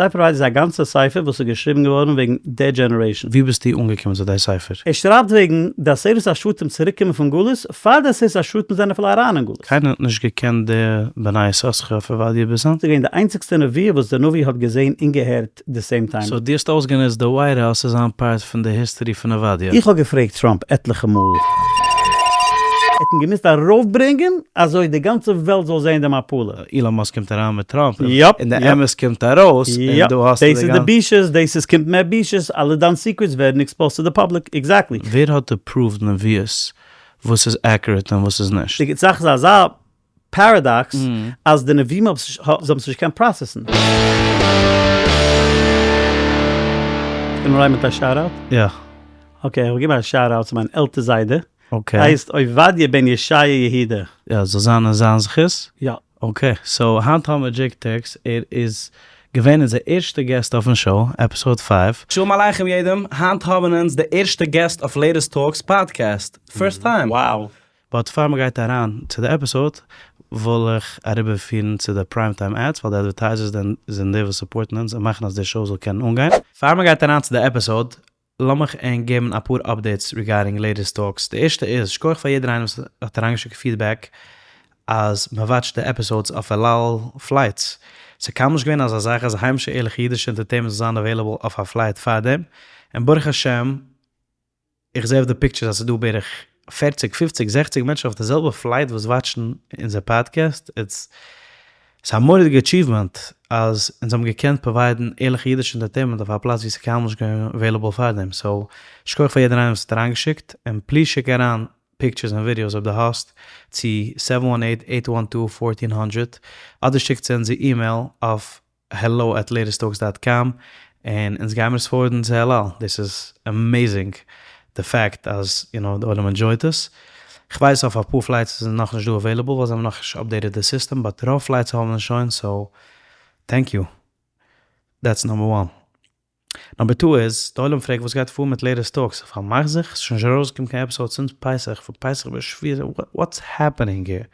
ספר עובדיה איז א גאנצע ספר וואס איז געשריבן געווארן וועגן די generation. ווי ביסטו אנגעקומען צו די ספר? ער שרייבט וועגן די עשרת השבטים צוריק קומען פון גלות, פאר די עשרת השבטים זענען אפילו אריין אין גלות. קיינער האט נישט געקענט די בני יששכר אויף עובדיה ביז היינט. ס'איז געווען די איינציגסטע נבואה וואס די נביא האט געזען און געהערט די same time. so דו האסט אויסגענוצט די ווייט האוז צו זיין part פון די history פון עובדיה. איך האב געפרעגט טראמפ עטליכע מאל. ער האט אים געמוזט ארויפברענגען אזוי די גאנצע וועלט זאל זען די מפלה. אילאן מאסק קומט אריין מיט טראמפ און די אמת קומט ארויס און דא האסטו דאס איז די בושות, דאס איז קומט מער בושות, אלע דיין secrets ווערן exposed צו די public, exactly. ווער האט approved נביאות וואס איז accurate און וואס איז נישט? די זאך איז אזא paradox אז די נביאים האבן עס נישט געקענט process ן. קען מען אריין מיט א shout out? יא. okay, איך וועל געבן א shout out צו מיין עלטער זיידע. okay. הייסט עובדיה בן ישעיה יהודה. יא, זאל זיין אין זיין זכות. יא. okay, so היינט האמיר דזשעיק טערקס, ער איז געווען אונזער ערשטע guest אויפן show, episode five. שלום עליכם יעדעם, היינט האבן אונז די ערשטע guest אויף Latest Talks podcast, first time! Wow! But פאר מ'גייט אריין צו די episode וויל איך אריבערפירן צו די prime time ads ווייל די advertisers זענען די וואס support ן אונז און מאכן אז די show זאל קענען אנגיין. פאר מ'גייט אריין צו די episode לאמיך ענק געבן אפאר updates regarding Latest Talks, די ערשטע איז, שכוח פאר יעדער איינער וואס האט אריינגעשיקט feedback אז מען watch ט די episodes אויף אל על flights, ס'איז קיינמאל נישט געווען אזא זאך אז היימישע ערליכע אידישע entertainment זאל זיין available אויף א flight פארדעם, און ברוך השם איך זעה אויף די pictures אז ס'איז דא בערך פערציג פופציג זעכציג מענטשן אויף די זעלבע flight וואס watch ן אונזער פאדקעסט, it's ס'איז א מורא'דיגע achievement אז אונז האבן געקענט provide ן ערליכע אידישע entertainment אויף א פלאץ ווי ס'איז קיינמאל נישט געווען available פארדעם, so שכוח פאר יעדער איינער וואס האט אריינגעשיקט, און please שיק אריין pictures און videos אויב דו האסט, צו seven one eight eight one two fourteen hundred, אדער שיק צו אונזער אימעיל אויף hello at latesttalks dot com און אונז גיימער עס forward ן צו אל על, דאס איז amazing די fact אז יו נאו די עולם enjoy ט עס, כ'ווייס אויף אפאר flights איז עס נאכנישט דא available ווייל זיי האבן נאכנישט updated די סיסטעם but רוב flights האבן עס שוין so thank you that's number one. Number two איז, די עולם פרעגט וואס גייט פאר מיט Latest Talks, פארמאך זיך, ס'איז שוין נישט ארויסגעקומען קיין episode since פסח, פון פסח ביז שבועות, what's happening here?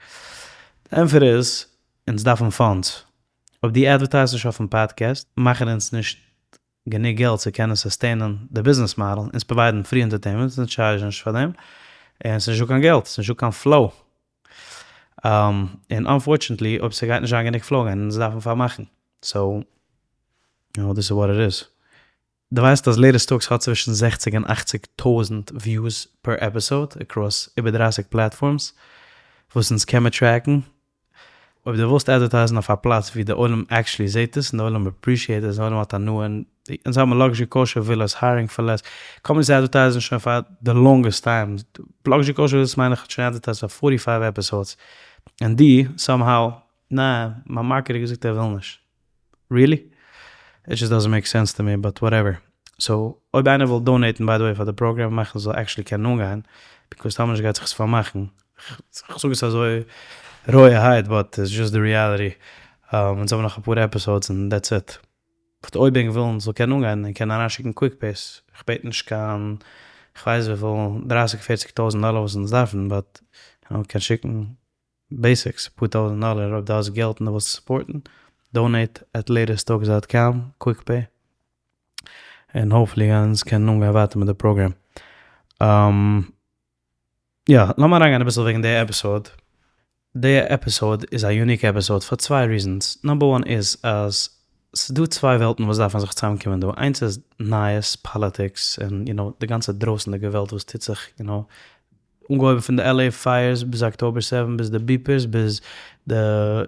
די ענטפער איז, אונז דארפן funds. אויב דו advertise סט נישט אויפן פאדקעסט, מאכן אונז נישט גענוג געלט צו קענען sustain ען די business model, אונז provide ן free entertainment, אונז charge ן נישט פאר דעם, און ס'איז נישטא קיין געלט, ס'איז נישטא קיין flow. און unfortunately אויב ס'גייט נישט זיין גענוג flow גייען אונז דארפן פארמאכן. So, you know, this is what it is. דו ווייסט אז Latest Talks האט צווישן זעכציג און אכציג טויזנט views per episode across איבער דרייסיג platforms וואס אונז קען מיר track ן. אויב דו ווילסט advertise ן אויף א פלאץ ווי די עולם actually זעט עס און די עולם appreciate עס און די עולם האט הנאה און אונז האבן luxury kosher villas hiring for less companies advertise ן שוין פאר די longest time luxury kosher villas מיין איך האט שוין advertised פאר forty five episodes און דו somehow ניין מיין marketer האט געזאגט ער וויל נישט. Really? It just doesn't make sense to me but whatever. So אויב איינער וויל donate ן by the way פאר די פראגראם מאכן ס'זאל actually קענען אנגיין, because טאמער נישט גייט זיך עס פארמאכן, כ'זאג עס אזוי רויערהייט but it's just די reality, אונז האבן נאך אפאר episodes און that's it. But אויב ענק ווילן ס'זאל קענען אנגיין און קענען אריינשיקן quick pays, כ'בעט נישט קיין כ'ווייס וויפיל דרייסיג פערציג טויזענט דאלער וואס אונז דארפן but קען שיקן basics, אפאר טויזענט דאלער אויב דו האסט געלט און דו ווילסט support ן, donate at latest talks dot com, quick pay, און hopefully גייען אונז קענען אנגיין ווייטער מיט די פראגרעם. יא, לאמיר אריינגיין אביסל וועגן די episode. די episode איז א unique episode פאר צוויי reasons. Number one איז אז ס'איז דא צוויי וועלטן וואס דארפן זיך צוזאמקומען דא, איינס איז נייעס, politics, און you know די גאנצע דרויסענדיגע וועלט וואס טוט זיך you know, אנגעהויבן פון די LA fires ביז October seven ביז די beepers ביז די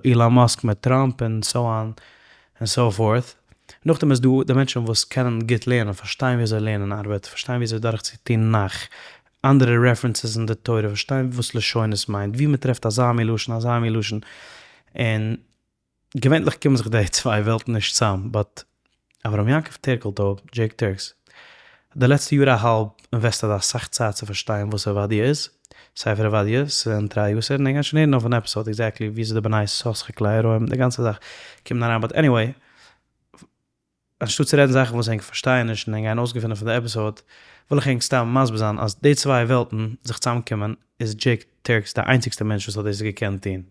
אילאן מאסק מיט טראמפ און so on and so forth. נאכדעם איז דא די מענטשן וואס קענען גוט לערנען, פארשטיין ווי אזוי לערנען ארבעט, פארשטיין ווי אזוי דורך צו טון נאך אנדערע references אין די תורה, פארשטיין וואס לשונות מיינט, ווי מען טרעפט אזא מין לשון אזא מין לשון, און געווענליך קומען זיך די צוויי וועלטן נישט צאם, but אברהם יעקב טערקלטויב, דזשעיק טערקס, די לעצטע יאר א האלב invested אסאך צייט צו פארשטיין וואס עובדיה איז, ספר עובדיה, ס'זענען תרי עשר, און ער גייט שוין הערן אויף אן episode exactly וויאזוי די בני יששכר כלי הרועים, די גאנצע זאך קומט אריין, but anyway, אנשטאט צו רעדן זאכן וואס ענק פארשטייען נישט און ענק גייען אויסגעפינען פון די episode, וויל איך ענק סתם מסביר זיין אז די צוויי וועלטן זיך צוזאמקומען איז דזשעיק טערקס די איינציגסטע מענטש וואס האט דאס געקענט טון.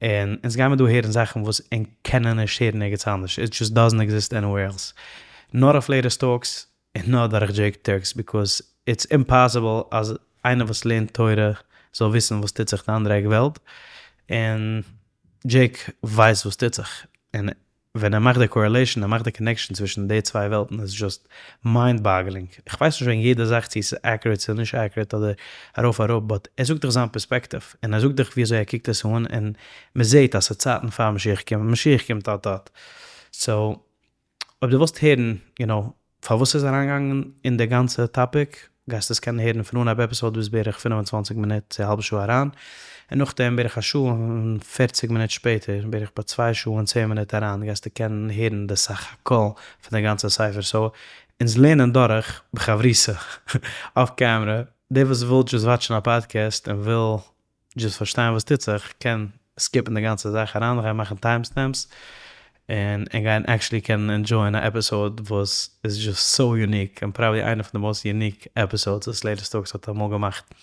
און אונז גיימער דא הערן זאכן וואס ענק קענען נישט הערן ערגעץ אנדערש, איט דזשאסט דאזענט עקזיסט עניוועיר עלס, נאר אויף לעיטעסט טאלקס און נאר דורך דזשעיק טורקס, because it's impossible אז איינער וואס לערנט תורה זאל וויסן וואס טוט זיך די אנדערע עק וועלט, און דזשעיק ווייסט וואס טוט זיך, און ווען ער מאכט די correlation, ער מאכט די connection צווישן די צוויי וועלטן איז just mind boggling, איך ווייס נישט וועגן יעדע זאך צו עס איז accurate צו נישט accurate אדער ארויף אראפ but ער זאגט דיך זיין פערספעקטיוו און ער זאגט דיך ווי אזוי ער קוקט עס אן און מען זעט אז ס'איז צייטן פאר משיח קומט, משיח קומט אט אט, so אויב דו ווילסט הערן יו נאו פארוואס ער איז אריינגעגאנגען אין די גאנצע topic, גייסטו עס קענען הערן פון אנהייב episode ביז בערך 25 מינוט צו א האלבע שעה אריין, און נאכדעם בערך א שעה און 40 מינוט שפעטער, בערך ביי צוויי שעה און 10 מינוט אריין, גייסטו קענען הערן די סך הכל פון די גאנצע ספר, so אונז לערנען דורך בחברותא אויף קעמרע, דער וואס וויל just watch ן א פאדקעסט און וויל just פארשטיין וואס טוט זיך, קען skip ן די גאנצע זאך, אריינגיין מאכן time stamps, און און גיין actually קענען enjoy ען א episode וואס איז just so unique, און probably איינע פון די most unique episodes וואס לעיטעסט טאלקס האט אמאל געמאכט.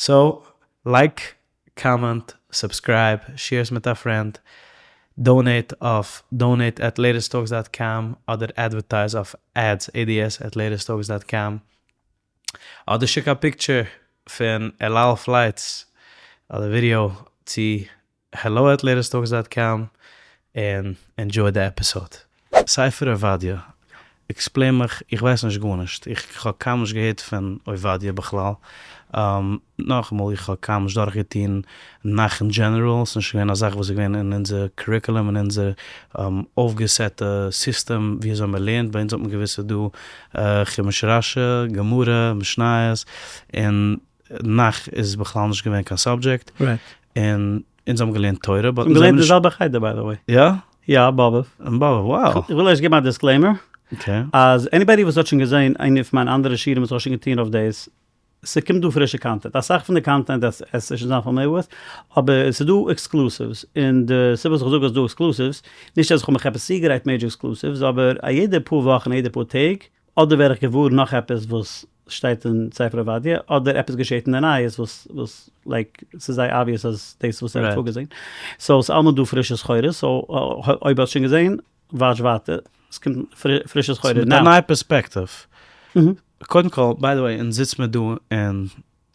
so, like, comment, subscribe, share עס מיט א friend, donate אויף donate at latesttalks dot com אדער advertise אויף ads, ADS, at latesttalks dot com. אדער שיק א picture פון אל על flights אדער ווידיאו צו hello at latesttalks dot com און enjoy די episode. ספר עובדיה, explain מיך, איך ווייס נישט גארנישט, איך האב קיינמאל נישט געהערט פון עובדיה בכלל, נאכאמאל איך האב קיינמאל נישט דורכגעטון נ"ך אין general, ס'איז נישט געווען א זאך וואס איז געווען אין אונזער curriculum אין אונזער אויפגעסעטע סיסטעם ווי אזוי מען לערנט, ביי אונז האט מען געוואוסט ס'איז דא חומש רשי, גמרא, משניות, און נ"ך איז בכלל נישט געווען קיין subject, און אונז האבן געלערנט תורה, but אונז האבן געלערנט די זעלבע חדר by the way. יא? יא, באבוב. אין באבוב, wow. איך וויל ערשט געבן א disclaimer, אז anybody וואס האט שוין געזען איינע פון מיינע אנדערע שיעורים וואס איך האב שוין געטון אויף דאס, ס'קומט דא פרישע content, אסאך פון די content עס איז שוין זיין familiar with, אבער ס'איז דא exclusives, און די סיבה וואס איך זאג אז ס'דא exclusives, נישט אז איך האב מיך עפעס צוגעגרייט major exclusives, אבער א יעדע פאר וואכן, א יעדע פאר טעג, אדער ווער איך געוואר נאך עפעס וואס שטייט אין ספר עובדיה, אדער עפעס געשעט אין די נייעס וואס וואס like ס'איז זייער obvious אז דאס וואס ער האט פארגעזען. so ס'איז אלעמאל דא פרישע סחורה, so אויב האסט שוין געזען, watch ווייטער, ס'קומט פרישע סחורה. מיט א נייע פערספעקטיוו. קודם כל, by the way, אונז זיצט מיר דא אין,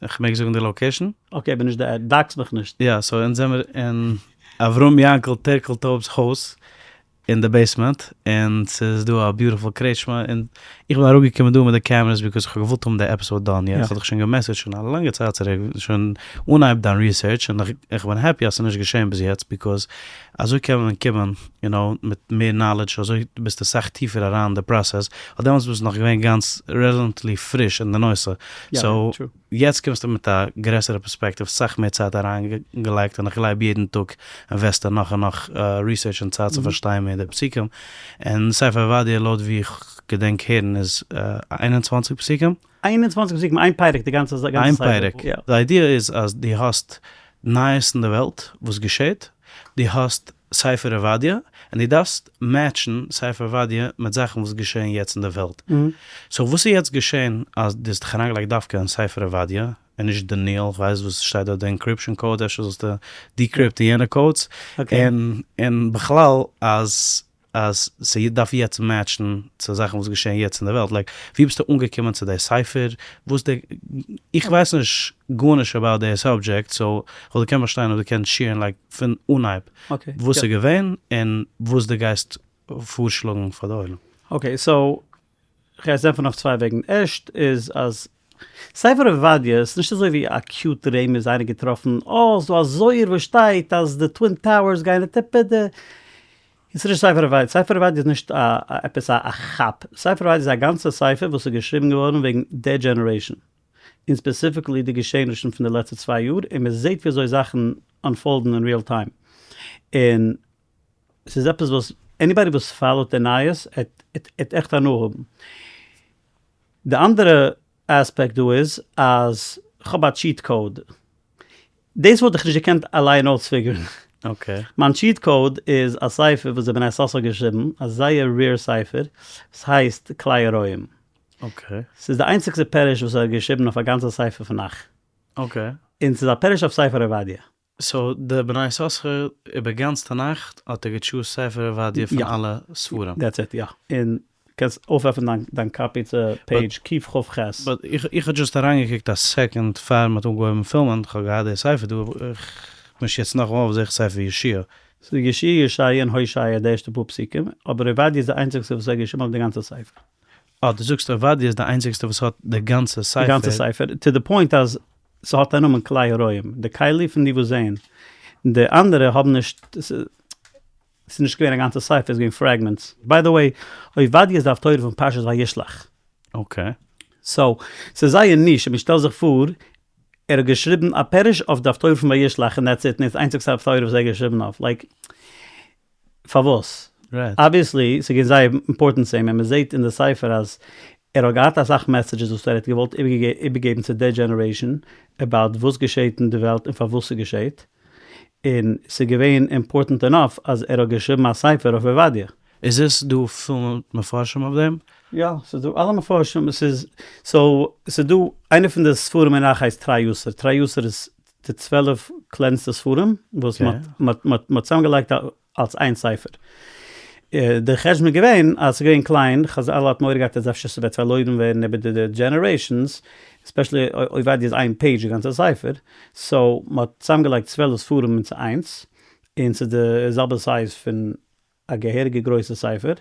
איך מעג זאגן די location? okay, אבער נישט די ad, dox מיך נישט. יא, so אונז זעמיר אין אברהם יענקל טערקלטויב'ס הויז, אין די basement, און ס'איז דא א beautiful קרעטשמע, און איך בין אראפגעקומען דא מיט די cameras because איך האב געוואלט האבן די episode done יעצט, איך האב דיך שוין געמעסעדזשט שוין א לאנגע צייט צוריק, שוין אנהייב דיין research, און איך בין happy אז ס'איז נישט געשען ביז יעצט, because אזוי קען מען קומען יו נאו מיט מער knowledge, אזוי ביסטו סאך טיפער אריין אין די process, ווייל דעמאלטס ביסטו נאך געווען גאנץ relatively פריש אין די נושא, so יעצט קומסטו מיט א גרעסערע פערספעקטיוו, סאך מער צייט אריינגעלייגט, און איך גלייב יעדן טאג invest טו נאך און נאך research און צייט צו פארשטיין מער די פסוקים, און ספר עובדיה לויט ווי איך געדענק הערן איז 21 פסוקים. 21 פסוקים, איין פרק די גאנצע ספר. איין פרק, די idea איז אז דו האסט נייעס אין די וועלט וואס געשעט, דו האסט ספר עובדיה, און דו דארפסט match ן ספר עובדיה מיט זאכן וואס געשען יעצט אין די וועלט. so וואס איז יעצט געשען אז דו האסט דיך אריינגעלייגט דווקא אין ספר עובדיה, און נישט דניאל, איך ווייס וואס שטייט דארט די encryption code, אפשר זאלסטו decrypt ן יענע codes, און בכלל אז אז ס'דארף יעצט match ן צו זאכן וואס געשען יעצט אין די וועלט, like ווי ביסטו אנגעקומען צו די ספר, וואס די, איך ווייס נישט גארנישט about די subject, so כ'וואלט געקענט פארשטיין אויב דו קענסט share ן like פון אנהייב וואס איז געווען און וואס דו גייסט פארשלאגן פאר די עולם. okay so כ'גיי עס ענטפערן אויף צוויי וועגן, ערשט איז אז ספר עובדיה איז נישט אזוי ווי א cute רמז איינער געטראפן, אה ס'דא א זוהר וואס שטייט אז די twin towers גייען ט פ ד, עס איז נישט ספר עובדיה, ספר עובדיה איז נישט א עפעס א כאפ, ספר עובדיה איז א גאנצע ספר וואס איז געשריבן געווארן וועגן די generation, און specifically די געשעענישן פון די לעצטע צוויי יאר, און מען זעט ווי אזוי זאכן unfold ן אין real time, און ס'איז עפעס וואס anybody וואס follow ט די נייעס עט עכט הנאה האבן. די אנדערע aspect דא איז אז כ'האב א cheat code. דאס וואלט איך נישט געקענט אליין אויספיגערן. מיין cheat code איז א ספר וואס דער בני יששכר האט געשריבן, א זייער rare ספר, וואס הייסט כלי הרועים. ס'איז די איינציגסטע פירוש וואס ער האט געשריבן אויף א גאנצע ספר פון נ"ך. און ס'איז א פירוש אויף ספר עובדיה. So די בני יששכר איבער גאנץ תנך האט ער גע choose ט ספר עובדיה פון אלע ספרים. That's it, יא. און קענסט אויפעפענען דיין copy צו page קכ"ח. But איך האב just אריינגעקוקט א second פאר מ'האט אנגעהויבן פילמען, כ'האב געהאט די ספר דא, איך מיש יעצט נאכאמאל אויף זיך ספר יהושע. ס'איז יהושע ישעיה און הושע די ערשטע פאר פסוקים, אבער עובדיה איז די איינציגסטע וואס האט געשריבן אויף די גאנצע ספר. אה, דו זאגסט עובדיה איז די איינציגסטע וואס האט די גאנצע ספר. די גאנצע ספר, to the point אז ס'האט א נאמען כלי הרועים, די כלי פון די וואס זעען, די אנדערע האבן נישט, ס'איז נישט געווען א גאנצע ספר, ס'איז געווען fragments. By the way, עובדיה איז די הפטורה פון פרשת וישלח. Okay. So, ס'איז זייער נישט, און מ'שטעל זיך פאר, ער האט געשריבן א פירוש אויף די הפטורה פון וישלח און that's it, און דאס איז די איינציגסטע הפטורה וואס ער האט געשריבן אויף, like, פארוואס? Obviously ס'איז געווען זייער important צו אים און מ'זעהט אין די ספר אז ער האט געהאט אסאך messages וואס ער האט געוואלט איבערגעבן צו די generation about וואס געשעהט אין די וועלט און פארוואס ס'געשעהט, און ס'איז געווען important enough אז ער האט געשריבן א ספר אויף עובדיה. איז עס דא פול מיט מפרשים אויף דעם? יא, ס'איז דא אלע מפרשים, ס'איז so ס'איז דא איינע פון די ספרים אין ר"ח הייסט תרי עשר, תרי עשר איז די 12 קלענסטע ספרים וואס מ'האט צוזאמגעלייגט אלס איין ספר. די חשבון איז געווען אז ס'איז געווען קליין, חזל האט מורא געהאט אז אפשר ס'וועט פארלוירן ווערן איבער די generations, especially עובדיה איז איין page די גאנצע ספר, so מ'האט צוזאמגעלייגט 12 ספרים צו איינס, און ס'איז די זעלבע size פון א געהעריגע גרויסע ספר.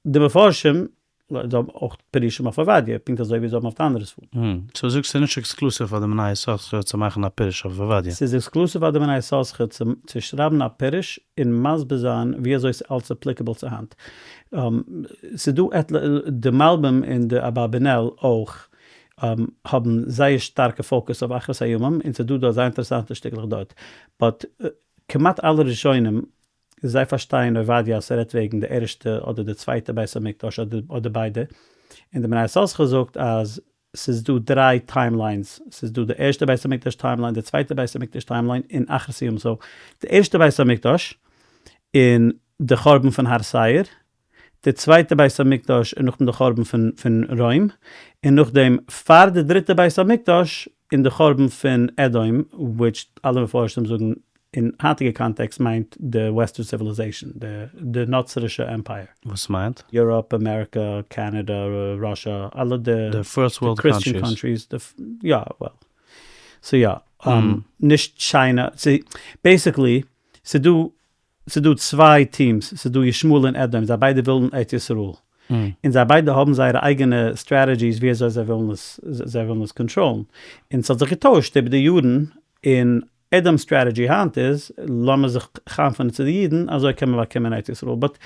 די מפרשים זיי האבן אויך פירושים אויף עובדיה, פונקט אזוי ווי זיי האבן אויף די אנדערע ספרים. So זאגסט ס'איז נישט exclusive פאר די בני יששכר צו מאכן א פירוש אויף עובדיה? ס'איז exclusive פאר די בני יששכר צו שרייבן א פירוש און מסביר זיין ווי אזוי ס'איז אלץ applicable צו היינט. ס'איז דא עטליכע, די מלבים און די אברבנאל אויך האבן זייער שטארקע focus אויף אחרית הימים, און ס'איז דא דארט זייער אינטערעסאנטע שטיקלעך דארט. But כמעט אלע ראשונים זיי פארשטייען עובדיה אז ס'רעדט וועגן די ערשטע אדער די צווייטע בית המקדש אדער ביידע, און די בני יששכר זאגט אז ס'איז דא דריי timelines, ס'איז דא די ערשטע בית המקדש timeline, די צווייטע בית המקדש timeline, און אחרית הימים, so די ערשטע בית המקדש און די חורבן פון הר שעיר, די צווייטע בית המקדש און נאכדעם די חורבן פון רוים, און נאכדעם פאר די דריטע בית המקדש און די חורבן פון אדום, which אלע מפרשים זאגן אין היינטיגע context מיינט די western civilization, די נוצרישע empire. וואס מיינט? Europe, אמעריקא, קאנאדא, Russia, אלע די די first world Christian countries, יא, well, so יא, נישט China, basically ס'דא ס'איז דא צוויי teams, ס'איז דא ישמעאל און אדום, זיי ביידע ווילן ארץ ישראל, און זיי ביידע האבן זייערע אייגענע strategies ווי אזוי זיי ווילן עס, זיי ווילן עס קאנטראלן, און ס'האט זיך געטוישט איבער די יארן, און אדום'ס strategy היינט איז, לאמיר זיך חנפ'ענען צו די אידן, אזוי קען מען באקומען ארץ ישראל, but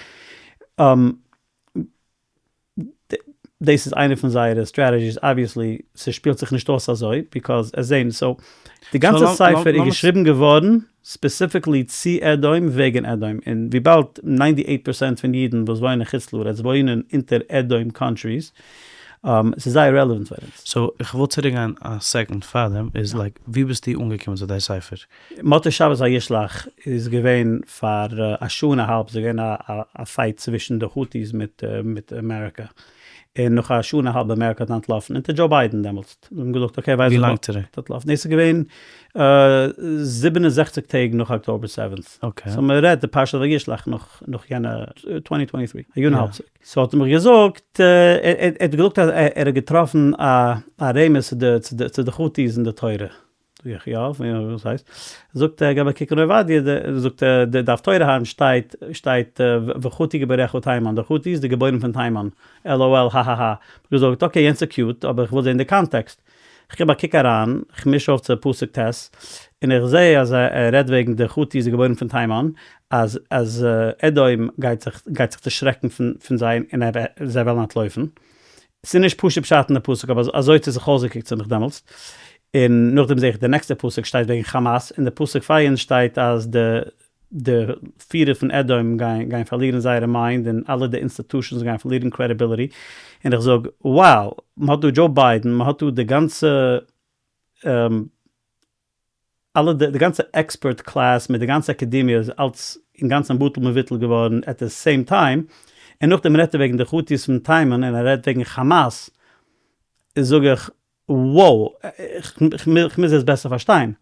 דאס איז איינע פון זייערע strategies, obviously ס'שפילט זיך נישט אויס אזוי, because עס זעהן, so די גאנצע ספר איז געשריבן געווארן specifically צו אדום וועגן אדום, און וויבאלד ninety eight percent פון אידן וואס וואוינען חוץ לארץ וואוינען אונטער אדום countries, ס'איז זייער relevant פאר אונז. So איך וויל צוריק גיין א second פאר דעם, איז like ווי ביסטו אנגעקומען צו די ספר? מוצאי שבת וישלח איז געווען פאר א שעה און א האלב, ס'איז געווען א fight צווישן די הוטיס מיט אמעריקא, און נאך א שעה און א האלב אמעריקא האט אנטלאפן, אונטער דזשאו ביידען דעמאלטס, זיי האבן געזאגט okay ווייסט ווי לאנג צוריק? אנטלאפן, דאס איז געווען 67 טעג נאך October seventh, so מען רעדט די פרשת וישלח נאך יענע twenty twenty three, א יאר און א האלב צוריק. So האט ער מיך געזאגט, ער האט געזאגט אז ער האט געטראפן א רמז צו די חוטיס אין די תורה, זאג איך יא, וואס הייסט? זאגט ער, געב א קוק אין עובדיה, זאגט ער, די דף תורה היינט שטייט, שטייט וחוטי גיבוריך תימן, די חוטי איז די גיבורים פון תימן, LOL האהאהא, האב איך געזאגט, okay יענץ איז cute, אבער איך וויל זען די context. איך געב א קוק אריין, איך מיש אויף צו פסוק ט', און איך זע אז ער רעדט וועגן די חוטי איז די גיבורים פון תימן, אז אז אדום גייט זיך גייט זיך דערשרעקן פון פון זיי און זיי וועלן אנטלויפן. ס'איז נישט פשוט פשט אין די פסוק אבער אזוי האט עס זיך אויסגעקוקט צו מיך דעמאלטס, און נאכדעם זעה איך די נעקסטע פסוק שטייט וועגן חאמאס, און די פסוק פאר יענץ שטייט אז די די פירער פון אדום גייען גייען פארלירן זייערע mind און אלע די institutions גייען פארלירן credibility, און איך זאג wow מ'האט דא דזשאו ביידען מ'האט דא די גאנצע אלע די גאנצע expert class מיט די גאנצע אקעדעמיע איז אלץ אינגאנצן בטל מבוטל געווארן at the same time, און נאכדעם רעדט ער וועגן די חוטיס פון תימן און ער רעדט וועגן חאמאס, זאג איך wow, כ'מוז עס בעסער פארשטיין.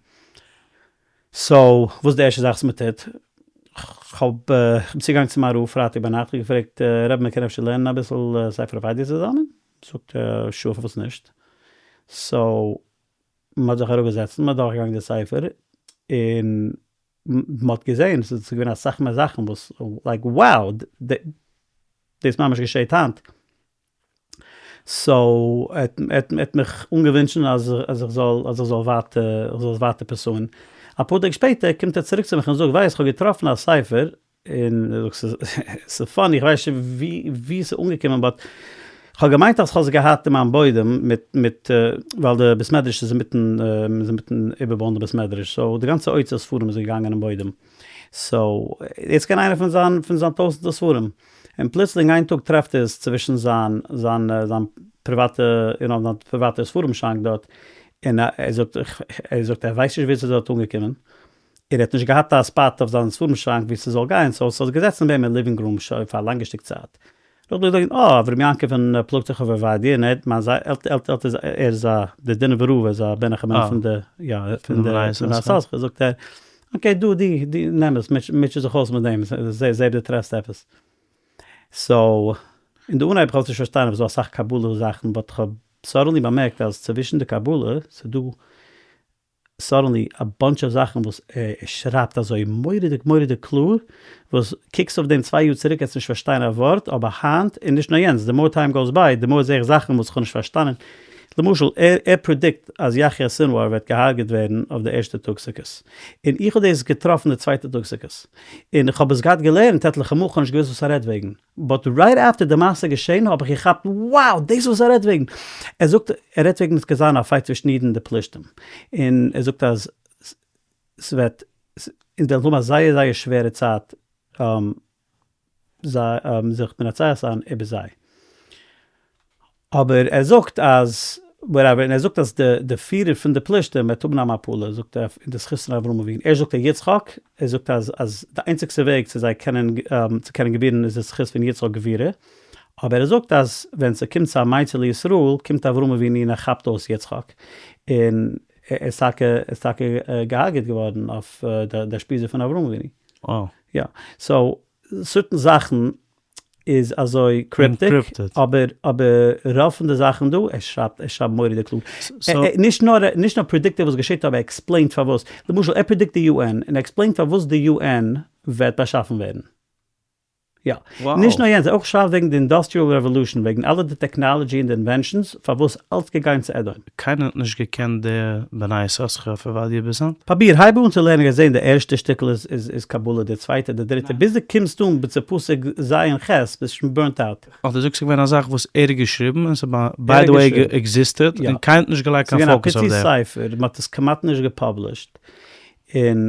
So וואס די ערשטע זאך וואס מען טוט? כ'האב כ'בין צוגעגאנגען צו מיין רב פרייטאג ביינאכט און געפרעגט, רבי מען קען אפשר לערנען אביסל ספר עובדיה צוזאמען? זאגט ער, sure פארוואס נישט? So מען האט זיך אראפגעזעצט און מען האט דורכגעגאנגען די ספר, און מען האט געזען ס'איז געווען אסאך מער זאכן וואס like wow דאס ממש געשעט היינט. So ער האט מיך אנגעווינטשן אז איך זאל אז איך זאל ווייטער איך זאל עס ווייטער pursue ען. אפאר טעג שפעטער קומט ער צוריק צו מיך און זאגט ווייסט כ'האב געטראפן א ספר, און ער זאגט ס'איז funny איך ווייס נישט ווי ווי ס'איז אנגעקומען but כ'האב געמיינט אז כ'האב עס געהאט אין מיין בוידעם מיט מיט ווייל די בית מדרש איז אינמיטן איז אינמיטן איבערבויען די בית מדרש so די גאנצע אוצר ספרים איז געגאנגען אין בוידעם so יעצט קען איינער פון זיין פון זיין טויזענטער ספרים און פלוצלינג איין טאג טרעפט ער עס צווישן זיין זיין זיין פריוואטע יו נאו זיין פריוואטע ספרים שאנק דארט, און ער זאגט ער זאגט ער ווייסט נישט ווי עס איז דארט אנגעקומען, ער האט נישט געהאט א spot אויף זיין ספרים שאנק ווי ס'זאל גיין, so ס'האט געזעצן ביי אים אין living room שוין פאר א לאנגע שטיק צייט. נאכדעם זאגט ער אה אברהם יעקב פון פלאגט זיך אויף עובדיה און ער האט מיין עלטער עלטער עלטער ער איז א די דינובער רב ער איז א בן אחר בן פון די יא פון די פון די יששכר זאגט ער okay דא די די נעם עס מוטשע זיך אויס מיט דעם זע זע אויב דו טרעפסט עפעס. So אין די אנהייב כ'האב עס נישט פארשטאנען ס'איז דא אסאך קבלה זאכן but כ'האב suddenly באמערקט אז צווישן די קבלה ס'דא suddenly א bunch of זאכן וואס ער שרייבט אזוי מורא'דיג מורא'דיג קלאר, וואס קוקסט אויף דעם צוויי יאר צוריק וועסט נישט פארשטיין א ווארט, אבער היינט, און נישט נאר יענץ, the more time goes by, the more זעה איך זאכן וואס איך האב נישט פארשטאנען, למשל ער ער predict אז יחיא סינוואר וועט געהארגעט ווערן אויף די ערשטע טאג סוכות, און איך האב דאס געטראפן די צווייטע טאג סוכות, און איך האב עס געהאט געלערנט עטליכע מאל, כ'האב נישט געוואוסט וואס ער רעדט וועגן. But right after די מעשה געשען האב איך געכאפט wow דאס איז וואס ער רעדט וועגן! ער זאגט ער רעדט וועגן עס קען זיין א fight צווישן אידן און די פלישתים און ער זאגט אז ס'וועט אונז וועלן האבן א זייער זייער שווערע צייט זיי זיך מנצח זיין איבער זיי. אבער ער זאגט אז whatever, און ער זאגט אז די די פירער פון די פלישתים וועט האבן א מפלה, זאגט ער, אין די זכות פון אברהם אבינו, ערשט זאגט ער יצחק, ער זאגט אז אז די איינציגסטע וועג צו זיי קענען צו קענען געווינען איז די זכות פון יצחק גבורה, אבער ער זאגט אז ווען ס'קומט צו א מוציא לישראל קומט אברהם אבינו און ער כאפט אויס יצחק, און ער איז טאקע ער איז טאקע געהארגעט געווארן אויף די אושפיזא פון אברהם אבינו. יא, so certain זאכן איז אזוי cryptic, אבער אבער רוב פון די זאכן דא, ער שרייבט ער שרייבט מורא'דיג קלאר. נישט נאר נישט נאר predict ער וואס געשעט אבער ער explain ט פארוואס. למשל ער predict די UN און ער explain ט פארוואס די UN וועט באשאפן ווערן. יא. נישט נאר יענץ, ער אויך שרייבט וועגן די industrial revolution, וועגן אלע די technology און די inventions, פארוואס אלץ געגיין צו אדום. קיינער האט נישט געקענט די בני יששכר אויף עובדיה ביז היינט? פראביר, הייב אן צו לערנען גייסט זען די ערשטע שטיקל איז איז איז קבלה די צווייטע די דריטע ביז די קומסט אן צו פסוק ז' און ח' ביסט שוין burnt out. אה דו זאגסט ס'איז געווען א זאך וואס ער האט געשריבן און ס'האט by the way existed און קיינער האט נישט געלייגט קיין focus אויף דעם. ס'איז געווען א פיצי ספר, מ'האט עס כמעט נישט גע publish ט און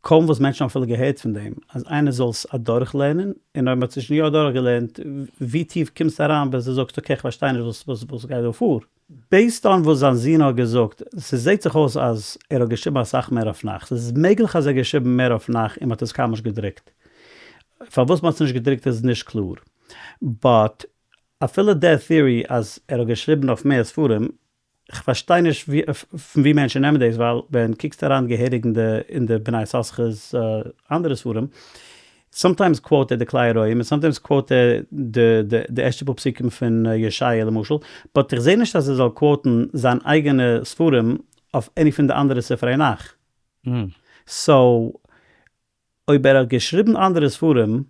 קוים וואס מענטשן האבן אפילו געהערט פון דעם, אז איינער זאל עס אדורכלערנען, און אויב מ'האט עס שוין יא אדורכגעלערנט, ווי טיף קומסטו אריין ביז דו זאגסט okay כ'פארשטיי נישט וואס וואס גייט דא פאר. Based on וואס זיין זון האט געזאגט, ס'זעהט זיך אויס אז ער האט געשריבן אסאך מער אויף נ"ך, ס'איז מעגליך אז ער האט געשריבן מער אויף נ"ך און מ'האט עס קיינמאל נישט געדרוקט. פארוואס מ'האט עס נישט געדרוקט איז נישט קלאר. But אפילו די theory אז ער האט געשריבן אויף מער ספרים כ'פארשטיי נישט פון ווי מענטשן נעמען דאס, ווייל ווען קוקסט אריין געהעריג אין די אין די בני יששכר'ס אנדערע ספרים, sometimes quote ער די כלי הרועים און sometimes quote ער די די די ערשטע פאר פסוקים פון ישעיה למשל, but איך זעה נישט אז ער זאל quote ן זיין אייגענע ספרים אויף any פון די אנדערע ספרי נ"ך. So אויב ער האט געשריבן אנדערע ספרים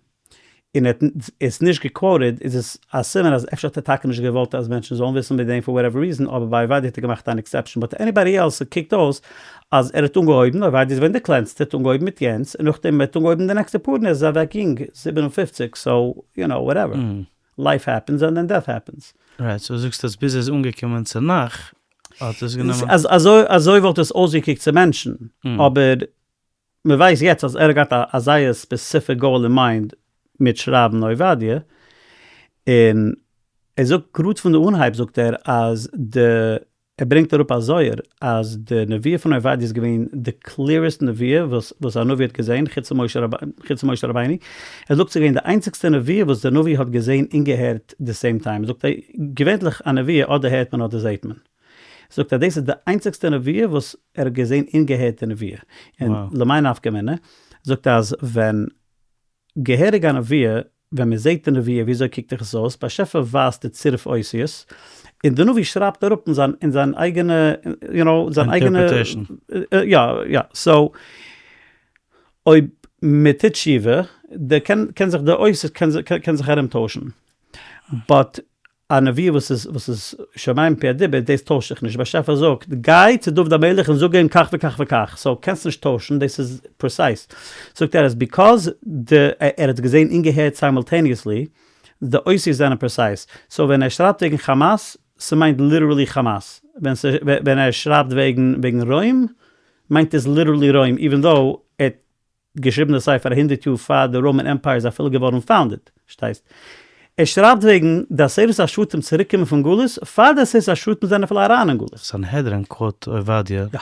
און ער האט עס נישט גע quoted איז עס א סימן אז אפשר האט ער טאקע נישט געוואלט אז מענטשן זאלן וויסן מיט דעם for whatever reason אבער ביי עובדיה האט ער געמאכט אן exception but anybody else ס'קוקט אויס אז ער האט אנגעהויבן עובדיה איז געווען די קלענסטע האט אנגעהויבן מיט יענץ און נאכדעם ער האט אנגעהויבן די נעקסטע פאר און ער איז אוועק יונג 57 so you know whatever life happens and then death happens. Right so זאגסט אז ביז ער איז אנגעקומען צו נ"ך האט עס גענומען. אזוי אזוי וואלט עס אויסגעקוקט צו מענטשן אבער מען ווייסט יעצט אז ער האט געהאט א זייער specific goal אין mind מיט שרייבן עובדיה, און ער זאגט גראד פון די אנהייב זאגט ער אז די, ער ברענגט אראפ א זוהר אז די נבואה פון עובדיה איז געווען די clearest נבואה וואס וואס א נביא האט געזען חוץ חוץ משה רבינו, ער זאגט ס'איז געווען די איינציגסטע נבואה וואס די נביא האט געזען און געהערט די same time, זאגט ער געווענליך א נבואה אדער הערט מען אדער זעט מען. זאגט אז דאס איז די איינציגסטע נבואה וואס ער האט געזען און געהערט די נבואה, און למאי נפקא מינה, זאגט אז ווען געהעריג א נבואה, ווען מען זעט די נבואה וויאזוי קוקט זיך עס אויס, באשעפער ווייזט די צירוף אותיות, און די נביא שרייבט אראפ אין זיין אין זיין אייגענע יו נאו זיין אייגענע interpretation. יא יא, so אויב מען טוט תשובה די קען קען זיך די אותיות קען זיך ארום טוישן, but א נבואה וואס איז וואס איז שומע מפי הדיבור דאס טוישט זיך נישט, באשעפער זאגט גיי צו דוד המלך און זאג אים כך וכך וכך, so קענסט נישט טוישן דאס איז precise, זאגט ער אז because די ער האט געזען און געהערט simultaneously די אותיות זענען precise, so ווען ער שרייבט וועגן כאמאס ס'מיינט literally כאמאס, ווען ווען ער שרייבט וועגן וועגן רוים מיינט עס literally רוים even though ער האט געשריבן די ספר א הונדרעט יאר פאר די Roman Empire איז אפילו געווארן founded, שטייסט? ער שרייבט וועגן די עשרת השבטים צוריק קומען פון גלות פאר די עשרת השבטים זענען אפילו אריין אין גלות. סנהדרין quote עובדיה. יא.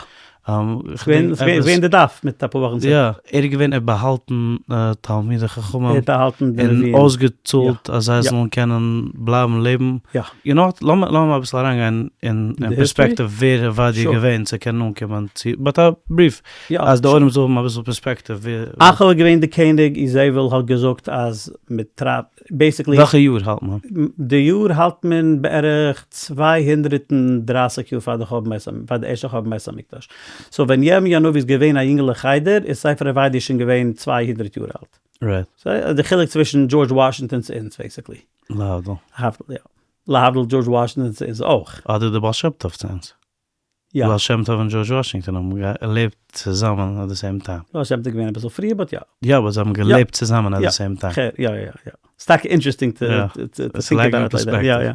ס'איז געווען די דף מיט אפאר וואכן צוריק. יא, ער איז געווען ער האט באהאלטן תלמידי חכמים. ער האט באהאלטן די נביאים. און אויסגעצאלט אז זיי זאלן קענען בלייבן לעבן. יא. יו נאו וואט, לאמיר אביסל אריינגיין אין פערספעקטיוו ווער עובדיה איז געווען צו קענען אנקומען צו, but א brief, אז די עולם זאל האבן אביסל פערספעקטיוו ווער. אחאב איז געווען די קעניג, איזבל האט געזאגט אז מען טרייבט, basically. וועלכע יאר האלט מען? די יאר האלט מען בערך 230 יאר פאר די חורבן בית פאר די ערשטע חורבן בית המקדש. so ווען ירמי' הנביא איז געווען א יונגעלע חדר איז ספר עובדיה שוין געווען 200 יאר אלט. right. so די חילוק צווישן דזשארדזש וואשינגטאן צו אונז basically. להבדיל. להבדיל יא. להבדיל דזשארדזש וואשינגטאן צו אונז אויך. אדער די בעל שם טוב צו אונז. יא. בעל שם טוב און דזשארדזש וואשינגטאן האבן געלעבט צוזאמען at the same time. בעל שם טוב איז געווען אביסל פריער but יא. יא but זיי האבן געלעבט צוזאמען at the same time. יא יא יא. ס'איז טאקע interesting to think about it like that. יא יא.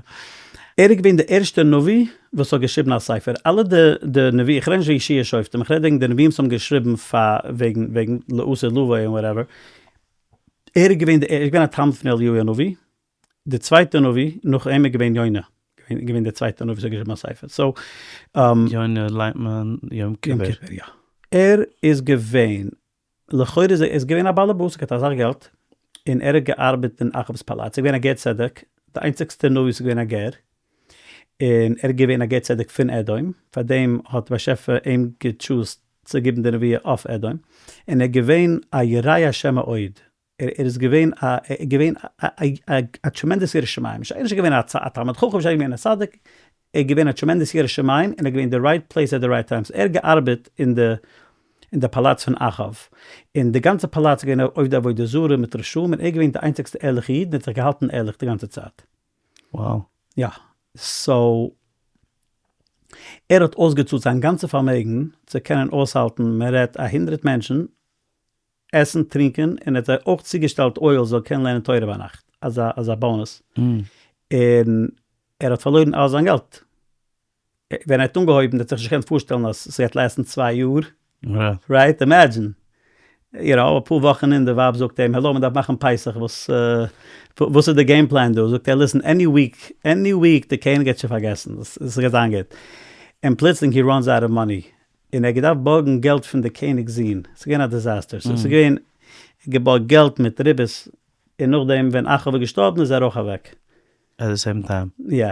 ער איז געווען די ערשטע נביא וואס האט געשריבן א ספר. אלע די די נביאים, איך רעד נישט וועגן יהושע שופטים, איך רעד וועגן די נביאים וואס האבן געשריבן פאר וועגן וועגן לעתיד לבוא און whatever. ער איז געווען די ער איז געווען א תלמיד פון אליהו הנביא. די צווייטע נביא נאך אים איז געווען יונה, געווען די צווייטע נביא וואס האט געשריבן א ספר, so. יונה ליינט מען יום כיפור. יום כיפור יא. ער איז געווען, לכאורה איז ער איז געווען א באלעבאס, געהאט אסאך געלט, און ער האט געארבעט אין אחאב'ס פאלאץ, ער איז געווען א גר צדק, די איינציגסטע נביא וואס איז געווען א גר, און ער איז געווען א גר צדק פון אדום, פאר דעם האט באשעפער אים גע choose ט צו גיבן די נבואה אויף אדום, און ער איז געווען א ירא השם מאוד, ער איז געווען א ער איז געווען א tremendous ירא שמים, נישט נישט געווען א תלמיד חכם, נישט געווען א צדיק, ער איז געווען א tremendous ירא שמים און ער איז געווען די right place at the right time, ער האט געארבעט אין די אין די פאלאץ פון אחאב, און די גאנצע פאלאץ איז געווען עובדי עבודה זרה מיט רשעים און ער איז געווען די איינציגסטע ערליכע איד און האט זיך געהאלטן ערליך די גאנצע צייט. Wow. יא, so ער האט אויסגעצאלט זיין גאנצע פארמעגן צו קענען אויסהאלטן מען רעדט א הונדרעט מענטשן עסן טרינקען און ער האט זיי אויך צוגעשטעלט אוהל זאל קענען לערנען תורה ביינאכט אזא אזא bonus און ער האט פארלוירן אלע זיין געלט ווען ער האט אנגעהויבן האט זיך נישט געקענט פארשטעלן אז ס'גייט last ן צוויי יאר right imagine you know אפאר וואכן און די ווייב זאגט אים העלא מ'דארף מאכן פסח וואס וואס איז די game plan דא זאגט ער listen any week any week די קעניג גייט שוין פארגעסן ס'גייט זיין גוט און פלוצלינג he runs out of money און ער האט געדארפט בארגן געלט פון די קעניג'ס זון, ס'איז געווען א disaster, ס'איז געווען געבארגט געלט מיט ריבית, און נאכדעם ווען אחאב איז געשטארבן איז ער אויך אוועק. at the same time? יא.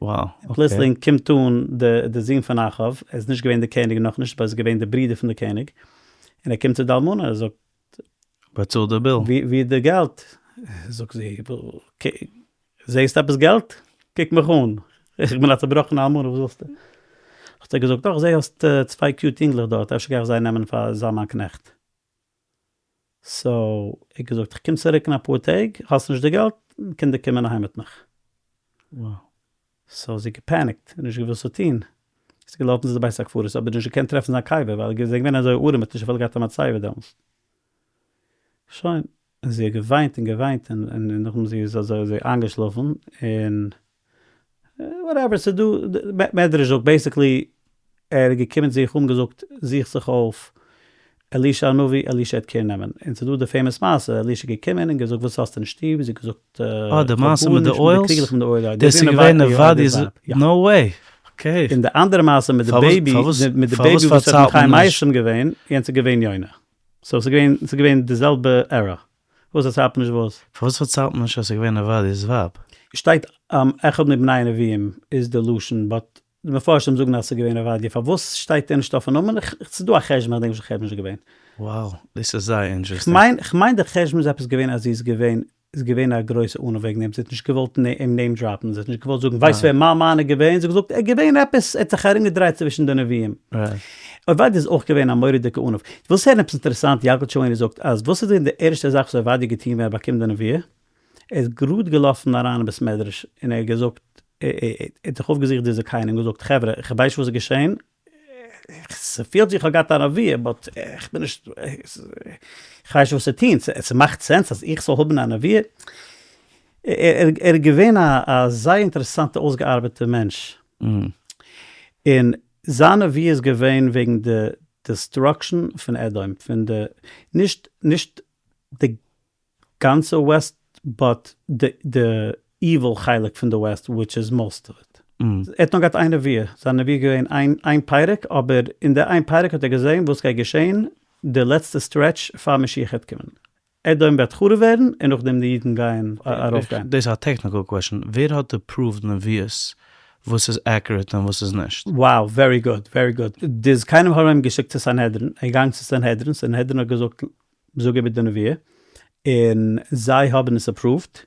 Wow, okay. פלוצלינג קומט אן די זון פון אחאב, ער איז נישט געווען די קעניג נאכנישט, אבער ער איז געווען די ברודער פון די קעניג, און ער קומט צו די אלמנה, ער זאגט. באצאל די bill. ווי איז די געלט? זאגט זי, זעסט עפעס געלט? קוק מיך אן, איך בין א צעבראכענע אלמנה, וואס ווילסטו? האט ער געזאגט, דאך, זע האסט צוויי cute יונגלעך דארט, אפשר גיי איך זיי נעמען פאר זיין מיין קנעכט. so, ער האט געזאגט, איך קום צוריק אין אפאר טעג, האסט נישט די געלט, קינדער קומען אהיים מיט מיך. so זי האט גע panic ט און נישט געוואוסט וואס צו טון, איז געלאפן צו די בית הקברות אבער נישט געקענט טרעפן זיין קבר ווייל ער איז געווען אזוי ארעם האט נישט אפילו געהאט א מצבה דעמאלס. שוין, און זי האט געוויינט און געוויינט און און נאכדעם זי איז אזוי אזוי איינגעשלאפן און whatever ס'איז דא מדרש זאגט basically ער איז געקומען צו זיך און געזאגט זוך זיך אויף אלישע הנביא אלישע וועט care נעמען און ס'איז דא די famous מעשה אלישע איז געקומען און געזאגט וואס האסטו אין שטוב זי האט געזאגט אה די מעשה מיט די oils? דאס איז געווען עובדיה'ס no way! Okay. און די אנדערע מעשה מיט די baby מיט די baby וואס האט מחיה מתים געווען יענץ איז געווען יונה. so ס'איז געווען ס'איז געווען די זעלבע era. וואס פארציילט מען נישט וואס? פארוואס פארציילט מען נישט אז ס'איז געווען עובדיה'ס ווייב? שטייט אחד מבני הנביאים איז די לשון but. די מפרשים זאגן אז ס'איז געווען עובדיה, פארוואס שטייט ער נישט אויפן נאמען? ס'איז דא א חשבון, איך דענק נישט די חשבון איז געווען. Wow, דאס איז זייער interesting. כ'מיין, כ'מיין די חשבון איז עפעס געווען אז זי איז געווען, איז געווען א גרויסע ענו וועגן דעם, זי האט נישט געוואלט אים name drop ן, זי האט נישט געוואלט זאגן ווייסט ווער מיין מאן איז געווען, זי האט געזאגט ער איז געווען עפעס, ער האט זיך ארומגעדרייט צווישן די נביאים. עובדיה איז אויך געווען א מורא'דיגע ענו. ווילסט הערן עפעס אינטערעסאנט, ילקוט שמעוני זאגט אז וואס איז געווען די ערשטע זאך וואס עובדיה האט געטון ווען ער באקומט די נבואה? ער איז גראד געלאפן אריין אין בית מדרש און ער האט געזאגט, ער האט זיך אויפגעזוכט די זקנים און געזאגט, חברה, איך ווייס נישט וואס איז געשען, ס'פילט ווי איך האב געהאט א נבואה, but איך בין נישט, איך ווייס נישט וואס צו טון, ס'מאכט sense אז איך זאל האבן א נבואה? ער איז געווען א זייער אינטערעסאנטע אויסגעארבעטע מענטש, און זיין נבואה איז געווען וועגן די destruction פון אדום, פון די, נישט נישט די גאנצע west but די evil חלק פון די west which is most of it. ער האט נאר געהאט איין נבואה, זיין נבואה איז געווען איין איין פרק אבער אין די איין פרק האט ער געזען וואס גייט געשען די לעצטע stretch פאר משיח העט קומען, אדום וועט חרוב ווערן און נאכדעם די אידן גייען ארויפגיין. דאס איז א technical question, ווער האט approved נביאות וואס איז accurate און וואס איז נישט? Wow, very good, very good. די זקנים האבן אים געשיקט צו סנהדרין, ער איז געגאנגען צו סנהדרין, סנהדרין האט געזאגט זאג איבער די נבואה, און זיי האבן עס approved,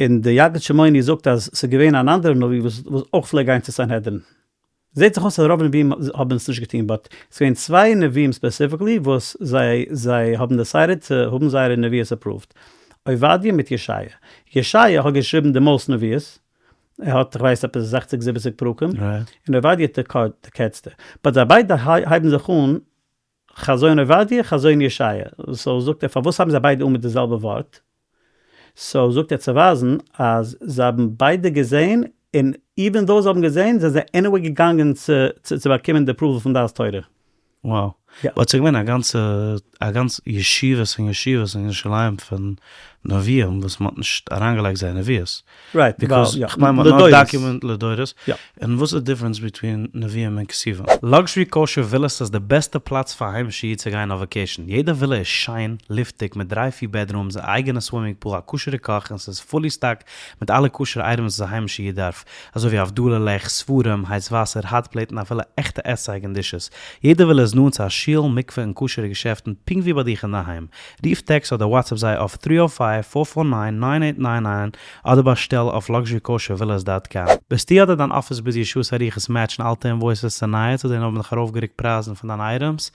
און די ילקוט שמעוני זאגט אז ס'איז געווען אן אנדערע נביא וואס אויך פלעגט גיין צו סנהדרין, זעט זיך אויס אז רוב נביאים האבן עס נישט געטון, but ס'איז געווען צוויי נביאים specifically וואס זיי זיי האבן decided צו האבן זייערע נביאות approved, עובדיה מיט ישעיה, ישעיה האט געשריבן די most נביאות, ער האט כ'ווייס עפעס זעכציג זיבעציג פרקים, און עובדיה די קערצטע, but זיי ביידע הייבן זיך אן חזון עובדיה, חזון ישעיה. so זאגט ער פארוואס הייבן זיי ביידע אן מיט די זעלבע ווארט? so זאגט ער צו ווייזן אז זיי האבן ביידע געזען און even though זיי האבן געזען זענען זיי anyway געגאנגען צו צו באקומען די approval פון דעת תורה. Wow. But ס'איז געווען א גאנצע א גאנץ ישיבות און ישיבות אין ירושלים פון נביאים וואס מ'האט נישט אריינגעלייגט זייער נביאות. Right, because כ'מיין מ'האט נאר document לדורות. און וואס איז די difference between נביאים און כתובים? Luxury Kosher Villas איז די בעסטע פלאץ פאר היימישע איד צו גיין אויף vacation, יעדע ווילע איז שיין, לופטיג, מיט דריי פיר bedrooms, א אייגענע swimming pool, א כשר'ע קאך, און ס'איז fully stocked מיט אלע כשר'ע items וואס א היימישע איד דארף, אזוי ווי הבדלה לעכט, ספרים, הייס וואסער, hot plate און אפילו עכטע עסצייג און dishes. יעדע ווילע איז נאנט צו א שול, מקווה און כשר'ע געשעפטן פונקט ווי ביי דיך אינדערהיים. רוף טעקסט אדער WhatsApp זיי אויף three o five, four four nine, nine eight nine nine אדער באשטעל אויף luxurykoshervillas dot com. ביסטו אדער דיין אפיס busy שעות אריכות match ן אלטע invoices צו נייע צו זען אויב מ'האט ארויפגערוקט פרייזן פון דיינע items?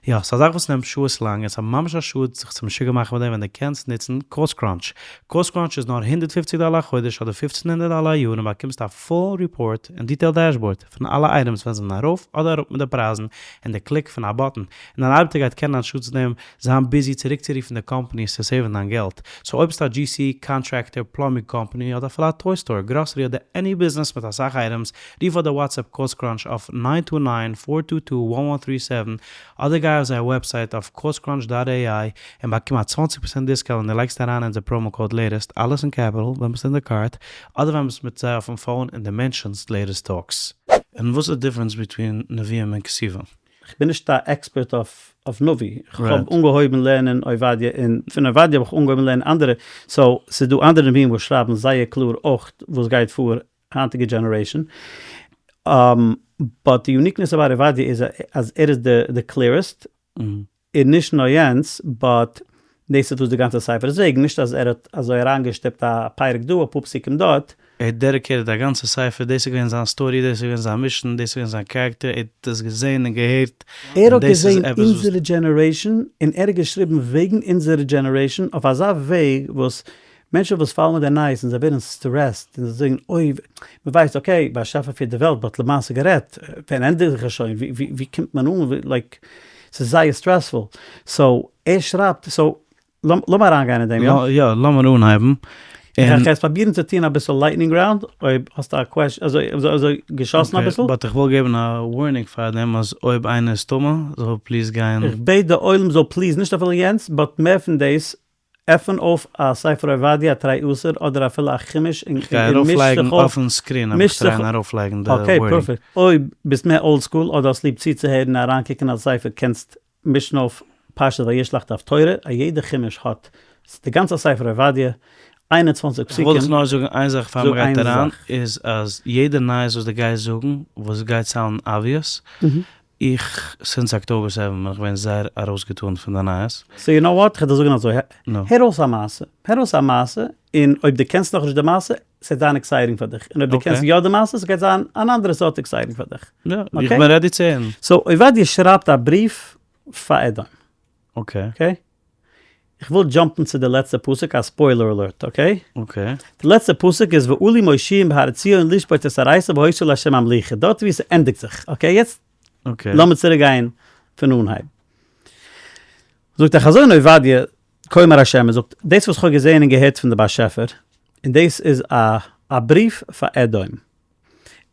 יא, ס'איז א זאך וואס נעמט שעות לאנג און ס'איז ממש א שאד זיך צו משוגע מאכן מיט דעם ווען דו קענסט נוצן Quotes Crunch. Quotes Crunch איז נאר 150 דאלער א חודש אדער 1500 דאלער א יאר און באקומסט א full report און detailed dashboard פון אלע items ווען זיי זענען ארויף אדער אראפ מיט די פרייזן און די click פון א button און דיין ארבעטער גייט קענען אנשטאטס דעם זיין busy צוריקצורופן די companies צו save ן דיין געלט. So אויב ביסטו א GC, contractor, plumbing company, אדער אפילו א toy store, גראסערי אדער any ביזנעס מיט אסאך items, רוף אדער WhatsApp Quotes Crunch אויף nine two nine, four two two, one one three seven, אדער גיי אויף זייער website אויף quotescrunch dot AI און באקום א צוואנציג פראצענט discount ווען דו לייגסט אריין אונזער promo code latest, אלעס אין capital, ווען ביסט אין די cart, אדער ווען ביסט מיט זיי אויפן phone און דו mention סט Latest Talks. און וואס איז די difference between נביאים און כתובים? כ'בין נישט א expert אויף נביא, כ'האב אנגעהויבן לערנען עובדיה און פון עובדיה האב איך אנגעהויבן לערנען אנדערע, so ס'איז דא אנדערע נביאים וואס שרייבן זייער קלאר אויך וואס גייט פאר היינטיגע generation, but די uniqueness about עובדיה איז אז ער איז די clearest, און נישט נאר יענץ, but דאס איז וואס די גאנצע ספר איז וועגן, נישט אז ער האט אזוי אריינגעשטופט א פרק דא אפאר פסוקים דארט. ער האט dedicated א גאנצע ספר, דאס איז געווען זיין story, דאס איז געווען זיין mission, דאס איז געווען זיין character, ער האט עס געזען און געהערט, ער און האט דאס איז געזען עפעס וואס. אונזערע generation און ער האט געשריבן וועגן אונזערע generation אויף אזא וועג וואס מענטשן וואס פאלן מיט די נייעס און זיי ווערן stressed און זיי זאגן אוי, מען ווייסט okay באשעפער פירט די וועלט but למעשה גערעדט ווען ענדיגט זיך עס שוין, ווי קומט מען אן, like ס'איז זייער stressful, so ער שרייבט, so לאמיר אריינגיין אין דעם, יא? יא, לאמיר אנהייבן. איך גיי עס פראבירן צו טון אביסל lightning round, אויב האסטו א question, אזוי אזוי געשאסן אביסל. But איך וויל געבן א warning פאר דעם אז אויב איינער איז טמא זאל please גיין. איך בעט די עולם זאל please, נישט אפילו יענץ, but מער פון דאס, עפן אויף א ספר עובדיה א תרי עשר אדער אפילו א חומש און איך גיי מיש זיך ארויפלייגן אויף אויפן screen האב איך מיש זיך try ען ארויפלייגן די okay wording. Perfect. אויב ביסט מער old school אדער האסט ליב צוצוהערן און אריינקוקן אין א ספר קענסט מישן אויף פרשת וישלח די הפטורה, א יעדע חומש האט די גאנצע ספר עובדיה. 21 פסוקים. כ'וואלט דיך נאר זאגן איין זאך פאר זאג מ'גייט איין אריין, זאך. איז אז יעדע נייעס וואס דו גייסט זאגן וואס גייט sound obvious, איך since October 7 בין איך געווען זייער ארויסגעטאן פון די נייעס. So you know what, כ'וועל דיר זאגן אזוי, נו. הער אויס א מעשה, הער אויס א מעשה, און אויב דו קענסט נאכנישט די מעשה, ס'וועט זיין exciting פאר דיך, און אויב דו קענסט יא די מעשה, ס'גייט זיין אן אנדערע סארט exciting פאר דיך. יא, איך בין ready צו הערן. So עובדיה שרייבט א בריוו פאר אדום. Okay. Okay? איך וויל jump ן צו די לעצטע פסוק, א spoiler alert, okay? Okay. די לעצטע פסוק איז ועלו מושיעים בהר ציון לשפוט את הרייסה והיתה לה' המלוכה, דארט ווי ס'ענדיגט זיך, okay? יעצט לאמיר צוריק גיין פון אנהייב. זאגט דער חזון עובדיה, כה אמר השם, ער זאגט, דאס וואס כ'האב געזען און געהערט פון די באשעפער, און דאס איז א א בריוו פאר אדום,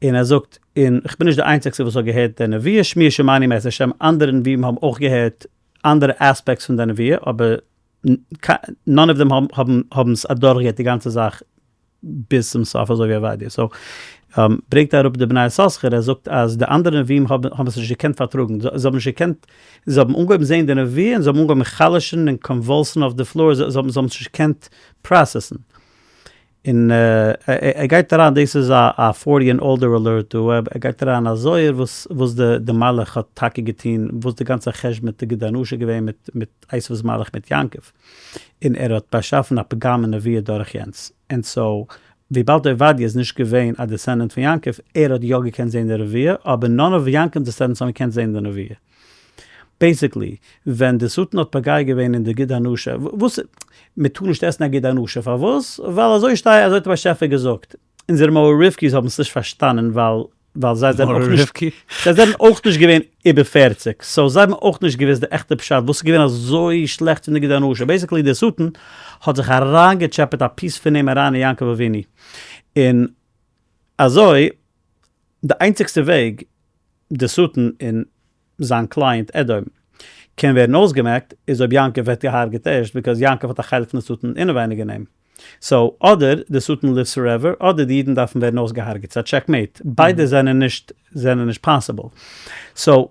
און ער זאגט, און כ'בין נישט די איינציגסטע וואס האט געהערט די נבואה, שמועה שמעתי מאת השם, אנדערע נביאים האבן אויך געהערט אנדערע aspects פון די נבואה, אבער none of them האבן האבן עס אדורכגעהערט די גאנצע זאך ביז צום סוף אזוי ווי עובדיה. So ברענגט אראפ די בני יששכר, ער זאגט אז די אנדערע נביאים האבן האבן עס נישט געקענט פארטראגן, זיי האבן נישט געקענט, זיי האבן אנגעהויבן זען די נבואה און זיי האבן אנגעהויבן חלש'ן און convulse ן אויף די floor, זיי האבן עס נישט געקענט process ן. און ער גייט אריין, דאס איז א forty and older alert דא, ער גייט אריין א זוהר וואס וואס די די מלאך האט טאקע געטון, וואס די גאנצע חשבון מיט די גיד הנשה געווען מיט מיט עשו'ס מלאך מיט יעקב, און ער האט באשאפן א פגם אין נבואה דורך יענץ, און so וויבאלד עובדיה איז נישט געווען א descendant פון יעקב, ער האט יא געקענט זען די נבואה, אבער none of יעקב'ס descendants האבן געקענט זען די נבואה. Basically, ווען די שטן האט פוגע געווען אין די גיד הנשה, וואס, מען טאר נישט עסן א גיד הנשה, פארוואס? ווייל אזוי שטיי, אזוי האט דער באשעפער געזאגט. אונזערע מוה רבקי'ס האבן עס נישט פארשטאנען ווייל ווייל זיי זענען אויך נישט, זיי זענען אויך נישט געווען איבער 40, so זיי האבן אויך נישט געוואוסט די עכטע פשט וואס איז געווען אזוי שלעכט פון די גיד הנשה. Basically דער שטן האט זיך אריינגעטשעפעט א piece פון אים אריין אין יעקב אבינו, און אזוי די איינציגסטע וועג די שטן און זיין client אדום קען ווערן אויסגעמעקט איז אויב יעקב ווערט געהארגעט ערשט because יעקב האט א חלק פון די שטן אינעווייניג אין אים. So אדער די שטן lives forever אדער די אידן דארפן ווערן אויסגעהארגעט. ס'איז א checkmate. ביידע זענען נישט זענען נישט possible. So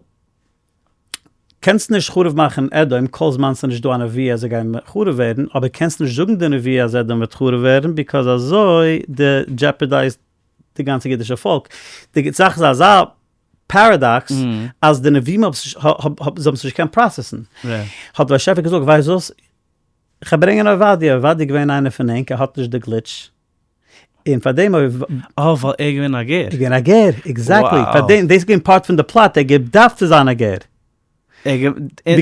קענסט נישט חרוב מאכן אדום כל זמן ס'איז נישט דא א נבואה אז זיי גייען חרוב ווערן אבער קענסט נישט זאגן די נבואה אז אדום וועט חרוב ווערן because אזוי די jeopardize די גאנצע אידישע פאלק. די זאך איז אזא paradox אז די נביאים האבן עס נישט געקענט process ן. האט דער באשעפער געזאגט, ווייסט וואס, כ'וועל ברענגען עובדיה, עובדיה איז געווען איינער פון ענק, ער האט נישט די glitch, און פאר דעם אויב. אה, ווייל ער איז געווען א גר. ער איז געווען א גר, exactly, פאר דעם, דאס איז געווען part פון די plot, ער האט געדארפט צו זיין א גר.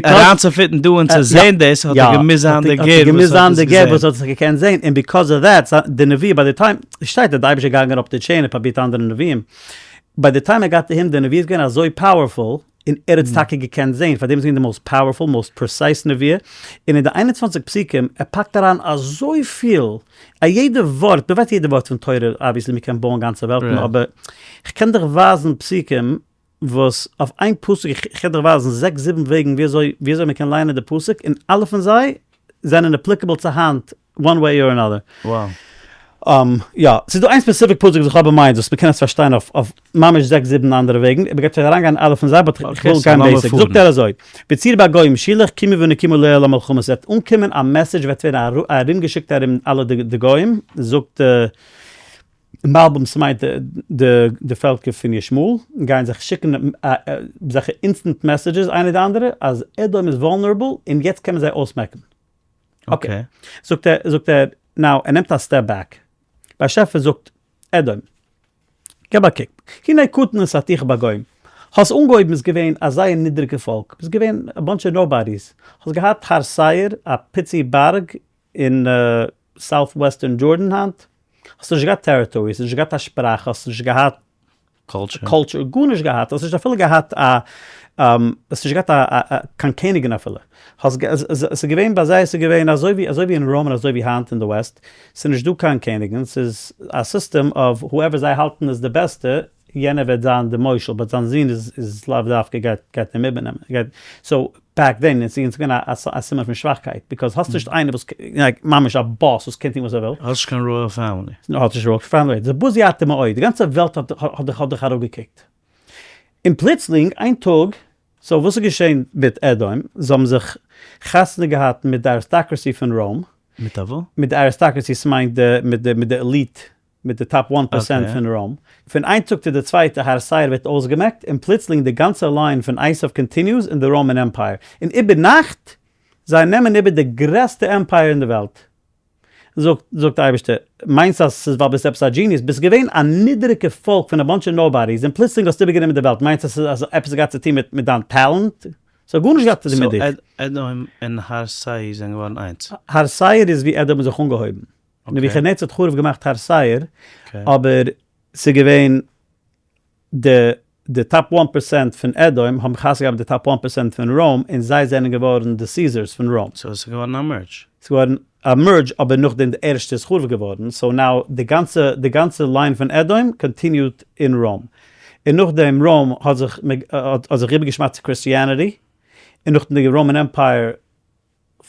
אריינצו fit ן דא און צו זען דאס האט ער געמוזט זיין דער גר וואס האט עס געזען. וואס האט עס געקענט זען, און because of that, די נבואה by the time, שטייט אז די אייבערשטער איז געגאנגען up the chain און פרובירט אנדערע נביאים, by the time ער got to him, די נבואה איז געווען אזוי powerful, און ער האט עס טאקע געקענט זען, פארדעם איז געווען די most powerful, most precise נבואה, און אין די 21 פסוקים, ער פאקט אריין אזויפיל, א יעדע ווארט, מען ווייסט יעדע ווארט פון תורה, obviously מען קען בויען גאנצע וועלטן, אבער כ'קען דיך ווייזן פסוקים וואס אויף איין פסוק, איך קען דיך ווייזן זעקס זיבן וועגן ווי אזוי ווי אזוי מען קען ליינען די פסוק און אלע פון זיי זענען applicable צו היינט one way or another. יא, ס'איז דא איין specific פסוק וואס איך האב אין mind וואס מ'קען עס פארשטיין אויף אויף ממש זעקס זיבן אנדערע וועגן, איך גיי נישט אריינגיין אין אלע פון זיי but איך וויל גיין basic. זאגט ער אזוי, בצור בגוים שילח קימו ונקומה לאל המלחמה, ס'וועט אנקומען א message וועט ווערן ארומגעשיקט ארום אלע די גוים, זאגט מלבים ס'מיינט די פעלקער פון ישמעאל גייען זיך שיקן אזעלכע instant messages איינער די אנדערע אז אדום איז vulnerable און יעצט קען מען זיי אויסמעקן. Okay. זאגט ער זאגט ער now ער נעמט א step back. באשעפער זאגט אדום געב א קוק הנה קטן נתתיך בגוים האסט אנגעהויבן ביסט געווען א זייער נידריגע פאלק ביסט געווען א bunch of nobodies האסט געהאט הר שעיר א פיצי בארג אין south western Jordan היינט, האסט נישט געהאט territory, האסט נישט געהאט א שפראך, האסט נישט געהאט culture, גארנישט געהאט, האסט נישט אפילו געהאט א, האסט נישט געהאט א קיין קעניגן אפילו, האסט ס'איז געווען ביי זיי, ס'איז געווען אזוי ווי אזוי ווי אין Rome און אזוי ווי היינט אין די West, ס'איז נישט דא קיין קעניגן, ס'איז א system of whoever זיי האלטן איז די בעסטע, יענער וועט זיין די מושל, but זיין זון איז לאו דווקא גייט גייט אים איבערנעמען, גייט, so back then איז עס געווען א סימן פון שוואכקייט, because האסט נישט איינער וואס like ממש א boss וואס קען טון וואס ער וויל. האסט נישט קיין royal family. האסט נישט royal family, די בוזי אתה מאוד, די גאנצע וועלט האט האט האט דיך אראפגעקוקט. און פלוצלינג איין טאג, so וואס איז געשען מיט אדום, זיי האבן זיך חתונה געהאט מיט די aristocracy פון Rome. מיט א וואו? מיט די aristocracy ס'מיינט די מיט די מיט די elite מיט די top one percent פון רוים. פון איין טאג צו די צווייטע הר שעיר ווערט אויסגעמעקט און פלוצלינג די גאנצע line פון עשיו continues אין די Roman Empire און איבערנאכט זיי נעמען איבער די גרעסטע empire אין די וועלט. זאגט זאגט די אייבערשטער, מיינסט אז ס'איז ווייל ביסט עפעס א genius? ביסט געווען א נידעריגע פאלק פון א bunch of nobodies און פלוצלינג האסטו איבערגענומען די וועלט, מיינסט אז ס'איז אז עפעס געהאט צו טון מיט מיט דיין טאלאנט? ס'האט גארנישט געהאט צו טון מיט דיך. so אדום און הר שעיר זענען געווארן איינס? הר שעיר איז ווי אדום האט זיך אנגעהויבן. נבוכדנצר האט חרוב געמאכט הר שעיר, אבער ס'איז געווען די די top one percent פון אדום האבן חתונה געהאט מיט די top one percent פון רוים און זיי זענען געווארן די Caesars פון רוים. so עס איז געווארן א merge. ס'איז געווארן א merge אבער נאכדעם די ערשטע איז חרוב געווארן so now די גאנצע די גאנצע line פון אדום continued אין רוים און נאכדעם רוים האט זיך האט זיך איבערגעשמדט צו Christianity און נאכדעם די Roman Empire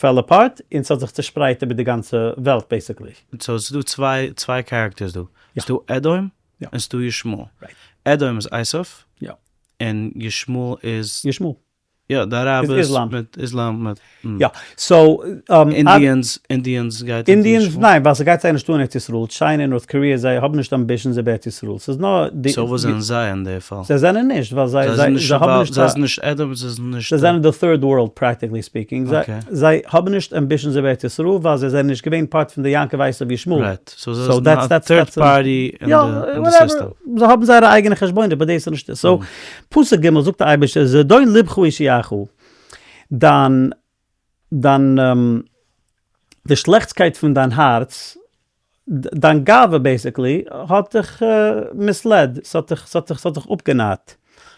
fell apart און ס'האט זיך צושפרייט איבער די גאנצע וועלט basically. so ס'איז דא צוויי צוויי characters דא. ס'איז דא אדום און ס'איז דא ישמעאל. אדום איז עשיו. און ישמעאל איז. ישמעאל. יא, די אראבערס מיט איסלאם מיט. יא, so. Indians, Indians גייט אונטער ישמעאל? ניין, ווייל ס'גייט זיי נישט אן ארץ ישראל, טשיינע, North Korea, זיי האבן נישט ambitions איבער ארץ ישראל, ס'איז נאר די. so וואס זענען זיי אין די פאל? זיי זענען נישט, ווייל זיי זיי האבן נישט. זיי זענען נישט אדום, זיי זענען נישט. זיי זענען די third world practically speaking, זיי האבן נישט ambitions איבער ארץ ישראל ווייל זיי זענען נישט געווען part פון די יעקב עשו ישמעאל. right, so זיי זענען א third party אין די סיסטעם. זיי האבן זייערע אייגענע חשבונות but דאס איז נישט, so פסוק ג' זאגט דער אייבערשטער זדון לבך השיאך, דיין דיין די שלעכטסקייט פון דיין הארץ, דיין גאווה basically, האט דיך misled, ס'האט דיך ס'האט דיך ס'האט דיך אפגענארט.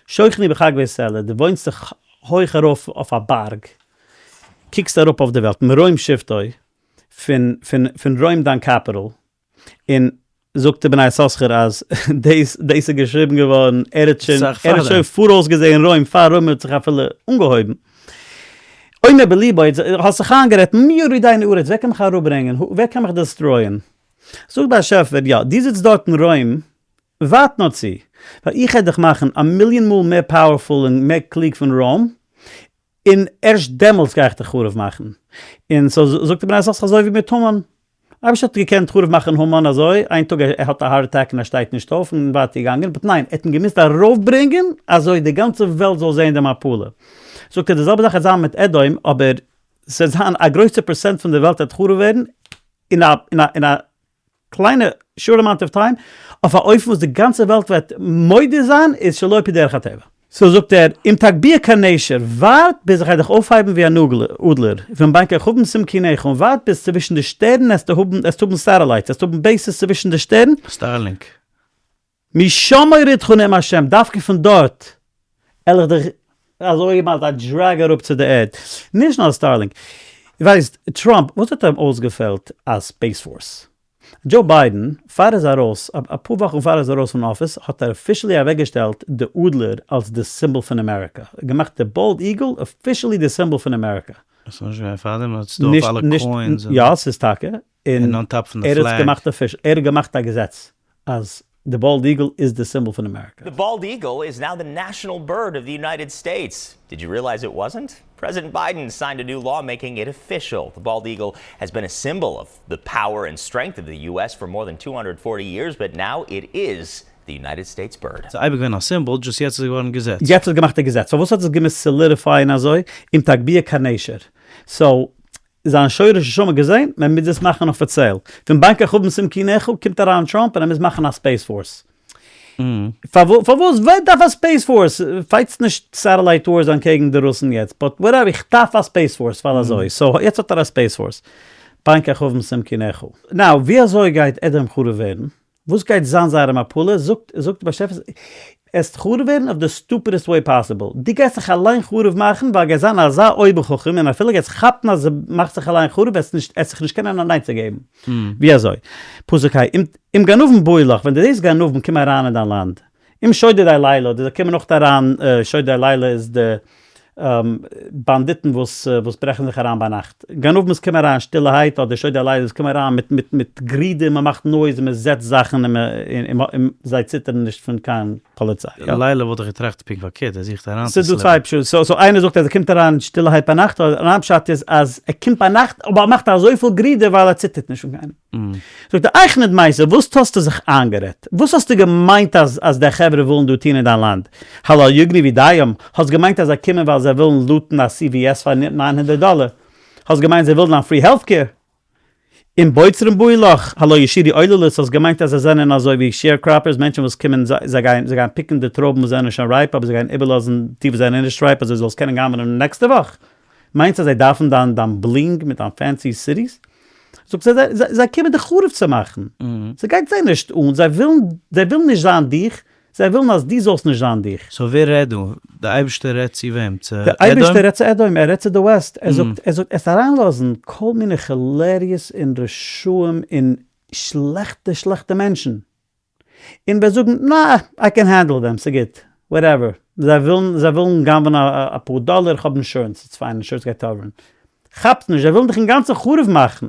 שוכני בחגוי סלע, דו וואוינסט זיך הויך ארויף אויף א בארג, קוקסט אראפ אויף די וועלט, מרום שבתו, פון פון פון רוים דיין capital, און זאגט די בני יששכר אז דאס דאס איז געשריבן געווארן, ער האט שוין ער האט שוין פאראויס געזעהן רוים פאר רוים האט זיך אפילו אנגעהויבן. אומר בליבו, האסט זיך איינגערעדט, מי יורידני ארץ, ווער קען מיך אראפברענגען, ווער קען מיך destroy ען? זאגט באשעפער, יא, דו זיצט דארט אין רוים, ווארט נאר צו, ווייל איך העט דיך מאכן א מיליאן מאל מער powerful און מער קלוג פון רוים, און ערשט דעמאלטס גיי איך דיך חרוב מאכן. און so זאגט דער בני יששכר אזוי ווי מיט המן. אייבערשטער האט געקענט חרוב מאכן המן אזוי, איין טאג ער האט א heart attack און ער שטייט נישט אויף און ווייטער געגאנגען, but ניין, ער האט אים געמוזט ארויפברענגען אזוי די גאנצע וועלט זאל זען די מפלה. זאגט ער די זעלבע זאך וועט זיין מיט אדום, אבער ס'וועט זיין א גרויסע פערסענט פון די וועלט וועט חרוב ווערן אין א אין א אין א קליינע short amount of time, אויף א אופן וואס די גאנצע וועלט וועט מודה זיין איז שלא עפ"י דרך הטבע. so זאגט ער, אם תגביה כנשר, ווארט ביז איך גיי דיך אויפהייבן ווי אן אדלער, ואם בין כוכבים שים קינך, און ווארט ביז צווישן די שטערן עסטו האבן, עסטו האבן satellites, עסטו האבן bases צווישן די שטערן, Starlink. משם אורידך נאם השם, דווקא פון דארט על איך דיך אזוי געמאכט א drag אראפ צו די ערד. נישט נאר Starlink. ווייסט, טראמפ, וואס האט אים אויסגעפעלט א space force? דזשאו ביידען, פאר ער איז ארויס, אפאר וואכן פאר ער איז ארויס פון אפיס, האט ער officially אוועקגעשטעלט די אדלער אלס די symbol פון אמעריקא. געמאכט די bald eagle officially די symbol פון אמעריקא. עס איז נישט געווען פארדעם? עס איז דא אויף אלע coins? יא, ס'איז טאקע. און on top פון די ער האט עס flag. געמאכט official, ער האט געמאכט א געזעץ אז די bald eagle איז די symbol פון אמעריקא. The bald eagle is now the national bird of the United States. Did you realize it wasn't? President Biden signed a new law making it official. The bald eagle has been a symbol of the power and strength of the U.S. for more than 240 years, but now it is the United States bird. ס'איז אייביג געווען א symbol, just יעצט איז געווארן געזעץ. יעצט איז געמאכט א געזעץ. פארוואס האט עס געמוזט solidify ען אזוי? אם תגביה כנשר. so זיין שורש נשמה געזען, מען מוז עס מאכן אפיציעל. פון בין כוכבים שים קינך קומט אריין טראמפ און ער מוז מאכן א space force. פארוואס? ווער דארף א space force? fight סט נישט satellite wars אנטקעגן די רוסן יעצט, but whatever, איך דארף א space force ווייל אזוי, so יעצט האט ער א space force. בין כוכבים שים קינך. now, ווי אזוי גייט אדום חרוב ווערן? וואס גייט זיין זייערע מפלה? זאגט זאגט די באשעפער, עסט חרוב ווערן אויף די stupidest way possible, דו גייסט זיך אליין חרוב מאכן ווייל גייסט זיין אזא אויבער חכם און אפילו גייסט כאפן אז מאכסט זיך אליין חרוב וועסט נישט עסט זיך נישט קענען אן עצה געבן. ווי אזוי? פסוק ה', אם גנבים באו לך, ווען דו זעסט גנבים קומען אריין אין דיין לאנד, אם שודדי לילה, די זיי קומען אויך אריין, שודדי לילה איז די באנדיטן וואס וואס ברעכן זיך אריין ביינאכט, גנבים וואס קומען אריין שטילערהייט אדער שודדי לילה וואס קומען אריין מיט מיט מיט גרידער, מען מאכט noise און מען זעצט זאכן און מען און זיי ציטערן נישט פון קיין. פאליציי, יא. לילה וואלט איך געטראכט פונקט פארקערט, ער זוכט אריין צו ס'איז דא סליפן. צוויי פשטים, so so איינער זאגט אז ער קומט אריין שטילערהייט ביינאכט, אדער אן אנדער פשט איז אז ער קומט ביינאכט אבער ער מאכט אזויפיל גערודער ווייל ער ציטערט נישט פון קיינעם. זאגט ער, איך נדמית, וואס האסטו זיך איינגערעדט? וואס האסטו געמיינט אז אז די חברה ווילן דא טון אין דיין לאנד? הלא יגנבו דים, האסט געמיינט אז זיי קומען ווייל זיי ווילן loot ן א CVS פאר 900 דאלער? האסט געמיינט זיי ווילן דיין free health care? אם בוצרים באו לך, הלא ישירו עוללות, האסט געמיינט אז זיי זענען אזוי ווי sharecroppers, מענטשן וואס קומען זיי גייען זיי גייען pick ן די טרויבן וואס זענען שוין ripe אבער זיי גייען איבערלאזן די וואס זענען נישט ripe אזוי זאלסט קענען גנב'נען נעקסטע וואך? מיינסט אז זיי דארפן דיין דיין bling מיט דיין fancy cities? זאגט זיי זיי זיי קומען דיך חרוב צו מאכן, ס'גייט זיי נישט אן, זיי ווילן זיי ווילן נישט זיין דיך, זיי ווילן אז דו זאלסט נישט זיין דיך. so ווער רעדט דא? די אייבערשטער רעדט צו וועם? צו די אדום? אייבערשטער רעדט צו אדום, ער רעדט צו די West, ער זאגט, ער זאגט, עסט אריינלאזן כל מיני חולריות און רשעים און שלעכטע שלעכטע מענטשן, און וועסט זאגן, נא, I can handle them, ס'גוט, whatever, זיי ווילן, זיי ווילן גנב'ן אפאר דאלער, איך האב אינשורענס, it's fine, אינשורענס גייט cover ן. כאפסט נישט, זיי ווילן דיך אינגאנצן חרוב מאכן.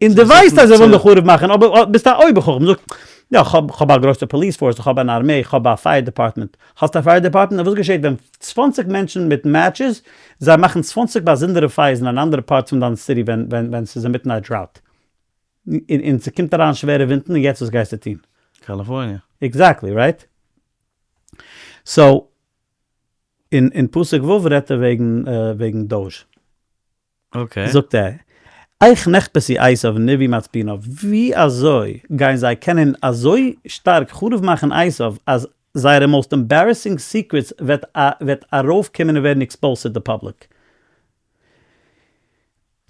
און דו ווייסט אז זיי ווילן דיך חרוב מאכן, אבער ביסט א אויבער חכם, זאגסט, יא, כ'האב, כ'האב א גרויסע police force, איך האב אן ארמעי, איך האב א fire department. האסט א fire department? און וואס געשעט ווען 20 מענטשן מיט matches, זיי מאכן 20 באזונדערע fires אין אן אנדערע part פון דיין city ווען, ווען, ווען ס'איז אינמיטן א drought? און, און ס'קומט אריין שווערע ווינטן, און יעצט וואס גייסטו טון? קאליפארניע. Exactly, right? So, אין, אין פסוק ו' רעדט ער וועגן, וועגן דאוזש. Okay. זאגט ער, איך נחפשו עשיו נביא מצפונו, ווי אזוי גייען זיי קענען אזוי שטארק חרוב מאכן עשיו אז זייערע most embarrassing secrets וועט וועט ארויפקומען און ווערן exposed צו די public?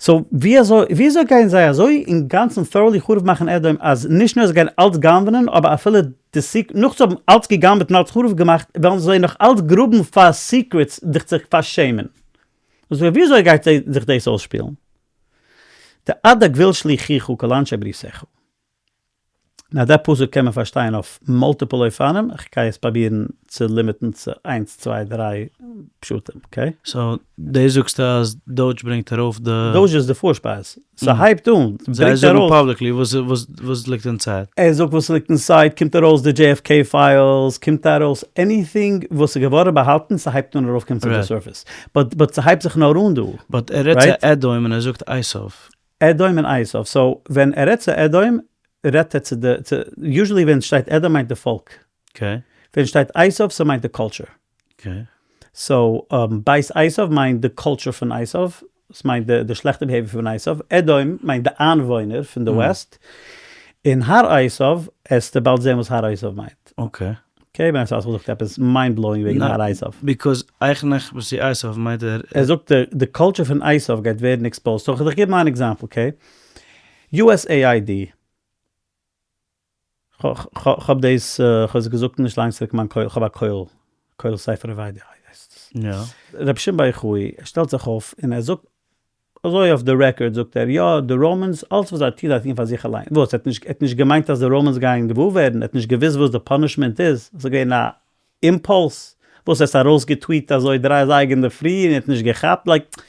So ווי אזוי ווי אזוי גייען זיי אזוי אינגאנצן thoroughly חרוב מאכן אדום אז נישט נאר זיי גייען אלץ גנב'נען אבער אפילו די secret נאך צו האבן אלץ געגנב'ט און אלץ חרוב געמאכט וועלן זיי נאך אלץ גראבן פאר secrets דיך צו פארשעמען? אזוי וויאזוי גייט זיך דאס אויסשפילן? די עד הגבול שלוחך כל אנשי בריתך. נאר דער פסוק קען מען פארשטיין אויף multiple אופנים, איך גיי עס פראבירן צו limit ן צו איינס צוויי דריי פשטים, okay? So דאס זאגסטו אז דאוזש ברענגט ארויף די. דאוזש איז די פארשפייז, ס'הייבט אן, זיי ברענגט זאגן ארויס. publicly וואס ליגט inside. ער זאגט וואס ליגט inside, קומט ארויס די JFK files, קומט ארויס anything וואס איז געווארן באהאלטן, ס'הייבט אן ארויפקומען צו די surface, but but ס'הייבט זיך נאר אן דא. But ער רעדט צו אדום און ער זאגט עשיו. אדום און עשיו, so ווען ער רעדט צו אדום רעדט ער צו די, צו, usually ווען ס'שטייט אדום מיינט די פאלק. Okay. ווען שטייט עשיו ס'מיינט די culture. Okay. So בית עשיו מיינט די culture פון עשיו, ס'מיינט די די שלעכטע behavior פון עשיו, אדום מיינט די איינוואוינער פון די West, און הר עשיו, עסטו באלד זען וואס הר עשיו מיינט. Okay. Okay, ווען עשיו זאגט עפעס mind blowing וועגן הר עשיו. Because איך נחפשו עשיו מיינט ער. ער זאגט די culture פון עשיו גייט ווערן exposed, so כ'וועל דיך געבן איין example, okay? USAID, כ'האב דאס, כ'האב עס געזאגט נישט לאנג צוריק אין מיין כולל, כ'האב א כולל, כולל ספר עובדיה הייסט עס. רבי שמעון בר יוחאי, ער שטעלט זיך אויף און ער זאגט, אזוי אויף די record זאגט ער, יא, די Romans, אלץ וואס זיי טוהן, זיי טוהן פאר זיך אליין. וואס? ער האט נישט, ער האט נישט געמיינט אז די Romans גייען געוואר ווערן? ער האט נישט געוואוסט וואס די punishment איז? עס איז געווען א impulse? וואס? ער האט עס ארויסגעטוויט אזוי דריי אזייגער אינדערפרי און ער האט נישט געכאפט? Like,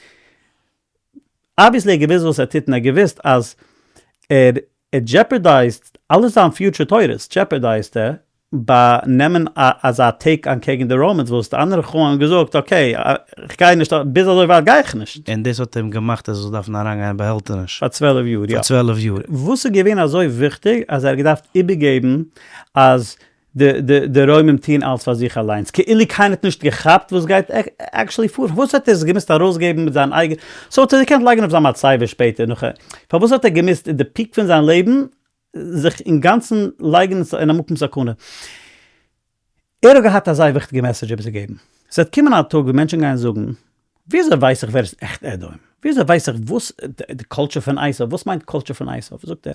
obviously ער האט געוואוסט וואס ער טוט און ער האט געוואוסט אז ער ער jeopardize ט אלע זיין future תורות jeopardize ט ער ביי נעמען אזא take אנטקעגן די Romans וואס די אנדערע חכמים האבן געזאגט okay איך גיי נישט ביז אזוי ווייט גיי איך נישט. און דאס האט אים געמאכט ער זאל דארפן אריינגיין אין באהעלטעניש. פאר 12 יאר יא. פאר 12 יאר. וואס איז געווען אזוי וויכטיג אז ער האט געדארפט איבערגעבן אז די די די רוימים טוהן אלץ פאר זיך אליינס, כאילו קיינער האט נישט געכאפט וואס גייט actually פאר, פארוואס האט ער עס געמוזט ארויסגעבן מיט זיין אייגענע, so האט ער געקענט לייגן אויף זיין מצבה שפעטער נאך, פארוואס האט ער געמוזט אין די peak פון זיין לעבן זיך אינגאנצן לייגן אין א מקום סכנה? ער האט געהאט א זייער וויכטיגע message איבערצוגעבן, ס'וועט קומען א טאג ווי מענטשן גייען זאגן, וויאזוי ווייס איך ווער איז עכט אדום? וויאזוי ווייס איך וואס די culture פון עשיו, וואס מיינט culture פון עשיו? זאגט ער,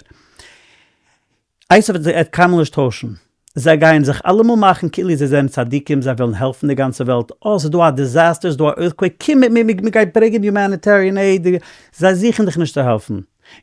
עשיו וועט זיך קיינמאל נישט טוישן, זיי גייען זיך אלעמאל מאכן כאילו זיי זענען צדיקים, זיי ווילן העלפן די גאנצע וועלט, אה ס'איז דא א disaster, ס'איז דא א earthquake, קום מיט מיר, מ'גייט ברענגען humanitarian aid, זיי זוכן דיך נישט צו העלפן,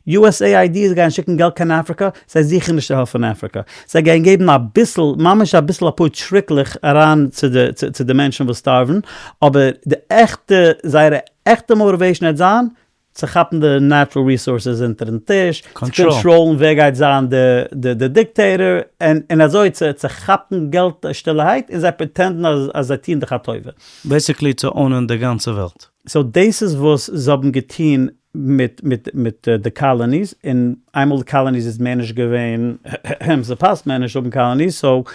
USAID זיי גייען שיקן געלט קיין אפריקא, זיי זוכן נישט צו העלפן אפריקא, זיי גייען געבן אביסל, ממש אביסל אפאר טריקלעך אריין צו די צו די מענטשן וואס starve ן, אבער די עכטע, זייערע עכטע motivation וועט זיין. צו כאפן די natural resources אונטערן טיש, צו קאנטראלן ווער גייט זיין די dictator, און אזוי צו כאפן געלט שטילערהייט, און זיי pretend ן אז זיי טוען דיך א טובה. Basically צו own ען די גאנצע וועלט. So דאס איז וואס זיי האבן געטון מיט מיט די colonies, און איינמאל די colonies איז מער נישט געווען, ס'פאסט מער נישט האבן colonies, so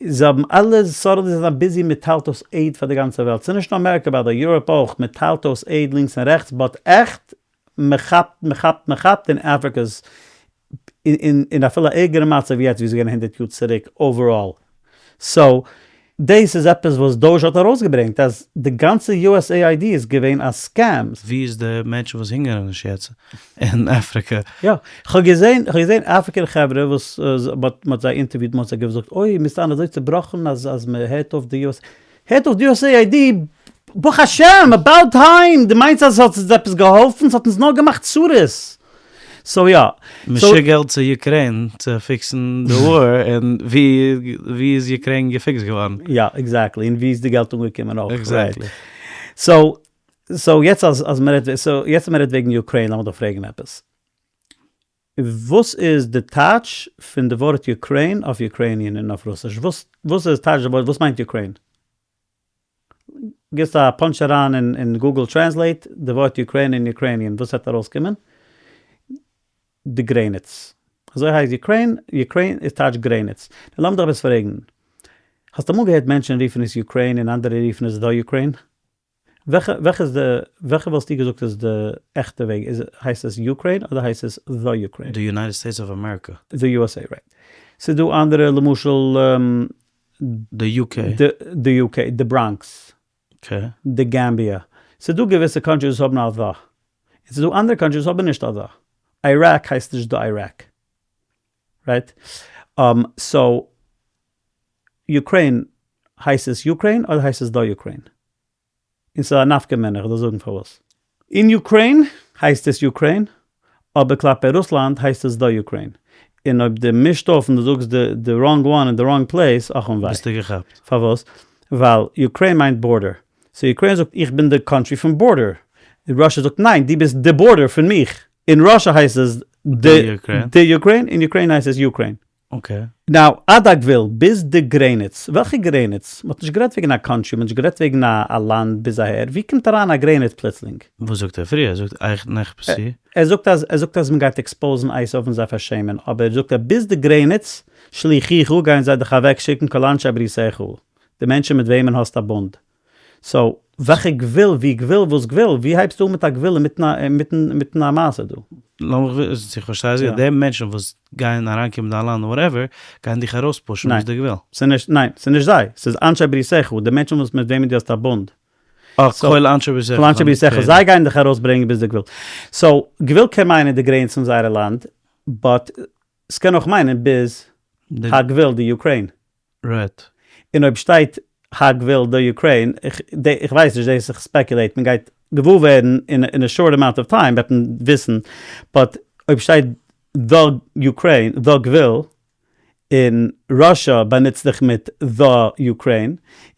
זיי האבן אלע suddenly זיי זענען busy מען טיילט אויס aid פאר די גאנצע וועלט, ס'איז נישט נאר אמעריקע by the way, Europe אויך, מען טיילט אויס aid לינקס און רעכטס, but עכט מען כאפט מען כאפט מען כאפט, און אפריקע איז אין אפילו א ערגערע מצב יעצט ווי ס'איז געווען 100 יאר צוריק overall, so דאס איז עפעס וואס דאזש האט ארויסגעברענגט אז די גאנצע USAID איז געווען א scam. ווי איז די מענטשן וואס הונגערן נישט יעצט אין אפריקע? יא, כ'האב געזען, כ'האב געזען African חברה וואס מ'האט זיי אינטערוויוט, מ'האט זיי געזאגט אוי מיר זענען אזוי צובראכן אז אז מ'הערט אויף די US, הערט אויף די USAID, ברוך השם, about time, דו מיינסט אז ס'האט אונז עפעס געהאלפן? ס'האט אונז נאר געמאכט צרות. So יא. מען שיקט געלט צו Ukraine צו fix ן די war, און ווי איז Ukraine געפיקסט געווארן? יא, exactly, און ווי איז די געלט אנגעקומען אויך. Exactly. So, so יעצט אז אז מען רעדט, so יעצט אז מען רעדט וועגן Ukraine לאמיר דיך פרעגן עפעס. וואס איז די טייטש פון די ווארט Ukraine אויף Ukrainian און אויף רוסיש? וואס וואס איז טייטש די ווארט, וואס מיינט Ukraine? גיבסט א punch אריין אין Google Translate די ווארט Ukraine אין Ukrainian וואס וועט ארויסקומען? די גרעניץ. אזוי הייסט Ukraine, Ukraine איז טייטש גרעניץ. נו לאמיר דיך עפעס פרעגן, האסט אמאל געהערט מענטשן רופן עס Ukraine און אנדערע רופן עס the Ukraine? וועלכע וועלכע איז די וועלכע וואלסטו געזאגט איז די עכטע וועג? איז הייסט עס Ukraine אדער הייסט עס the Ukraine? די United States of America. The USA right. ס'איז דא אנדערע למשל די UK. די UK, די Bronx. די Gambia. ס'איז דא געוויסע countries וואס האבן א the. און ס'איז דא אנדערע countries וואס האבן נישט א the. Iraq הייסט נישט the Iraq. Right? So Ukraine הייסט עס Ukraine אדער הייסט עס the Ukraine? און ס'איז א נפקא מינה, כ'וועל דיר זאגן פארוואס. אין Ukraine הייסט עס Ukraine, אבער כלפי רוסלאנד הייסט עס the Ukraine. און אויב דו מישט אויף און דו זאגסט די wrong one אין די wrong place, אך און וויי. ביסטו געכאפט. פארוואס? ווייל Ukraine מיינט border. So Ukraine זאגט איך בין די country פון border. Russia זאגט ניין דו ביסט די border פון מיך. אין Russia הייסט עס די Ukraine, אין Ukraine הייסט עס Ukraine. Okay. Now, עד הגבול, ביז די גרעניץ, וועלכע גרעניץ? מ'האט נישט גערעדט וועגן א country, מ'האט נישט גערעדט וועגן א לאנד ביז אהער, ווי קומט אריין א גרעניץ פלוצלינג? וואס זאגט ער פריער? ער זאגט אייך נחפשי. ער זאגט אז ער זאגט אז מ'גייט expose ן עשיו און זיי פארשעמען, אבער זאגט ער ביז די גרעניץ, שליחוך גייען זיי דיך אוועקשיקן כל אנשי בריתך, די מענטשן מיט וועמען האסט א בונד. So, וועלכע גבול, ווי גבול, וואס גבול, ווי הייבסטו אן מיט א גבול אינמיטן א מעשה דא? לאמיך וויסן צו איך פארשטיי עס גוט, די מענטשן וואס גייען אריינקומען אין דיין לאנד whatever, גייען דיך ארויספושן ביז די גבול? ס'איז נישט, ניין, ס'איז נישט זיי, ס'איז אנשי בריתך, די מענטשן וואס מיט וועמען דו האסט א בונד. אה, כל אנשי בריתך. כל אנשי בריתך, זיי גייען דיך ארויסברענגען ביז די גבול. So, גבול קען מיינען די גרעניץ פון זייערע לאנד, but ס'קען אויך מיינען ביז הגבול, די Ukraine. Right. און אויב שטייט הגבול די Ukraine, איך ווייס נישט, דאס איך speculate, מען גייט געוואר ווערן אין א short amount of time וועט מען וויסן, but אויב שטייט the Ukraine, the גבול, און Russia באנוצט זיך מיט the Ukraine,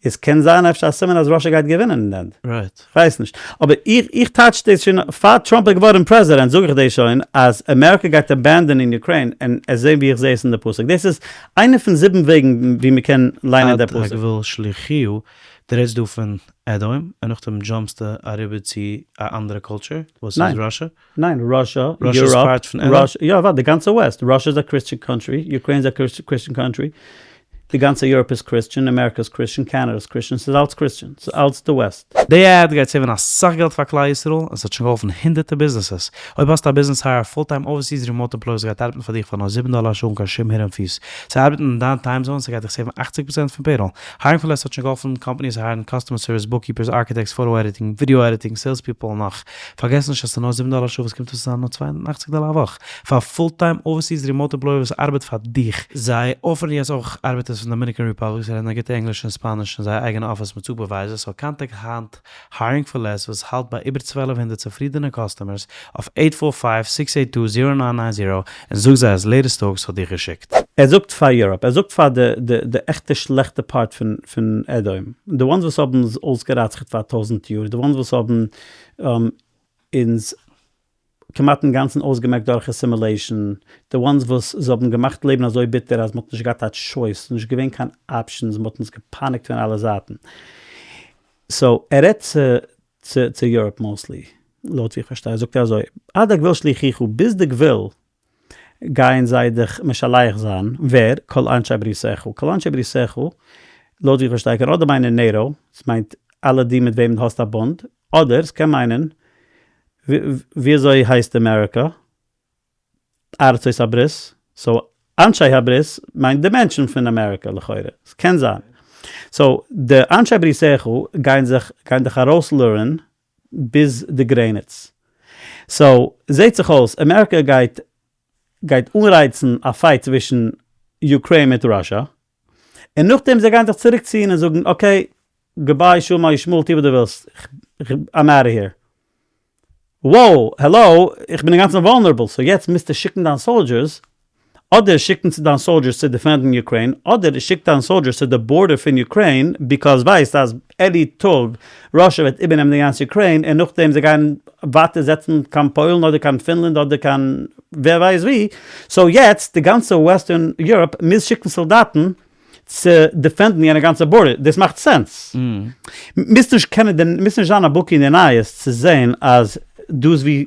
איז קען זיין אפשר א סימן אז Russia גייט געווינען אין די end. Right. כ'ווייס נישט. אבער איך איך טייטש דאס שוין פאר טראמפ איז געווארן פרעזידענט זאג איך דאס שוין אז אמעריקא גייט abandon ען Ukraine און עס זעהן ווי איך זעה עס אין די פסוק. דאס איז איינע פון זיבן וועגן ווי מען קען ליינען עד די פסוק. הגבול שליחוך, דו רעדסט דא פון אדום, און נאכדעם jump סטו אריבער צו א אנדערע culture וואס איז Russia? ניין, Russia, Europe, יא אוודאי, די גאנצע West, Russia איז א Christian country, Ukraine איז א Christian country, די גאנצע Europe איז Christian, אמעריקא איז Christian, קאנאדע איז Christian, ס'איז אלץ Christian, ס'איז אלץ די West. די ad גייט save ן אסאך געלט פאר כלל ישראל, און ס'האט שוין געהאלפן הונדערטער ביזנעסעס. אויב האסטו א ביזנעס hire א full time overseas remote employee וואס גייט ארבעטן פאר דיך פאר נאר זיבן דאלער א שעה אן קיין שום hidden fees. זיי ארבעטן אין דיין time zone, ס'גייט דיך save ן אכציג פראצענט פון payroll. Hiring for Less האט שוין געהאלפן companies hire ן customer service, bookkeepers, architects, photo editing, video editing, sales people און נאך. פארגעס נישט אז ס'איז נאר זיבן דאלער א שעה וואס קומט אויס צו זיין נאר 82 דאלער א וואך פאר א full time overseas remote employee וואס ארבעט פאר דיך. זיי offer ן יעצט אויך ארבעטערס פון Dominican Republic וואס רעדן א גוטע ענגליש און ספאניש אין זייער אייגענע אפיס מיט supervisors so contact היינט Hiring for Less וואס האלט ביי איבער 1200 צופרידענע customers אויף eight four five six eight two zero nine nine zero און זאג זיי אז Latest Talks האט דיך געשיקט. ער זאגט פאר Europe, ער זאגט פאר די די די עכטע שלעכטע part פון פון אדום, די ones וואס האבן אונז אויסגערצח'ט פאר טויזענט יאר, די ones וואס האבן אונז. כמעט אינגאנצן אויסגעמעקט דורך assimilation, די ones וואס זיי האבן געמאכט לעבן אזוי ביטער אז מ'האט נישט געהאט א choice, נישט געווען קיין options, מ'האט אונז געפייניגט פון אלע זייטן. so ער רעדט צו צו Europe mostly, לויט ווי איך פארשטיי זאגט ער אזוי, עד הגבול שלחוך, ביז די גבול גייען זיי דיך משלח זיין, ווער? כל אנשי בריתך, כל אנשי בריתך, לויט ווי איך פארשטיי קען אדער מיינען נעטא, ס'מיינט אלע די מיט וועם דו האסט א בונד, אדער ס'קען מיינען ווי אזוי הייסט אמעריקא? ארצות הברית, so אנשי הברית מיינט די מענטשן פון אמעריקא לכאורה, ס'קען זיין. so די אנשי בריתך גייען זיך גייען דיך ארויסלורען ביז די גרעניץ. so זעהט זיך אויס אמעריקא גייט גייט אנרייצן א fight צווישן Ukraine מיט Russia, און נאכדעם זיי גייען זיך צוריק ציען און זאגן okay goodbye שלום על ישמעאל טו וואס דו ווילסט I'm outta here. wow hello איך בין אינגאנצן vulnerable so יעצט מוזטו שיקן דיין soldiers אדער שיקן צו דיין soldiers צו defend ן Ukraine אדער שיק דיין soldiers צו די border פון Ukraine because ווייסט אז any טאג Russia וועט איבערנעמען די גאנצע Ukraine און נאכדעם זיי גייען ווייטער זעצן קיין פוילן אדער קיין פינלענד אדער קיין ווער ווייסט ווי, so יעצט די גאנצע Western Europe מוז שיקן סאלדאטן צו defend ן יענע גאנצע border, דאס מאכט sense? מוזט נישט קענען די, מוזט נישט זיין א בקי אין די נייעס צו זען אז דא איז ווי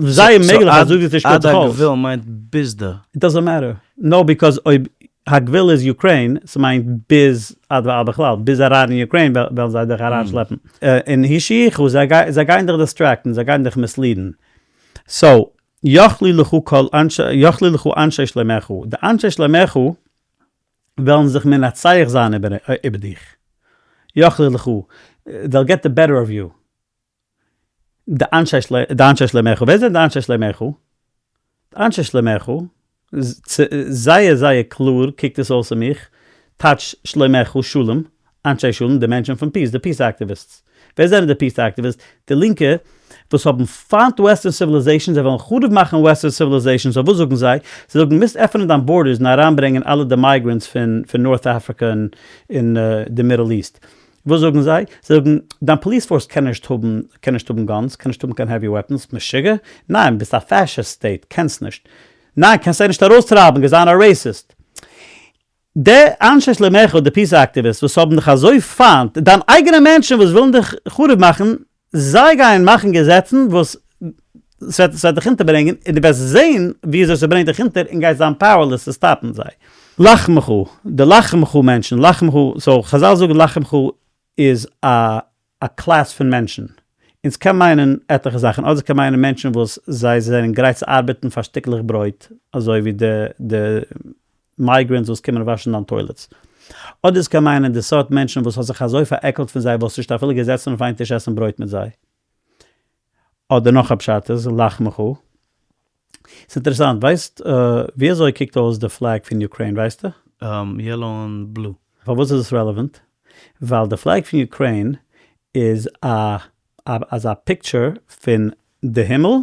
זייער מעגליך אז אזוי ווי ס'שפילט זיך אויס. עד הגבול מיינט ביז די. It doesn't matter. No because אויב הגבול איז Ukraine, ס'מיינט ביז עד ועד בכלל, ביז אריין אין Ukraine וועלן זיי דיך אריינשלעפן. און השיחו, זיי גייען דיך distract ן, זיי גייען דיך mislead ן. so, יכלו לך כל אנשי, יכלו לך אנשי שלומך, די אנשי שלומך וועלן זיך מנצח זיין איבער דיך. יכלו לך, they'll get the better of you. די אנשי שלומך, ווער זענען די אנשי שלומך? די אנשי שלומך, זייער זייער קלאר קוקט עס אויס צו מיך, טייטש שלומך שלום, אנשי שלום, די מענטשן פון peace, די peace activists. ווער זענען די peace activists? די לינקע וואס האבן פיינט Western civilization, זיי ווילן חרוב מאכן Western civilization, so וואס זאגן זיי? זיי זאגן מוזט עפענען דיין borders און אריינברענגען אלע די migrants פון North Africa און די Middle East. וואס זאגן זיי? זיי זאגן, דיין police force קען נישט האבן, קען נישט האבן guns, קען נישט האבן קיין heavy weapons, משוגע? ניין, ביסט א fascist state, קענסט נישט. ניין, קענסט זיי נישט ארויסטרייבן, גייסט זיין א racist. די אנשי שלומך, די peace activists וואס האבן דיך אזוי פיינט, דיין אייגענע מענטשן וואס ווילן דיך חרוב מאכן, זיי גייען מאכן געזעצן וואס ס'וועט ס'וועט דיך אונטערברענגען, און דו וועסט זען ווי אזוי ס'ברענגט דיך אונטער און גייסט זיין powerless צו stop ן זיי. לחמך, די לחמך מענטשן, לחמך, so חזל זאגן לחמך איז א א class פון מענטשן, און ס'קען מיינען עטליכע זאכן, אדער ס'קען מיינען מענטשן וואס זיי זענען גרייט צו ארבעטן פאר שטיקלעך ברויט, אזוי ווי די די migrants וואס קומען וואשן דיין toilets. אדער ס'קען מיינען די סארט מענטשן וואס האט זיך אזוי פארעקלט פון זיי וואלסט נישט אפילו געזעצן אויף איין טיש עסן ברויט מיט זיי. אדער נאך א פשט איז לחמך. ס'אינטערעסאנט, ווייסט ווי אזוי קוקט אויס די flag פון Ukraine ווייסטו? Yellow און blue. פארוואס איז עס relevant? ווייל די flag פון Ukraine איז א אזא picture פון די הימל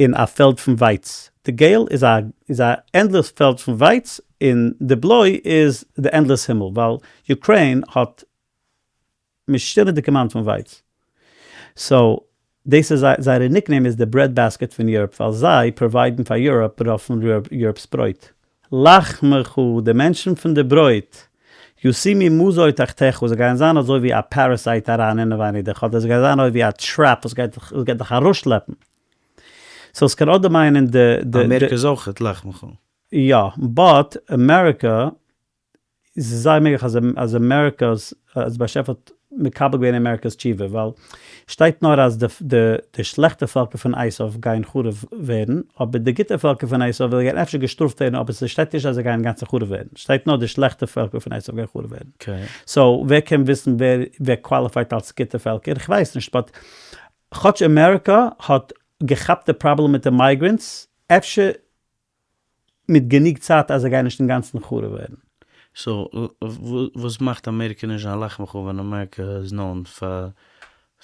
און א פעלד פון ווייץ, די געל איז א איז א endless פעלד פון ווייץ און די בלוי איז די endless הימל ווייל Ukraine האט משונה'דיגע amount פון ווייץ so דאס איז זייערע nickname איז די bread basket פון Europe ווייל זיי provide ן פאר Europe רוב פון Europe's ברויט. לחמך, די מענטשן פון די ברויט, ישימו מזור תחתיך, זיי גייען זיין אזוי ווי א parasite אריין אינעווייניג דיך, אדער זיי גייען זיין אזוי ווי א trap וואס גייט דיך וואס גייט דיך אראפשלעפן. So ס'קען אדער מיינען די די. אמעריקע איז אויכעט לחמך. יא, but אמעריקע ס'איז זייער מעגליך אז אז אמעריקא'ס אז באשעפער האט מקבל געווען אמעריקא'ס תשובה ווייל שטייט נאר אז די די די שלעכטע פעלקער פון עשיו גייען חרוב ווערן אבער די גוטע פעלקער פון עשיו וועלן גייען אפשר געשטראפט ווערן אבער ס'שטייט נישט אז זיי גייען אינגאנצן חרוב ווערן שטייט נאר די שלעכטע פעלקער פון עשיו גייען חרוב ווערן so ווער קען וויסן ווער ווער qualify ט אלס גוטע פעלקער איך ווייס נישט but כאטש אמעריקא האט געכאפט די פראבלעם מיט די migrants אפשר מיט גענוג צייט אז זיי גייען נישט אינגאנצן חרוב ווערן. So וואס מאכט אמעריקע נישט זיין לחמך ווען אמעריקע איז known פאר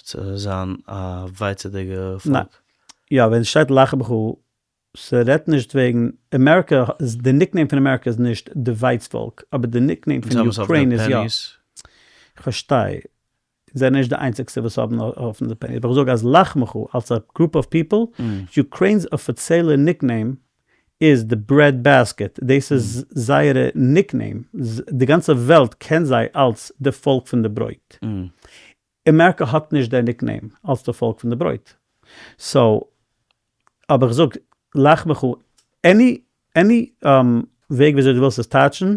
צו זיין א ווייצעדיגע פאלק? יא ווען סשטייט לחמך ס'רעדט נישט וועגן אמעריקע, די nickname פון אמעריקע איז נישט די ווייץ פאלק אבער די nickname פון Ukraine איז יא. כ'פארשטיי. זענען נישט די איינציגסטע וואס האבן אויפן די penny, אבער איך זאג אז לחמך אלס א group of people, Ukraine's אפיציעלע nickname איז די bread basket, דאס איז זייערע nickname, די גאנצע וועלט קען זיי אלס די פאלק פון די ברויט. אמעריקא האט נישט די nickname אלס די פאלק פון די ברויט. so, אבער איך זאג לחמך, any any וועג וויאזוי דו ווילסט עס טייטשן,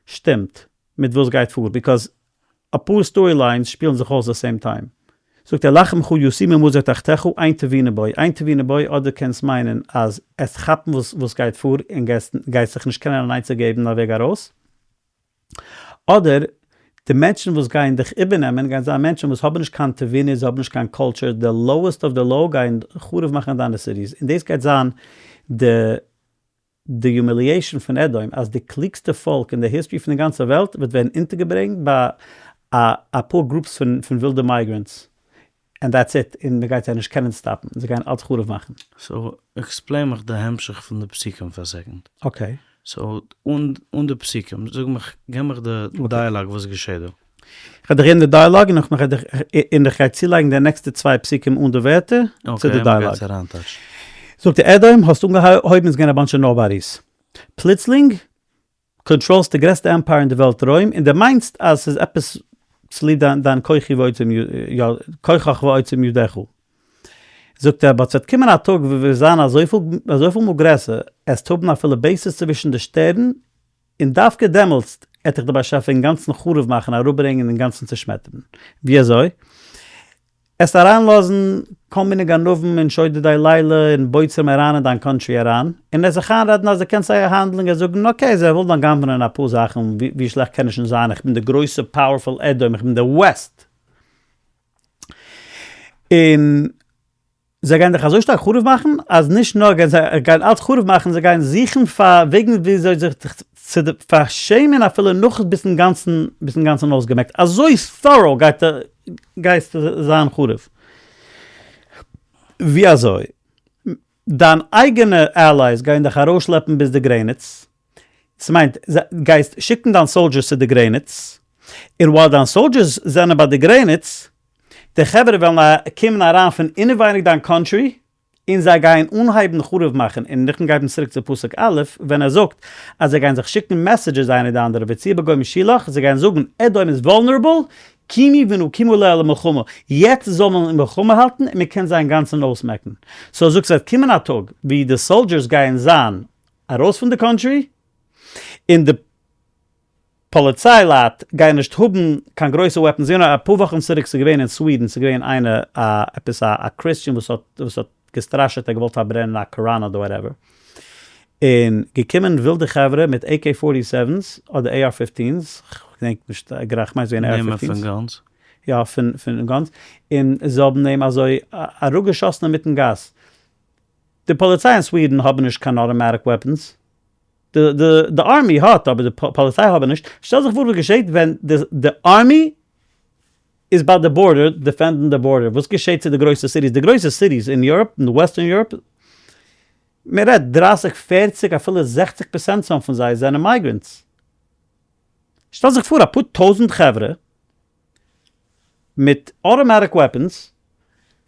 שטימט מיט וואס גייט פאר, because אפאר story lines שפילן זיך אויס די same time. זאגט ער לחמך ישימו מזור תחתיך אין תבונה בו, אין תבונה בו אדער קענסט מיינען אז עסט כאפן וואס וואס גייט פאר און גייסט גייסט זיך נישט קענען אן עצה געבן א וועג ארויס, אדער די מענטשן וואס גייען דיך איבערנעמען גייען זיין מענטשן וואס האבן נישט קיין תבונה זיי האבן נישט קיין culture די lowest of the low גייען חרוב מאכן דיינע cities און דאס גייט זיין די די humiliation פון אדום אז די קלוגסטע פאלק אין די history פון די גאנצע וועלט וועט ווערן אונטערגעברענגט ביי א אפאר groups פון פון ווילדע migrants and that's it און מען גייט זיי נישט קענען stop ן זיי גייען אלץ חרוב מאכן. so explain מיך די המשך פון די פסוקים פאר א second. okay. so אן אן די פסוקים זאג מיך געב מיך די dialogue וואס געשעט דא. כ'וועל דיך געבן די dialogue און נאכדעם און איך גיי צולייגן די נעקסטע צוויי פסוקים אן די ווערטער צו די dialogue. זאגט ער אדום האסט אנגעהויבן איז געווען א bunch of nobodies. פלוצלינג control סט די גרעסטע empire אין די וועלט רוים און די מיינסט אז ס'איז עפעס צוליב דיין דיין כוחי ועוצם כוחך ועוצם ידך. זאגט ער but ס'וועט קומען א טאג ווען וועסט זיין אזויפיל אזויפיל מאל גרעסער עסט האבן אפילו bases צווישן די שטערן און דווקא דעמאלטס עט דיך דער באשעפער אינגאנצן חרוב מאכן, אראפברענגען און אינגאנצן צעשמעטערן. ווי אזוי? עסט אריינלאזן כל מיני גנבים און שודדי לילה און בוצרים אריין אין דיין קאנטרי אריין, און עסט זיך איינרעדן אז דו קענסט זיי האנדלן, גייסט זאגן okay זיי ווילן דאך גנב'נען אפאר זאכן, ווי שלעכט קען עס שוין זיין, איך בין די גרויסע powerful אדום, איך בין די West. און זיי גייען דיך אזוי שטארק חרוב מאכן, אז נישט נאר גייען זיי גייען אלץ חרוב מאכן, זיי גייען זוכן פאר וועגן וויאזוי זיך צו פארשעמען אפילו נאך ביסט אינגאנצן ביסט אינגאנצן אויסגעמעקט, אזוי thorough גייט גייסטו זיין חרוב. ווי אזוי? דיין אייגענע allies גייען דיך ארויסשלעפן ביז די גרעניץ, ס'מיינט גייסט שיקן דיין soldiers צו די גרעניץ, און while דיין soldiers זענען ביי די גרעניץ, די חברה וועלן קומען אריין פון אינעווייניג דיין קאנטרי, און זיי גייען אנהייבן חרוב מאכן, און נאכדעם גייט מען צוריק צו פסוק א', ווען ער זאגט אז זיי גייען זיך שיקן messages איינער די אנדערע, והוציאה בגוים שילח, זיי גייען זאגן אדום איז vulnerable, קימי ונקימה עליה למלחמה, יעצט זאל מען מלחמה האלטן און מען קען זיי אינגאנצן אויסמעקן. so ער זאגט ס'וועט קומען א טאג ווי די soldiers גייען זיין ארויס פון די קאנטרי, און די פאליציי לייט גייען נישט האבן קיין גרויסע weapons, you know אפאר וואכן צוריק ס'איז געווען אין סווידן ס'איז געווען איינער א עפעס א Christian וואס האט וואס האט געסטראשעט ער האט געוואלט פארברענען א קאראן אדער whatever, און געקומען ווילדע חברה מיט AK forty sevens אדער AR fifteenס, כ'געדענק נישט גראד כ'מיין ס'איז געווען AR נעמען fifteenס. פון guns. יא פון פון guns, און זיי האבן אים אזוי אראפגעשאסן אינמיטן גאס, די פאליציי אין סווידן האבן נישט קיין automatic weapons, די די די army האט אבער די פאליציי האבן נישט, שטעל זיך פאר וואס געשעט ווען די די army איז ביי די border defend ן די border, וואס געשעט צו די גרויסע cities, די גרויסע cities אין Europe, אין Western Europe, מען רעדט דרייסיג פערציג אפילו זעכציג פערסענט some פון זיי זענען migrants, שטעל זיך פאר אפאר טויזענט חברה מיט automatic weapons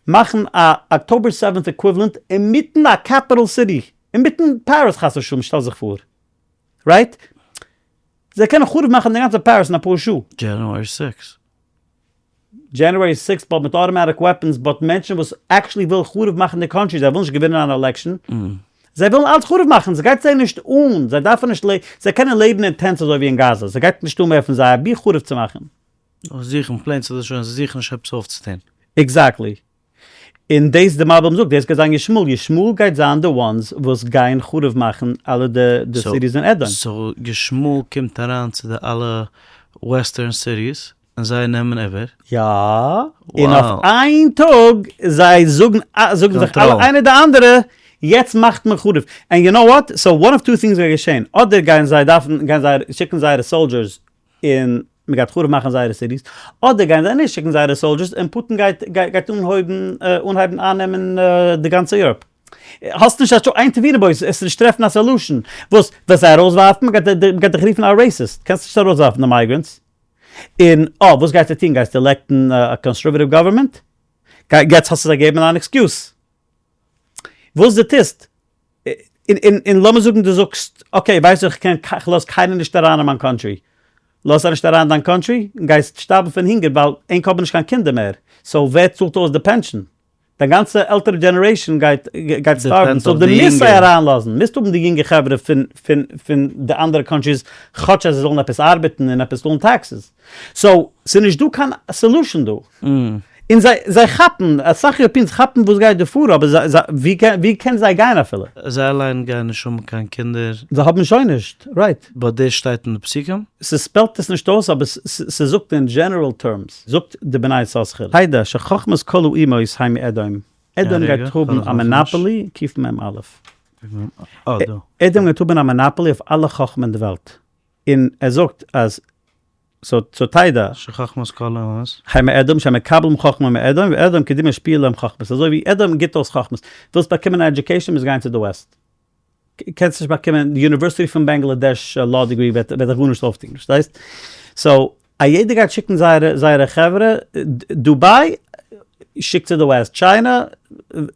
מאכן א October seventh equivalent אינמיטן א capital city, אינמיטן פאריס חס ושלום שטעל זיך פאר, right? זיי קענען חרוב מאכן די גאנצע פאריס אין אפאר שעה. January six. January six but מיט automatic weapons but מענטשן וואס actually ווילן חרוב מאכן די קאנטרי זיי ווילן נישט געווינען אן election זיי ווילן אלץ חרוב מאכן ס'גייט זיי נישט אן זיי דארפן נישט זיי קענען לעבן אין tents אזוי ווי אין גאזא ס'גייט נישט אן מער פון זיי אבי חרוב צו מאכן. זיי זוכן plain צו דאס שוין זיי זוכן נישט עפעס אויפצוטון. exactly. און דאס די מלבי"ם זאגט דאס גייט זיין ישמעאל, ישמעאל גייט זיין די ones וואס גייען חרוב מאכן אלע די cities אין אדום. so ישמעאל קומט אריין צו די אלע western cities און זיי נעמען איבער. יא, און אויף איין טאג זיי זאגן זאגן זיך אלע איינער די אנדערע יעצט מאכט מען חרוב, and you know what, so one of two things גייט געשען, אדער גייען זיי דארפן גייען זיי שיקן זייערע soldiers און מען גייט חרוב מאכן זייערע cities, אדער גייען זיי נישט שיקן זייערע soldiers און פוטין גייט גייט אנהויבן אנהייבן אייננעמען די גאנצע Europe. האסט נישט א טשו איין תביעה בויס עס נישט טרעפן א solution, וואס וועסט זיי ארויסווארפן? מען גייט דיך רופן א racist, קענסט נישט ארויסווארפן די migrants. און אה, וואס גייסטו טון? גייסטו elect ן א conservative government? יעצט האסטו זיי געגעבן אן excuse וואס דו טוסט. און לאמיר זאגן דו זאגסט okay ווייסט איך קען איך לאז קיינעם נישט אריין אין מיין country. לאז זיי נישט אריין אין דיין country און גייסט שטארבן פון הונגער ווייל ענק האבן נישט קיין קינדער מער. סאו ווער צאלט אויס די pension? דיין גאנצע עלטערע generation גייט גייט שטארבן, סאו דו מוזט זיי אריינלאזן, מוזט האבן די יונגע חברה פון פון פון די אנדערע countries כאטש אז זיי זאלן עפעס ארבעטן און עפעס צאלן taxes, סאו ס'איז נישט דא קיין solution דא, און זיי זיי כאפן, אסאך Europeans כאפן וואס גייט דא פאר אבער זיי זיי ווי קען ווי קען זיי גיין אפילו? זיי אליין גייען נישט האבן קיין קינדער. זיי האבן שוין נישט, right. But דאס שטייט אין די פסוקים? ס' spell ט עס נישט אויס אבער ס'זאגט אין general terms, זאגט די בני יששכר, תדע שחכמת כל האומות היא מאדום, אדום גייט האבן א monopoly, קמ א, אדום גייט האבן א monopoly אויף אלע חכמה אין די וועלט, און ער זאגט אז סאו תדע שחכמת כל האומות. היא מאדום שמקבלים חכמה מאדום ואדום כדין משפיע להם חכמות, אזוי ווי אדום גיבט אויס חכמות, ווילסט באקומען א education מוזט גיין צו די West. קענסט נישט באקומען די university פון באנגלאדעש law degree וועט דיך גארנישט אויפטון, פארשטייסט? סאו א יעדער גייט שיקן זייערע זייערע חברה, דובאי שיקט צו די West, טשיינע,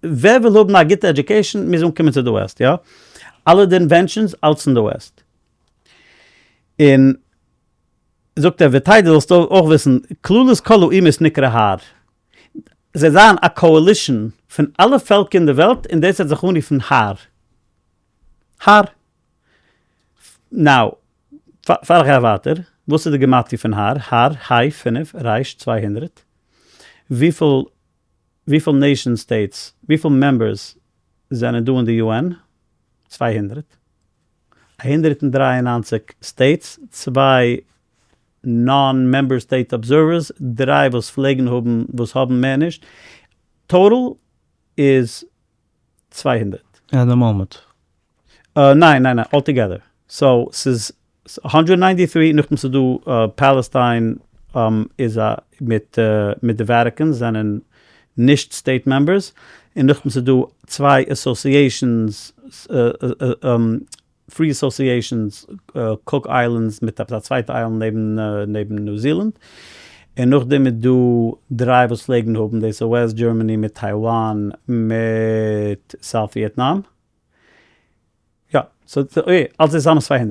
ווער וויל האבן א גוטע education מוז אנקומען צו די West, יא? אלע די inventions אלץ אין די West. און זאגט ער ותדע זאלסטו אויך וויסן, כללות כל האומות נקרא הר. זיי זיין א coalition פון אלע פעלקער אין די וועלט און דאס וועט זיך אנרופן הר. הר. Now, פאר איך גיי ווייטער, וואס איז די גימטריא פון הר? הר, היי, פינף, רייש, 200. וויפיל וויפיל nation states, וויפיל members זענען דא אין די UN? 200. 193 states, צוויי non member state observers, דריי וואס פלעגן האבן וואס האבן מער נישט, total איז 200. At the moment. ניין ניין ניין, all together. סאו ס'איז 193, נאכדעם ס'איז דא פאלעסטיין איז א מיט מיט די Vatican זענען נישט state members, און נאכדעם ס'איז דא צוויי associations free associations, Cook Islands מיט עפעס א צווייטע island נעבן נעבן ניו זילאנד, און נאכדעם איז דא דריי וואס פלעגן האבן, דאס איז West Germany מיט טייוואן מיט South Vietnam, יא, סאו אלס איז צוזאמען 200.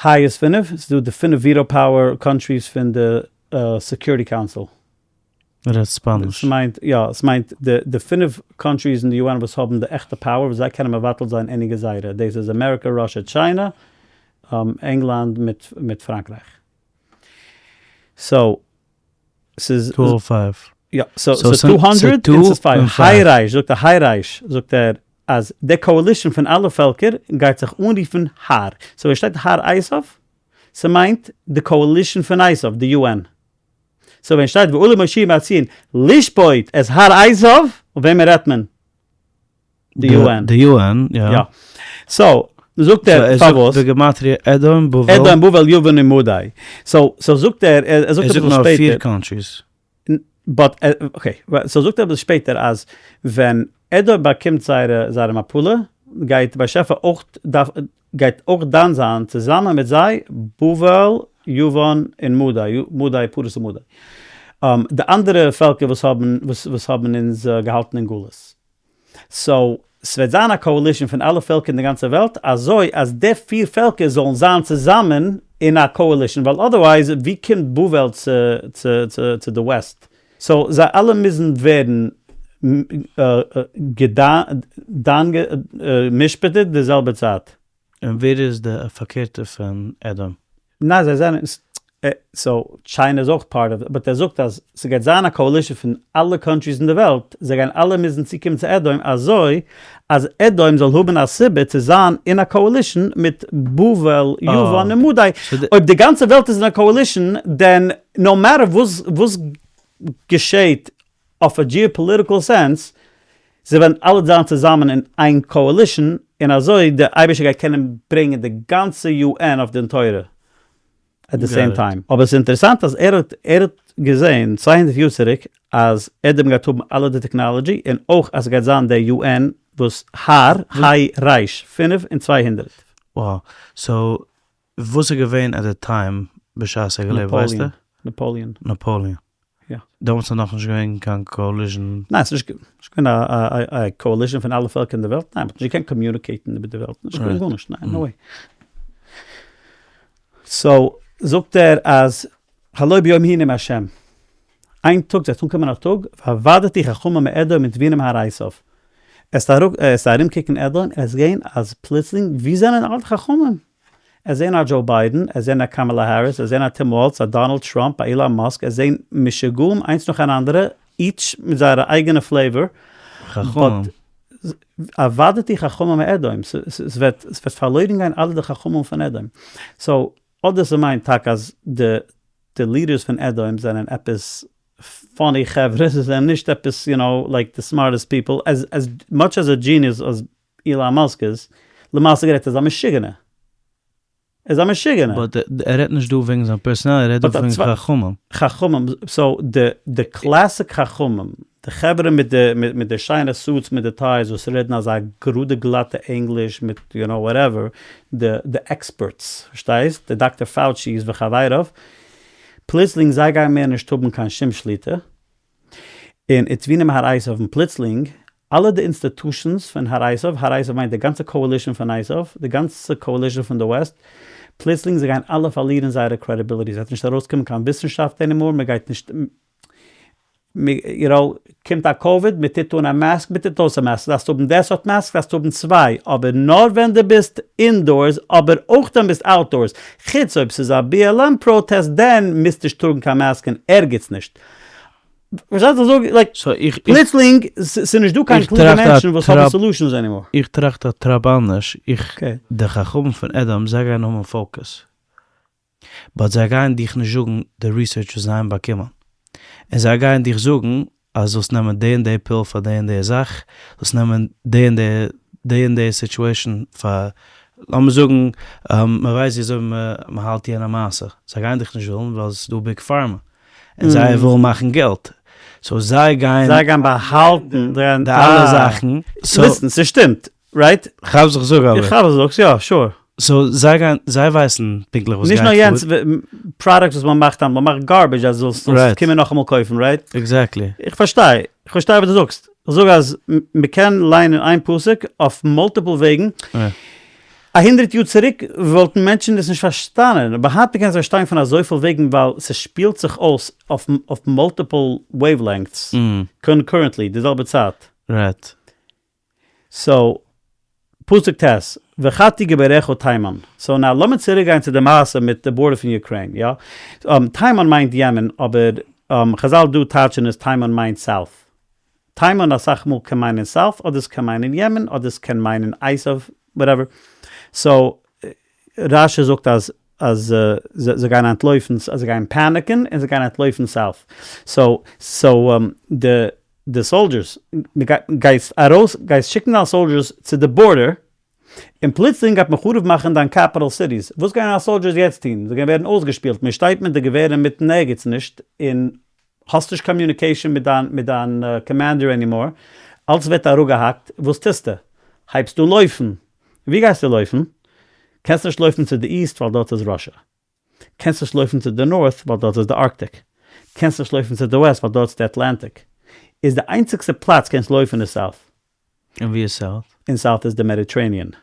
היי איז פינף, ס'איז דא די פינף veto power countries פון די Security Council. רעדט ספאניש. ס'מיינט, יא, ס'מיינט די די פינף countries אין די UN וואס האבן די עכטע power וואס זיי קענען מבטל זיין any גזירה, דאס איז אמעריקא, ראשע, טשיינע, ענגלאנד מיט מיט פראנקרייך. סאו ס'איז. 205. יא, סאו ס'איז 200 און ס'איז five. היי רייש, זאגט ער, היי רייש, זאגט ער אז די coalition פון אלע פעלקער גייט זיך אנרופן הר. סאו ווען שטייט הר עשיו, ס'מיינט די coalition פון עשיו, די UN. סאו ווען שטייט ועלה מושיע מהציון לשפוט את הר עשיו, אויף וועמען רעדט מען? די UN. די UN, יא. יא. סאו, זאגט ער, פארוואס? בגימטריא אדום, בבל. אדום, בבל, יוון און מדי. סאו, סאו זאגט ער, ער זאגט אביסל שפעטער. ער זאגט נאר פיר countries. But, okay, סאו זאגט ער אביסל שפעטער אז ווען אדום באקומט זייערע זייערע מפלה, גייט באשעפער אויך דארף גייט אויך דן זיין צוזאמען מיט זיי בבל, יוון און מדי, מדי פרס ומדי. די אנדערע פעלקער וואס האבן וואס האבן אונז געהאלטן אין גלות. סאו, ס'וועט זיין א coalition פון אלע פעלקער אין די גאנצע וועלט, אזוי אז די פיר פעלקער זאלן זיין צוזאמען אין א coalition, ווייל otherwise ווי קומט בבל צו צו די West? סאו זיי אלע מוזן ווערן געדן גע'משפט'ט די זעלבע צייט. און ווער איז די פארקערטע פון אדום? ניין זיי זענען, סאו טשיינע איז אויך part of, but ער זאגט אז ס'גייט זיין א coalition פון אלע countries אין די וועלט, זיי גייען אלע מוזן צוקומען צו אדום אזוי אז אדום זאל האבן א סיבה צו זיין אין א coalition מיט בבל, יוון און מדי, אויב די גאנצע וועלט איז אין א coalition then no matter וואס וואס געשעהט אויף א geopolitical sense, זיי וועלן אלע זיין צוזאמען אין איין coalition, און אזוי די אייבערשטער גייט קענען ברענגען די גאנצע UN אויף דין תורה at the same time. אבער עס איז אינטערעסאנט אז ער האט ער האט געזעהן 200 יאר צוריק אז אדום גייט האבן אלע די technology און אויך אז ס'גייט זיין די UN וואס הר, היי רייש, פינף און 200. Wow. סאו וואס איז געווען at the time? בשעת ער געלעבט ווייסטו? נאפאליען. נאפאליען. יא. דעמאלטס איז נאכנישט געווען קיין coalition. ניין ס'איז נישט געווען א coalition פון אלע פעלקער אין די וועלט, ניין מ'האט נישט געקענט communicate ן איבער די וועלט, נישט געווען גארנישט, ניין no way. So זאגט ער אז הלא ביום ההוא נאם השם, איין טאג ס'וועט אנקומען א טאג, והאבדתי חכמים מאדום ותבונים מהר עשיו, עסט ארומקוקן אדום און עסט זעהן אז פלוצלינג ווי זענען אלע די חכמים? עס זעהן א דזשאו ביידען, עס זעהן א קאמאלא העריס, עס זעהן א טים וואלץ, א דאנעלד טראמפ, א אילאן מאסק, עס זעהן משוגעים איינס נאך אן אנדערע, each מיט זייערע אייגענע flavor, חכמים. והאבדתי חכמים מאדום, ס'וועט פארלוירן גיין אלע די חכמים פון אדום. So, אדער ס'מיינט טאקע אז די leaders פון אדום זענען עפעס funny חברה, זיי זענען נישט עפעס you know like די smartest people, as much as a genius as אילאן מאסק איז, למעשה גערעדט איז א משוגענער. ער איז א משוגענער. But ער רעדט נישט דא וועגן זיין personality, ער רעדט דא פון חכמים. חכמים, so די classic חכמים, די חברה מיט די מיט די שיינע suits מיט די ties וואס רעדן אזא גראדע גלאטע ענגליש מיט you know whatever, די די experts, פארשטייסט? די דאקטער פאוטשי'ס וחביריו, פלוצלינג זיי גייען מער נישט האבן קיין שום שליטה, און ותבונים מהר עשיו און פלוצלינג אלע די institutions פון הר עשיו, הר עשיו מיינט די גאנצע coalition פון עשיו, די גאנצע coalition פון די West, פלוצלינג זיי גייען אלע פארלירן זייערע credibility, ס'וועט נישט ארויסקומען קיין וויסנשאפט anymore, מען גייט נישט, you know, קומט א קאוויד, מען טוט אן א mask, מען טוט אויס א mask, דארפסט האבן די סארט mask, דארפסט האבן צוויי, אבער נאר ווען דו ביסט indoors, אבער אויך ווען ביסט outdoors, חוץ אויב ס'איז א BLM protest דען מוזט נישט טראגן קיין mask אין ערגעץ נישט. פארשטייסט וואס איך זאג? Like, פלוצלינג ס'איז נישט דא קיין קלוגע מענטשן וואס האבן solutions anymore. איך טראכט א טראפ אנדערש, איך, די חכמים פון אדום זיי גייען האבן focus, but זיי גייען דיך נישט זאגן די research וואס זיי האבן באקומען, און זיי גייען דיך זאגן אז זאלסט נעמען די און די pill פאר די און די זאך, זאלסט נעמען די און די די און די situation פאר, לאמיר זאגן מען ווייסט ווי אזוי מען האלט יענע מעשה, זיי גייען דיך נישט ווילן ווייל עס איז דא big pharma, און זיי ווילן מאכן געלט, so זיי גייען. זיי גייען באהאלטן די אלע זאכן. Listen, ס'שטימט, right? כאפסט וואס איך זאג אבער. איך כאפ וואס דו זאגסט, יא, sure. So זיי גייען, זיי ווייסן פונקטליך וואס גייט פאר. נישט נאר יענץ, products וואס מען מאכט היינט, מען מאכט garbage אז זאלסט קומען נאכאמאל קויפן, right? Exactly. איך פארשטיי, איך פארשטיי וואס דו זאגסט. איך זאג אז מען קען ליינען איין פסוק אויף multiple וועגן. א הונדרעט יאר צוריק וואלטן מענטשן עס נישט פארשטאנען, אבער היינט מ'קען עס פארשטיין פון אזויפיל וועגן ווייל ס'שפילט זיך אויס אויף multiple wavelengths concurrently די זעלבע צייט. Right. So, פסוק ט', וחטאו גיבוריך תימן. So now לאמיר צוריק גיין צו די מעשה מיט די border פון אוקריין, יא? תימן מיינט יעמען, אבער חזל דא טייטשן עס תימן מיינט south. תימן אסאך מאל קען מיינען south אדער עס קען מיינען יעמען אדער עס קען מיינען עשיו whatever. So רשי זאגט אז אז זיי גייען אנטלויפן אז זיי גייען panic ן און זיי גייען אנטלויפן south. So so די די soldiers גייסט ארויס גייסט שיקן דיין soldiers צו די border און פלוצלינג גייט מען חרוב מאכן דיין capital cities. וואס גייען דיין soldiers יעצט טון? זיי גייען ווערן אויסגעשפילט מען שטייט מיט די געווער אינמיטן ערגעץ נישט און האסט נישט communication מיט דיין מיט דיין commander anymore, אלס ווערט אראפגעהאקט, וואס טוסטו? הייבסט אן לויפן! ווי גייסטו לויפן? קענסט נישט לויפן צו די east ווייל דארט איז Russia. קענסט נישט לויפן צו די north ווייל דארט איז די Arctic. קענסט נישט לויפן צו די west ווייל דארט איז די Atlantic. איז די איינציגסטע פלאץ קענסט לויפן איז south. און ווי איז south? אין south איז די Mediterranean.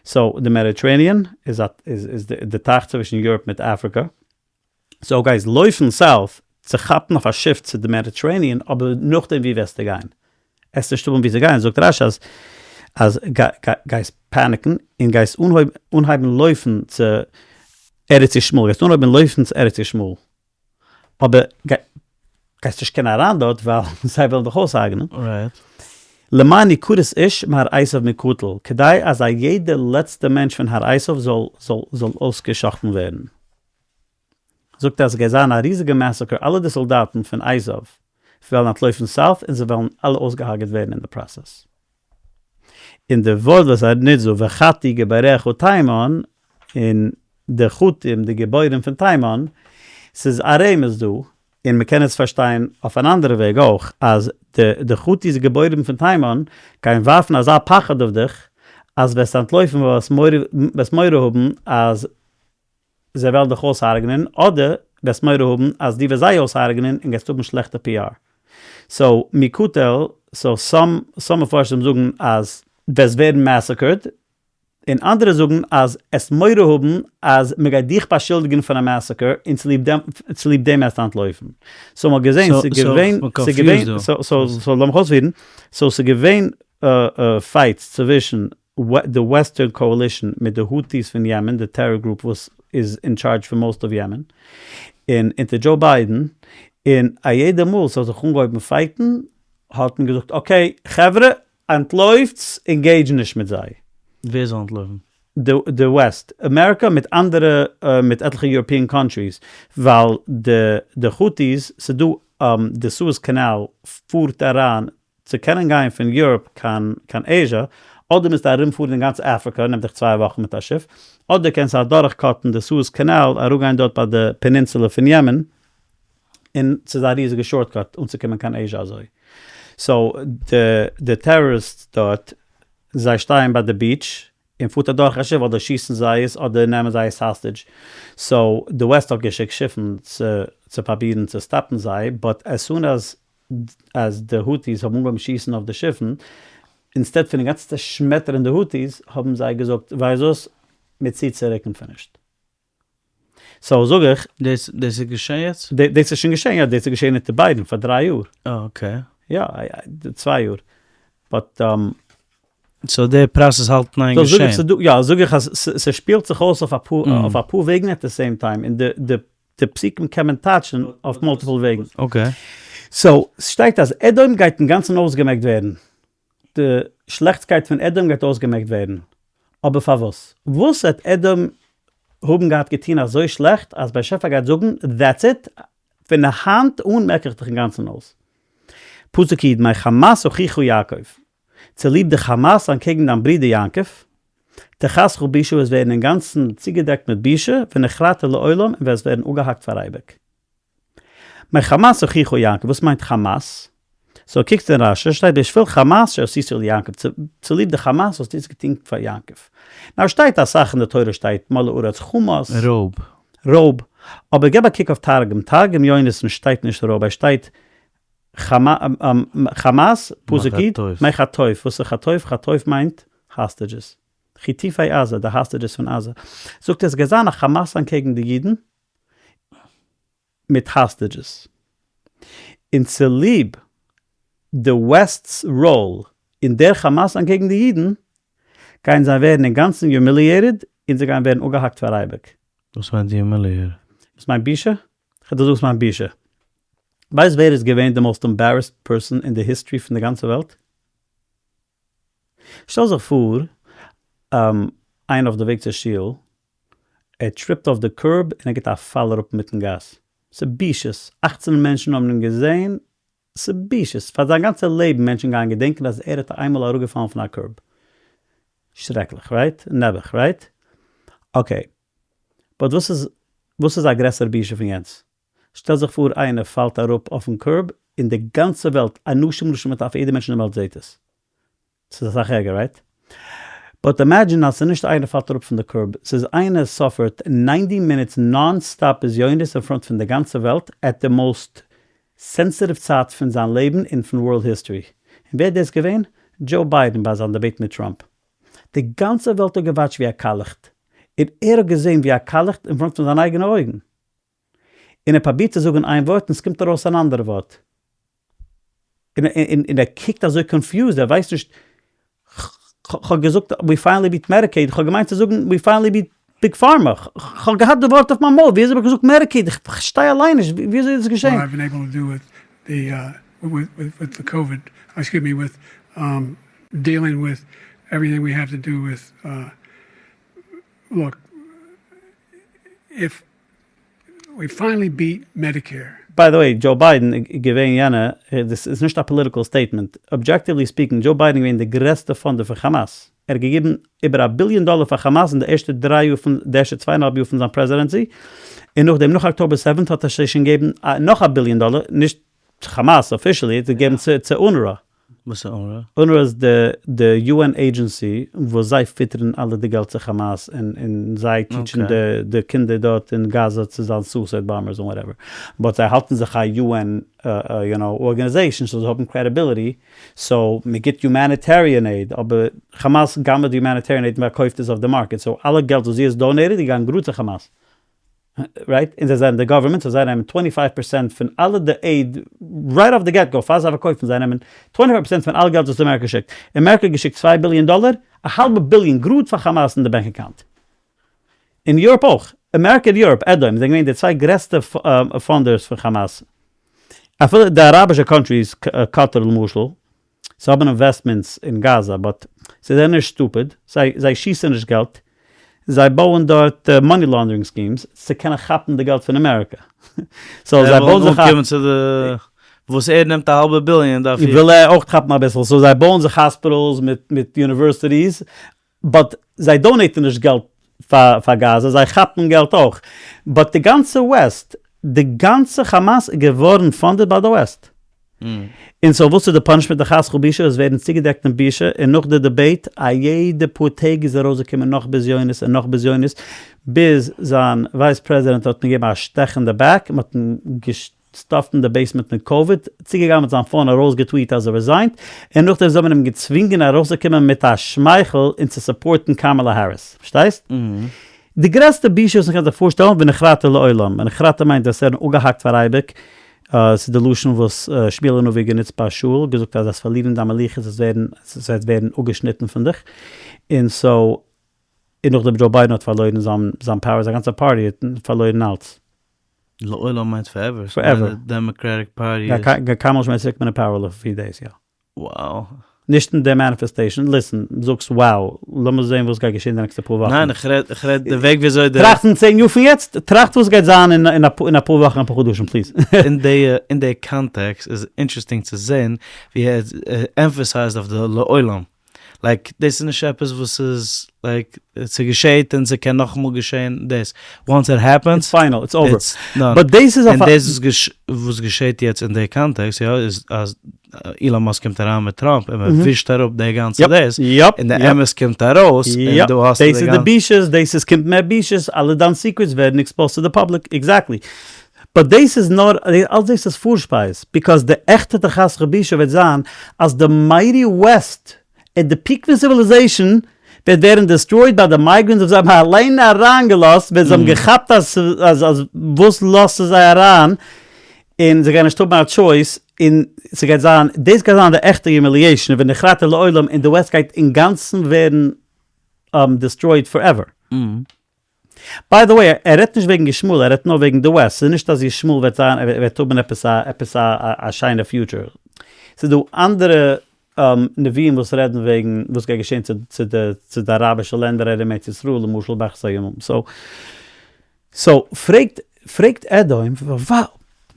So די Mediterranean איז א איז די טייך צווישן Europe מיט אפריקע, so גייסט לויפן south צו כאפן אויף א שיף צו די Mediterranean, אבער נאכדעם ווי וועסטו גיין? עסט נישט האבן ווי צו גיין, זאגט רשי אז אז גייסט panic ן און גייסט אנהייבן לויפן צו ארץ ישמעאל, גייסט אנהויבן לויפן צו ארץ ישמעאל, אבער גייסט נישט קענען אריין דארט ווייל זיי וועלן דיך אויסהרג'נען. למען יכרת איש מהר עשיו מקטל, כדי אז א יעדע לעצטע מענטש פון הר עשיו זאל זאל אויסגע'שחט'ן ווערן. זאגט ער אז ס'גייט זיין א ריזיגע massacre אלע די סאלדאטן פון עשיו וועלן אנטלויפן south און זיי וועלן אלע אויסגעהארגעט ווערן אין די process. און די ווארט וואס ער נוצט דא וחתי גיבוריך תימן, און די חטים די גיבורים פון תימן, ס'איז א רמז דא, און מ'קען עס פארשטיין אויף אן אנדערע וועג אויך, אז די די חוטי'ס גיבורים פון תימן גייען ווארפן אזא פחד אויף דיך, אז וועסט אנטלויפן ווייל וועסט מורא האבן אז. זיי וועלן דיך אויסהרג'נען, אדער וועסט מורא האבן אז דו וועסט זיי אויסהרג'נען און גייסט האבן שלעכטע PR. so מקטל, so some some מפרשים זאגן אז וועסט ווערן massacred, און אנדערע זאגן אז עסט מורא האבן אז מען גייט דיך באשולדיגן פון א massacre און צוליב דעם צוליב דעם עסטו אנטלויפן. so מ'האט געזען ס'איז געווען ס'איז געווען so so לאמיך אויספירן, so ס'איז געווען fights צווישן די western coalition מיט די הוטיס פון יעמען, די טעראר group וואס איז אין טשארדזש פון most of יעמען, און אונטער דזשאו ביידען, און א יעדע מאל ס'האט זיך אנגעהויבן fight ן האט מען געזאגט okay חברה אנטלויפטס engage נישט מיט זיי. ווער זאל אנטלויפן? די west, אמעריקא מיט אנדערע מיט עטליכע European countries, ווייל די הוטיס, ס'דא די סועז קאנאל פארט אריין צו קענען גיין פון Europe קיין קיין Asia, אדער מוזטו ארום פארן אין גאנץ אפריקא, נעמט דיך צוויי וואכן מיט א שיף, אדער קענסטו אדורך cut ן די סועז קאנאל, אראפגיין דארט ביי די peninsula פון יעמען, און ס'איז א ריזיגע shortcut אנצוקומען קיין Asia אזוי. so די טעראריסטס דארט, זיי שטייען ביי די beach, און פארט אדורך א שיף אדער שיסן זיי עס אדער נעמען זיי עס hostage, so די west האט געשיקט שיפן צו פראבירן צו stop ן זיי, but as soon as אז די הוטיס האבן אנגעהויבן שיסן אויף די שיפן, instead פון אינגאנצן צעשמעטערן די הוטיס, האבן זיי געזאגט ווייסט וואס, מען ציט צוריק און finished. so זאג איך. דאס דאס איז געשען יעצט? דאס איז שוין געשען יא, דאס איז געשען אונטער ביידען פאר דריי יאר. אה okay. יא, צוויי יאר. but. so די process האלט אין איין געשען. יא, זאג איך אז ס'שפילט זיך אויס אויף אפאר אויף אפאר וועגן at the same time, און די די די פסוקים קען מען טייטשן אויף multiple וועגן. okay. so, ס'שטייט אז אדום גייט אינגאנצן אויסגעמעקט ווערן. די שלעכטקייט פון אדום גייט אויסגעמעקט ווערן. אבער פארוואס? וואס האט אדום האבן געהאט געטון אזוי שלעכט אז באשעפער גייט זאגן that's it, פון היינט אן מעק איך דיך אינגאנצן אויס? פסוק י' מחמת אחיך יעקב, צוליב די חמס אנטקעגן דיין ברודער יעקב, תכסך בושה וועסט ווערן אינגאנצן צוגעדעקט מיט בושה, ונכרתה לעולם און וועסט ווערן אפגעהאקט פאר אייביג. מחמת אחיך יעקב, וואס מיינט חמס? so קוקסט אין רשי שטייט בשביל חמס שעשית ליעקב, צוליב די חמס וואס דו האסט געטון פאר יעקב. now שטייט אסאך אין די תורה שטייט מלאה הארץ חמס. רויב. רויב. אבער געב א קוק אויף תרגום, תרגום יונתן שטייט נישט רויב, ער שטייט חמס, פסוק י', מחטוף, וואס איז חטוף? חטוף מיינט hostages. חטופי עזה, די hostages פון עזה. זאגט ער עס גייט זיין א חמס אנטקעגן די אידן מיט hostages. און צוליב די west's role אין דער חמס אנטקעגן די אידן, גייען זיי ווערן אינגאנצן humiliated און זיי גייען ווערן אפגעהאקט פאר אייביג. וואס מיינט humiliated? וואס מיינט בושה? כ'וועל דיר זאגן וואס מיינט בושה. ווייסט ווער איז געווען די most embarrassed person אין די history פון די גאנצע וועלט? שטעל זיך פאר איינער אויף די וועג צו שול, ער trip ט אויף די curb און ער גיבט א פאל אראפ אינמיטן גאס. ס'בושות! אכצן מענטשן האבן אים געזען, ס'בושות! פאר זיין גאנצע לעבן מענטשן גייען געדענקען אז ער האט איינמאל אראפגעפאלן פון א curb. שרעקליך, right? נעבעך, right? okay. but וואס איז וואס איז א גרעסערע בושה פון יענץ? שטעל זיך פאר איינער פאלט אראפ אויפן curb און די גאנצע וועלט, אנשים נשים וטף יעדער מענטש אין די וועלט זעהט עס. ס'איז אסאך ערגער right? but imagine אז ס'איז נישט איינער פאלט אראפ פון די curb, ס'איז איינער suffer ט 90 minutes non stop בזיונות אין front פון די גאנצע וועלט at די most sensitive צייט פון זיין לעבן און פון world history. און ווער דאס געווען? דזשאו ביידען ביי זיין debate מיט טראמפ. די גאנצע וועלט האט געוואטשט ווי ער קאלעכט, און ער האט געזען ווי ער קאלעכט אין front פון זיינע אייגענע אויגן. און ער פרובירט צו זאגן איין ווארט און ס'קומט ארויס אן אנדערע ווארט. און ער קוקט אזוי confused, ער ווייסט נישט, כ'האב געזאגט we finally beat Medicaid, כ'האב געמיינט צו זאגן we finally beat Big Pharma, כ'האב געהאט די ווארט אויף מיין מויל, ווי אזוי האב איך געזאגט Medicaid, איך פארשטיי אליין נישט ווי אזוי איז עס געשען. We finally beat Medicare. By the way, דזשאו ביידען איז געווען יענע, דאס איז נישט א political statement, objectively speaking, דזשאו ביידען איז געווען די גרעסטע funder פון כאמאס, ער האט געגעבן איבער א ביליאן דאלער פאר כאמאס אין די ערשטע דריי יאר פון די ערשטע צוויי און א האלב יאר פון זיין presidency, און נאכדעם נאך October seventh האט ער שוין געגעבן נאך א ביליאן דאלער, נישט כאמאס officially, ער האט געגעבן צו אונרא. וואס איז אונרא? אונרא איז די די יו ען עידזשענסי וואס זיי פיטערן אלע די געלט צו כאמאס און און זיי טיטשן די די קינדער דארט אין גאזא צו זיין suicide bombers און whatever but זיי האלטן זיך א יו ען יו נאו ארגענעזעישן so זיי האבן credibility so מען גיבט humanitarian aid אבער כאמאס גנב'עט די humanitarian aid און פארקויפט עס אויף די market so אלע געלט וואס זי האט donated איז געגאנגען גראד צו כאמאס. right? און זיי זענען די government so זיי נעמען twenty five percent פון אלע די aid right off the get go פאר זיי פארקויפן זיי נעמען twenty five percent פון אלע געלט וואס אמעריקא שיקט. אמעריקא האט געשיקט צוויי ביליאן דאלער, א האלבע ביליאן גראד פאר כאמאס אין די bank account. אין Europe אויך. אמעריקא און Europe, אדום, זענען געווען די צוויי גרעסטע funders פון כאמאס. אפילו די אראבישע countries, קאטאר למשל, זיי האבן investments אין גאזא but זיי זענען נישט stupid, זיי זיי שיסן נישט געלט, זיי בויען דארט money laundering schemes צו קענען כאפן די געלט פון אמעריקא, so זיי בויען זיך א. אנקומען צו די וואס ער נעמט א האלבע ביליאן דארף איך. וויל ער אויך כאפן אביסל, so זיי בויען זיך hospitals מיט מיט universities, but זיי donate ן נישט געלט פאר פאר גאזא, זיי כאפן געלט אויך, but די גאנצע West, די גאנצע כאמאס איז געווארן funded ביי די West. און so וואס איז די punishment תכסך בושה עס ווערן צוגעדעקט אין בושה און נאך די debate א יעדע פאר טעג איז ארויסגעקומען נאך בזיונות און נאך בזיונות ביז זיין vice president האט אים געגעבן א שטעך אין די back מען האט אים געסטאפט אין די basement מיט קאוויד צוגעגאנגען מיט זיין phone ארויסגעטוויט אז ער resign ט און נאכדעם זיי האבן אים געצווינגען ארויסצוקומען מיט א שמייכל און צו support ן קאמאלא העריס פארשטייסט? די גרעסטע בושה וואס מען קען זיך פארשטעלן ונחרטה לעולם ונחרטה מיינט וועסט ווערן אפגעהאקט פאר אייביג ס'איז די לשון וואס שמואל הנביא האט גענוצט ביי שאול, געזאגט אז וועסט פארלירן דיין מלוכה, עס וועט עס וועט ווערן אפגעשניטן פון דיך, און so, און נאכדעם דזשאו ביידען האט פארלוירן זיין זיין power, זיין גאנצע party האט פארלוירן אלץ. לעולם מיינט forever, forever. די Democratic Party איז. גייט קיינמאל נישט מער צוריק מיט די power לפי דאס, יא. Wow. נישט אין די manifestation, listen, זאגסט wow, לאמיר זעהן וואס גייט געשעהן די נעקסטע פאר וואכן. ניין איך רעד איך רעד די וועג וויאזוי די. טראכט אין צען יאר פון יעצט, טראכט וואס גייט זיין אין אין אפאר וואכן אפאר חדשים please. אין די אין די context איז interesting צו זעהן ווי ער emphasize ט אויף די לעולם, like דאס איז נישט עפעס וואס איז like ס'געשעהט און ס'קען נאכאמאל געשעהן דאס once it happens it's final it's over it's done but דאס איז און דאס וואס געשעהט יעצט אין די context יא איז אז אילאן מאסק קומט אריין מיט טראמפ און מען ווישט אראפ די גאנצע דאס און די אמת קומט ארויס און דא האסטו דאס איז די בושות דאס איז קומט מער בושות אלע דיין secrets ווערן exposed צו די public exactly but דאס איז נאר אלס דאס איז פארשפייז because די עכטע תכסך בושה וועט זיין אז די mighty West at the peak פון civilization וועט ווערן destroyed ביי די migrants וואס זיי האבן אליין אריינגעלאזט ווען זיי האבן געכאפט אז אז וואס לאזטו זיי אריין און זיי גייען נישט האבן א choice און ס'גייט זיין דאס גייט זיין די עכטע humiliation ונחרטה לעולם און די West גייט אינגאנצן ווערן destroyed forever. By the way, ער רעדט נישט וועגן ישמעאל, ער רעדט נאר וועגן די West, ס'איז נישט אז ישמעאל וועט זיין, ער וועט האבן עפעס א עפעס א א שיינע future. ס'איז דא אנדערע נביאים וואס רעדן וועגן וואס גייט געשען צו צו די צו די אראבישע לענדער ארום ארץ ישראל למשל באחרית הימים. So so פרעגט פרעגט אדום, וואו?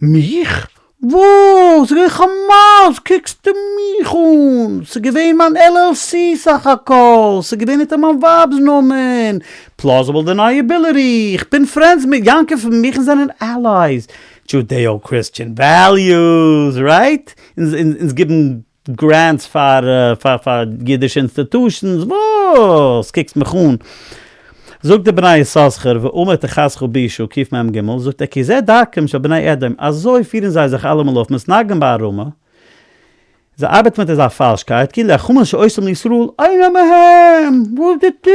מיך? וואס? ס'איז געווען כאמאס! קוקסטו מיך אן? ס'איז געווען מיין LLC סך הכל! ס'איז געווען אונטער מיין ווייב'ס נאמען! Plausible deniability! איך בין friends מיט יעקב און מיכן זענען allies! Judeo-Christian values! Right? אונז גיבן grants פאר פאר אידישע institutions, וואס? קוקסט מיך אן? זאגט די בני יששכר ואמר תכסך בושה קמ ג, זאגט ער כי זה דרכם של בני אדום, אזוי פירן זיי זיך אלעמאל אויף, מתנגדים בערמה, זיי ארבעטן מיט אזא פאלשקייט, כאילו החמאס שעושים לישראל אינו מהם, וואס די ט.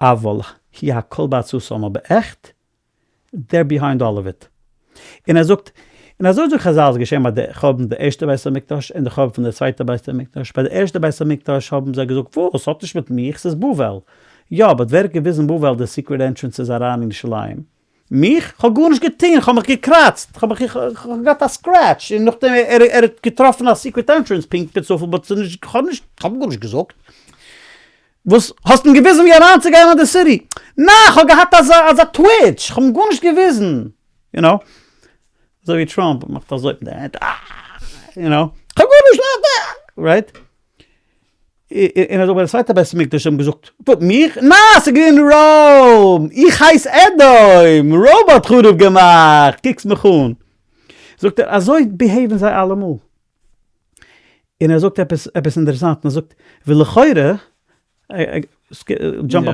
אבל היא הכל בעצתם, אבער עכט they're behind all of it. און ער זאגט, און אזוי זאגט חזל איז געשען ביי די חורבן די ערשטע בית המקדש און די חורבן פון די צווייטע בית המקדש, ביי די ערשטע בית המקדש האבן זיי געזאגט וואס? ס'האט נישט מיט מיך, ס'איז בבל. יא, but ווער האט געוויזן בבל די secret entrances אריין אין ירושלים? מיך? כ'האב גארנישט געטון, כ'האב מיך געקראצט, כ'האב מיך כ'האב געהאט א scratch, און נאכדעם ער ער האט געטראפן א secret entrance פונקט בצופאל, but ס'איז נישט, כ'האב נישט, כ'האב גארנישט געזאגט. וואס? האסט אים געוויזן ווי אריינצוגיין אין די city? ניין, כ'האב געהאט אזא אזא twitch, כ'האב אים גארנישט געוויזן, you know. אזוי ווי טראמפ מאכט אזוי מיט די הענט, אה, you know, כ'האב גארנישט, right? און אזוי ביי די צווייטע בית המקדש האבן געזאגט, וואס, מיך? ניין, ס'איז געווען Rome, איך הייס אדום, Rome האט חרוב געמאכט, קוקסט מיך אן. זאגט ער, אזוי behave ן זיי אלעמאל. און ער זאגט עפעס עפעס אינטערעסאנט, און ער זאגט ולכאורה, jump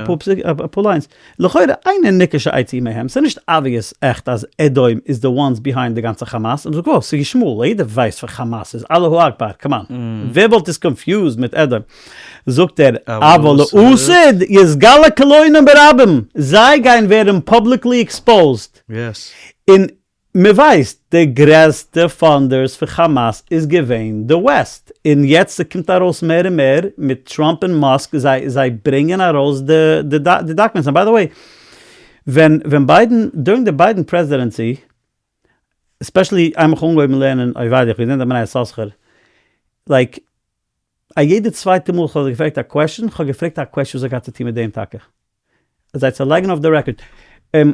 אפאר lines, לכאורה אינו ניכר שאצא מהם, ס'איז נישט obvious עכט אז אדום איז די ones behind די גאנצע כאמאס, און מ'זאגט וואו, ס'איז ישמעאל, יעדער ווייסט ווער כאמאס איז, אללאהו אקבאר, come on, ווער וואלט עס confused מיט אדום? זאגט ער, אבל לעתיד יתגלה קלונם ברבים, זיי גייען ווערן publicly exposed, און מען ווייסט די גרעסטע funders פון כאמאס איז געווען די West, און יעצט ס'קומט ארויס מער און מער מיט טראמפ און מאסק זיי זיי ברענגען ארויס די די documents, און by the way ווען ווען ביידען during די ביידען presidency especially איינמאל כ'האב אנגעהויבן לערנען עובדיה כ'האב געזען די בני יששכר like א יעדע צווייטע מאל כ'האב זיי געפרעגט א question כ'האב געפרעגט א question וואס האט געהאט צו טון מיט דעם טאקע. זיי צו לייגן אויף די record.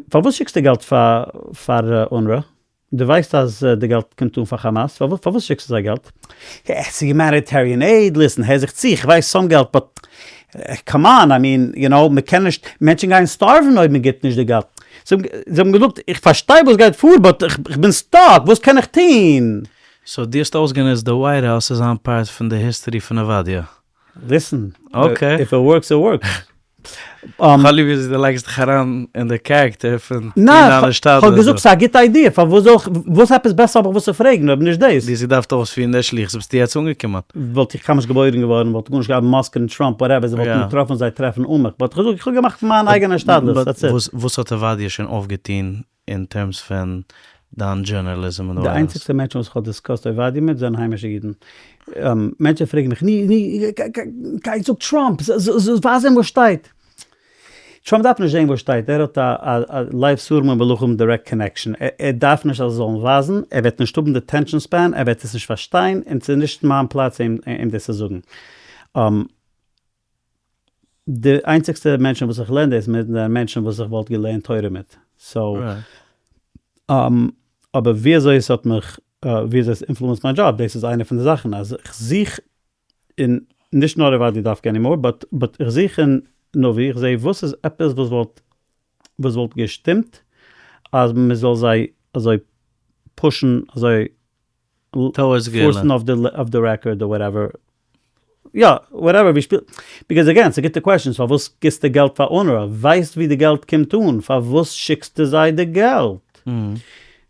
פארוואס שיקסטו געלט פאר אונרא? דו ווייסט אז די געלט קומט אן פאר כאמאס, פארוואס שיקסטו זיי געלט? ס'איז humanitarian aid, listen, הער זיך צו, כ'ווייס some געלט, but come on, I mean, you know, מ'קען נישט, מענטשן גייען starve ן אויב מ'גיבט נישט די געלט. זיי האבן געזאגט, איך פארשטיי וואס גייט פאר, but כ'בין stuck, וואס קען איך טון? so דו האסט אויסגענוצט די White House צו זיין part פון די history פון עובדיה? listen, if it works it works. כ'האב ליב וויאזוי דו לייגסט דיך אריין אין די character פון טון דיין השתדלות. כ'האב געזאגט ס'איז א גוטע idea, פארוואס זאל איך, וואס עפעס בעסער האב איך וואס צו פרעגן אויב נישט דאס? דו האסט געדארפט אויספירן די שליחות ביסטו יעצט אנגעקומען. וואלט איך קיינמאל נישט געבוירן געווארן, וואלט גארנישט געהאט מאסק און טראמפ whatever, זיי וואלטן געטראפן זיי טרעפן אן מיך, but כ'האב געזאגט איך האב געמאכט מיין אייגענע השתדלות, that's it. וואס האט עובדיה שוין אויפגעטון אין terms פון דיין journalism און די איינציגסטע מענטשן וואס איך האב discussed עובדיה מיט זענען היימישע אידן. מענטשן פרעגן מיך, ני ני, גיי זאג טראמפ, ווייז אים וואס שטייט. טראמפ דארף נישט זען וואס שטייט, ער האט א לייוו שרים ומלכים direct connection, ער דארף נישט אז זיי זאלן ווייזן, ער וועט נישט האבן די attention span, ער וועט עס נישט פארשטיין, און ס'איז נישט מיין פלאץ אים דאס צו זאגן. די איינציגסטע מענטשן וואס איך לערן דאס מיט זענען מענטשן וואס איך וואלט געלערנט תורה מיט, so אבער ווי אזוי עס האט מיך, ווי אזוי עס influence ט מיין דזשאב, דאס איז איינע פון די זאכן, אז איך זוך אין, נישט נאר עובדיה דווקא anymore, but but איך זוך אין נביא, איך זע וואס איז עפעס וואס וואלט וואס וואלט געשטימט אז מען זאל זיי אזוי push ן אזוי force ן אויף די record אדער whatever, יא whatever ווי שפילט, because again ס'איז גוטע questions פארוואס גיבסטו געלט פאר אונרא, ווייסט ווי די געלט קומט אן, פארוואס שיקסטו זיי די געלט?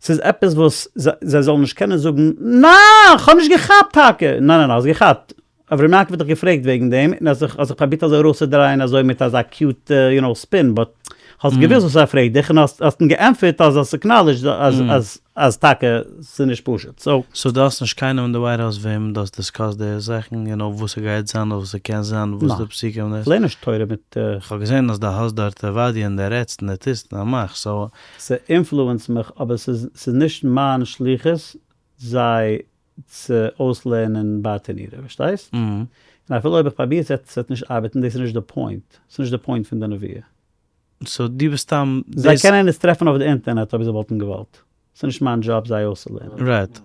ס'איז עפעס וואס זיי זאלן נישט קענען זאגן ניין כ'האב נישט געכאפט טאקע, ניין ניין ניין האסט געכאפט, אברהם יעקב האט דיך געפרעגט וועגן דעם און האסט זיך האסט זיך פראבירט אזוי ארויסצודרייען אזוי מיט אזא cute you know spin but האסט געוואוסט וואס ער פרעגט דיך און האסט האסט אים געענטפערט אז האסט acknowledged אז אז אז טאקע ס'איז נישט פשוט so. so דו האסט נישט קיינעם אין די White House וועם דו האסט discussed די זאכן you know וואס ס'גייט זיין אדער וואס ס'קען זיין וואס די פסוקים דאס? כ'לערן נישט תורה מיט. כ'האב געזען אז דו האסט דארט עובדיה און דו רעדסט און דו טוסט און דו מאכסט so. ס'אינפלוענסט מיך אבער ס'איז ס'איז נישט מיין שליחות זיי צו אויסלערנען ברטנורא, פארשטייסט? און אפילו אויב איך פראביר עס וועט נישט ארבעטן, דאס איז נישט די point, ס'איז נישט די point פון די נבואה. so דו ביסט סתם. זיי קענען עס טרעפן אויף די אינטערנעט אויב זיי וואלטן געוואלט, ס'איז נישט מיין דזשאב זיי אויסצולערנען. right,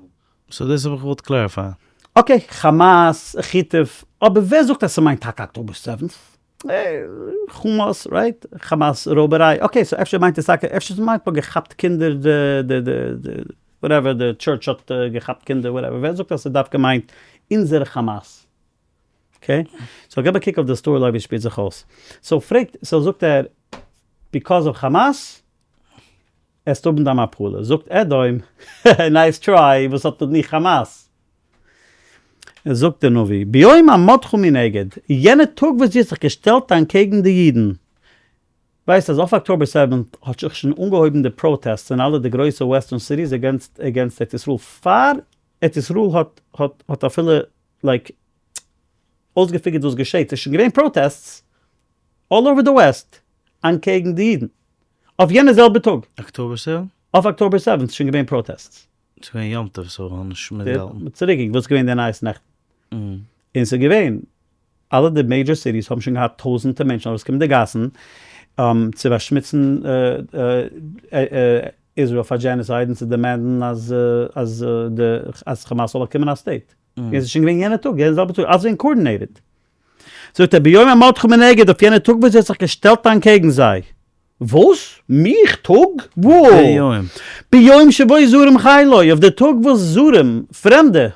so דאס האב איך געוואלט clarify ען. okay, כאמאס, חיטוב, אבער ווער זאגט אז ס'מיינט טאקע October seventh? כאמאס, right? כאמאס רויבעריי, okay, so אפשר מיינט עס טאקע, אפשר ס'מיינט מ'האט געכאפט קינדער די די די whatever די church האט געכאפט קינדער whatever, ווער זאגט אז ס'דווקא מיינט אונזערע כאמאס? okay? so געב א קוק אויף די story line ווי ס'שפילט זיך אויס. so פרעגט, so זאגט ער, because of כאמאס, עסט האבן דיין מפלה. זאגט אדום, nice try, וואס האט מיט מיר כאמאס? זאגט דער נביא, ביום עמדך מנגד, יענע טאג וואס דו האסט זיך געשטעלט אנטקעגן די אידן, ווייסט אז אויף October seventh האט זיך שוין אנגעהויבן די protests אין אלע די גרויסע western cities against against ארץ ישראל, פאר ארץ ישראל האט האט האט אפילו like אויסגעפיגערט וואס געשעט, ס'איז שוין געווען protests all over the West אנטקעגן די אידן, אויף יענע זעלבע טאג. October seven? אויף October seventh איז שוין געווען protests. ס'איז געווען יום טוב so כ'האב נישט מיטגעהאלטן. צוריק וואס איז געווען די נייעס נעכטן? און ס'איז געווען, אלע די major cities האבן שוין געהאט טויזענטער מענטשן ארויסגעקומען אין די גאסן צו באשמוצן איזראעל פאר genocide און צו demand ן אז אז די אז כאמאס זאל באקומען א state. און ס'איז שוין געווען יענע טאג, יענע זעלבע טאג, אלעס געווען coordinated. זאגט ער ביום עמדך מנגד אויף יענע טאג וואס זי האט זיך געשטעלט אנטקעגן זיי. וואס? מיך? טאג? וואו? ביום. ביום שבו זרים חילו, אויף די טאג וואס זרים, פרעמדע,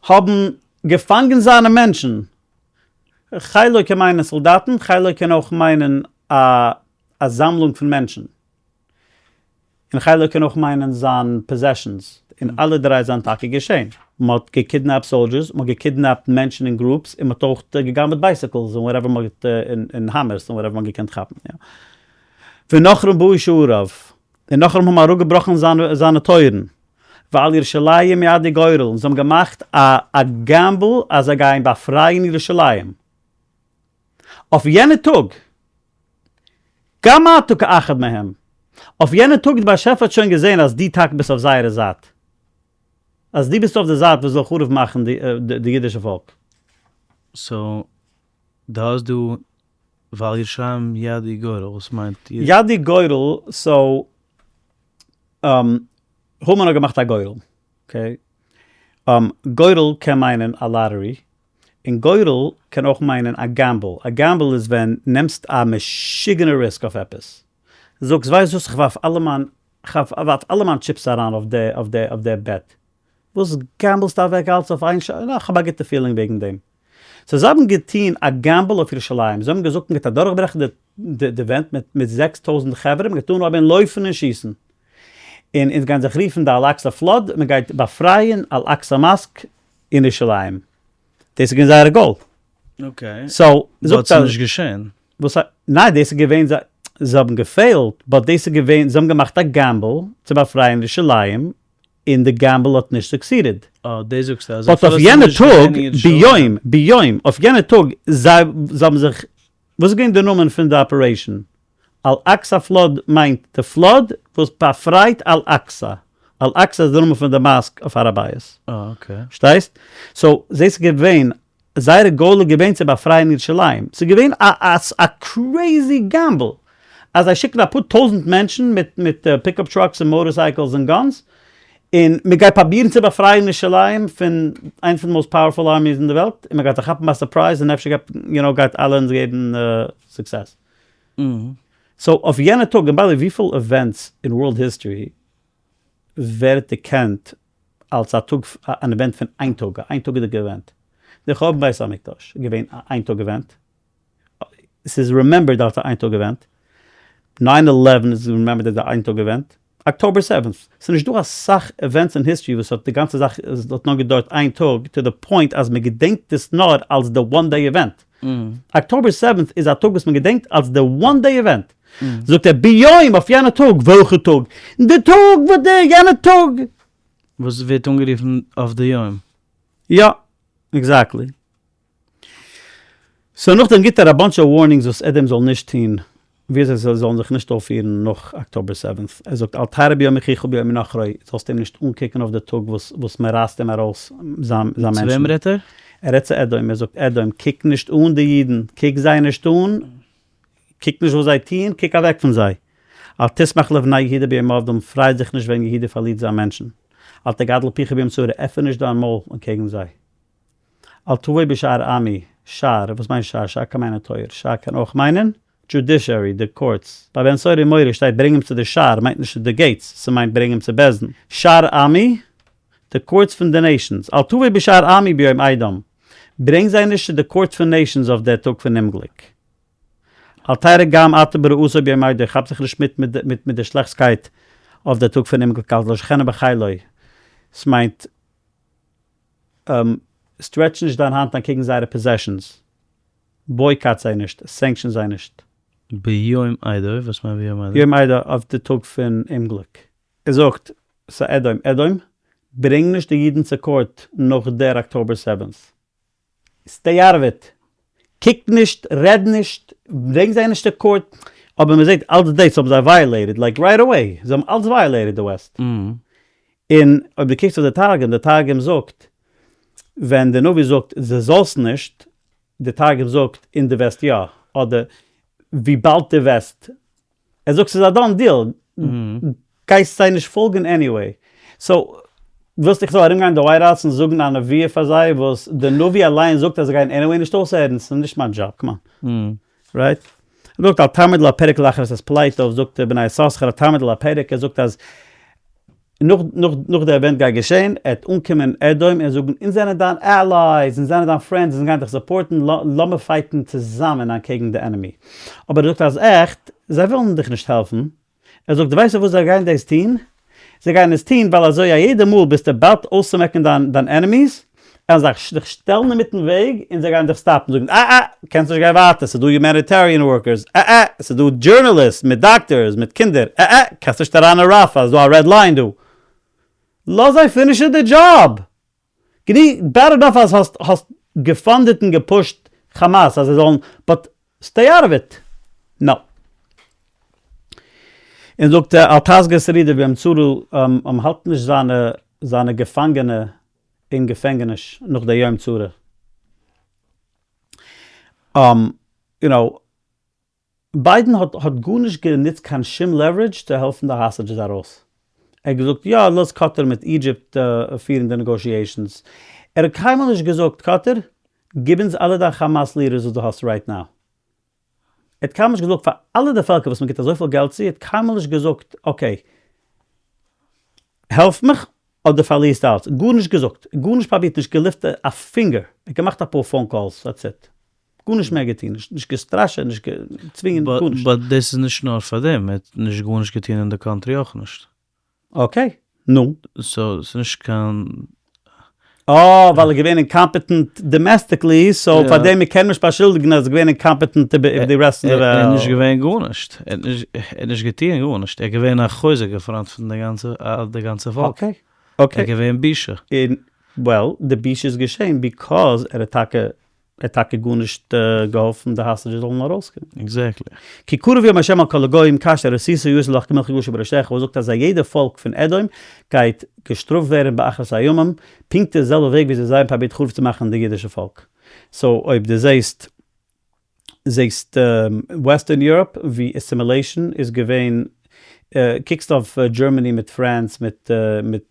האבן. געפאנגען זיינע מענטשן. חילו קען מיינען סאלדאטן, חילו קען אויך מיינען א א זאמלונג פון מענטשן. און חילו קען אויך מיינען זיין possessions. און אלע דריי זענען טאקע געשען. מען האט געקידנעפט soldiers, מען האט געקידנעפט מענטשן אין groups, און מען האט אויך גע'גנב'עט bicycles און whatever מען האט, און hammers און whatever מען האט געקענט כאפן. יא. ונכרים באו שעריו, און נכרים האבן אראפגעבראכן זיינע טויערן. ועל ירושלים ידעו גורל, און זיי האבן געמאכט א א gamble אז זיי גייען באפרייען ירושלים. אויף יענע טאג, גם אתה כאחד מהם, אויף יענע טאג די באשעפער האט שוין געזען אז דו טאקע ביסט אויף זייערע זייט, אז דו ביסט אויף די זייט וואס זאל חרוב מאכן די אידישע פאלק. so דו האסט דא ועל ירושלים ידעו גורל, וואס מיינט? ידעו גורל, so המן האט געמאכט א גורל, okay? גורל קען מיינען א lottery, און גורל קען אויך מיינען א gamble, א gamble איז ווען נעמסט א משוגענע risk אויף עפעס, זאגסט ווייסט וואס כ'ווארף אלע מיין כ'ווארף אלע מיין טשיפס אריין אויף די אויף די אויף די bet, וואס gamble סטו אוועק אלץ אויף איין ש, נא כ'האב א גוטע feeling וועגן דעם. so זיי האבן געטון א gamble אויף ירושלים, זיי האבן געזאגט מ'גייט אדורכברעכן די די ווענט מיט מיט 6000 חברה, מ'גייט אנהויבן לויפן און שיסן, און אונז גייען זיך רופן די אל-אקסא flood, מ'גייט באפרייען אל-אקסא mosque אין ירושלים. דאס איז געווען זייערע goal. okay. so, זאגט אז. ס'איז נישט געשען. וואס א. ניין דאס איז געווען זיי. זיי האבן געפעילט, but דאס איז געווען, זיי האבן געמאכט א gamble צו באפרייען ירושלים, און די gamble האט נישט succeeded. אה, דאס זאגסטו אז but אויף יענע טאג, ביום, ביום, אויף יענע טאג, זיי, זיי האבן זיך, וואס איז געווען די נאמען פון די operation? אל אקסא flood מיינט די flood וואס באפרייט אל אקסא. אל אקסא איז די נאמען פון די mosque אויף הר הבית. אה okay. פארשטייסט? so זעהסט ס'איז געווען, זייערע גאול איז געווען צו באפרייען ירושלים. ס'איז געווען א א א crazy gamble אז זיי שיקן אפאר טויזנט מענטשן מיט מיט pickup trucks און motorcycles און guns און מ'גייט פראבירן צו באפרייען ירושלים פון איינס פון די most powerful armies אין די וועלט און מ'גייט זיי כאפן ביי surprise און אפשר גייט יו נאו גייט אללה אונז געבן success. so אויף יענע טאג, און by the way וויפיל events אין world history ווערט דערקענט אלס א טאג אן event פון איין טאג, א איין טאגעדיגע event? די חורבן בית המקדש איז געווען א איין טאג event, ס'איז remembered אלס א איין טאג event, nine eleven איז remembered אלס א איין טאג event, October seventh, ס'איז נישט דא אסאך events אין history וואס האט די גאנצע זאך האט נאר געדויערט איין טאג to the point אז מען געדענקט עס נאר אלס די one day event. October seventh איז א טאג וואס מען געדענקט אלס די one day event. זאגט ער ביום אויף יענע טאג, וועלכע טאג? די טאג וואס די יענע טאג. וואס ווערט אנגערופן אויף די יום. יא, exactly. so נאכדעם גיבט ער א bunch of warnings וואס אדום זאל נישט טון, ווי אזוי זיי זאלן זיך נישט אויפפירן נאך October seventh. ער זאגט אל תרא ביום מחיך וביום נכרו, זאלסט אים נישט אנקוקן אויף די טאג וואס וואס מען רייסט אים ארויס זיין זיין צו וועם מענטשן. רעדט ער? ער רעדט צו אדום, ער זאגט אדום קוק נישט אן די אידן, קוק זיי נישט אן, קוק נישט וואס זיי טוען, קוק אוועק פון זיי. אל תשמח לבני יהודה ביום אבדם, פריי זיך נישט ווען יהודה פארלירט זיין מענטשן. אל תגדל פיך ביום צרה, עפן נישט דיין מויל אנטקעגן זיי. אל תבוא בשער עמי, שער, וואס מיינט שער? שער קען מיינען טויער, שער קען אויך מיינען judiciary, די courts. ביי בן סורר ומורה שטייט ברענג אים צו די שער, מיינט נישט צו די gates, ס'מיינט ברענג אים צו בית דין. שער עמי, די courts פון די nations. אל תבוא בשער עמי ביום אידם, ברענג זיי נישט צו די court פון nations אויף דער טאג פון אומגליק. אל תרע גם אתה ברעתו ביום אידו, כאפ זיך נישט מיט מיט מיט די שלעכטסקייט אויף דער טאג פון אומגליק, אל תלשכנו בחילו, ס'מיינט stretch נישט דיין האנט אנטקעגן זייערע possessions, boycott זיי נישט, sanction זיי נישט. ביום אידו, וואס מיינט ביום אידו? ביום אידו אויף די טאג פון אומגליק. ער זאגט, ס'איז אדום, אדום, ברענג נישט די אידן צו court נאך דער October seventh. stay out of it. קוק נישט, רעד נישט, ברענג זיי נישט צו court, אבער מען זעט אלץ דאס האבן זיי violated, like right away, זיי האבן אלץ violated די West. און אויב דו קוקסט אויף די תרגום, די תרגום זאגט, ווען די נביא זאגט דו זאלסט נישט, די תרגום זאגט און דו וועסט יא, אדער וויבאלד דו וועסט, ער זאגט ס'איז א done deal, גייסט זיי נישט פאלגן anyway, so ווילסט איך זאל ארום גיין די White House און זאגן א נבואה פאר זיי וואס די נביא אליין זאגט אז זיי גייען anyway נישט אויסהערן, ס'איז נישט מיין דזשאב, come on. Right? ער זאגט אל תעמוד על הפרק להכרית את פליטיו, זאגט דער בני יששכר אל תעמוד על הפרק, ער זאגט אז. נאך נאך נאך די event גייט געשען, עט אנקומען אדום און זאגן אונז זענען דיין allies, אונז זענען דיין friends, אונז גייען דיך support ן, לאמיר fight ן צוזאמען אנטקעגן די enemy. אבער ער זאגט אז עכט, זיי ווילן דיך נישט העלפן. ער זאגט ווייסטו וואס זיי גייען דאס טון? זיי גייען עס טון ווייל אזוי א יעדע מאל ביסטו about אויסצומעקן דיין דיין enemies, וועלן זיי דיך שטעלן אינמיטן וועג און זיי גייען דיך stop ן זאגן אה אה קענסט נישט גיין ווייטער ס'איז דא humanitarian workers, אה אה ס'איז דא journalists מיט דאקטארס מיט קינדער, אה אה קענסט נישט אריין אין ראפא ס'איז דא א red line דא. לאז זיי finish ן די דזשאב! גענוג bad enough אז האסט האסט גע funded און גע push ט כאמאס אז זיי זאלן but stay out of it. No. און זאגט ער אל תסגר שרידיו ביום צרה האלט נישט זיינע זיינע געפאנגענע אין געפענגעניש נאך די יום צרה. You know, ביידען האט האט גארנישט גענוצט קיין שום leverage צו העלפן די hostages ארויס. ער האט געזאגט יא לאז קאטאר מיט Egypt פירן די negotiations. ער האט קיינמאל נישט געזאגט קאטאר גיב אונז אלע דיין כאמאס leaders וואס דו האסט right now. ער האט קיינמאל נישט געזאגט פאר אלע די פעלקער וואס מען גיבט אזויפיל געלט צו, ער האט קיינמאל נישט געזאגט okay העלף מיך אדער פארלירסט אלץ. גארנישט געזאגט, גארנישט פראבירט, נישט געלופט א פינגער. ער האט געמאכט אפאר phone calls that's it. גארנישט מער געטון, נישט געסטראשעט, נישט געצווינגען, גארנישט. But דאס איז נישט נאר פאר דעם, ער האט נישט גארנישט געטון אין די country אויך נישט. Okay, נו. So ס'איז נישט קיין. אה, ווייל ער איז געווען incompetent domestically, so פאר דעם מ'קען נישט באשולדיגן אז ער איז געווען incompetent איבער די rest פון די וועלט. ער איז נישט געווען גארנישט, ער האט נישט געטון גארנישט, ער איז געווען א חוזק אין front פון די גאנצע פאלק. Okay, okay. ער איז געווען בושה. און, well, די בושה איז געשען because ער האט טאקע ער האט טאקע גארנישט געהאלפן די hostages זאלן ארויסקומען. Exactly. כי קרוב יום השם על כל הגוים כאשר עשית יעשו לך כמלכי גוש בראשך וואס זאגט אז א יעדע פאלק פון אדום גייט געשטראפט ווערן באחרית הימים פונקט די זעלבע וועג ווי זיי האבן פראבירט חרוב צו מאכן די אידישע פאלק. So אויב די זעהסט זעהסט Western Europe ווי assimilation איז געווען קוקסט אויף Germany מיט France מיט מיט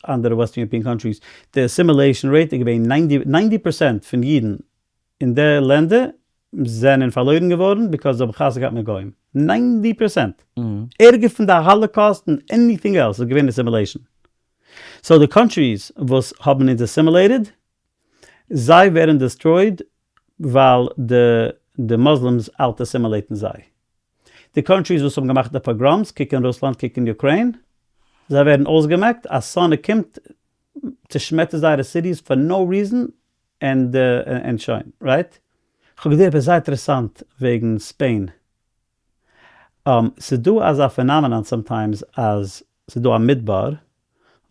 אנדערע Western European countries, די assimilation rate איז געווען 90 פראצענט פון אידן אין די לענדער זענען פארלוירן געווארן because זיי האבן חתונה געהאט מיט גוים. 90 פראצענט! ערגער פון די Holocaust און anything else איז געווען assimilation. So די countries וואס האבן אונז assimilated, זיי ווערן destroyed ווייל די Muslims out assimilate ן זיי. די countries וואס האבן געמאכט די pogroms, קוק אין רוסלאנד קוק אין Ukraine, זיי ווערן אויסגעמעקט, א שונא קומט צושמעטערט זייערע cities for no reason און שוין, right? כ'האב געזעהן עפעס זייער אינטערעסאנט וועגן Spain. ס'איז דא אזא phenomenon sometimes אז ס'איז דא א מדבר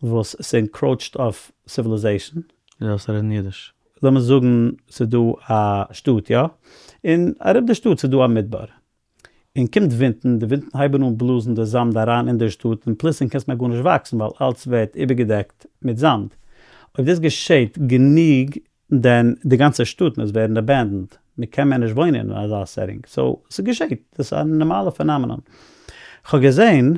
וואס ס' encroached אויף civilization. דו דארפסט רעדן אידיש. לאמיר זאגן ס'איז דא א שטאט יא? און ארום די שטאט ס'איז דא א מדבר. און קומט ווינטן, די ווינטן הייבן אן בלאזן די זאמד אריין אין די שטאט און פלוצלינג קענסט מער גארנישט וואקסן ווייל אלץ ווערט איבערגעדעקט מיט זאמד. אויב דאס געשעט גענוג then די גאנצע שטאט מוז ווערן abandoned, מען קען מער נישט וואוינען אין אזא setting. So ס'געשעט, דאס איז א נארמאלע phenomenon. כ'האב געזען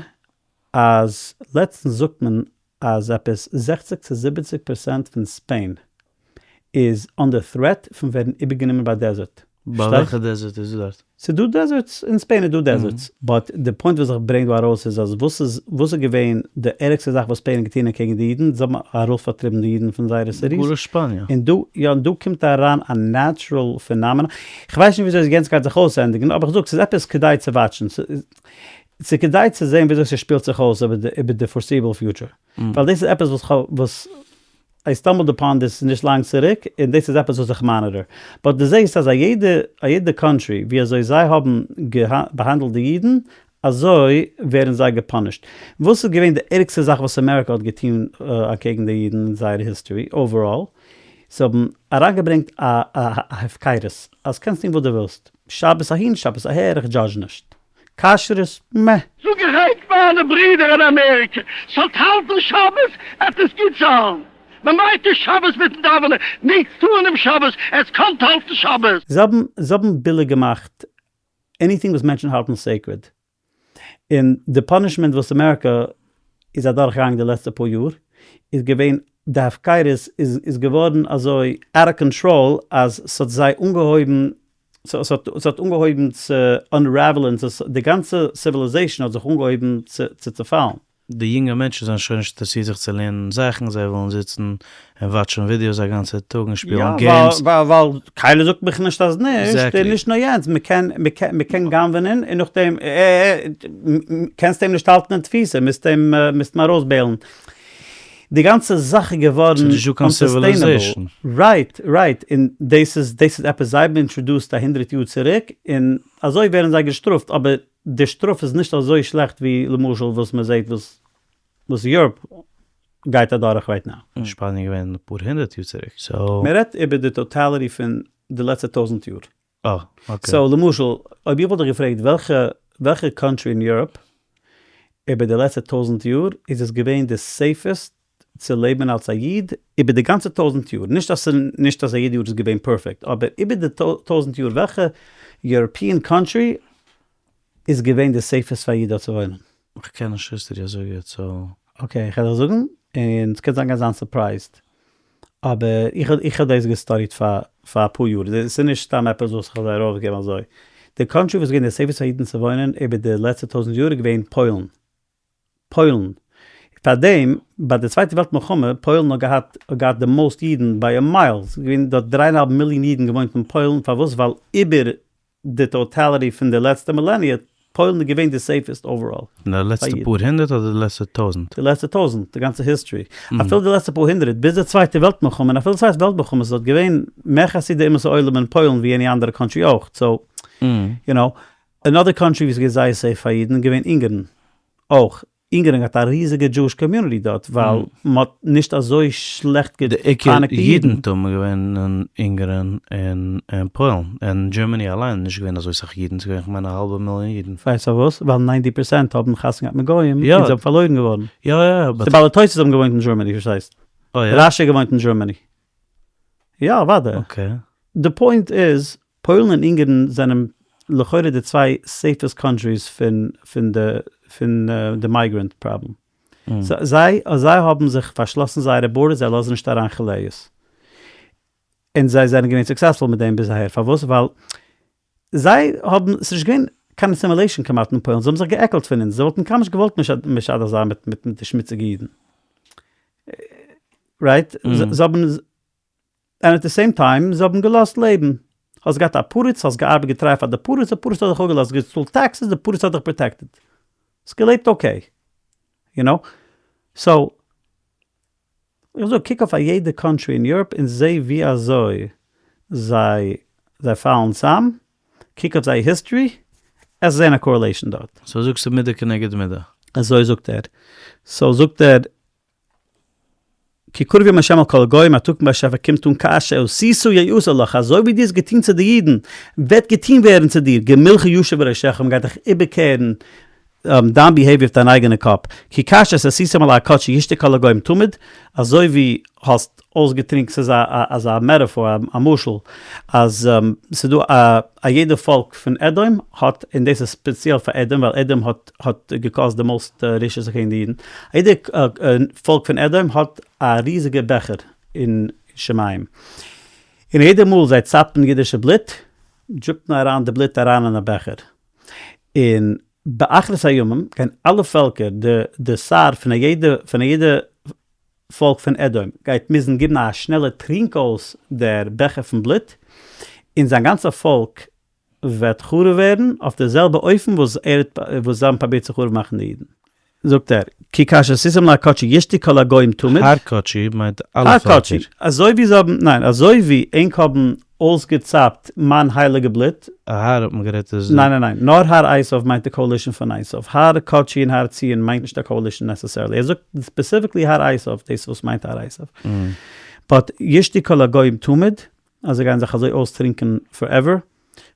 אז לעצטנס זאגט מען אז עפעס 60 צו 70 פראצענט פון Spain איז under threat פון ווערן איבערגענומען ביי desert. ביי וועלכע desert איז דא דארט? ס'איז דא deserts, אין Spain איז דא deserts. But די point וואס איך ברענג דא ארויס איז אז וואס איז וואס איז געווען די ערגסטע זאך וואס Spain האט געטון אקעגן די אידן? זיי האבן ארויספארטריבן די אידן פון זייערע cities. גאר שפאניע. און דא יא און דא קומט אריין א natural phenomenon. כ'ווייס נישט וויאזוי עס גייט זיך אויסענדיגן אבער כ'זאג ס'איז עפעס כדאי צו watch ן. ס'איז כדאי צו זען וויאזוי ס'שפילט זיך אויס איבער די foreseeable future. ווייל דאס איז עפעס וואס כ'האב וואס I stumbled upon this נישט לאנג צוריק, און דאס איז עפעס וואס איך monitor. But דו זעסט אז א יעדע א יעדע country ווי אזוי זיי האבן באהאנדלט די אידן, אזוי ווערן זיי גע punish ט. וואס איז געווען די ערגסטע זאך וואס אמעריקא האט געטון אקעגן די אידן אין זייער history overall? זיי האבן אריינגעברענגט א א הפקרות, אז קענסט טון וואס דו ווילסט, שבת אהין שבת אהער, איך judge נישט. כשרות, מע. זאג איך אייך מיינע ברידער אין אמעריקע, זאלט האלטן שבת, עט עס גוט זיין. מ'מייט נישט שבת מיטן דאווענען, נישט טוען אום שבת, עטס קאנט האלטן שבת. זיי האבן זיי האבן ביליג געמאכט anything וואס מענטשן האלטן sacred, און די punishment וואס אמעריקא איז אדורכגעגאנגען די לעצטע פאר יאר איז געווען די הפקרות איז איז געווארן אזוי out of control אז ס'האט זיי אנגעהויבן ס'האט אנגעהויבן צו unravel ען, די גאנצע civilization האט זיך אנגעהויבן צו צופאלן. די יונגע מענטשן זענען שוין נישט אינטערעסירט זיך צו לערנען זאכן, זיי ווילן זיצן און watch ן ווידיאוס א גאנצע טאג און שפילן games. יא, ווייל קיינער זאגט מיך נישט אז נישט, און נישט נאר יענץ, מען קען גנב'ענען און נאכדעם קענסט אים נישט האלטן אין תפיסה, מוזט אים ארויס bail ן. די גאנצע זאך איז געווארן unsustainable. Right, right, און דאס איז דאס איז עפעס זיי האבן introduced א הונדרעט יאר צוריק, און אזוי ווערן זיי געשטראפט, אבער די שטראף איז נישט אזוי שלעכט ווי למשל וואס מען זעט וואס וואס Europe גייט אדורך right now. אין שפאניע געווען אפאר הונדערט יאר צוריק, so. מען רעדט איבער די totality פון די לעצטע טויזענט יאר. אה, okay. So למשל אויב איך וואלט דיך געפרעגט וועלכע וועלכע country אין Europe איבער די לעצטע טויזענט יאר איז עס געווען די safest צו לעבן אלס א איד איבער די גאנצע טויזענט יאר, נישט אז נישט אז א יעדע יאר איז געווען perfect, אבער איבער די טויזענט יאר וועלכע European country איז געווען די safest פאר א איד דארט צו וואוינען? איך קען נישט history אזוי גוט so. Okay איך וועל דיך זאגן, און ס'קען זיין גייסט זיין surprised, אבער איך איך האב דאס גע study ט פאר פאר אפאר יאר, ס'איז נישט סתם עפעס וואס איך האב זיי ארויפגעגעבן אזוי, די country וואס איז געווען די safest פאר אידן צו וואוינען איבער די לעצטע טויזענט יאר איז געווען פוילן, פוילן. פארדעם ביי די צווייטע וועלט מלחמה, פוילן האט געהאט האט געהאט די most אידן by a mile, ס'איז געווען דארט דריי און א האלב מיליאן אידן געוואוינט אין פוילן, פארוואס? ווייל איבער די totality פון די לעצטע millennia, פוילן איז געווען די safest overall. אין די לעצטע פאר הונדערט אדער די לעצטע טויזענט? די לעצטע טויזענט, די גאנצע history. אפילו די לעצטע פאר הונדרעט, ביז די צווייטע וועלט מלחמה, און אפילו די צווייטע וועלט מלחמה איז דארט געווען מער חסידי אומות העולם אין פוילן ווי any אנדערע country אויך, so, you know. Another country ווי ס'איז געווען זייער safe פאר אידן איז געווען אונגערן אויך. אונגערן האט א ריזיגע Jewish community דארט ווייל מ'האט נישט אזוי שלעכט די עיקר געפייניגט די אידן. אידנטום איז געווען אין אונגערן און אין פוילן. אין Germany אליין איז נישט געווען אזוי סאך אידן, ס'איז געווען כ'מיין א האלבע מיליאן אידן. ווייסט פארוואס? ווייל ninety percent האבן חתונה געהאט מיט גוים און זיי האבן פארלוירן געווארן. יא יא יא but. די בעלי תוספות האבן געוואוינט אין Germany פארשטייסט? אה יא? רשי האט געוואוינט אין Germany. יא אוודאי. Okay. די point איז, פוילן און אונגערן זענען לכאורה די צוויי safest countries פון פון די פון די migrant problem. זיי זיי האבן זיך פארשלאסן זייערע borders זיי לאזן נישט אריין חיליות. און זיי זענען געווען successful מיט דעם ביז אהער. פארוואס? ווייל זיי האבן, ס'איז נישט געווען קיין assimilation כמעט אין פוילן, זיי האבן זיך געעקלט פון אונז, זיי וואלטן קיינמאל נישט געוואלט משדך זיין מיט מיט די שמוציגע אידן. Right? זיי האבן, and at the same time, זיי האבן געלאזט לעבן. האסט געהאט א פריץ, האסט געארבעט געטריי פאר די פריץ, די פריץ האט דיך אפגעלאזט, געצאלט taxes, די פריץ האט דיך protected. האסט געלעבט okay. You know? So, איך זאג קוק אויף א יעדע country אין Europe און זע ווי אזוי זיי זיי פאלן צאם, קוק אויף זייער history, עסט זען א correlation דארט. So זאגסטו מידה כנגד מידה. אזוי זאגט ער. So זאגט ער, כי קרוב יום השם על כל הגוים, א טאג פון באשעפער קומט אן כאשר עשית יעשה לך, אזוי ווי דו האסט געטון צו די אידן, וועט געטון ווערן צו דיר, גמולך ישוב בראשך, מען גייט דיך איבערקערן דיין behavior אויף דיין אייגענע קאפ, כי כאשר עשיתם אל הר קדשי ישתו כל הגוים תמיד, אזוי ווי האסט אויסגעטרינקט, ס'איז אזא metaphor, א משל, אז ס'איז דא א א יעדע פאלק פון אדום האט, און דאס איז ספעציעל פאר אדום ווייל אדום האט האט גע cause ט די most רשעות אקעגן די אידן, א יעדע פאלק פון אדום האט א ריזיגע בעכער אין שמים, און יעדע מאל זיי צאפן אידישע בלוט, drip ט מען אריין די בלוט אריין אין א בעכער, און באחרית הימים גייען אלע פעלקער, די די שר פון א יעדע פון א יעדע פאלק פון אדום גייט מוזן גיבן א שנעלע טרינק אויס דער בעכער פון בלוט, און זיין גאנצע פאלק וועט חרוב ווערן אויף די זעלבע אופן וואס ער האט וואס זיי האבן פראבירט צו חרוב מאכן די אידן. זאגט ער, כי כאשר עשיתם להר קדשי ישתו כל הגוים תמיד. הר קדשי מיינט אלע פעלקער. הר קדשי, אזוי ווי זיי האבן, ניין, אזוי ווי ענק האבן אויסגעצאפט מיין הייליגע בלוט. א הר האט מען גערעדט איז. ניין ניין ניין, נאר הר עשיו מיינט די coalition פון עשיו, הר קדשי און הר ציון מיינט נישט א coalition necessarily, ער זאגט specifically הר עשיו, דאס וואס מיינט הר עשיו. But ישתו כל הגוים תמיד, אז זיי גייען זיך אזוי אויסטרינקען forever,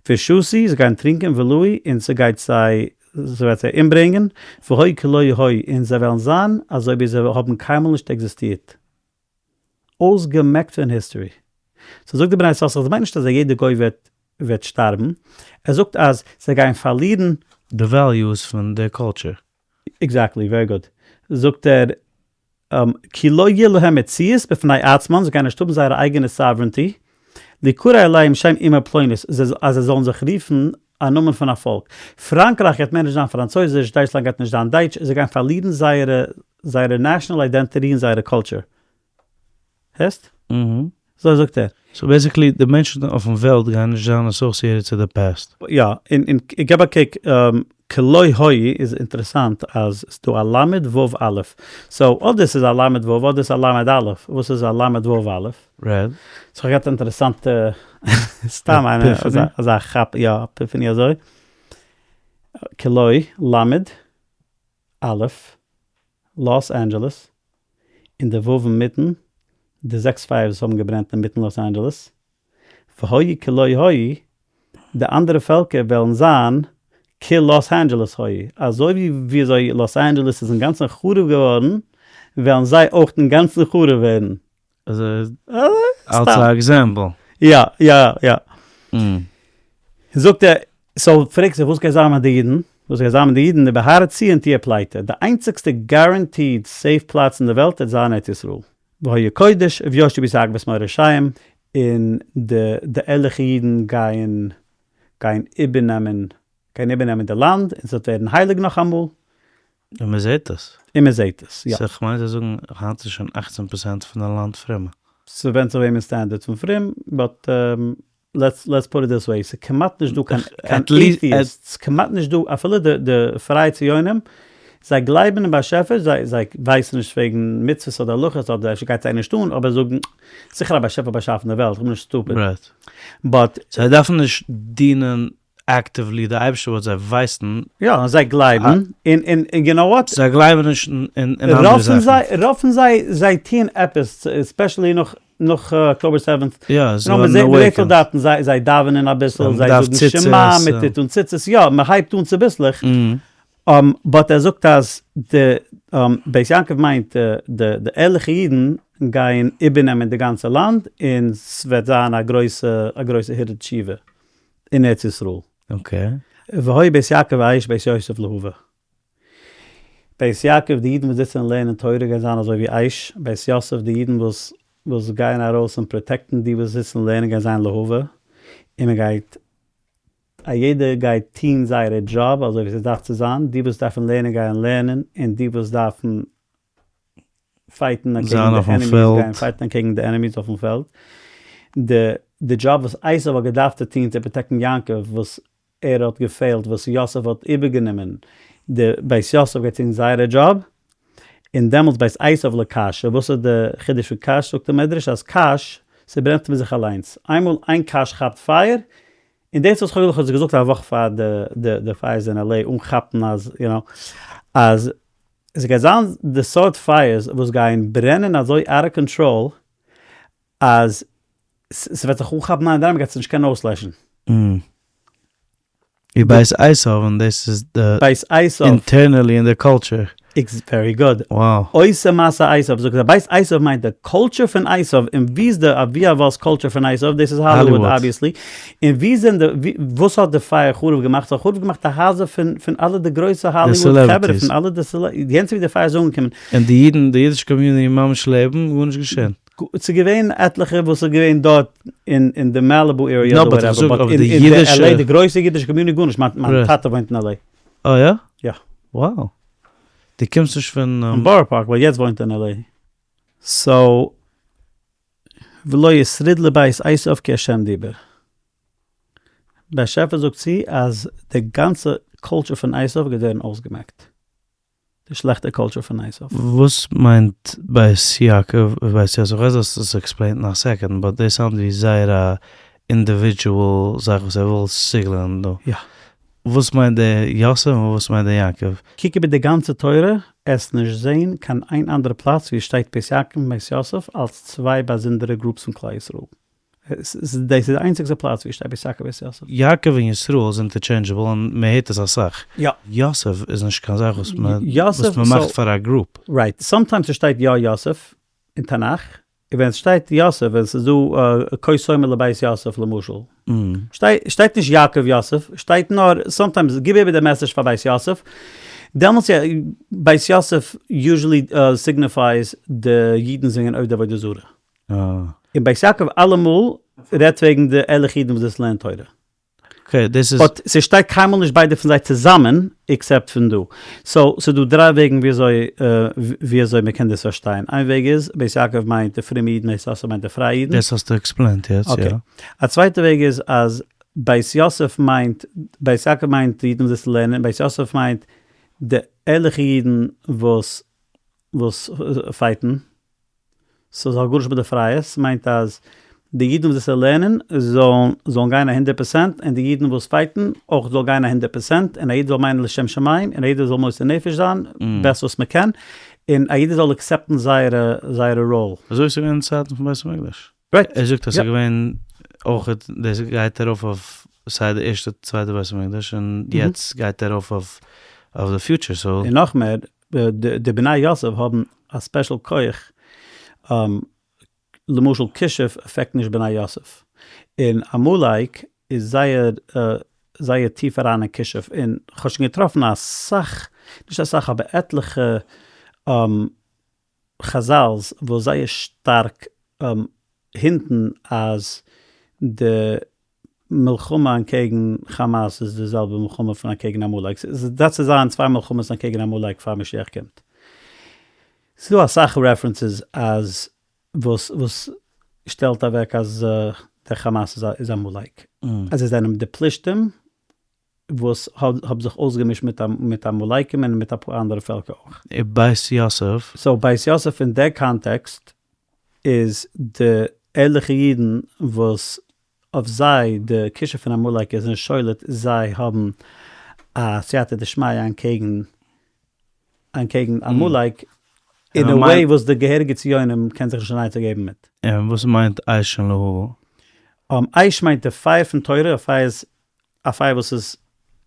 ושתו, זיי גייען טרינקען ולעו, און ס'גייט זיי, ס'וועט זיי אומברענגען, והיו כלא היו, און זיי וועלן זיין אזוי ווי זיי האבן קיינמאל נישט עקזיסטירט. אויסגעמעקט פון history. So זאגט די בני יששכר, דאס מיינט נישט אז א יעדע גוי וועט וועט שטארבן, ער זאגט אז זיי גייען פארלירן. די values פון די culture. Exactly, very good. זאגט ער, כי לא יהיה להם מציאות בפני עצמן, זיי גייען נישט האבן זייערע אייגענע sovereignty, להיקרא אליהם שם אומה פלונית, אז זיי זאלן זיך רופן. א נאמען פון א פאלק. פראנקרייך גייט מער נישט זיין פראנצויזיש, דייטשלאנד גייט נישט זיין דייטש, זיי גייען פארלירן זייערע זייערע national identity און זייערע culture. הערסט? אזוי זאגט ער. so basically די מענטשן אויפן וועלט גייען נישט זיין associated צו די past. יא, און און געב א קוק, כלא היו איז אינטערעסאנט אז ס'דא א למד ו' א', so אדער ס'איז א למד ו' אדער ס'איז א למד א', וואס איז א למד ו' א'? רעד. so כ'האב געהאט א אינטערעסאנטע, סתם איינע, אזא כאפ, יא, epiphany אזוי, כלא, למד, א', לאס אנדזשעלעס, און די ו' אינמיטן, די זעקס פייערס וואס האבן געברענט אינמיטן לאס אנדזשעלעס, והיו כלא היו, די אנדערע פעלקער וועלן זיין כלאס אנדזשעלעס היו, אזוי ווי וויאזוי לאס אנדזשעלעס איז אינגאנצן חרוב געווארן, וועלן זיי אויך אינגאנצן חרוב ווערן. אלס א example. יא יא יא. זאגט ער, so פרעגט זיך וואס גייט זיין מיט די אידן? וואס גייט זיין מיט די אידן? די בהר ציון תהיה פליטה, די איינציגסטע guaranteed safe פלאץ אין די וועלט וועט זיין ארץ ישראל. והיה קודש וישבו בית יעקב את מוראשיהם, און די די ערליכע אידן גייען גייען איבערנעמען גייען איבערנעמען די לאנד, און ס'וועט ווערן הייליג נאכאמאל. און מען זעט עס. און מען זעט עס, יא. סא כ'מיין זיי זאגן היינט איז שוין אכצען פראצענט פון די לאנד פרומע. ס'ווענדט זיך וועמענס standard פון פרום, but let's let's put it this way, ס'איז כמעט נישט דא קיין קיין atheists, כמעט נישט דא, אפילו די די פרייע ציונים, זיי גלייבן אין באשעפער, זיי זיי ווייסן נישט וועגן מצוות אדער הלכות אדער אפשר גייט זיי נישט אן, אבער זאגן, זיכער א באשעפער באשאפן די וועלט, איך בין נישט stupid. but. זיי דארפן נישט דינען actively די אייבערשטער וואס זיי ווייסן. יא, זיי גלייבן, און און יו נאו וואט? זיי גלייבן נישט אין אנדערע זאכן. רוב פון זיי, זיי טוען עפעס, especially נאך נאך October seventh. יא, זיי ווערן awakened. דארטן, זיי זיי דאווענען אביסל, זיי זאגן שמע, מען טוט אן ציצית, יא, מען הייבט אן צוביסלעך. but ער זאגט אז די בית יעקב מיינט די די ערליכע אידן גייען איבערנעמען די גאנצע לאנד, און ס'וועט זיין א גרויסע א גרויסע הרהור תשובה. אין ארץ ישראל. okay. והיה בית יעקב אש בית יוסף להבה. בית יעקב די אידן וואס זיצן און לערנען תורה גייען זיין אזוי ווי אש, בית יוסף די אידן וואס וואס גייען ארויס און protect ן די וואס זיצן און לערנען גייען זיין להבה, און מען גייט א יעדער גייט טוהן זייערע דזשאב אזוי ווי ס'דארף צו זיין, די וואס דארפן לערנען גייען לערנען, און די וואס דארפן fight ן אקעגן די enemies גייען fight ן אקעגן די enemies אויפן פעלד, די די דזשאב וואס עשו האט געדארפט צו טון צו protect ן יעקב וואס ער האט געפעלט וואס יוסף האט איבערגענומען, די בית יוסף גייט טון זייערע דזשאב, און דעמאלטס בית עשו לקש, וואס איז די חידוש פון קש, זאגט די מדרש אז קש ס'ברענט פון זיך אליינס, איינמאל איין קש כאפט פייער, און דאס וואס כ'האב געזאגט א וואך פאר די די פייערס אין LA אן כאפן אז יו נאו אז עס גייט זיין די סארט פייערס וואס גייען ברענען אזוי out of control אז ס'וועט זיך אנכאפן איינער מ'גייט עס נישט קענען אויסלעשן. ווי בית עשו און דאס איז די בית עשו internally אין די culture. very good. Wow. עושה מעשה עשו זאגט ער בית עשו מיינט די culture פון עשו און ווי איז די אבי אבות culture פון עשו דאס איז האליוואד obviously און ווי זענען די וואס האט די פייער חרוב געמאכט ס'האט חרוב געמאכט די הייזער פון פון אלע די גרויסע האליוואד חברה פון אלע די יענץ ווי די פייער איז אנגעקומען. און די אידן די אידישע community ממש לעבן גארנישט געשען. ס'איז געווען עטליכע וואס איז געווען דארט אין אין די מעליבו area אדער whatever but אין די LA די גרויסע אידישע community גארנישט מיין טאטע וואוינט אין LA. אה יא? יא. Wow. דו קומסט נישט פון. פון בארא פארק but יעצט וואוינט ער אין LA. so ולא ישריד לבית עשיו כי השם דיבר. באשעפער זאגט צו אז די גאנצע culture פון עשיו גייט ווערן אויסגעמעקט. די שלעכטע culture פון עשיו. וואס מיינט בית יעקב ובית יוסף? כ'ווייס דו האסט עס explained אין א second but דאס sound ווי זייער א individual זאך וואס ער וויל סיגלען דא. יא. וואס מיינט די יוסף און וואס מיינט די יעקב? קוק איבער די גאנצע תורה, עסט נישט זעהן קיין איין אנדערע פלאץ ווי עס שטייט בית יעקב און בית יוסף אלס צוויי באזונדערע groups פון כלל ישראל. דאס איז די איינציגסטע פלאץ ווי עס שטייט בית יעקב בית יוסף. יעקב און ישראל איז interchangeable און מען הערט עס אסאך. יא. יוסף איז נישט קיין זאך וואס מען מאכט פאר א group. right, sometimes עס שטייט יא יוסף אין תנך, און ווען עס שטייט יוסף, ווען עס איז דא כה תאמר לבית יוסף למשל, שטייט נישט יעקב יוסף, שטייט נאר sometimes גיב איבער די message פאר בית יוסף, דעמאלטס יא, בית יוסף usually signifies די אידן זענען עובדי עבודה זרה. און בית יעקב אלעמאל רעדט וועגן די ערליכע אידן וואס זיצן לערנען תורה. Okay, דאס איז. But ס'שטייט קיינמאל נישט ביידע פון זיי צוזאמען, except פון דא. So, ס'איז דא דריי וועגן ווי אזוי ווי אזוי מ'קען דאס פארשטיין. איין וועג איז, בית יעקב מיינט די פרומע אידן, בית יוסף מיינט די פרייע אידן. דאס האסטו explained יעצט, יא. Okay. א צווייטע וועג איז אז בית יוסף מיינט, בית יעקב מיינט די אידן וואס זיצן לערנען, בית יוסף מיינט די ערליכע אידן וואס וואס fight ן. So ס'האט גארנישט מיט די פרייע, ס'מיינט אז די אידן וואס זיצן לערנען זאלן זאלן גיין א הונדערט פערסענט, און די אידן וואס fight ן אויך זאל גיין א הונדערט פערסענט, און א איד זאל מיינען לשם שמים, און א איד זאל מוסר נפש זיין best וואס מ'קען, און א איד זאל accept ן זייערע זייערע ראל. אזוי איז געווען אין צייטן פון בית המקדש. Right. ער זאגט אז ס'איז געווען אויך, דאס גייט ארויף אויף סיי די ערשטע צווייטע בית המקדש, און יעצט גייט ארויף אויף אויף די future, so. און נאך מער, די בני יוסף האבן א special כח, למשל כישוף affect נישט בני יוסף, און עמלק איז זייער זייער טיף אריין אין כישוף, און כ'האב שוין געטראפן אסאך, נישט אסאך אבער עטליכע חזל'ס וואס זייער שטארק hint ן אז די מלחמה אנטקעגן כאמאס איז די זעלבע מלחמה פון אנטקעגן עמלק, ס'דארף צו זיין צוויי מלחמות אנטקעגן עמלק פאר משיח קומט. ס'איז דא אסאך references אז וואס וואס שטעלט אוועק אז דער כאמאס איז עמלק, אז זיי זענען די פלישתים וואס האב זיך אויסגעמישט מיט מיט עמלקים און מיט אפאר אנדערע פעלקער אויך. בית יוסף. So בית יוסף אין דער קאנטעקסט איז די ערליכע אידן וואס אויף זיי די כישוף פון עמלק איז נישט שולט, זיי האבן א סייעתא דשמיא אנטקעגן אנטקעגן עמלק אין א way וואס די געהעריגע ציונים קען זיך נישט אן עצה געבן מיט. און וואס מיינט אש און להבה? אש מיינט די פייער פון תורה, א פייער איז א פייער וואס איז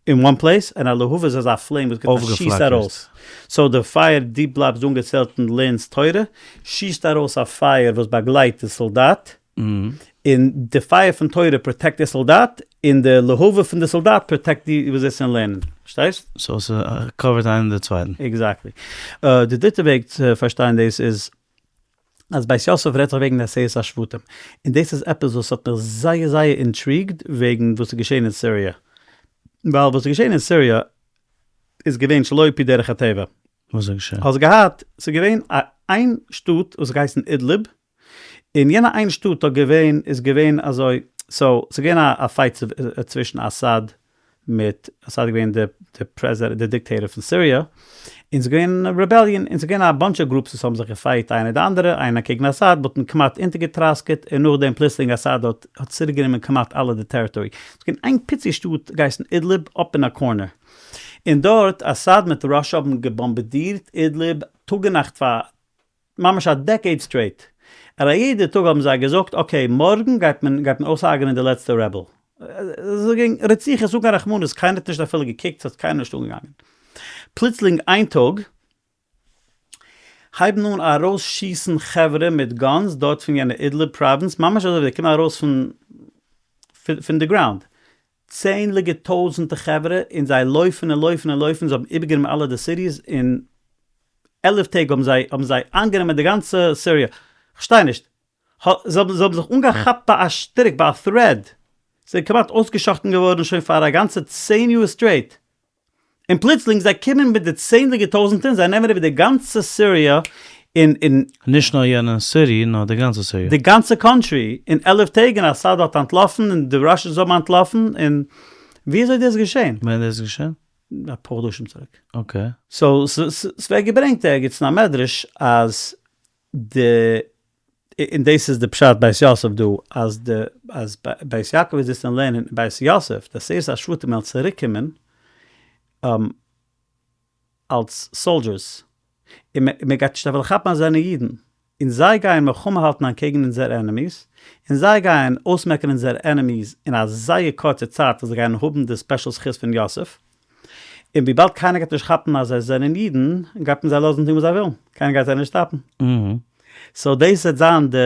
אין one place, און א להבה איז אזא flame וואס גיבט א שיס ארויס, so די פייער דו בלייבסט אנגעצעלט און לערנסט תורה, שיסט ארויס א פייער וואס באגלייט די סאלדאט, און די פייער פון תורה protect די סאלדאט, און די להבה פון די סאלדאט protect די וואס זיצן און לערנען. פארשטייסט? So ס' cover ט איינער די צווייטן. Exactly. די דריטע וועג צו פארשטיין דאס איז, אז בית יוסף רעדט זיך וועגן די עשרת השבטים, און דאס איז עפעס וואס האט מיך זייער זייער intrigued וועגן וואס איז געשען אין סיריע, ווייל וואס איז געשען אין סיריע איז געווען שלא על פי דרך הטבע. וואס איז געשען? האסט געהאט, ס'איז געווען א איין שטאט וואס האט געהייסן אידליב, און יענע איין שטאט האט געווען, איז געווען אזוי, so ס'איז געווען א fight צווישן אסאד מיט, אסאד איז געווען די פרעזידענט, די דיקטעיטאר פון סיריע, און ס'איז געווען rebellion, און ס'איז געווען א bunch of groups וואס האבן זיך גע fight איינער די אנדערע, איינער אקעגן אסאד, מ'האט אים כמעט אונטערגעטראסקעט, און נאכדעם פלוצלינג אסאד האט האט צוריקגענומען כמעט אלע די territory. ס'איז געווען איין פיצי שטאט געהייסן אידליב up אין א corner, און דארט אסאד מיט Russia האבן געבאמבעדירט אידליב טאג און נאכט פאר ממש א decade straight, און א יעדע טאג האבן זיי געזאגט okay מארגן גייט מען גייט מען אויסהארגענען די לעצטע rebel, ס'איז געווען רציחות אן קיין רחמנות, קיינער האט נישט אפילו געקוקט, ס'האט קיינער נישט אנגעגאנגען, פלוצלינג איין טאג הייבן אן ארויס שיסן חברה מיט guns דארט פון יענע אידליב פראווינץ, ממש אזוי ווי זיי קומען ארויס פון פון די ground, צענדליגע טויזענטע חברה און זיי לויפן און לויפן און לויפן, זיי האבן איבערגענומען אלע די cities, אין 11 טעג האבן זיי האבן זיי איינגענומען די גאנצע סיריע, כ'פארשטיי נישט, זיי האבן זיי האבן זיך אנגעכאפט ביי א שטריק ביי א thread, זיי זענען כמעט אויסגעשאכטן געווארן שוין פאר א גאנצע צען יאר straight, און פלוצלינג זיי קומען מיט די צענדליגע טויזענטער און זיי נעמען איבער די גאנצע סיריע און און. נישט נאר יענע city נאר די גאנצע סיריע. די גאנצע country אין 11 טעג און אסאד האט אנטלאפן און די Russians האבן אנטלאפן און ווי אזוי דאס געשען? ווען איז דאס געשען? אפאר חדשים צוריק. Okay. So ס'ווערט געברענגט ערגעץ אין א מדרש אז די און דאס איז די פשט בית יוסף דא אז די אז בית יעקב איז זיצן און לערנען און בית יוסף די עשרת השבטים וועלן צוריק קומען אלס soldiers און מען גייט נישט אפילו כאפן אז זיי זענען אידן און זיי גייען מלחמה האלטן אנטקעגן אונזער enemies און זיי גייען אויסמעקן אונזער enemies אין א זייער קורצע צייט וואס זיי גייען האבן די special זכות פון יוסף. און וויבאלד קיינער גייט נישט כאפן אז זיי זענען אידן, גייט מען זיי לאזן טון וואס זיי ווילן, קיינער גייט זיי נישט stop ן. So דאס וועט זיין די.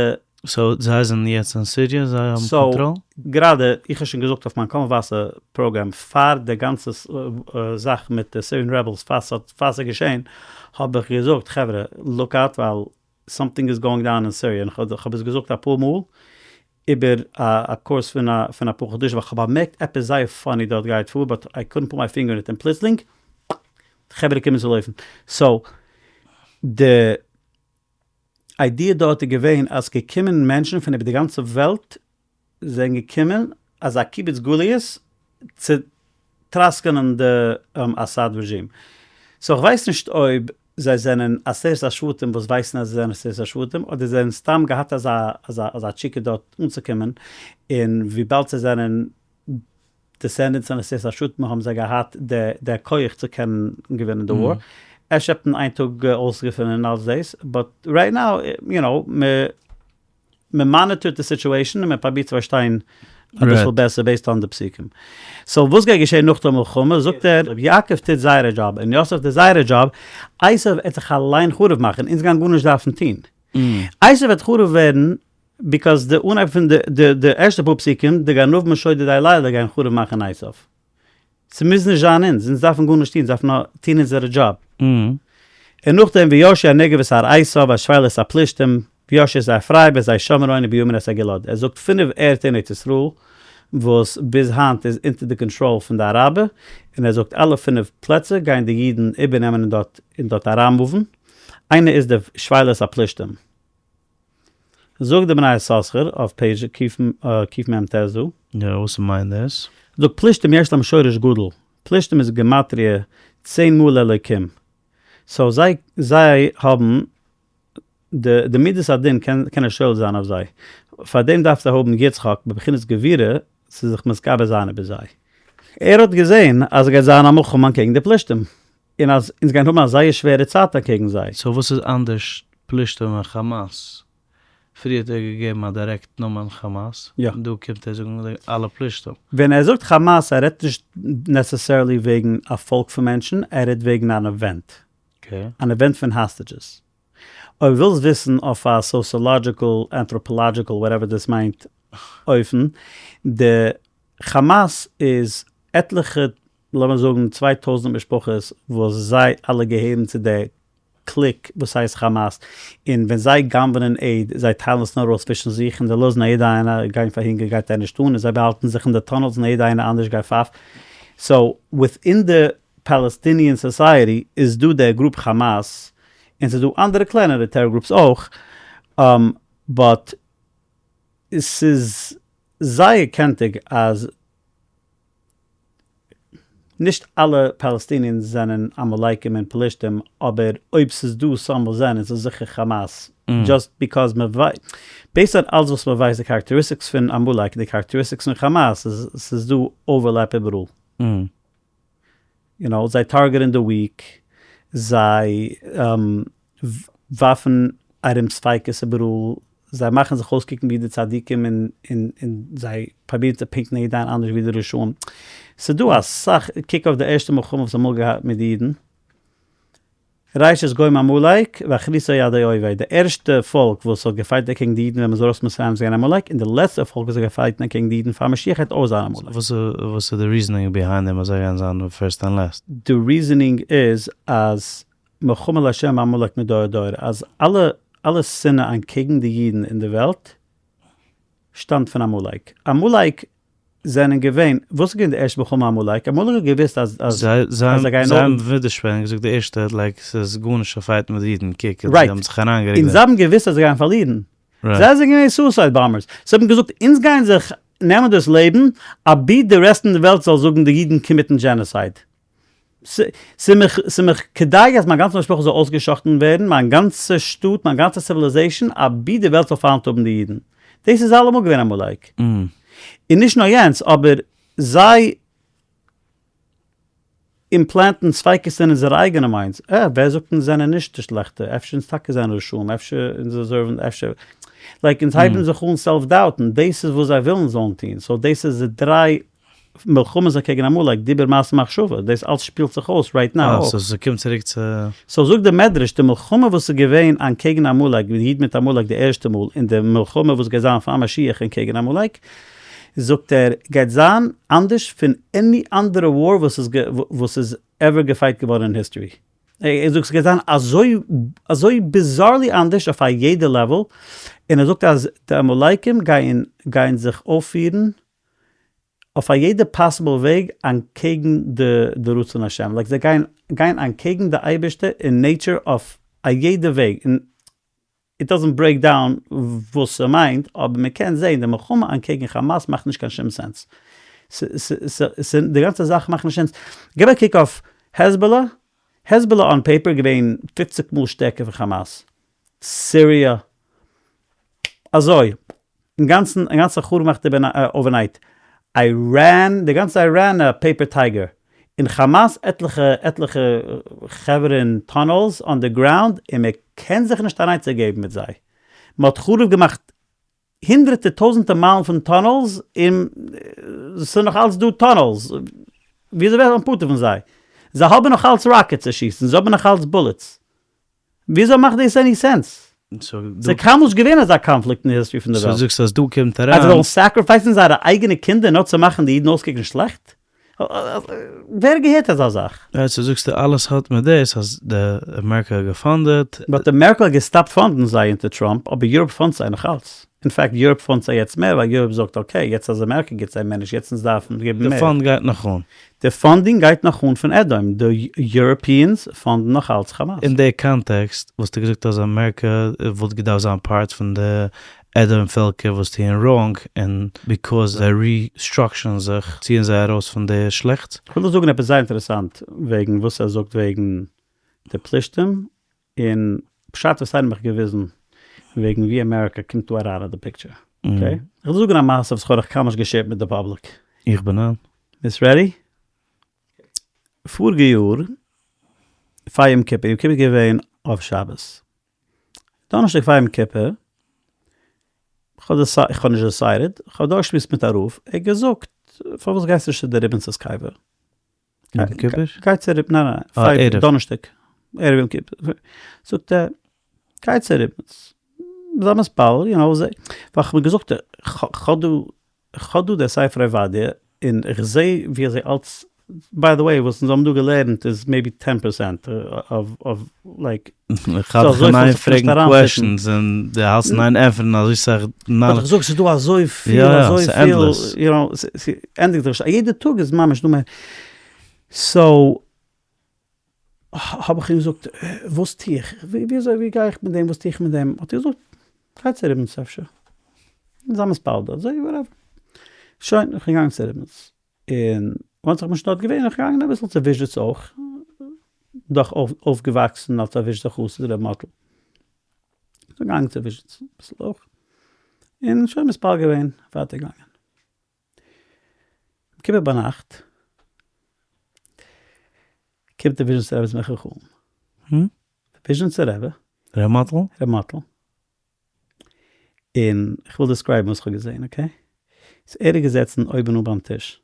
So זיי זענען יעצט אין סיריע, זיי האבן קאנטראל? גראדע, איך האב שוין געזאגט אויף מיין קול מבשר פראגראם פאר די גאנצע זאך מיט די Syrian rebels פאר ס'האט פאר ס'איז געשען, האב איך געזאגט חברה look out ווייל something is going down אין סיריע, און כ'האב עס געזאגט אפאר מאל. איבער א course פון א פון אפאר חדשים ווייל כ'האב באמערקט עפעס זייער funny דארט גייט פאר but I couldn't put my finger on it און פלוצלינג די חברה קומען צו לויפן so די idea דארט איז געווען אז געקומען מענטשן פון איבער די גאנצע וועלט זענען געקומען אזא קיבוץ גליות צו טראסקענען די אסאד רעזשים. so כ'ווייס נישט אויב זיי זענען עשרת השבטים וואס ווייסן אז זיי זענען עשרת השבטים אדער זיי זענען סתם געהאט אזא אזא אזא תשוקה דארט אנצוקומען און וויבאלד זיי זענען descendants פון עשרת השבטים האבן זיי געהאט די די כח צו קענען געווינען די war. אפשר האט מען איין טאג אויסגעפונען אלס דאס but right now you know מ' מען מאניטערט די situation און מען פראבירט צו פארשטיין אביסל בעסער based on די פסוקים. so וואס גייט געשען נאך די מלחמה? זאגט ער, אויב יעקב טוט זייערע דזשאב און יוסף טוט זייערע דזשאב, עשו וועט זיך אליין חרוב מאכן, אונז גייען גארנישט דארפן טון. עשו וועט חרוב ווערן because די אנהייב פון די די ערשטע פאר פסוקים, די גנבים שודדי לילה גייען חרוב מאכן עשו. ס'מוז נישט זיין אונז, אונז דארפן גארנישט טון, אונז דארפן נאר טון אונזערע דזשאב. און נאכדעם וירשו הנגב את הר עשו והשפלה את הפלשתים, וירשו את הר אפרים ואת השומרון ובימין את הגלעד. ער זאגט פינף ערטער אין ארץ ישראל וואס ביז היינט איז אונטער די קאנטראל פון די אראבער, און ער זאגט אלע פינף פלעצער גייען די אידן איבערנעמען און דארט און דארט אריינמופן. איינער איז די שפלת הפלשתים. זאגט די בני יששכר אויף page קמ ט דא. יא, וואס מיינט דאס? זאגט פלישתים יש להם שורש גדול, פלישתים איז גימטריא צען מאל אלוקים, so זיי זיי האבן די די מידת הדין קען קען נישט שולט זיין אויף זיי, פאר דעם דארף זיי האבן יצחק בבחינת גבורה צו זיך מתגבר זיין איבער זיי. ער האט געזען אז עס גייט זיין א מלחמה אנטקעגן די פלישתים, און אז אונז גייען האבן א זייער שווערע צייט אקעגן זיי. so וואס איז אנדערש פלישתים און כאמאס? פריער האט ער געגעבן א direct נאמען כאמאס, און דא קומט ער זאגן אלע פלישתים. ווען ער זאגט כאמאס ער רעדט נישט necessarily וועגן א פאלק פון מענטשן, ער רעדט וועגן אן event. אן event פון hostages. אויב ווילסט וויסן אויף א sociological, anthropological, whatever דאס מיינט, אופן, די כאמאס איז עטליכע לאמיר זאגן 2000 משפחות וואס זיי אלע געהערן צו די clique וואס הייסט כאמאס, און ווען זיי גנב'נען aid, זיי טיילן עס נאר אויס צווישן זיך און זיי לאזן א יעדע איינער גיין פאר הונגער גייט זיי נישט אן, און זיי באהאלטן זיך אין די tunnels און יעדע איינער אנדערש גייט פייף. so within די Palestinian society איז דא די group כאמאס, און ס'איז דא אנדערע קלענערע terror groups אויך, but ס'איז זייער קענטיג אז נישט אלע Palestinians זענען עמלקים און פלישתים, אבער אויב ס'איז דא some וואס זענען, ס'איז זיכער כאמאס. just because מ'ווייסט, based on אלס וואס מ'ווייסט די characteristics פון עמלק און די characteristics פון כאמאס, איז ס'איז דא overlap איבעראל. you know, זיי טארגעטן די weak, זיי ווארפן ארום ספיקות איבעראל, זיי מאכן זיך אויסקוקן ווי די צדיקים און און זיי פראבירן צו פינקן יעדע איין אנדערש ווי די רשעים. ס'דא אסאך, קוק אויף די ערשטע מלחמה וואס אמאל געהאט מיט די אידן, ראשית גוים עמלק ואחריתו עדי אויבי, די ערשטע פאלק וואס האט געפייט אקעגן די אידן ווען מ'איז ארויס מצרים איז געווען עמלק, און די לעצטע פאלק וואס האט געפייט אקעגן די אידן פאר משיח העט אויך זיין עמלק. וואס איז די reasoning behind דעם אז זיי גייען זיין first and last? די reasoning איז אז מלחמה לה' בעמלק מדור דור, אז אלע אלע שנאה אנטקעגן די אידן אין די וועלט שטאמט פון עמלק. עמלק זענען געווען, וואס איז געווען די ערשטע מלחמה עמלק? עמלק האט געוואוסט אז אז זיי זיי גייען זיי האבן ווידערשפעניג געזאגט די ערשטע like ס'איז גארנישט צו פייטן מיט די אידן קוק זיי האבן זיך אריינגעריקט און זיי האבן געוואוסט אז זיי גייען פארלירן. זיי זענען געווען suicide bombers. זיי האבן געזאגט אונז גייען זיך נעמען דאס לעבן אבי די רעסט אין די וועלט זאל זאגן די אידן קאמיטן genocide. ס'איז מיך כדאי אז מיין גאנצע משפחה זאל אויסגע'שחט'ן ווערן, מיין גאנצע שטאט, מיין גאנצע civilization, אבי די וועלט זאל פיינט האבן די אידן. דאס איז אלעמאל געווען עמלק. און נישט נאר יענץ, אבער זיי אימפלענטן ספיקות אין אונזערע אייגענע minds. אה, ווער זאגט אונז זענען נישט די שלעכטע? אפשר אונז טאקע זענען רשעים, אפשר אונז דעזערוון, אפשר. like אונז הייבן זיך אן self דאוטן, דאס איז וואס זיי ווילן זאלן טון. so דאס איז די דריי מלחמות אקעגן עמלק, דיבור מעשה מחשבה, דאס אלץ שפילט זיך אויס right now אויך. אה, so ס'קומט צוריק צו. so זאגט די מדרש, די מלחמה וואס איז געווען אנטקעגן עמלק, די איד מיט עמלק די ערשטע מאל, און די מלחמה וואס גייט זיין פאר משיח אנטקעגן עמלק, זאגט ער, גייט זיין אנדערש פון any אנדערע war וואס איז וואס איז ever געפייט געווארן אין history. ער זאגט ס'גייט זיין אזוי אזוי bizarrely אנדערש אויף א יעדע level, און ער זאגט אז די עמלקים גייען גייען זיך אויפפירן אויף א יעדע possible וועג אנטקעגן די די רצון השם, like זיי גייען גיין אנטקעגן די אייבערשטער אין nature אויף א יעדע וועג, און it doesn't break down וואס ס'מיינט, אבער מ'קען זעהן די מלחמה אנטקעגן חאמאס מאכט נישט קיין שום sense. די גאנצע זאך מאכט נישט sense. געב א קוק אויף העזבאלא, העזבאלא on paper געווען 50 מאל שטערקער פון חאמאס. סיריע אזוי. אינגאנצן אינגאנצן חרוב געמאכט overnight. איראן, די גאנצע איראן א paper tiger. און חאמאס עטליכע עטליכע חברה אין tunnels underground און מען קען זיך נישט אן עצה געבן מיט זיי. מען האט חרוב געמאכט הונדרעטע טויזענטע מיילן פון tunnels און ס'איז נאך אלץ דא tunnels. וויאזוי ווערט מען פטור פון זיי? זיי האבן נאך אלץ rockets צו שיסן, זיי האבן נאך אלץ bullets. וויאזוי מאכט דאס any sense? ס'איז קיינמאל נישט געווען אזא קאנפליקט אין די history פון די וועלט. so זאגסט אז דא קומט אריין. אז זיי זאלן sacrifice ן זייערע אייגענע קינדער נאר צו מאכן די אידן אויסקוקן שלעכט? ווער האט געהערט אזא זאך? so זאגסטו אלעס האט מיט דאס אז די אמעריקא האט גע fund עט. but אמעריקא האט געסטאפט fund ן זיי אונטער טראמפ, אבער יוראפ fund ט זיי נאך אלץ. אין fact יוראפ fund ט זיי יעצט מער ווייל יוראפ זאגט okay יעצט אז אמעריקא גיבט זיי מער נישט יעצט אונז דארפן געבן מער. די fund גייט נאך אן. די funding גייט נאך אן פון אדום, די Europeans fund ן נאך אלץ כאמאס. אין די קאנטעקסט וואלסטו געזאגט אז אמעריקא וואלט געדארפט זיין part פון די אדום פעלקער וואס טוען wrong און because זיי restructure ן זיך ציען זיי ארויס פון די שלעכטס? כ'וויל דא זאגן עפעס זייער אינטערעסאנט וועגן וואס ער זאגט וועגן די פלישתים און פשט וואס איינער האט מיך געוויזן וועגן ווי אמעריקא קומט דא אריין אין די picture. Okay? איך וויל זאגן א מעשה וואס כ'האב נאך קיינמאל נישט גע share ט מיט די public. איך בין אן. ביסט ready? פאריגע יאר פאר יום כיפור, יום כיפור איז געווען אויף שבת. דאנערשטאג פאר יום כיפור, כ'האב נישט decided, כ'האב דורכגעשמועסט מיט א רב, ער האט געזאגט פארוואס גייסטו נישט צו די ריבניצער'ס קבר? יום כיפור? גיי צו ריב, ניין ניין, ערב. דאנערשטאג, ערב יום כיפור, זאגט ער, גיי צו ריבניץ, זיי מתפלל, you know, ווייל כ'האב געזאגט, כ'האב דא, כ'האב דא דער ספר עובדיה, און איך זע ווי אזוי אלץ, by the way, וואס אונז האבן דא געלערנט איז maybe ten percent of like, איך האלט דיך אין איין פרעגן questions און דו האלסט אין איין ענטפערן אזוי סאך knowledge. איך זאג ס'איז דא אזויפיל אזויפיל, you know, ס'ענדיגט זיך נישט, א יעדע טאג איז ממש דא מער, so האב איך אים געזאגט וואס טו איך, וויאזוי ווי גיי איך מיט דעם, וואס טו איך מיט דעם, האט ער געזאגט גיי צו ריבניץ אפשר, זיי מתפלל דארט, זיי whatever, שוין איך בין געגאנגען צו ריבניץ, און once איך בין שוין דארט געווען בין איך געגאנגען אביסל צו וויזשניץ אויך, דאך אויפגעוואקסן אלס א וויזשניצער חסיד ר' מאטל, כ'בין געגאנגען צו וויזשניץ אביסל אויך, און שוין מתפלל געווען, ווייטער געגאנגען. יום כיפור ביינאכט קומט דער וויזשניצער רבי צו מיך אין חלום. דער וויזשניצער רבי. ר' מאטל? ר' מאטל. און איך וויל describe ן וואס איך האב געזען, okay? so ער איז געזעצן אויבן אן ביים טיש,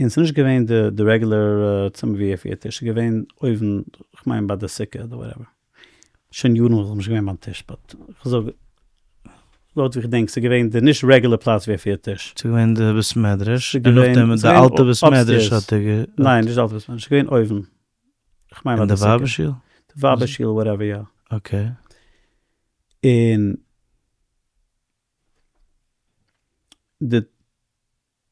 און ס'איז נישט געווען די די regular צימער ווי ער פירט טיש, ס'איז געווען אויבן, כ'מיין ביי די סוכה אדער whatever. שוין יארן וואס איך בין נישט געווען ביים טיש, but כ'זאג לויט ווי כ'דענק, ס'איז געווען די נישט regular פלאץ ווי ער פירט טיש. ס'איז געווען די בית מדרש, און נאכדעם די אלטע בית מדרש האט ער גע. ניין, נישט די אלטע בית מדרש, ס'איז געווען אויבן, כ'מיין ביי די סוכה. אין די ווייבער שול? די ווייבער שול whatever יא. okay. און די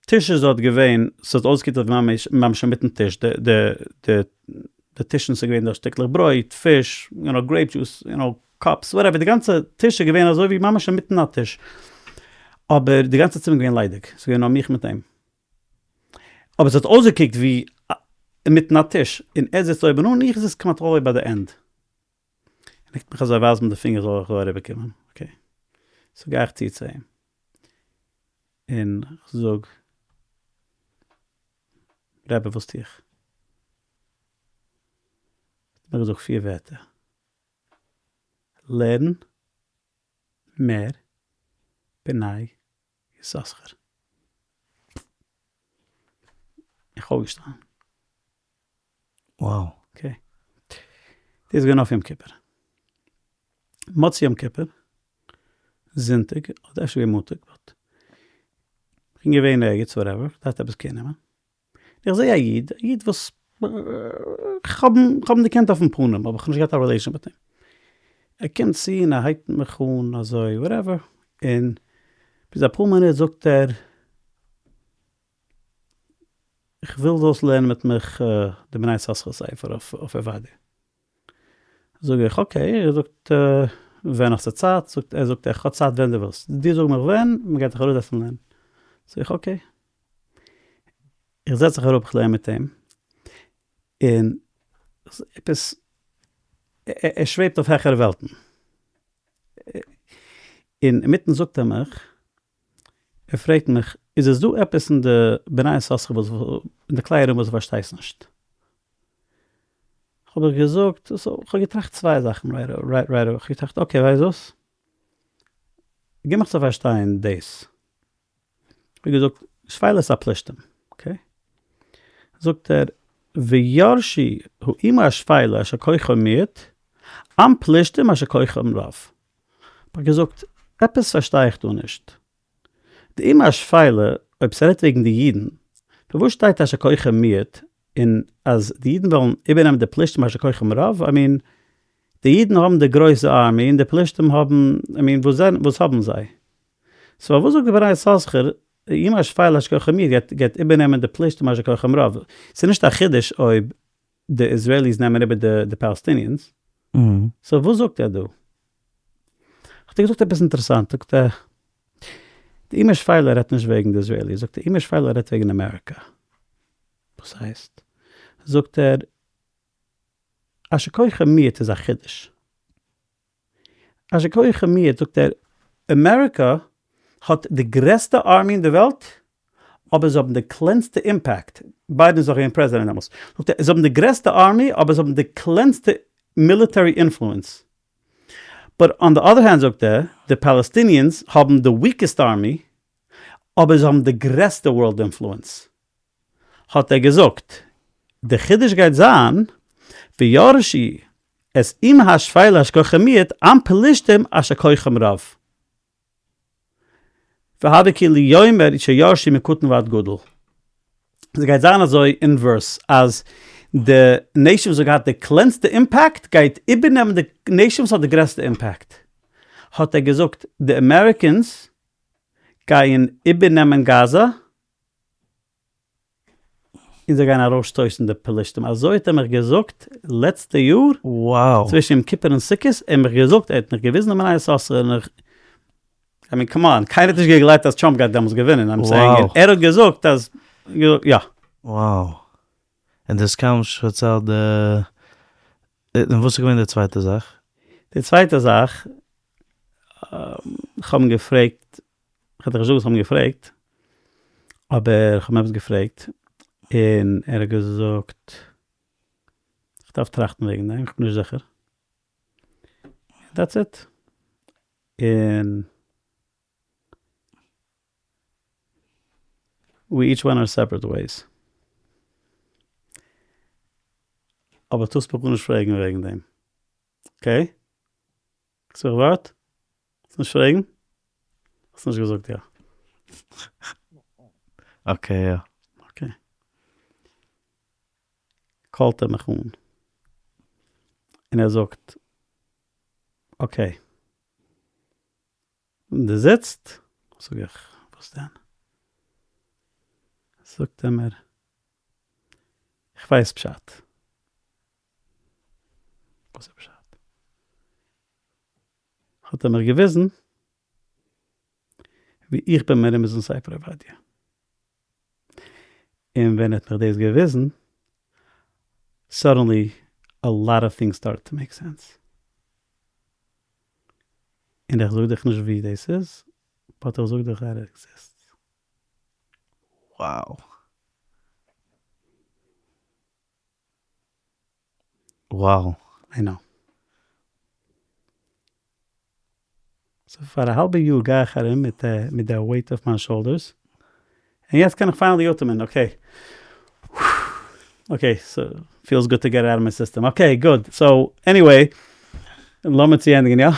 טיש איז דארט געווען, ס'האט אויסגעקוקט אויף ממש ממש אינמיטן טיש, די די די די טישן ס'איז געווען דארט שטיקלעך ברויט, פיש, you know grape juice, you know cups, whatever, די גאנצע טיש איז געווען אזוי ווי ממש אינמיטן א טיש, אבער די גאנצע צימער איז געווען ליידיג, ס'איז געווען נאר מיך מיט אים. אבער ס'האט אויסגעקוקט ווי אינמיטן א טיש, און ער זיצט אויבן אן און איך זיץ כמעט all the way ביי די end. ער קוקט מיך אזוי ווייזט מיט די פינגער זאל איך דא אריבער קומען, okay. so גיי איך צו צו אים, און כ'זאג, רבי וואס טו איך? האט ער מיר געזאגט פיר ווערטער, לערן מער בני יששכר. איך אויפגעשטאנען. Wow. Okay. דאס איז געווען אויף יום כיפור. מוצאי יום כיפור, זונטאג, אדער אפשר געווען מאנטאג, but כ'בין געווען ערגעץ whatever, כ'דארף עפעס care נעמען. איך זעה א איד, א איד וואס. כ'האב אים געקענט אויפן פנים אבער כ'האב נישט געהאט א relation מיט אים. ער קומט צו און ער הייבט מיך אן אזוי whatever, און ביז אפאר מינוט זאגט ער, איך וויל זאלסט לערנען מיט מיך די בני יששכר ספר אויף עובדיה. זאג איך okay, ער זאגט ווען האסטו צייט? זאגט ער זאגט איך האב צייט ווען דו ווילסט, דו זאג מיך ווען, מען גייט זיך אראפזעצן לערנען. זאג איך okay. איך זעץ זיך אראפ איך לערן מיט אים, און עפעס ער שוועבט אויף העכערע וועלטן, און אינמיטן זאגט ער מיך, ער פרעגט מיך, איז עס דא עפעס אין די בני יששכר וואס אין די כלי הראיה וואס דו פארשטייסט נישט? האב איך געזאגט, כ'האב געטראכט צוויי זאכן right right כ'האב געטראכט okay ווייסט וואס? גיב מיך צו פארשטיין דאס. כ'האב געזאגט, שפלת הפלישתים, okay? זאגט ער, וירשו האומה השפלה אשר כוחם מועט, עם פלישתים אשר כוחם רב. האב איך געזאגט, עפעס פארשטיי איך דא נישט. די אומה השפלה, אויב ס'רעדט וועגן די אידן, פארוואס שטייט אשר כוחם מועט, און אז די אידן וועלן איבערנעמען די פלישתים אשר כוחם רב, I mean, די אידן האבן די גרויסע army און די פלישתים האבן, I mean, וואס האבן זיי? so פארוואס זאגט די בני יששכר, די אומה השפלה אשר כוחם מועט גייט גייט איבערנעמען די פלישתים אשר כוחם רב? ס'איז נישט א חידוש אויב די Israelis נעמען איבער די די Palestinians. so וואס זאגט ער דא? האט ער געזאגט עפעס אינטערעסאנט, זאגט ער, די אומה השפלה רעדט נישט וועגן די Israelis, זאגט ער, אומה השפלה רעדט וועגן אמעריקא. וואס הייסט? זאגט ער, אשר כוחם מועט איז א חידוש. אשר כוחם מועט זאגט ער, אמעריקא האט די גרעסטע army אין די וועלט, אבער זיי האבן די קלענסטע impact, ביידען איז נאך געווען פרעזידענט דעמאלטס, זאגט ער, זיי האבן די גרעסטע army אבער זיי האבן די קלענסטע military influence, but on the other hand זאגט ער, די Palestinians האבן די weakest army, אבער זיי האבן די גרעסטע world influence. האט ער געזאגט, די חידוש גייט זיין, וירשו את אומה השפלה אשר כוחם מועט עם פלישתים אשר כוחם רב. והוה כאילו אומר שירשו מקטן ועד גדול. ס'גייט זיין אזוי inverse אז די nation וואס האט געהאט די קלענסטע impact גייט איבערנעמען די nation וואס האט די גרעסטע impact. האט ער געזאגט די Americans גייען איבערנעמען גאזא און זיי גייען ארויסשטויסן די פלישתים, אזוי האט ער מיך געזאגט לעצטע יאר, Wow. צווישן יום כיפור און סוכות, ער האט מיך געזאגט, ער האט מיך געוויזן די בני יששכר, און איך, I mean come on, קיינער האט נישט געגלייבט אז טראמפ גייט דעמאלטס געווינען, I'm saying, Wow. ער האט געזאגט אז, יא. Wow. און דאס קאם פארציילט די, און וואס איז געווען די צווייטע זאך? די צווייטע זאך, איך האב אים געפרעגט, כ'וועל דיך נישט זאגן וואס כ'האב אים געפרעגט, אבער כ'האב אים עפעס געפרעגט, און ער האט געזאגט, כ'דארף טראכטן וועגן דעם, כ'בין נישט זיכער. That's it. און we each went our separate ways. אבער טארסט מיך גארנישט פרעגן וועגן דעם. Okay? קוקסט מיך ווארט? וועסט נישט פרעגן? האסט נישט געזאגט יא. Okay יא. Okay. call ט ער מיך אן און ער זאגט okay דו זיצט? זאג איך וואס דען? זאגט ער מיר איך ווייס פשט. וואס איז פשט? האט ער מיך געוויזן ווי איך בין מרומז אין ספר עובדיה. און ווען ער האט מיך דאס געוויזן, suddenly a lot of things start to make sense. און איך זאג דיך נישט ווי דאס איז, but איך זאג דיך אז ער exist. Wow. Wow. I know. So פאר א האלבע יאר גיי איך ארום מיט מיט די weight אויף מיין shoulders, און יעצט קען איך finally אטעמען, okay. Okay, so feels good to get out of my system, okay good, so anyway, לאמיר צוענדיגן, יא?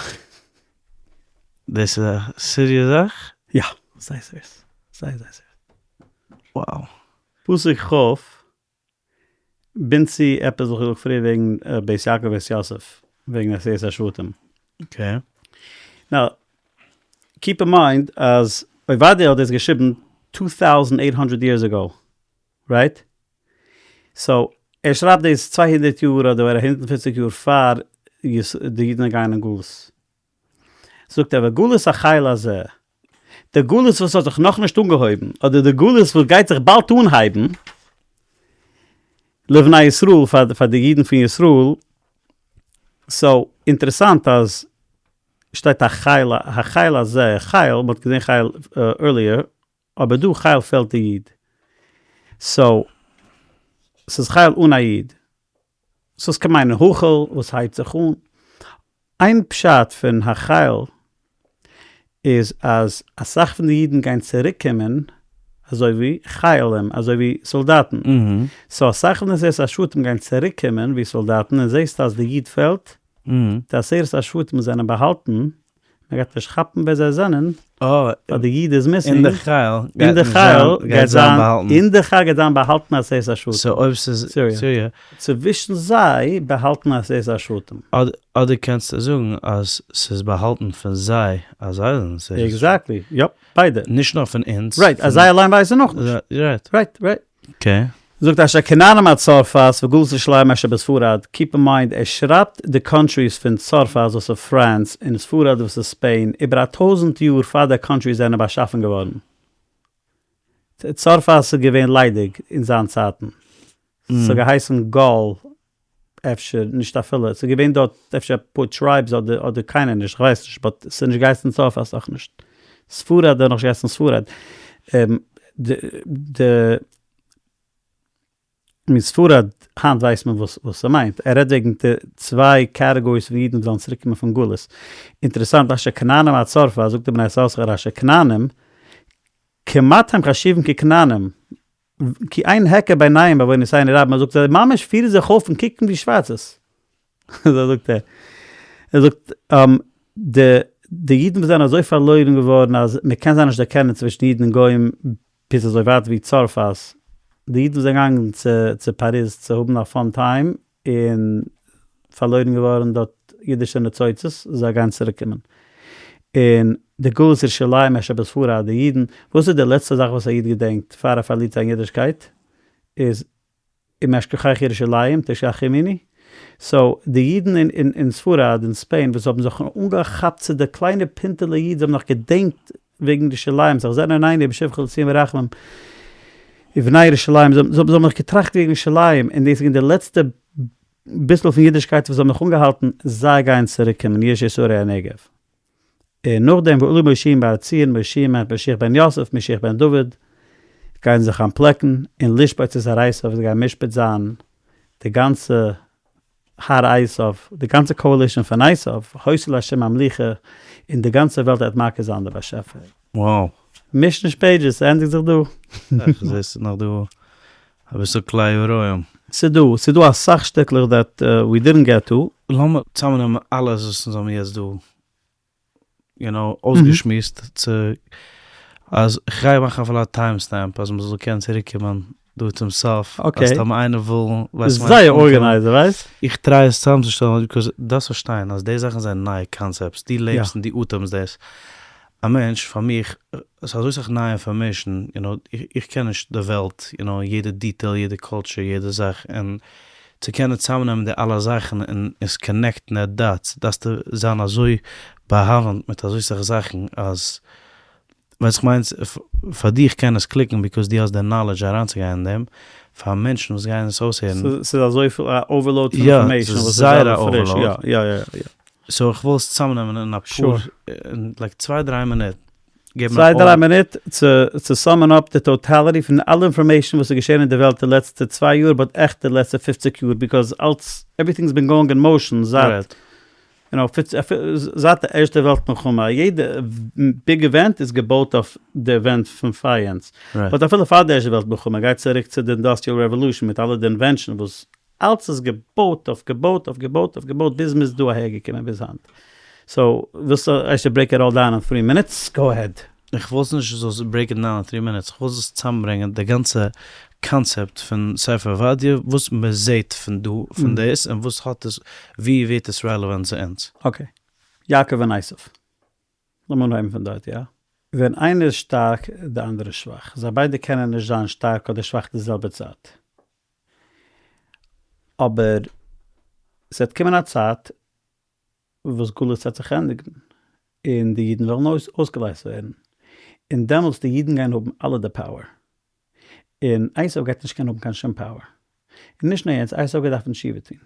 דאס איז א serious זאך? יא, זייער serious, זייער זייער serious. Wow. פסוק כ'. בינד צו עפעס וואס איך האב געזאגט פריער וועגן בית יעקב ובית יוסף, וועגן עשרת השבטים. Okay. Now, keep in mind אז עובדיה האט דאס געשריבן 2800 years ago, right? So, ער שרייבט דאס 200 יאר אדער 150 יאר פאר די אידן גייען אין גלות. זאגט ער וגלות החיל הזה, די גלות וואס האט זיך נאכנישט אנגעהויבן, אדער די גלות וואס גייט זיך באלד אנהייבן, לבני ישראל, פאר די אידן פון ישראל, so אינטערעסאנט אז שטייט החיל, החיל הזה, חיל, מען האט געזען חיל earlier, אבער דא חיל פעלט די יוד, so ס'איז חיל אן א יוד, so ס'קען מיינען החל וואס הייבט זיך אן. איין פשט פון החיל איז אז אסאך פון די אידן גייען צוריק קומען אזוי ווי חיילים, אזוי ווי סאלדאטן. So אסאך פון די עשרת השבטים גייען צוריק קומען ווי סאלדאטן און זעסט אז די יוד פעלט, די עשרת השבטים זענען באהאלטן מען גייט נישט כאפן ווער זיי זענען, ווייל די יוד איז missing, אין די חיל אין די חיל גייט זיין באהאלטן, אין די חיל גייט זיין באהאלטן עשרת השבטים. So אויב ס'איז סיריע. צווישן זיי באהאלטן עשרת השבטים. אדער קענסטו זאגן אז ס'איז באהאלטן פון זיי אז זיי זענען עשרת השבטים. Exactly, יאפ, ביידע. נישט נאר פון אונז. Right, אז זיי אליין ווייסן נאכנישט. Right. Right, right. Okay. זאגט אשר כנענים עד צרפת וגלות ירושלים אשר בספרד, keep in mind ער שרייבט די countries פון צרפת וואס איז France און ספרד וואס איז Spain איבער א טויזענט יאר פאר די countries זענען באשאפן געווארן. צרפת איז געווען ליידיג אין זיין צייטן. ס'האט געהייסן גאל אפשר נישט אפילו, ס'איז געווען דארט אפשר אפאר tribes אדער אדער קיינער נישט, כ'ווייס נישט, but ס'איז נישט געהייסן צרפת אויך נישט. ספרד האט נאכנישט געהייסן ספרד. די די מיט ספרד היינט ווייסט מען וואס וואס ס'מיינט. ער רעדט וועגן די צוויי categories פון אידן וואס וועלן צוריק קומען פון גלות. אינטערעסאנט אשר כנענים עד צרפת זאגט די בני יששכר אשר כנענים כמעט הם חשובים ככנענים כי אין היכר ביניהם בעוונותינו הרבים, ער זאגט זיי ממש פירן זיך אויף און קוקן ווי שווארצעס. אזוי זאגט ער. ער זאגט די די אידן וואס זענען אזוי פארלוירן געווארן אז מען קען זיי נישט דערקענען צווישן אידן און גוים ביז אזוי ווייט ווי צרפת. די אידן וואס זענען געגאנגען צו צו פאריז צו האבן א fun time און פארלוירן געווארן דארט אידישע ניצוצות, זיי גייען צוריק קומען. און די גלות ירושלים אשר בספרד, די אידן, וואס איז די לעצטע זאך וואס א איד געדענקט פאר ער פארלירט זיין אידישקייט, איז אם אשכחך ירושלים תשכח ימיני, so די אידן אין ספרד און Spain וואס האבן זיך אנגעכאפט צו די קליינע פינטעלע איד, זיי האבן נאך געדענקט וועגן ירושלים, תחזינה עינינו בשובך לציון ברחמים ובנה ירושלים, זיי האבן נאך געטראכט וועגן ירושלים, און דאס איז געווען די לעצטע ביסל פון אידישקייט וואס זיי האבן נאך אנגעהאלטן, זיי גייען צוריק קומען, ישעו שרי הנגב. און נאכדעם ועלו מושיעים בהר ציון, מושיעים מיינט משיח בן יוסף, משיח בן דוד, גייען זיך אנטפלעקן, און לשפוט את הר עשיו, זיי גייען משפט זיין די גאנצע הר עשיו, די גאנצע coalition פון עשיו, היתה לה' המלוכה, און די גאנצע וועלט וועט מכיר זיין די באשעפער. Wow. מיש נישט pages, ס'ענדיגט זיך דא. איך זעה ס'איז נאך דא אביסל כלאי הרועים. ס'דא, ס'דא אסאך שטיקלעך that we didn't get to. לאמיר צאמנעמען אלעס וואס אונז האבן יעצט דא you know אויסגעשמועסט צו אז כ'גיי מאכן אפילו א time stamp אז מ'זאל קענען צוריק קומען דא צום סוף אז טאמער איינער וויל ווייסט זייער organized ווייסט. איך try עס צוזאמצושטעלן because דארפסט פארשטיין אז די זאכן זענען נייע concepts דו לעבסט און דו אטעמסט דאס א מענטש פאר מיך ס'איז אזוי סאך נייע information you know איך קען נישט די וועלט you know יעדע detail יעדע culture יעדע זאך און צו קענען צוזאמנעמען די אלע זאכן און עס connect ן די dots דארפסטו זיין אזוי באהאווענט מיט אזוי סאך זאכן אז ווייסט איך מיין פאר דיך קען עס click ן because דו האסט די knowledge אריינצוגיין אין דעם, פאר מענטשן וואס גייען עס אויסהערן. ס'איז אזויפיל א overload פון information וואס איז זייער א overload. יא יא יא. So איך וויל עס צוזאמנעמען אין אפאר, אין like צוויי דריי מינוט. צוויי דריי מינוט צו sum ען up די totality פון אלע information וואס איז געשען אין די וועלט די לעצטע צוויי יאר but עכט די לעצטע פופציג יאר because אלץ everything's been going in motion זייט יו נאו זייט די ערשטע וועלט מלחמה יעדע big event איז געבויט אויף די event פון פאר יענץ but אפילו פאר די ערשטע וועלט מלחמה גייט צוריק צו די industrial revolution מיט אלע די invention וואס אלץ איז געבויט אויף געבויט אויף געבויט אויף געבויט ביז מ'איז דא אהער געקומען ביז היינט. So ווילסטו I should break it all down in three minutes? Go ahead. איך וויל נישט זאלסט break it down in three minutes, איך וויל זאלסט צוזאמברענגען די גאנצע. קאנצעפט פון ספר עובדיה, וואס מען זעט פון דא פון דאס, און וואס האט עס, ווי ווערט עס relevant צו אונז? Okay, יעקב און עשו. לאמיר אנהויבן פון דארט, יא? ווען איינער איז שטארק, די אנדערע איז שוואך. זיי ביידע קענען נישט זיין שטארק אדער שוואך די זעלבע צייט. אבער ס'וועט קומען א צייט וואס גלות וועט זיך ענדיגן, און די אידן וועלן אויסגעלייזט ווערן, און דעמאלטס די אידן גייען האבן אלע די power, און עשו גייט נישט קענען האבן קיין שום power. און נישט נאר יענץ, עשו גייט דארפן תשובה טון.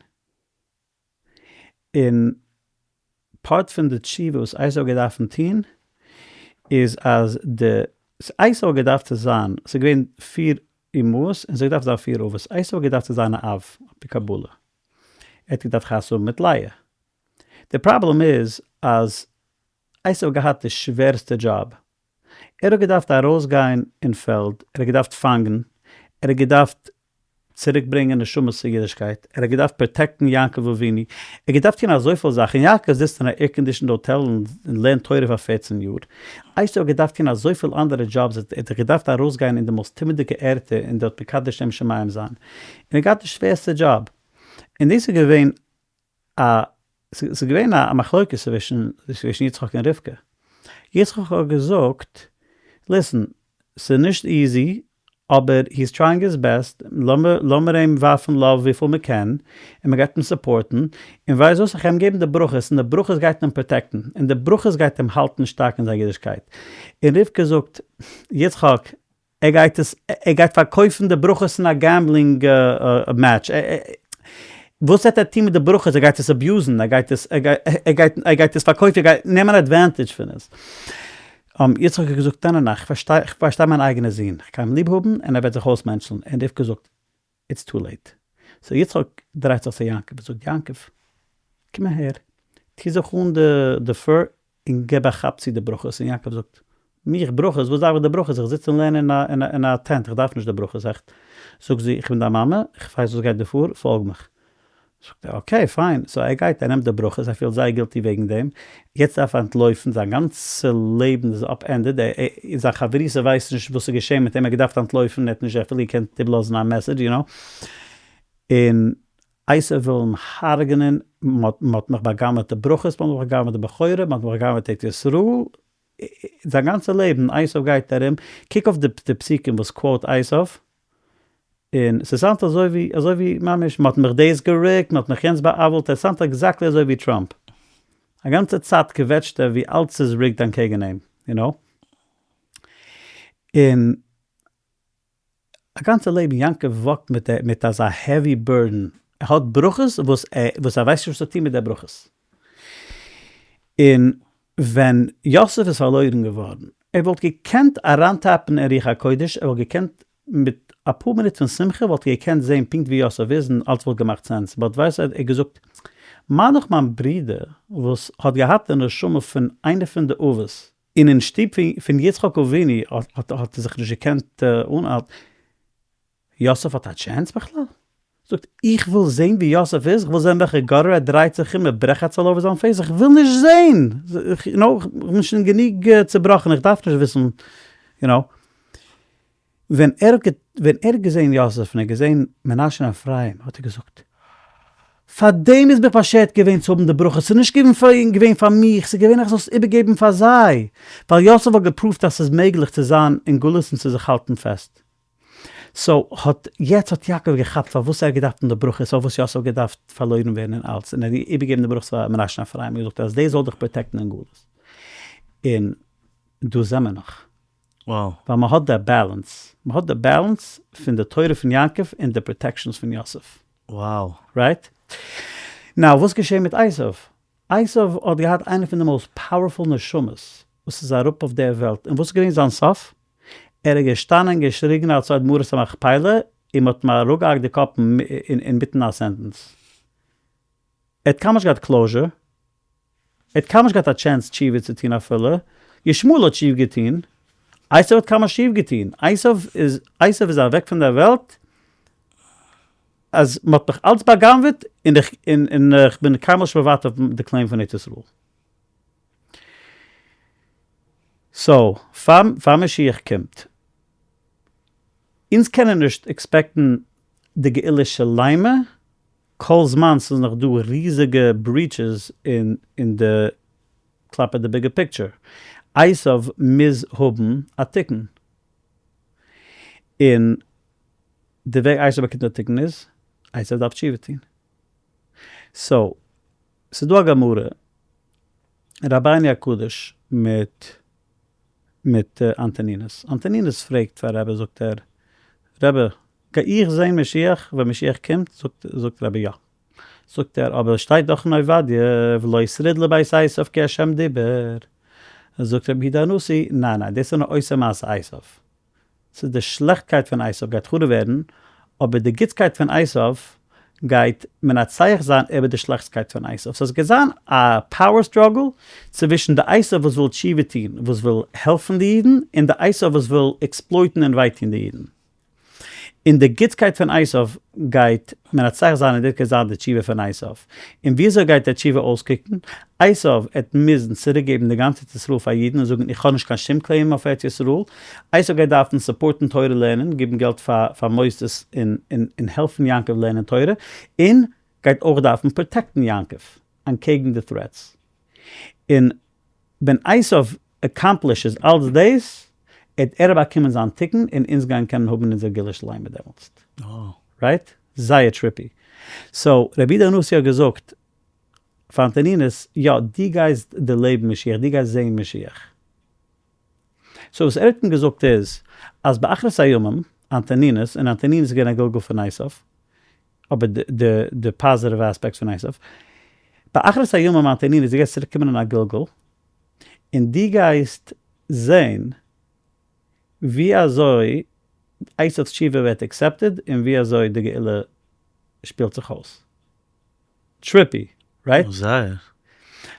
און part פון די תשובה וואס עשו האט געדארפן טון איז אז די עשו האט געדארפט צו זיין, ס'איז געווען פיר אמהות און ס'האט געדארפט זיין פיר אבות, עשו האט געדארפט צו זיין א אב על פי קבלה, ער האט געדארפט חתונה האבן מיט לאה, די פראבלעם איז אז עשו האט געהאט די שווערסטע דזשאב, ער האט געדארפט ארויסגיין אין פעלד, ער האט געדארפט פאנגן, ער האט געדארפט צוריק ברענגען נשמות צו אידישקייט, ער האט געדארפט protect ן יעקב אבינו, ער האט געדארפט טון אזויפיל זאכן, יעקב זיצט אין א air-conditioned האטעל און לערנט תורה פאר פערצן יאר, עשו האט געדארפט טון אזויפיל אנדערע דזשאבס, ער האט זיך געדארפט ארויסגיין אין די most טומא'דיגע ערטער און דארט מקדש שם שמים זיין, און ער האט געהאט די שווערסטע דזשאב, און דאס איז געווען א ס'איז געווען א מחלוקת צווישן צווישן יצחק און רבקה. יצחק האט געזאגט, listen, ס'איז נישט easy, אבער he is trying his best, לאמיר אים ווארפן love וויפיל מ'קען, און מ'גייט אים support ן, און ווייסט וואס, איך גיי אים געבן די ברכות, און די ברכות גייט אים protect ן, און די ברכות גייט אים האלטן שטארק אין זיין אידישקייט. און רבקה זאגט, יצחק, ער גייט עס, ער גייט פארקויפן די ברכות אין א gambling match, וואס וועט ער טון מיט די ברכות, ער גייט עס abuse ן, ער גייט עס, ער גייט, ער גייט עס פארקויפן, ער גייט נעמען advantage פון עס. יצחק האט געזאגט, ניין ניין ניין, כ'פארשטיי, כ'פארשטיי מיין אייגענע זון, כ'גיי אים ליב האבן און ער וועט זיך אויסמענטשלן, און רבקה זאגט, it's too late. So יצחק דרייט זיך צו יעקב און זאגט, יעקב, קום אהער, טו זיך אן די fur און געב א כאפ צו די ברכות, און יעקב זאגט, מיך ברכות? וואס דארף איך די ברכות? איך זיץ און לערן אין א tent, איך דארף נישט די ברכות עכט. זאגט זי, איך בין דיין מאמע, איך ווייס וואס גייט דא פאר, פאלג מיך. זאגט ער, okay fine, so ער גייט, ער נעמט די ברכות, ער פילט זייער guilty וועגן דעם, יעצט דארף ער אנטלויפן, זיין גאנצע לעבן איז upended, זיין חברותא ווייסט נישט וואס איז געשען מיט אים, ער האט געדארפט אנטלויפן, ער האט נישט אפילו געקענט איבערלאזן א message, you know, און עשו וויל אים הרג'נען, מען האט מיך בא'גנב'עט די ברכות, מען האט מיך בא'גנב'עט די בכורה, מען האט מיך בא'גנב'עט ארץ ישראל, זיין גאנצע לעבן עשו גייט ארום, קוק אויף די פסוקים וואס quote עשו, און ס' sound אזוי ווי אזוי ווי ממש מען האט מיך דאס געריקט, מען האט מיך יענץ בא'עוול'ט, עס sound exactly אזוי ווי טראמפ, א גאנצע צייט קוועטשט ער ווי אלץ איז rigged אנטקעגן אים, you know, און א גאנצע לעבן יעקב walk ט מיט מיט אזא heavy burden, ער האט ברכות וואס ער וואס ער ווייסט נישט וואס צו טון מיט די ברכות. און ווען יוסף איז פארלוירן געווארן, ער וואלט געקענט אריינ tap ן אין רוח הקודש, ער וואלט געקענט מיט אפאר מינוט פון שמחה וואלט ער געקענט זען פונקט ווי יוסף איז און אלץ וואלט געמאכט sense, but ווייסט ער האט געזאגט, מה דאך מיין ברודער וואס האט געהאט די נשמה פון איינע פון די אבות, און אין שטוב פון יצחק אבינו האט ער זיך נישט געקענט אנהאלטן, יוסף האט א chance בכלל? זאגט, איך וויל זען ווי יוסף איז, איך וויל זען וועלכע gutter ער דרייט זיך אין, מען ברעכט all over זיין face, איך וויל נישט זען! you know, איך בין שוין גענוג צובראכן, איך דארף נישט וויסן, you know. ווען ער האט ווען ער האט געזען יוסף און ער האט געזען מנשה און אפרים האט ער געזאגט, פאר דעם איז מיך באשערט געווען צו האבן די ברכה, ס'איז נישט געווען געווען פאר מיך, ס'איז געווען איך זאל עס איבערגעבן פאר זיי, ווייל יוסף האט גע prove ט אז ס'איז מעגליך צו זיין אין גלות און צו זיך האלטן פעסט. so האט יעצט האט יעקב געכאפט פארוואס ער האט געדארפט האבן די ברכות, פארוואס יוסף האט געדארפט פארלוירן ווערן און אלץ, און ער האט איבערגעגעבן די ברכות פאר מנשה און אפרים און געזאגט אז דאס זאל דיך protect ן אין גלות. און דא זעמער נאך. ווייל מען האט די balance, מען האט די balance פון די תורה פון יעקב און די protections פון יוסף. Wow. Right? Now וואס געשעהן מיט עשו? עשו האט געהאט איינע פון די most powerful נשמות וואס איז אראפ אויף דער וועלט, און וואס איז געווען זיין סוף? ער איז געשטאנען און געשריגן על צד מערת המכפלה און מען האט אים אראפגעהאקט די קאפ אינמיטן א sentence. ער האט קיינמאל נישט געהאט closure, ער האט קיינמאל נישט געהאט א chance תשובה צו טון אפילו, ישמעאל האט תשובה געטון, עשו האט קיינמאל תשובה געטון, עשו איז עשו איז אוועק פון דער וועלט אז מען האט מיך אלץ בא'גנב'עט און איך און איך בין קיינמאל נישט מוותר אויף די claim פון ארץ ישראל. So, פאר פאר משיח קומט. אונז קענען נישט expect ן די גאולה שלימה כל זמן ס'איז נאך דא ריזיגע breaches אין די כלפי די bigger picture. עשיו מוז האבן א תיקון. און די וועג עשיו באקומט א תיקון איז, עשיו דארף תשובה טון. so, ס'איז דא א גמרא, רבינו הקדוש מיט מיט אנטונינוס. אנטונינוס פרעגט פאר רבי זאגט ער, רבי, גיי איך זען משיח ווען משיח קומט? זאגט רבי יא. זאגט ער, אבער עס שטייט דאך אין עובדיה ולא שריד לבית עשיו כי השם דיבר. זאגט רבי יהודה הנשיא, ניין ניין, דאס איז נאר עושה מעשה עשיו. ס'איז די שלעכטקייט פון עשיו גייט חרוב ווערן, אבער די גוטסקייט פון עשיו גייט מנצח זיין איבער די שלעכטסקייט פון עשיו. so עס גייט זיין א power struggle צווישן די עשיו וואס וויל תשובה טון, וואס וויל העלפן די אידן, און די עשיו וואס וויל exploit ן און וויי טון די אידן. און די גוטסקייט פון עשיו גייט מנצח זיין און דוקא זיין די תשובה פון עשיו. און וויאזוי גייט די תשובה אויסקוקן? עשיו עט מוזן צוריקגעבן די גאנצע ארץ ישראל פאר אידן און זאגן איך האב נישט קיין שום claim אויף ארץ ישראל. עשיו גייט דארפן support ן תורה לערנען, גיבן געלט פאר מוסדות און העלפן יעקב לערנען תורה, און גייט אויך דארפן protect ן יעקב אנטקעגן די threats. און ווען עשיו accomplishes אלץ דאס, עט ער באקומען זיין תיקון און אונז גייען קענען האבן אונזער גאולה שלימה דעמאלטסט. right? זייער trippy. so רבי יהודה הנשיא האט געזאגט פאר אנטונינוס, יא, דו גייסט דערלעבן משיח, דו גייסט זען משיח. so וואס ער האט אים געזאגט איז, אז באחרית הימים, אנטונינוס, און אנטונינוס איז געווען א גלגול פון עשיו, אבער די positive aspects פון עשיו, באחרית הימים אנטונינוס, דו גייסט צוריק קומען אין א גלגול, און דו גייסט זען ווי אזוי עשיו'ס תשובה ווערט accepted און ווי אזוי די גאולה שפילט זיך אויס. trippy, right? זייער.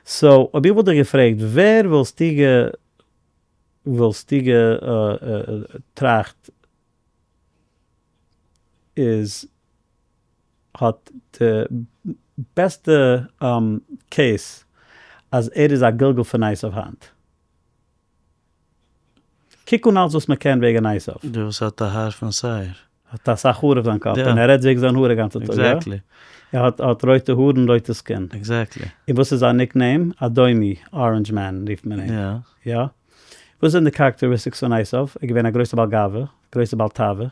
so אויב איך וואלט דיך געפרעגט ווער וואלסטו וואלסטו געטראכט איז האט די בעסטע case אז ער איז א גלגול פון עשיו היינט? קוק אן אלס וואס מען קען וועגן עשיו. דער וואס האט א האר פון שעיר. האט אסאך האר אויף זיין קאפ און ער רעדט וועגן זיין האר א גאנצע טאג, יא? exactly. ער האט האט רויטע האר און רויטע skin. exactly. און וואס איז זיין nickname? אדומי, orange man רופט מען אים. יא. יא. וואס זענען די characteristics פון עשיו? ער איז געווען א גרויסע בעל גאווה, גרויסע בעל תאווה,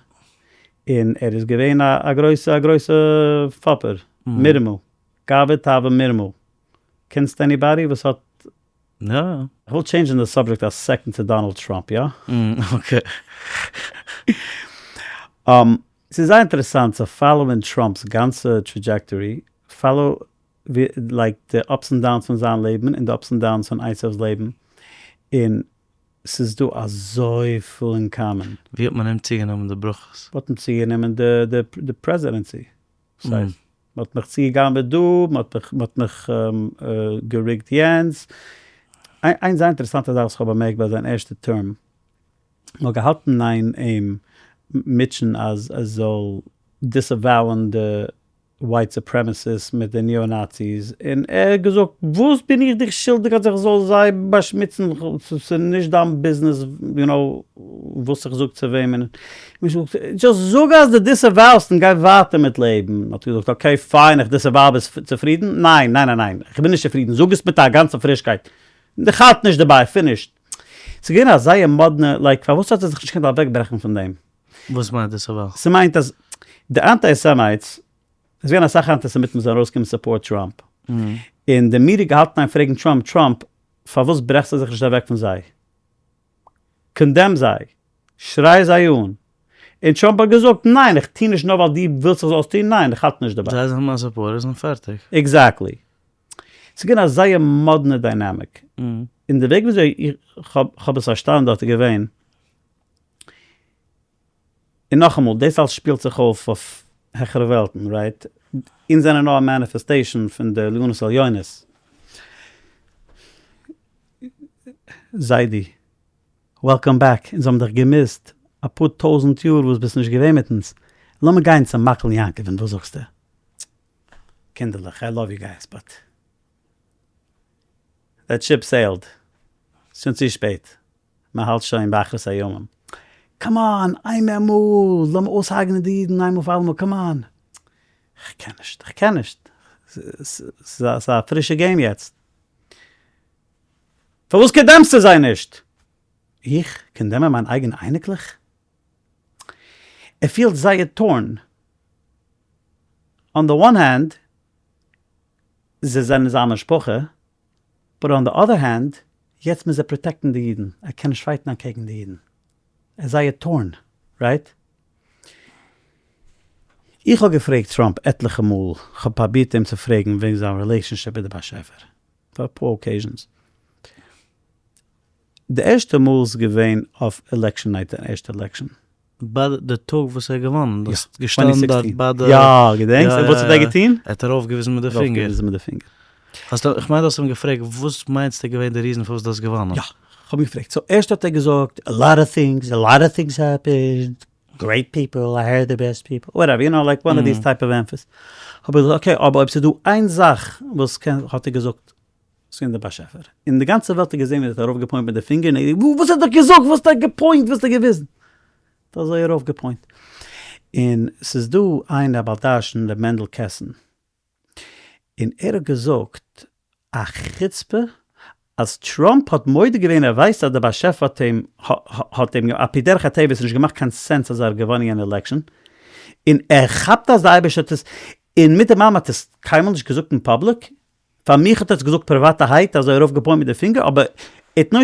און ער איז געווען א גרויסע א גרויסע פאפער, מרמה, גאווה תאווה מרמה. קענסט anybody וואס האט יא. איך וויל change ן די subject א second צו דאנעלד טראמפ, יא? okay. ס'איז זייער אינטערעסאנט צו follow ען טראמפ'ס גאנצע trajectory, follow like די ups און downs פון זיין לעבן און די ups און downs פון עשיו'ס לעבן, און ס'איז דא אזויפיל אין common. ווי האט מען אים צוגענומען די ברכות? מ'האט אים צוגענומען די presidency. ס'הייסט, מ'האט מיך צוגעגנב'עט דא, מ'האט מיך גע rig ט יענץ. איין זייער אינטערעסאנטע זאך וואס כ'האב באמערקט ביי זיין ערשטע term, מ'האט געהאלטן אין אים מוטשען אז ער זאל disavow ען די white supremacists מיט די neo-Nazis, און ער האט געזאגט וואס בין איך דיך שולדיג אז איך זאל זיי באשמוצן, ס'איז נישט דיין ביזנעס יו נאו וואס איך זאג צו וועמען, just זאג אז דו disavow סט און גיי ווייטער מיט לעבן, האט ער געזאגט okay fine איך disavow ביסט צופרידן? ניין ניין ניין ניין איך בין נישט צופרידן זאג עס מיט א גאנצע פרישקייט, איך האלט נישט דערביי finished. ס'איז געווען א זייער מאדנע like פארוואס האט ער זיך נישט געקענט אוועקברעכן פון דעם? וואס מיינט disavow? ס'מיינט אז די antisemites, עס איז געווען אסאך אנטיסעמיטן וואס זענען ארויסגעקומען support טראמפ, און די מידיע געהאלטן איין פרעגן טראמפ, טראמפ פארוואס ברעכסטו זיך נישט אוועק פון זיי? condemn זיי! שריי זיי אן! און טראמפ האט געזאגט, ניין איך טו נישט נאר ווייל דו ווילסט איך זאל עס טון, ניין איך האלט נישט דערביי. זיי זענען מיין supporters און פערטיג. exactly. ס'איז געווען א זייער מאדנע dynamic. און די וועג וויאזוי איך האב עס פארשטאנען דארט איז געווען, און נאכאמאל, דאס אלס שפילט זיך אויף אויף העכערע וועלטן, right? אונז זענען נאר א manifestation פון די עליונות עליונות. זיידי, welcome back, אונז האבן דיך געמיסט אפאר טויזענט יאר וואס ביסט נישט געווען מיט אונז, לאמיר גיין צום מקל יעקב'ן, וואס זאגסטו? קינדערלעך, I love you guys but that ship sailed, ס'איז שוין צו שפעט, מען האלט שוין באחרית הימים. come on, איין מאל, לאמיר אויסהרג'נען די אידן איינמאל פאר אלעמאל, come on. כ'קען נישט, כ'קען נישט. ס'איז א פרישע game יעצט. פארוואס condemn סטו זיי נישט? איך condemn ען מיין אייגענע אייניקלעך? ער פילט זייער torn. On the one hand, זיי זענען זיין משפחה, but on the other hand, יעצט מוז ער protect ן די אידן, ער קען נישט fight ן אקעגן די אידן. ער איז זייער torn, right? איך האב געפרעגט טראמפ עטליכע מאל, כ'האב פראבירט אים צו פרעגן וועגן זיין relationship מיט די באשעפער, פאר אפאר occasions. די ערשטע מאל איז געווען אויף election night, די ערשטע election. ביי די טאג וואס ער האט געוואנען, דו האסט געשטאנען דארט ביי די. יא, געדענקסט? און וואס האט ער געטון? ער האט ארויפגעוויזן מיט די פינגער. ארויפגעוויזן מיט די פינגער. האסט, איך מיין דו האסט אים געפרעגט וואס מיינסטו געווען די reason פארוואס דו האסט געוואנען? יא, כ'האב אים געפרעגט. so ערשט האט ער געזאגט, a lot of things, a lot of things happened, great people, I hired the best people, whatever, you know, like one of these type of answers. האב איך געזאגט, okay, אבער אויב ס'איז דא איין זאך וואס קען, האט ער געזאגט, ס'איז געווען דער באשעפער. און די גאנצע וועלט האט געזען ווי ער האט ארויפגע point מיט די פינגער, און ער, וואס האט ער געזאגט? וואס האט ער גע point? וואס האט ער געוויזן? האט אזוי ארויפגע point. און ס'איז דא איינער א בעל דרשן ר' מענדל קעסן, און ער האט געזאגט א חוצפה אז טראמפ האט מודה געווען ער ווייסט אז דער באשעפער האט אים האט אים על פי דרך הטבע עס איז נישט געמאכט קיין sense אז ער האט געוואנען יענע election, און ער כאפט אז די אייבערשטער האט עס, און מיט דעם אלעם האט עס קיינמאל נישט געזאגט אין public, פאר מיך האט ער עס געזאגט פריוואטערהייט אזוי ארויף גע point מיט די פינגער אבער ער האט נאר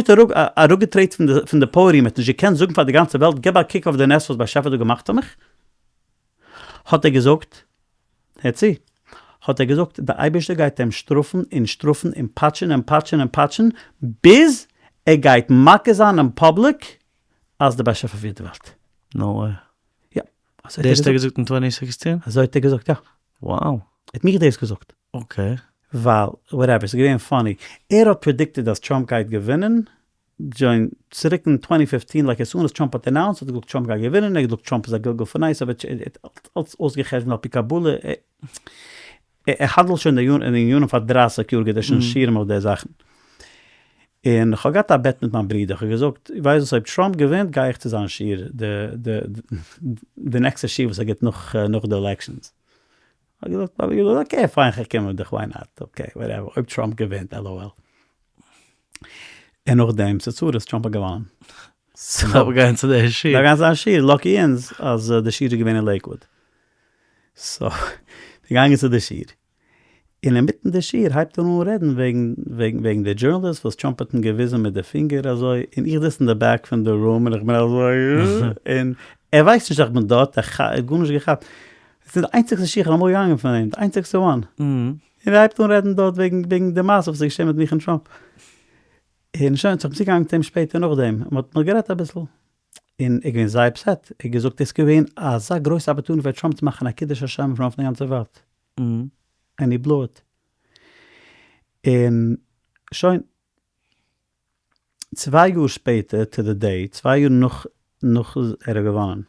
אראפגעטרעט פון די podium ער האט נישט געקענט זאגן פאר די גאנצע וועלט געב א קוק אויף די נס וואס באשעפער האט דא געמאכט פאר מיך האט ער געזאגט הער צו האט ער געזאגט די אייבערשטער גייט אים שטראפן און שטראפן און פאטשן און פאטשן און פאטשן ביז ער גייט מכיר זיין אין public אז די באשעפער פירט די וועלט. No way. יא. אזוי האט ער געזאגט. דאס האט ער געזאגט אין twenty sixteen? אזוי האט ער געזאגט יא. Wow. ער האט מיך דאס געזאגט. Okay. ווייל whatever, ס'איז געווען funny. ער האט predicted אז טראמפ גייט געווינען, שוין צוריק אין twenty fifteen like as soon as טראמפ האט announced האט ער געזאגט טראמפ גייט געווינען, ער האט געזאגט טראמפ איז א גלגול פון עשו, ער האט אלץ אויסגע'חשבונ'ט על פי קבלה, ער האנדלט שוין אין די ענינים פאר דרייסיג יאר, גיבט ער שוין שיעורים אויף די זאכן. און כ'האב געהאט א bet מיט מיין ברודער, כ'האב געזאגט, ווייסט וואס אויב טראמפ געווינט גיי איך צו זיין שיעור, די נעקסטע שיעור וואס ער גיבט נאך די elections. האט געזאגט האב איך געזאגט okay פיין כ'קום מיט דיך why not okay whatever אויב טראמפ געווינט LOL. און נאכדעם ס'איז צרות טראמפ האט געוואנען. דארף גיין צו די שיעור. דארף גיין צו זיין שיעור lucky אונז אז די שיעור איז געווען אין לעיקוואוד. so געגאנגען צו די שיעור. און אינמיטן די שיעור הייבט ער אן רעדן וועגן וועגן וועגן די journalist וואס טראמפ האט אים געוויזן מיט די פינגער אזוי, און איך זיץ אין די back פון די room און איך בין אזוי און ער ווייסט נישט אז איך בין דארט, ער האט גארנישט געכאפט. עס איז די איינציגסטע שיעור איך בין אמאל געגאנגען פון אים, די איינציגסטע one. און ער הייבט אן רעדן דארט וועגן וועגן די מעשה וואס איז געשען מיט מיך און טראמפ. און שוין, so איך בין צוגעגאנגען צו אים שפעטער נאכדעם, און מ'האט מ'האט גערעדט אביסל. און ער איז געווען זייער upset, ער האט געזאגט דאס איז געווען אזא גרויסע opportunity פאר טראמפ צו מאכן א קידוש השם פון אויף די גאנצע וועלט. And he blew it. און שוין. צוויי יאר שפעטער to the day, צוויי יאר נאך נאך ער האט געוואנען,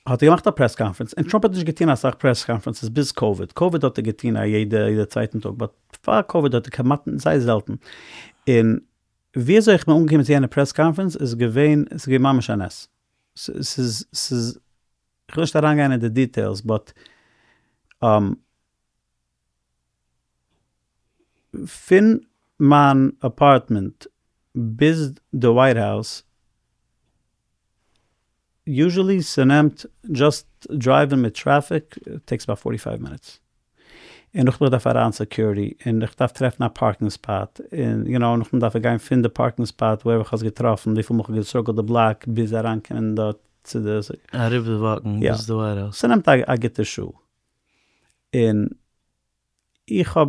האט ער געמאכט א press conference, און טראמפ האט נישט געטון אסאך press conferences ביז קאוויד, קאוויד האט ער געטון א יעדע יעדע צווייטן טאג, but פאר קאוויד האט ער כמעט זייער זעלטן, און ווי אזוי איך בין אנגעקומען צו יענע press conference איז געווען, ס'איז געווען ממש א נס, ס'איז ס'איז, כ'וויל נישט אריינגיין אין די details but פון מיין אפארטמענט ביז די ווייט האוז, usually ס'נעמט just דרייווען מיט טרעפיק takes about forty five minutes, און נאכדעם איך דארף אריין security, און איך דארף טרעפן א parking spot, און you know נאכדעם דארף איך גיין פון די parking spot where איך האב עס געטראפן, וויפיל מאל איך האב גע circle ט די בלאק ביז אריינקומען דארט צו די. אריבער walk ן ביז די ווייט האוז. ס'נעמט א גוטע שעה. און איך האב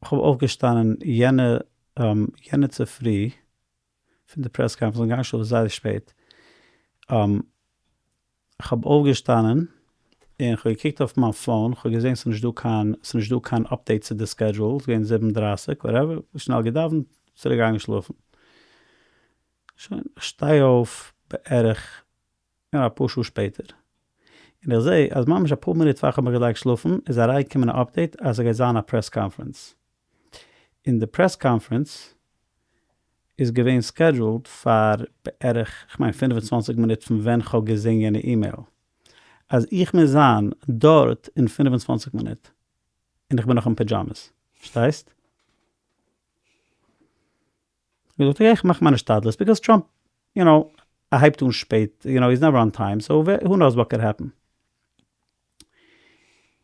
כ'האב אויפגעשטאנען יענע יענע צופרי פון די press conference, כ'בין געגאנגען שלאפן זייער שפעט, כ'האב אויפגעשטאנען און כ'האב געקוקט אויף מיין phone, כ'האב געזען ס'איז נישט דא קיין ס'איז נישט דא קיין update צו די schedule, ס'איז געווען זיבן דרייסיג whatever, שנעל געדאווענט, צוריק געגאנגען שלאפן. שוין, כ'שטיי אויף בערך אפאר שעה שפעטער, און איך זעה אז ממש אפאר מינוט פאר כ'האב מיך געלייגט שלאפן איז אריינגעקומען א update אז ס'גייט זיין א press conference, און די press conference. איז געווען scheduled פאר בערך, כ'מיין 25 מינוט פון ווען כ'האב געזען יענע אימעיל, אז איך מוז זיין דארט אין 25 מינוט, און איך בין נאך אין pyjamas, פארשטייסט? געזאגט okay איך מאך מיין השתדלות because טראמפ you know ער הייבט אן שפעט you know he's never on time so who knows what could happen.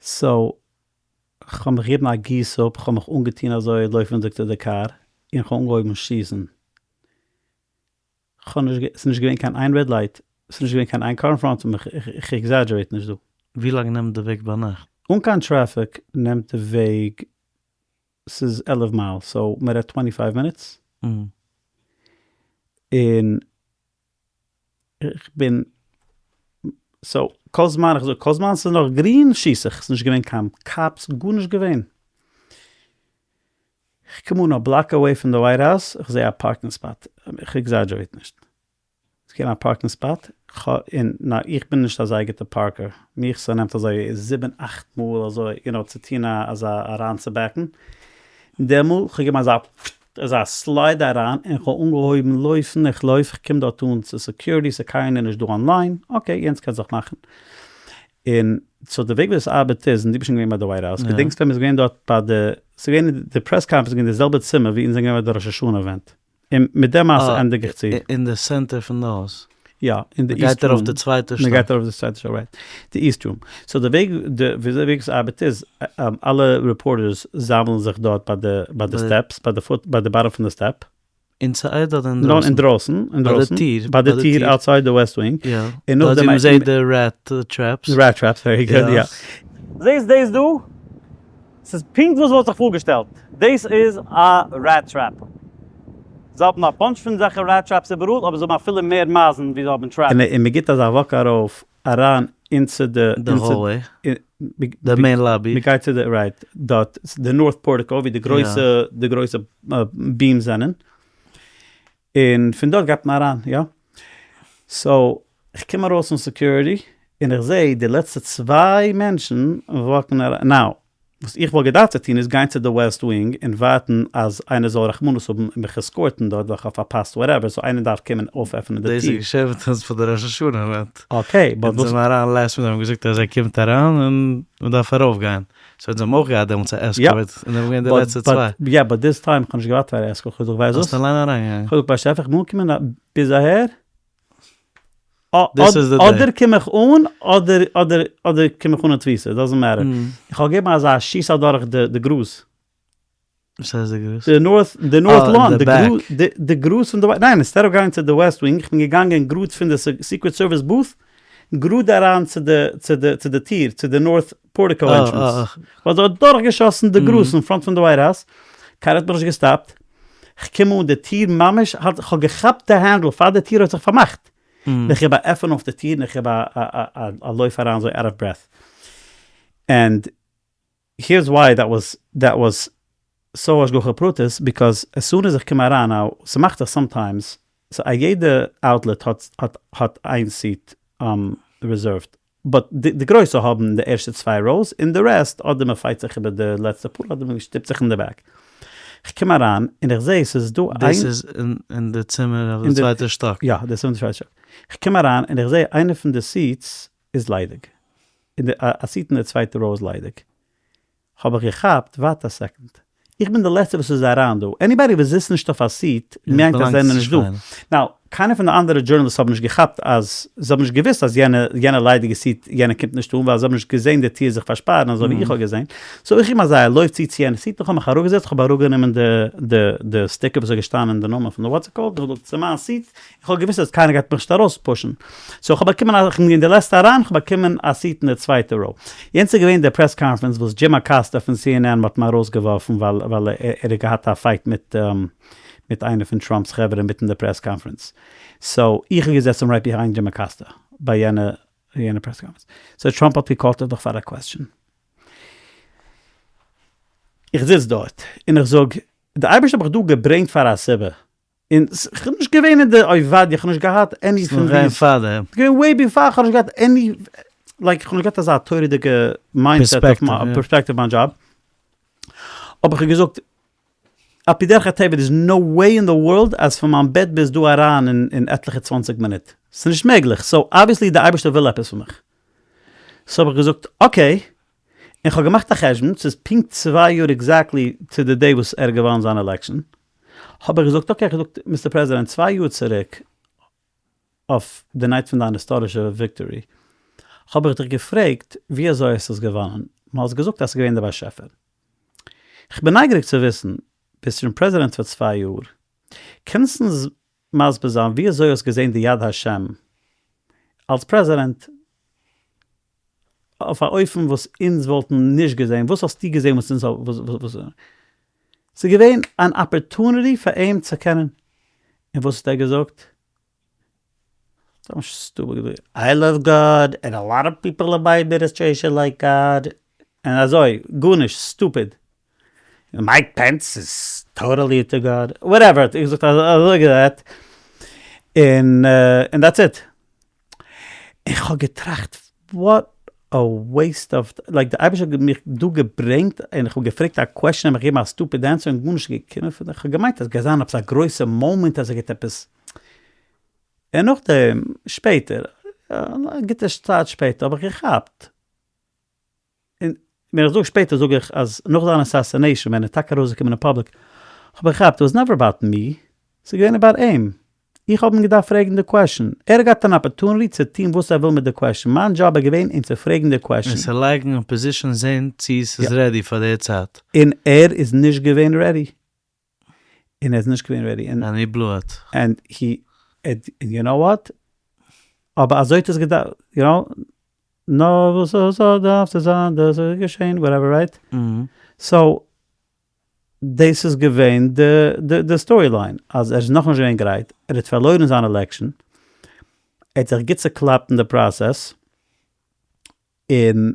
So כ'האב מיך געגעבן א גיס אפ כ'האב מיך אנגעטון אזוי לויפענדיג צו די קאר און כ'האב אנגעהויבן שיסן כ'האב נישט ס'איז נישט געווען קיין איין red light ס'איז נישט געווען קיין איין קאר אין front פון מיך איך exaggerate נישט דא. ווי לאנג נעמט די וועג ביינאכט? אן קיין טרעפיק נעמט די וועג ס'איז 11 מייל so מ'רעדט twenty five minutes און איך בין so כל זמן איך זאג כל זמן ס'איז נאך גרין שיס איך ס'איז נישט געווען קיין cops גארנישט געווען איך קום אן א block away פון די White House איך זעה א parking spot איך exaggerate נישט ס'געווען א parking spot, און נא איך בין נישט אזא גוטע parker, מיך ס'נעמט אזוי זיבן אכט מאל אזוי you know צו טון א אזא אריין צו back ן, דעמאלט כ'האב געגעבן אזא אזא slide אריין און כ'האב אנגעהויבן לויפן, איך לויף איך קום דארט אן צו security ס'קיינער נישט דא אנליין, okay יענץ קען זיך מאכן, און so די וועג ווי עס ארבעט איז, און דו ביסט שוין געווען ביי די White House, געדענקסט ווען מ'איז געווען דארט ביי די, ס'איז געווען די press conference איז געווען די זעלבע צימער ווי אונז זענען געווען ביי די ראש השנה event. און מיט די מעשה ענדיג איך צו. אין די center פון די הויז. יא, אין די east room. מ'גייט ארויף די צווייטע שטאק. מ'גייט ארויף די צווייטע שטאק, right. די east room. So די וועג, די וויאזוי וועג עס ארבעט איז, אלע reporters זאמלן זיך דארט ביי די, ביי די steps, ביי די foot, ביי די bottom פון די step. Inside אדער אינדרויסן? אינדרויסן, אינדרויסן. ביי די טיר. ביי די טיר outside די west wing. יא. און נאכדעם מ'זעט די rat traps. Rat traps, very good, יא. זעסט דאס דא? ס'איז פונקט וואס וואלט זיך פארגעשטעלט, דאס איז א rat trap. זיי האבן א bunch פון זעלכע rat traps איבעראל, אבער זיי האבן אפילו מער מייזן ווי זיי האבן traps. און מ'גיבט אזא walk ארויף אריין into די. די hallway. די main lobby. מ'גייט צו די right דארט, די north portico ווי די גרויסע די גרויסע beams זענען. און פון דארט גייט מען אריין, יא. So איך קום ארויס פון security און איך זעה די לעצטע צוויי מענטשן walk ן אריין, now וואס איך וואלט געדארפט צו טון איז גיין צו די west wing און ווארטן אז איינער זאל רחמנות האבן און מיך escort ן דארט ווייל כ'האב פארפאסט whatever, so איינער דארף קומען אויפעפענען די דאס טיר. איז געשען מיט אונז פאר די ראש השנה event. Okay, but אונז וואס. זענען אריין last minute האבן געזאגט אז ער קומט אריין און מ'דארף ארויפגיין. So אונז האבן אויך געהאט דעמאלטס א escort, און זענען געווען די לעצטע צוויי. יא, but this time כ'האב נישט געווארט פאר א escort, כ'האב געזאגט ווייסט וואס? האסט אליין אריינגעגאנגען? כ'האב געזאגט באשעפער כ'בין אנגעקומען ביז אהער, אדער קום איך אן אדער אדער אדער קום איך אן אין תפיסה, doesn't matter. איך האב געגעבן אזא שיס אדורך די גראז. וואס הייסט די גראז? די north, די north lawn, די גראז פון די, ניין, instead of going צו די west wing, איך בין געגאנגען גראד פון די Secret Service booth, גראד אריין צו די, צו די, צו די טיר, צו די north portico entrance. כ'האב דארט דורכגעשאסן די גראז אין front פון די White House, קיינער האט מיך נישט געסטאפט, כ'קום אן די טיר ממש האט, כ'האב געכאפט די handle פאר די טיר האט זיך פארמאכט, און איך געב א עפען אויף די טיר און איך געב א א לויף אריין אזוי out of breath, and here's why that was that was so השגחה פרטית, because as soon as איך קום אריין now, ס'מאכט זיך sometimes, so א יעדע outlet האט האט האט איין seat reserved, but די גרויסע האבן די ערשטע צוויי rows און די rest אדער מ'פייט זיך איבער די לעצטע פאר אדער מ'שטופט זיך אין די back. כ'קום אריין און איך זעה ס'איז דא איין. דאס איז אין די צימער אויף די צווייטע שטאק? יא, דאס איז אין די צווייטע שטאק. כ'קום אריין און איך זעה איינע פון די seats איז ליידיג. א seat אין די צווייטע row איז ליידיג. האב איך געכאפט, ווארט א second. איך בין די לעצטע וואס איז אריין דא. Anybody וואס זיצט נישט אויף א seat מיינט אז זיי זענען נישט דא. Now, קיינער פון די אנדערע journalists האבן נישט געכאפט אז, זיי האבן נישט געוואוסט אז יענע, יענע ליידיגע seat, יענער קומט נישט אן, ווייל זיי האבן נישט געזען די טיר זיך פארשפארן אזוי ווי איך האב געזען. So איך גיב אזא לויף צו צו יענע seat, איך האב מיך אראפגעזעצט, איך האב אראפגענומען די, די, די sticker וואס איז געשטאנען די נאמען פון די what's it called, איך האב געזאגט ס'איז מיין seat, איך האב געוואוסט אז קיינער גייט מיך נישט ארויס push ן, so איך האב באקומען א, איך בין געווען די לעצטע אריין, איך האב באקומען א seat אין די צווייטע row. יענץ איז געווען די press conference וואס דזשים אקאסטא פון CNN האט אים ארויסגעווארפן ווייל ווייל ער האט געהאט א fight מיט מיט איינער פון טראמפ'ס חברה אינמיטן די press conference. So איך האב געזעצן right behind דזשים אקאסטא ביי יענע יענע press conference. So טראמפ האט געקאלט נאך פאר א question. איך זיץ דארט און איך זאג, די אייבערשטער האט מיך דא געברענגט פאר א סיבה, און כ'בין נישט געווען אין די עובדיה, כ'האב נישט געהאט any פון די. ס'איז נאך געווען פאר דעם. ס'איז געווען way before, כ'האב נישט געהאט any, like כ'האב נישט געהאט אזא תורה'דיגע mindset אויף מיין, perspective מיין דזשאב. אבער כ'האב געזאגט. על פי דרך הטבע there's no way in the world אז פון מיין בעט ביז דא אריין אין עטליכע צוואנציג מינוט. ס'איז נישט מעגליך. so obviously די אייבערשטער וויל עפעס פון מיך. so האב איך געזאגט okay. און כ'האב געמאכט א חשבון, ס'איז פונקט צוויי יאר exactly to the day וואס ער האט געוואונען זיין election. האב איך געזאגט okay, איך האב געזאגט Mister President צוויי יאר צוריק אויף די night פון דיין היסטארישע victory האב איך דיך געפרעגט ווי אזוי האסט עס געוואנען, און האסט געזאגט אז ס'איז געווען די באשעפער. כ'בין נייגעריג צו וויסן, ביסט שוין פרעזידענט פאר צוויי יאר, קענסט אונז מסביר זיין ווי אזוי האסט געזען די יד השם אלס פרעזידענט אויף א אופן וואס אונז וואלטן נישט געזען, וואס האסטו געזען וואס אונז וואס ס'איז געווען אן opportunity פאר אים צו קענען, און וואס האט ער געזאגט? I love God and a lot of people in my administration like God, און אזוי, גארנישט, stupid. Mike Pence איז totally into God, whatever, האט ער געזאגט אזוי גערעדט, און און that's it. איך האב געטראכט what a waste of, like די אייבערשטער האט מיך דא געברענגט און איך האב געפרעגט א question און מיך געגעבן א stupid answer און גארנישט איז געקומען פון דעם, איך האב געמיינט אז גייט זיין עפעס א גרויסע מאמענט אז ער גייט עפעס, און נאכדעם שפעטער, א גוטע צייט שפעטער האב איך געכאפט און ווען איך זאג שפעטער זאג איך אז נאך זיין assassination ווען ער איז טאקע ארויסגעקומען אין public האב איך געכאפט it was never about me, ס'איז געווען about אים, איך האב אים געדארפט פרעגן די question, ער האט געהאט אן opportunity צו טון וואס ער וויל מיט די question, מיין דזשאב איז געווען אים צו פרעגן די question. און צו לייגן אין position זען צו ס'איז ready פאר די צייט. און ער איז נישט געווען ready. און ער איז נישט געווען ready. And he blew it. And he, and you know what? אבער אזוי האט עס געדארפט, you know, נאר וואס עס האט דארף צו זיין דאס איז געשען, whatever right? so דאס איז געווען די די story line, אז ער איז נאכנישט געווען גרייט, ער האט פארלוירן זיין election, ער האט זיך גוט צוקלאפט אין די process, און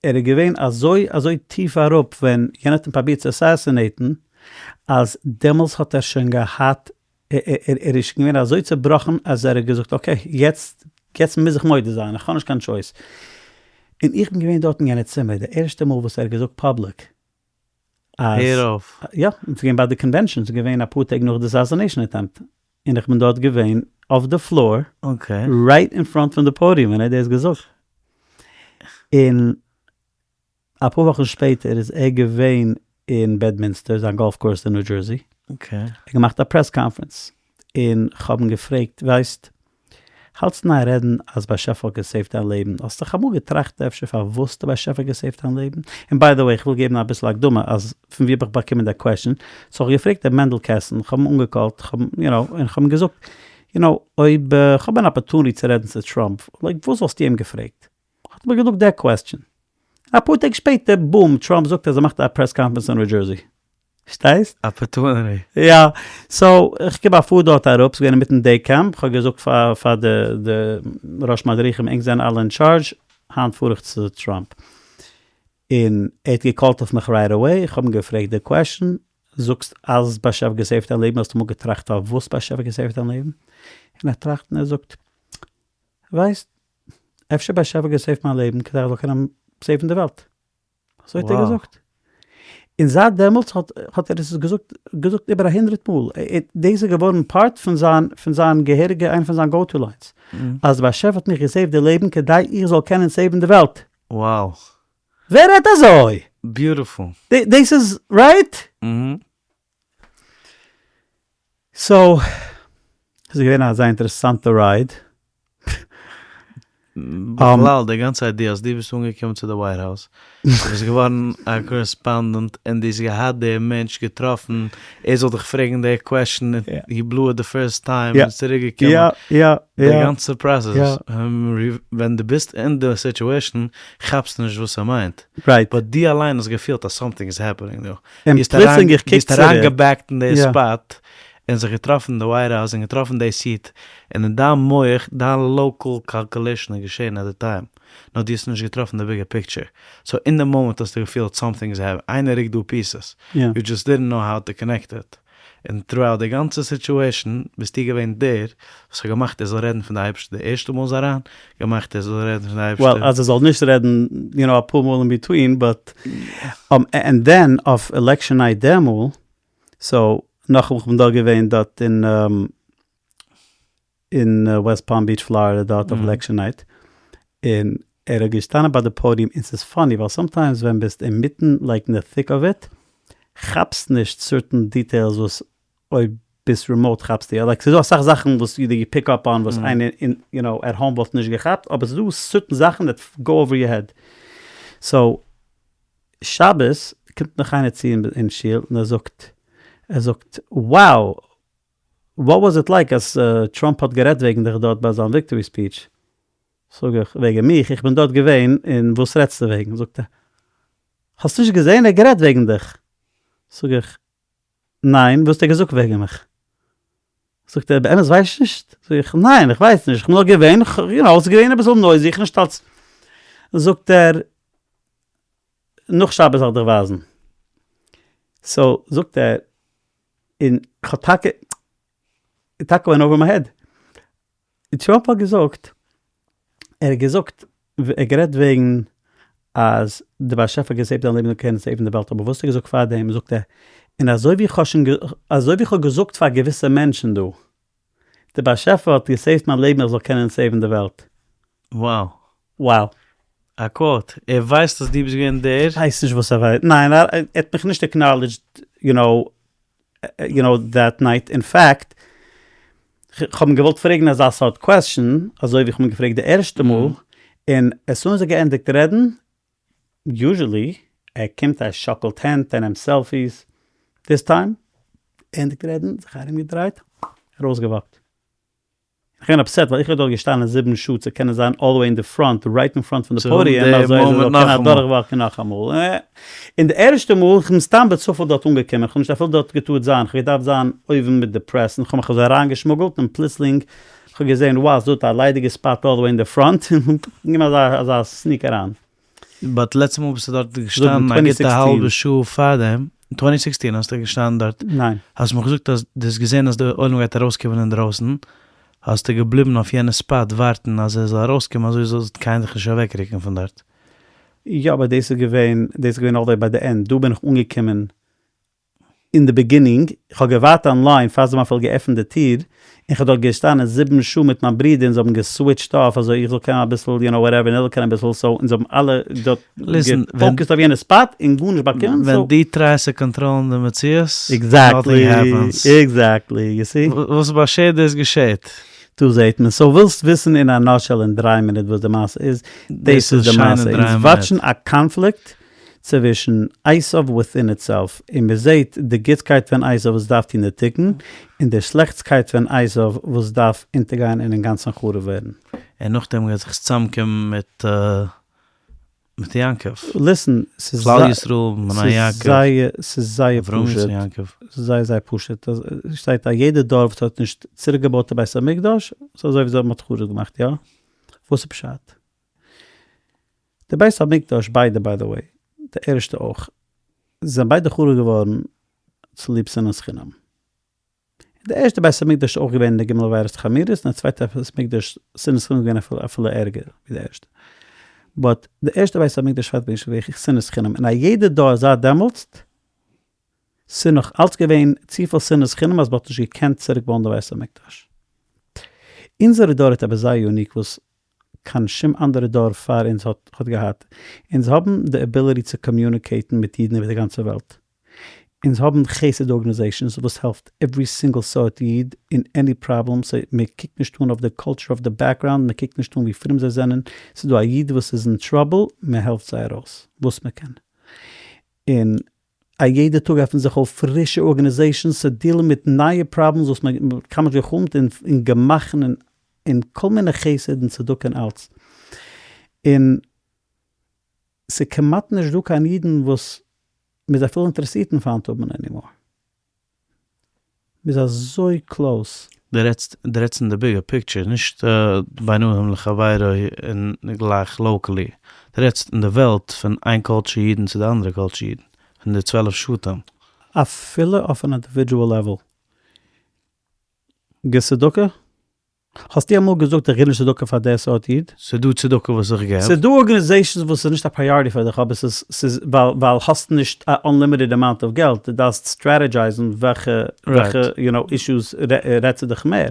ער איז געווען אזוי אזוי טיף אראפ ווען יענער האט אים פראבירט צו assassinate ן, אז דעמאלס האט ער שוין געהאט, ער איז שוין געווען אזוי צובראכן אז ער האט געזאגט okay יעצט יעצט מוז איך מודה זיין, איך האב נישט קיין choice. און איך בין געווען דארט אין יענע צימער די ערשטע מאל וואס ער האט געזאגט public אז, הער אויף. יא, ס'איז געווען ביי די convention, ס'איז געווען אפאר טעג נאך די assassination attempt, און איך בין דארט געווען אויף די floor, right in front פון די podium ווען ער האט דאס געזאגט, און אפאר וואכן שפעטער איז ער געווען אין בעדמינסטער, זיין golf course אין ניו דזשערסי, ער האט געמאכט א press conference, און כ'האב אים געפרעגט, ווייסט, האלטסט אין איין רעדן אז באשעפער האט גע save ט דיין לעבן, האסט זיך אמאל געטראכט אפשר פארוואס די באשעפער האט גע save ט דיין לעבן? און by the way איך וויל געבן אביסל הקדמה אז פון ווי האב איך באקומען די question, so איך האב געפרעגט ר' מענדל קעסן, איך האב אים אנגע call ט, איך האב אים you know, און איך האב אים געזאגט, you know, אויב איך האב אן opportunity צו רעדן צו טראמפ, like וואס וואלסטו אים געפרעגט? האט ער מיר געזאגט די question. אפאר טעג שפעטער, boom, טראמפ זאגט אז ער מאכט א press conference אין ניו דזשערסי. פארשטייסט? Opportunity. יא, so איך גיב א פאר דארט אראפ, ס'איז געווען אינמיטן day camp, כ'האב געזאגט פאר פאר די די ראש מדריכים ענק זענען אלע אין טשארדזש, היינט פאר איך צו טראמפ. און ער האט גע call ט אויף מיך right away, איך האב אים געפרעגט די question, זאגסט אז באשעפער גע save ט דיין לעבן, האסט אמאל געטראכט פארוואס באשעפער גע save ט דיין לעבן? און ער טראכט און ער זאגט, ווייסט, אפשר באשעפער גע save ט מיין לעבן כדי איך זאל קענען save ן די וועלט. אזוי האט ער געזאגט. און זייט דעמאלטס האט האט ער עס געזאגט געזאגט איבער א הונדרעט מאל. דאס איז געווארן part פון זיין פון זיין געהעריגע איינע פון זיין go to lines. אז די באשעפער האט מיך גע save ט די לעבן כדי איך זאל קענען save ן די וועלט. Wow. ווער רעדט אזוי? Beautiful. דאס איז right? So, ס'איז געווען א זייער אינטערעסאנטע ride. בכלל די גאנצע idea אז דו ביסט אנגעקומען צו די White House, דו ביסט געווארן א correspondent און דו האסט געהאט די מענטש געטראפן ער זאל דיך פרעגן די question און he blew it the first time און איז צוריק געקומען, די גאנצע process, ווען דו ביסט אין די situation כאפסטו נישט וואס ס'מיינט, but דו אליין האסט געפילט אז something איז happening דא. און פלוצלינג איך קוק ביסט אריינגעבעקט אין די spot און זיך געטראפן אין די White House און געטראפן די seat און אין דיין מח דיין local calculation איז געשען at the time נאר דו האסט נישט געטראפן די bigger picture so אין די מאמענט האסטו געפילט something איז happening איינער רוקט דא pieces you just didn't know how to connect it און throughout די גאנצע situation ביסטו געווען דער וואס האט געמאכט ער זאל רעדן פון די אייבערשטער די ערשטע מאל איז אריין, געמאכט ער זאל רעדן פון די אייבערשטער. Well אז ער זאל נישט רעדן you know אפאר מאל in between but and then אויף election night דעמאל. so נאכאמאל כ'בין דארט געווען דארט אין אין West Palm Beach פלארידע דארט אויף election night, און ער האט געשטאנען ביי די podium און ס'איז funny ווייל sometimes ווען ביסט אינמיטן like אין די thick of it כאפסט נישט certain details וואס אויב ביסט remote כאפסטו יא, like ס'איז דא אסאך זאכן וואס יו pick up on וואס איינער אין יו נאו at home וואלט נישט געכאפט אבער ס'איז דא certain זאכן that go over your head so שבת קומט נאך איינער צו אין שול און ער זאגט ער זאגט wow what was it like אז טראמפ האט גערעדט וועגן דיך דארט ביי זיין victory speech? זאג איך, וועגן מיך? איך בין דארט געווען און וואס רעדסטו וועגן? זאגט ער, האסט נישט געזען ער האט גערעדט וועגן דיך? זאג איך, ניין, וואס האט ער געזאגט וועגן מיך? זאגט ער, באמת ווייסט נישט? זאג איך, ניין איך ווייס נישט, איך בין נאר געווען, יו נאו, ס'איז געווען אביסל noisy, איך נישט אלס, זאגט ער, נאך שבת זאל איך דיך ווייזן. so זאגט ער, און כ'האב טאקע, טאקע went over my head. טראמפ האט געזאגט, ער האט געזאגט, ער האט גערעדט וועגן אז די באשעפער האט גע save ט זיין לעבן זאל קענען save ן די וועלט, אבער וואס האט ער געזאגט פארדעם, זאגט ער, און אזוי ווי כ'האב שוין, אזוי ווי כ'האב געזאגט פאר געוויסע מענטשן דא, די באשעפער האט גע save ט מיין לעבן איך זאל קענען save ן די וועלט. Wow. Wow. א quote. ער ווייסט אז דו ביסט געווען דער. כ'ווייס נישט וואס ער ווייסט. ניין, ער האט מיך נישט acknowledged יו נאו, יו נאו that night. אין fact, כ'האב אים געוואלט פרעגן אזא סארט question, אזוי ווי כ'האב אים געפרעגט די ערשטע מאל, און as soon as ער געענדיגט רעדן, usually, ער קומט ער שאקלט הענט ער נעמט selfies, this time, ענדיגט רעדן, זיך ארומגעדרייט, ארויסגע walk ט. איך בין upset ווייל איך האב דארט געשטאנען זיבן שעה צו קענען זיין all the way אין די front, right אין front פון די podium, אזוי אז איך זאל קענען אדורך walk ן נאכאמאל. און די ערשטע מאל, איך בין סתם בצופאל דארט אנגעקומען, איך האב נישט אפילו דארט געטארט זיין, איך האב געדארפט זיין אויבן מיט די פרעס, און איך האב מיך אזוי אריינגעשמוגלט, און פלוצלינג איך האב געזען wow ס'דא דארט א ליידיגע spot all the way אין די front, און געגעבן אזא אזא sneak אריין. But לעצטע מאל ביסטו דארט געשטאנען א גוטע האלבע שעה פארדעם, אין twenty sixteen האסטו געשטאנען דארט, ניין. האסט מיך געזאגט אז דו האסט געזען אז די עולם גייט ארויסקומען אינדרויסן, האסטו געבליבן אויף יענע spot ווארטן אז ער זאל ארויסקומען אזוי זאל קיינער דיך נישט אוועקרוקן פון דארט. יא אבער דאס איז געווען, דאס איז געווען all the way ביי די end, דא בין איך אנגעקומען אין די beginning, איך האב געווארט אין line פאר זיי האבן אפילו געעפנט די טיר, און כ'האב דארט געשטאנען זיבן שעה מיט מיין ברודער און זיי האבן גע switch ט off אזוי איך זאל קענען אביסל יו נאו whatever און ער זאל קענען אביסל so אונז האבן אלע דארט גע focus ט אויף יענע spot און גארנישט באקומען so. ווען דו try סט צו קאנטראלן די מציאות, nothing happens. Exactly, you see. וואס באשערט דאס געשעט. דא זעהט מען. So ווילסט וויסן אין א nutshell אין דריי מינוט וואס די מעשה איז, דאס איז די מעשה, אונז watch ן א קאנפליקט צווישן עשיו within itself, און מען זעהט די גוטסקייט פון עשיו וואס דארף טון די תיקון, און די שלעכטסקייט פון עשיו וואס דארף אונטערגיין און אינגאנצן חרוב ווערן. און נאכדעם גייט זיך עס צוזאמקומען מיט מיט יעקב. Listen, ס'איז כלל ישראל בני יעקב. ס'איז זייער פשוט, ס'איז זייער זייער פשוט, שטייט אז יעדע דור וואס האט נישט צוריקגעבויט די בית המקדש, ס'איז אזוי ווי זיי האבן חרוב געמאכט, יא? וואס איז פשט? די בית המקדש ביידע by the way, די ערשטע אויך, זענען ביידע חרוב געווארן צוליב שנאת חינם. די ערשטע בית המקדש איז אויך געווען אין די ג' עבירות חמורות, און די צווייטע בית המקדש שנאת חינם איז געווען אפילו אפילו ערגער ווי די ערשטע. But די ערשטע בית המקדש פארט נישט וועגן שנאת חינם, און א יעדע דור זייט דעמאלטסט ס'איז נאך אלץ געווען צופיל שנאת חינם אז מ'האט נישט געקענט צוריק בויען די בית המקדש. אונזערע דור האט עפעס זייער unique וואס קיין שום אנדערע דור פאר אונז האט האט געהאט. אונז האבן די ability צו communicate ן מיט אידן איבער די גאנצע וועלט. אונז האבן חסד organizations וואס העלפט every single סארט איד אין any problem, so מען קוקט נישט אן אויף די culture אויף די background, מען קוקט נישט אן ווי פרום זיי זענען, ס'איז דא א איד וואס איז אין trouble, מען העלפט זיי ארויס וואס מען קען. און א יעדע טאג עפענט זיך אויף פרישע organizations צו deal ן מיט נייע problems וואס מען האט קיינמאל נישט געחלומט און און געמאכן און און כל מיני חסד און צדקה און אלץ. און ס'איז כמעט נישט דא קיין אידן וואס מ'איז אפילו אינטערעסירט אין פיינט האבן anymore. מ'איז אזוי close. דו רעדסט דו רעדסט אין די bigger picture, נישט בין אדם לחבירו און גלייך locally. דו רעדסט אין די וועלט פון איין culture אידן צו די אנדערע culture אידן, פון די 12 שבטים. אפילו אויף אן individual level. גיבסט צדקה? האסטו אמאל געזאגט איך גיב נישט צדקה פאר די סארט איד? ס'דא צדקה וואס איך געב. ס'דא organizations וואס איז נישט א priority פאר דיך אבער ס'איז ס'איז ווייל ווייל האסט נישט א unlimited amount of געלט דו דארפסט strategize ן וועלכע וועלכע you know issues רעדט צו דיך מער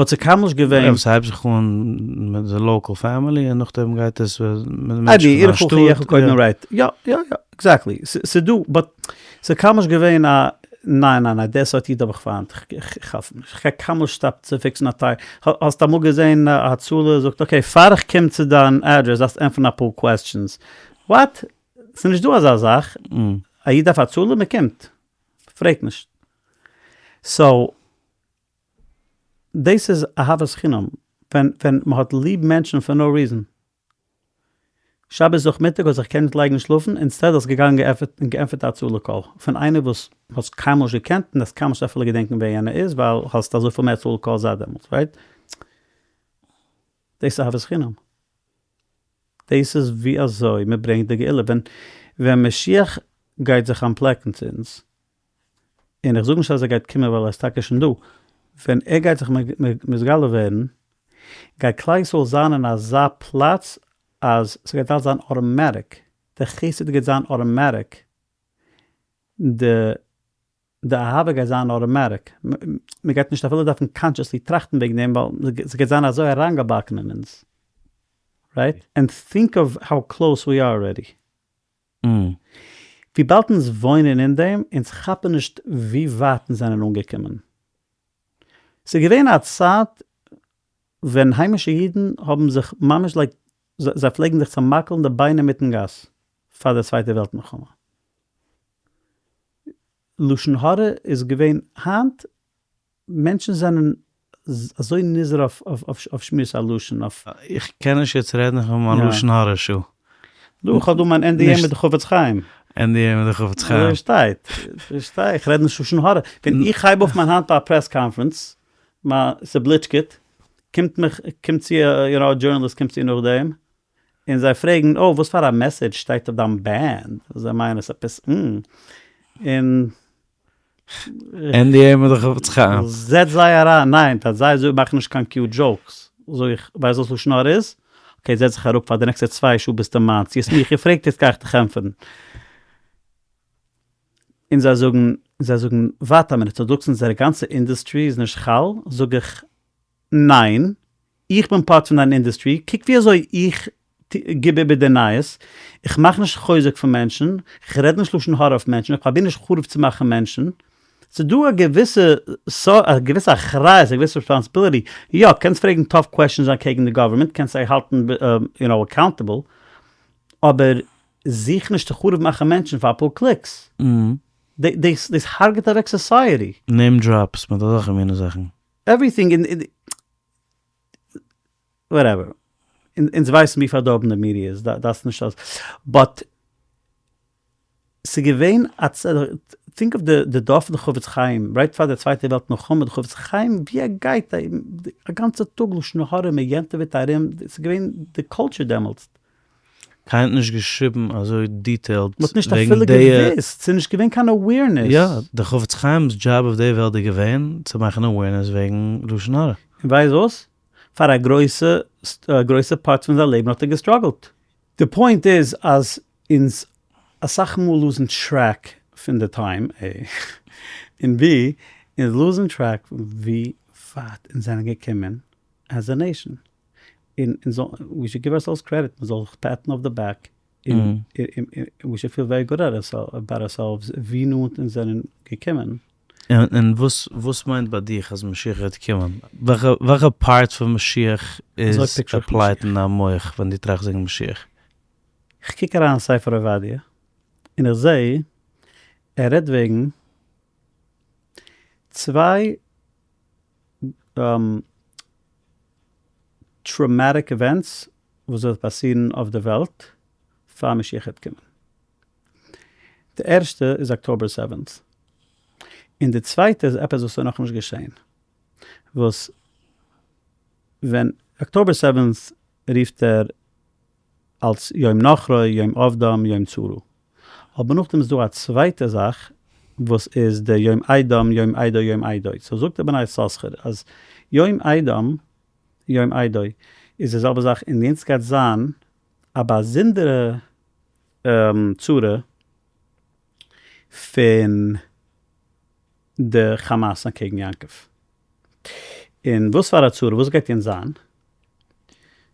but ס'איז קיינמאל נישט געווען. ס'הייבט זיך אן מיט די local family און נאכדעם גייט עס מיט מענטשן פון דיין שטאט. right יא יא יא exactly ס'דא but ס'איז קיינמאל נישט געווען א ניין ניין ניין די סארט איד האב איך פיינט, איך העלף אים נישט, איך גיי קיינמאל נישט stop ן צו fix ן א tire, האסט אמאל געזען א הצלה זאגט okay פאר איך קום צו דיין אדרעס דארפסטו ענטפערן אפאר questions, what? ס'איז נישט דא אזא זאך, א איד דארף הצלה מען קומט, פרעגט נישט, so דאס איז אהבת חינם, ווען ווען מען האט ליב מענטשן for no reason. שבת נאכמיטאג האסט זיך געקענט לייגן שלאפן, instead האסט געגאנגען און געענטפערט א הצלה call פון איינער וואס האסט קיינמאל נישט געקענט און וועסט קיינמאל נישט אפילו געדענקן ווער יענער איז ווייל האסט אזויפיל מער הצלה calls זייט דעמאלטס, right? דאס איז אהבת חינם. דאס איז ווי אזוי מען ברענגט די גאולה, ווען ווען משיח גייט זיך אנטפלעקן צו אונז, און איך זאג נישט אז ער גייט קומען ווייל ער איז טאקע שוין דא, ווען ער גייט זיך מתגלה ווערן, גייט כלל ישראל זיין אין אזא פלאץ אז ס'גייט אלץ זיין automatic, די חסד גייט זיין automatic, די די אהבה גייט זיין automatic, מ'גייט נישט אפילו דארפן consciously טראכטן וועגן דעם ווייל ס'גייט זיין אזוי אריינגעבאקן אין אונז, right? And think of how close we are already. וויבאלד אונז וואוינען אין דעם, אונז כאפן נישט ווי ווייט אונז זענען אנגעקומען. ס'איז געווען א צייט ווען היימישע אידן האבן זיך ממש like זיי פלעגן זיך צעמאקלן די ביינער מיטן גאס פאר די צווייטע וועלט מלחמה. לשון הרע איז געווען היינט מענטשן זענען אזוי נזהר אויף שמירת הלשון אויף. איך קען נישט יעצט רעדן פון מיין לשון הרע שעה. דא, איך האב דא מיין NDA מיט די חפץ חיים. NDA מיט די חפץ חיים. אזוי שטייט. אזוי שטייט. איך רעד נישט לשון הרע. ווען איך הייב אויף מיין האנט ביי א press conference, מיין ס'בליטשקעט, קומט מיך, קומט צו א, you know, א journalist קומט צו נאכדעם, און זיי פרעגן, אוי, וואס פאר א message שטייט אויף דיין band? זיי מיינען עס עפעס, און NDA מיט די חפץ חיים. זעץ זיי אריין, ניין, פאר זיי זאג מאך נישט קיין cute jokes, זאג איך, ווייסט וואס לשון הרע איז? okay זעץ זיך אראפ פאר די נעקסטע צוויי שעה ביסטו מיינס, דו האסט מיך געפרעגט יעצט גיי איך דיך ענטפערן. און זיי זאגן, זיי זאגן, ווארט א מינוט, סאו זאגסט אונזער גאנצע אינדוסטרי איז נישט חל? זאג איך, ניין, איך בין part פון דיין אינדוסטרי, קוק ווי אזוי איך גיב איבער די נייעס, איך מאך נישט חוזק פון מענטשן, איך רעד נישט לשון הרע אויף מענטשן, איך פראביר נישט חרוב צו מאכן מענטשן, ס'איז דא א געוויסע א געוויסע אחריות, א געוויסע responsibility, יא, קענסט פרעגן tough questions אקעגן די גאווערמענט, קענסט זיי האלטן you know accountable, אבער זוך נישט צו חרוב מאכן מענטשן פאר אפאר clicks, דאס הרג'ט אוועק society. name drops מיט אזעלכע מינע זאכן. Everything און whatever, אונז ווייסן ווי פארדארבן די מידיע איז, דארפסט נישט אז, but ס'געווען א think of די דור פון די חפץ חיים, right פאר די צווייטע וועלט מלחמה, די חפץ חיים ווי ער גייט א גאנצע טאג לשון הרע מען יענטעוועט ארום, ס'געווען די culture דעמאלטס. קיינער האט נישט געשריבן אזוי detailed מ'האט נישט אפילו געוואוסט, ס'איז נישט געווען קיין awareness. יא, די חפץ חיים'ס דזשאב אויף די וועלט איז געווען צו מאכן awareness וועגן לשון הרע. און ווייסט וואס? פאר א גרויסע גרויסע part פון זיין לעבן האט ער גע struggle ט. די point איז אז אונז אסאך מאל lose ן track פון די time A, און B, אונז lose ן track ווי ווייט אונז זענען געקומען as a nation. און אונז זאל, we should give ourselves credit, מען זאל זיך pat ן אויף די back, און we should feel very good about ourselves ווי נאנט אונז זענען געקומען. און וואס וואס מיינט ביי דיך אז משיח וועט קומען? וועלכע וועלכע part פון משיח איז applied אין דיין מח ווען דו טראכסט וועגן משיח? איך קוק אריין אין ספר עובדיה און איך זעה ער רעדט וועגן צוויי traumatic events וואס וועט פאסירן אויף די וועלט פאר משיח וועט קומען. די ערשטע איז October seventh, און די צווייטע איז עפעס וואס איז נאכנישט געשען, וואס ווען October seventh רופט ער אלס יום נכרו, יום אבדם, יום צרה. אבער נאכדעם איז דא א צווייטע זאך וואס איז די יום אידם, יום עדו, יום עדו. So זאגט דער בני יששכר אז יום אידם. יום אידו איז די זעלבע זאך און יענץ גייט זיין א באזונדערע צרה פון די חאמאס אנטקעגן יעקב. און וואס פאר א צרה וואס גייט יענץ זיין?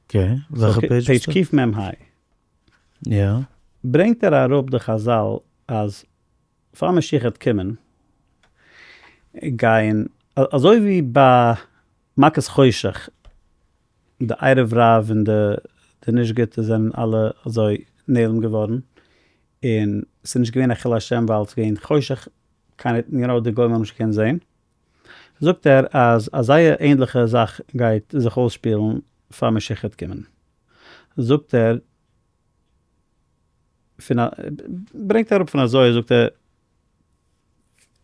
okay, וועלכע page ביסטו? page קמ ה. יא. ברענגט ער אראפ די חזל אז פאר משיח וועט קומען גייען אזוי ווי ביי מכת חושך די ערב רב און די נישט גוטע זענען אלע אזוי נעלם געווארן און ס'איז נישט געווען א חילול השם ווייל ס'איז געווען חושך קיינער יו נאו די גוים האבן נישט געקענט זעהן זאגט ער אז א זייער ענדליכע זאך גייט זיך אויסשפילן פאר משיח וועט קומען זאגט ער פון א, ברענגט ער אראפ פון א זוהר זאגט ער,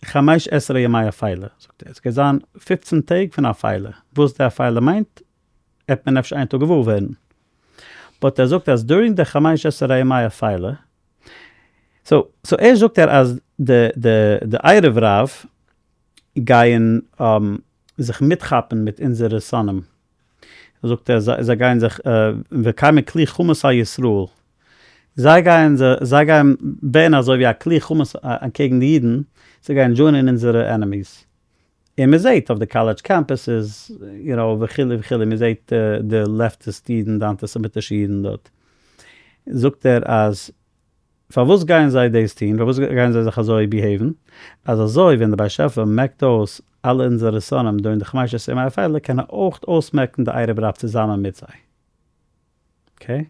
חמש עשרה ימי אפילה, זאגט ער, עס גייט זיין פופצן טעג פון אפילה, וואס די אפילה מיינט עט מען אפשר איין טאג געוואר ווערן, but ער זאגט אז during די חמש עשרה ימי אפילה, so so ערשט זאגט ער אז די די די ערב רב גייען זיך מיטכאפן מיט אונזערע שונאים, זאגט ער זיי גייען זיך וקיימי כלי חמס על ישראל, זיי גייען זיי גייען ווערן אזוי ווי א כלי חמס אנטקעגן די אידן, זיי גייען join ען אונזערע enemies, און מען זעט אויף די college campuses יו נאו וכו' וכו', מען זעט די leftist אידן די אנטיסעמיטישע אידן דארט, זאגט ער אז פארוואס גייען זיי דאס טון? פארוואס גייען זיי זיך אזוי behave ן? אז אזוי ווען דער באשעפער מעקט אויס אלע אונזערע שונאים during די חמשה עשר ימי אפילה קען ער אויך אויסמעקן די ערב רב צוזאמען מיט זיי. okay?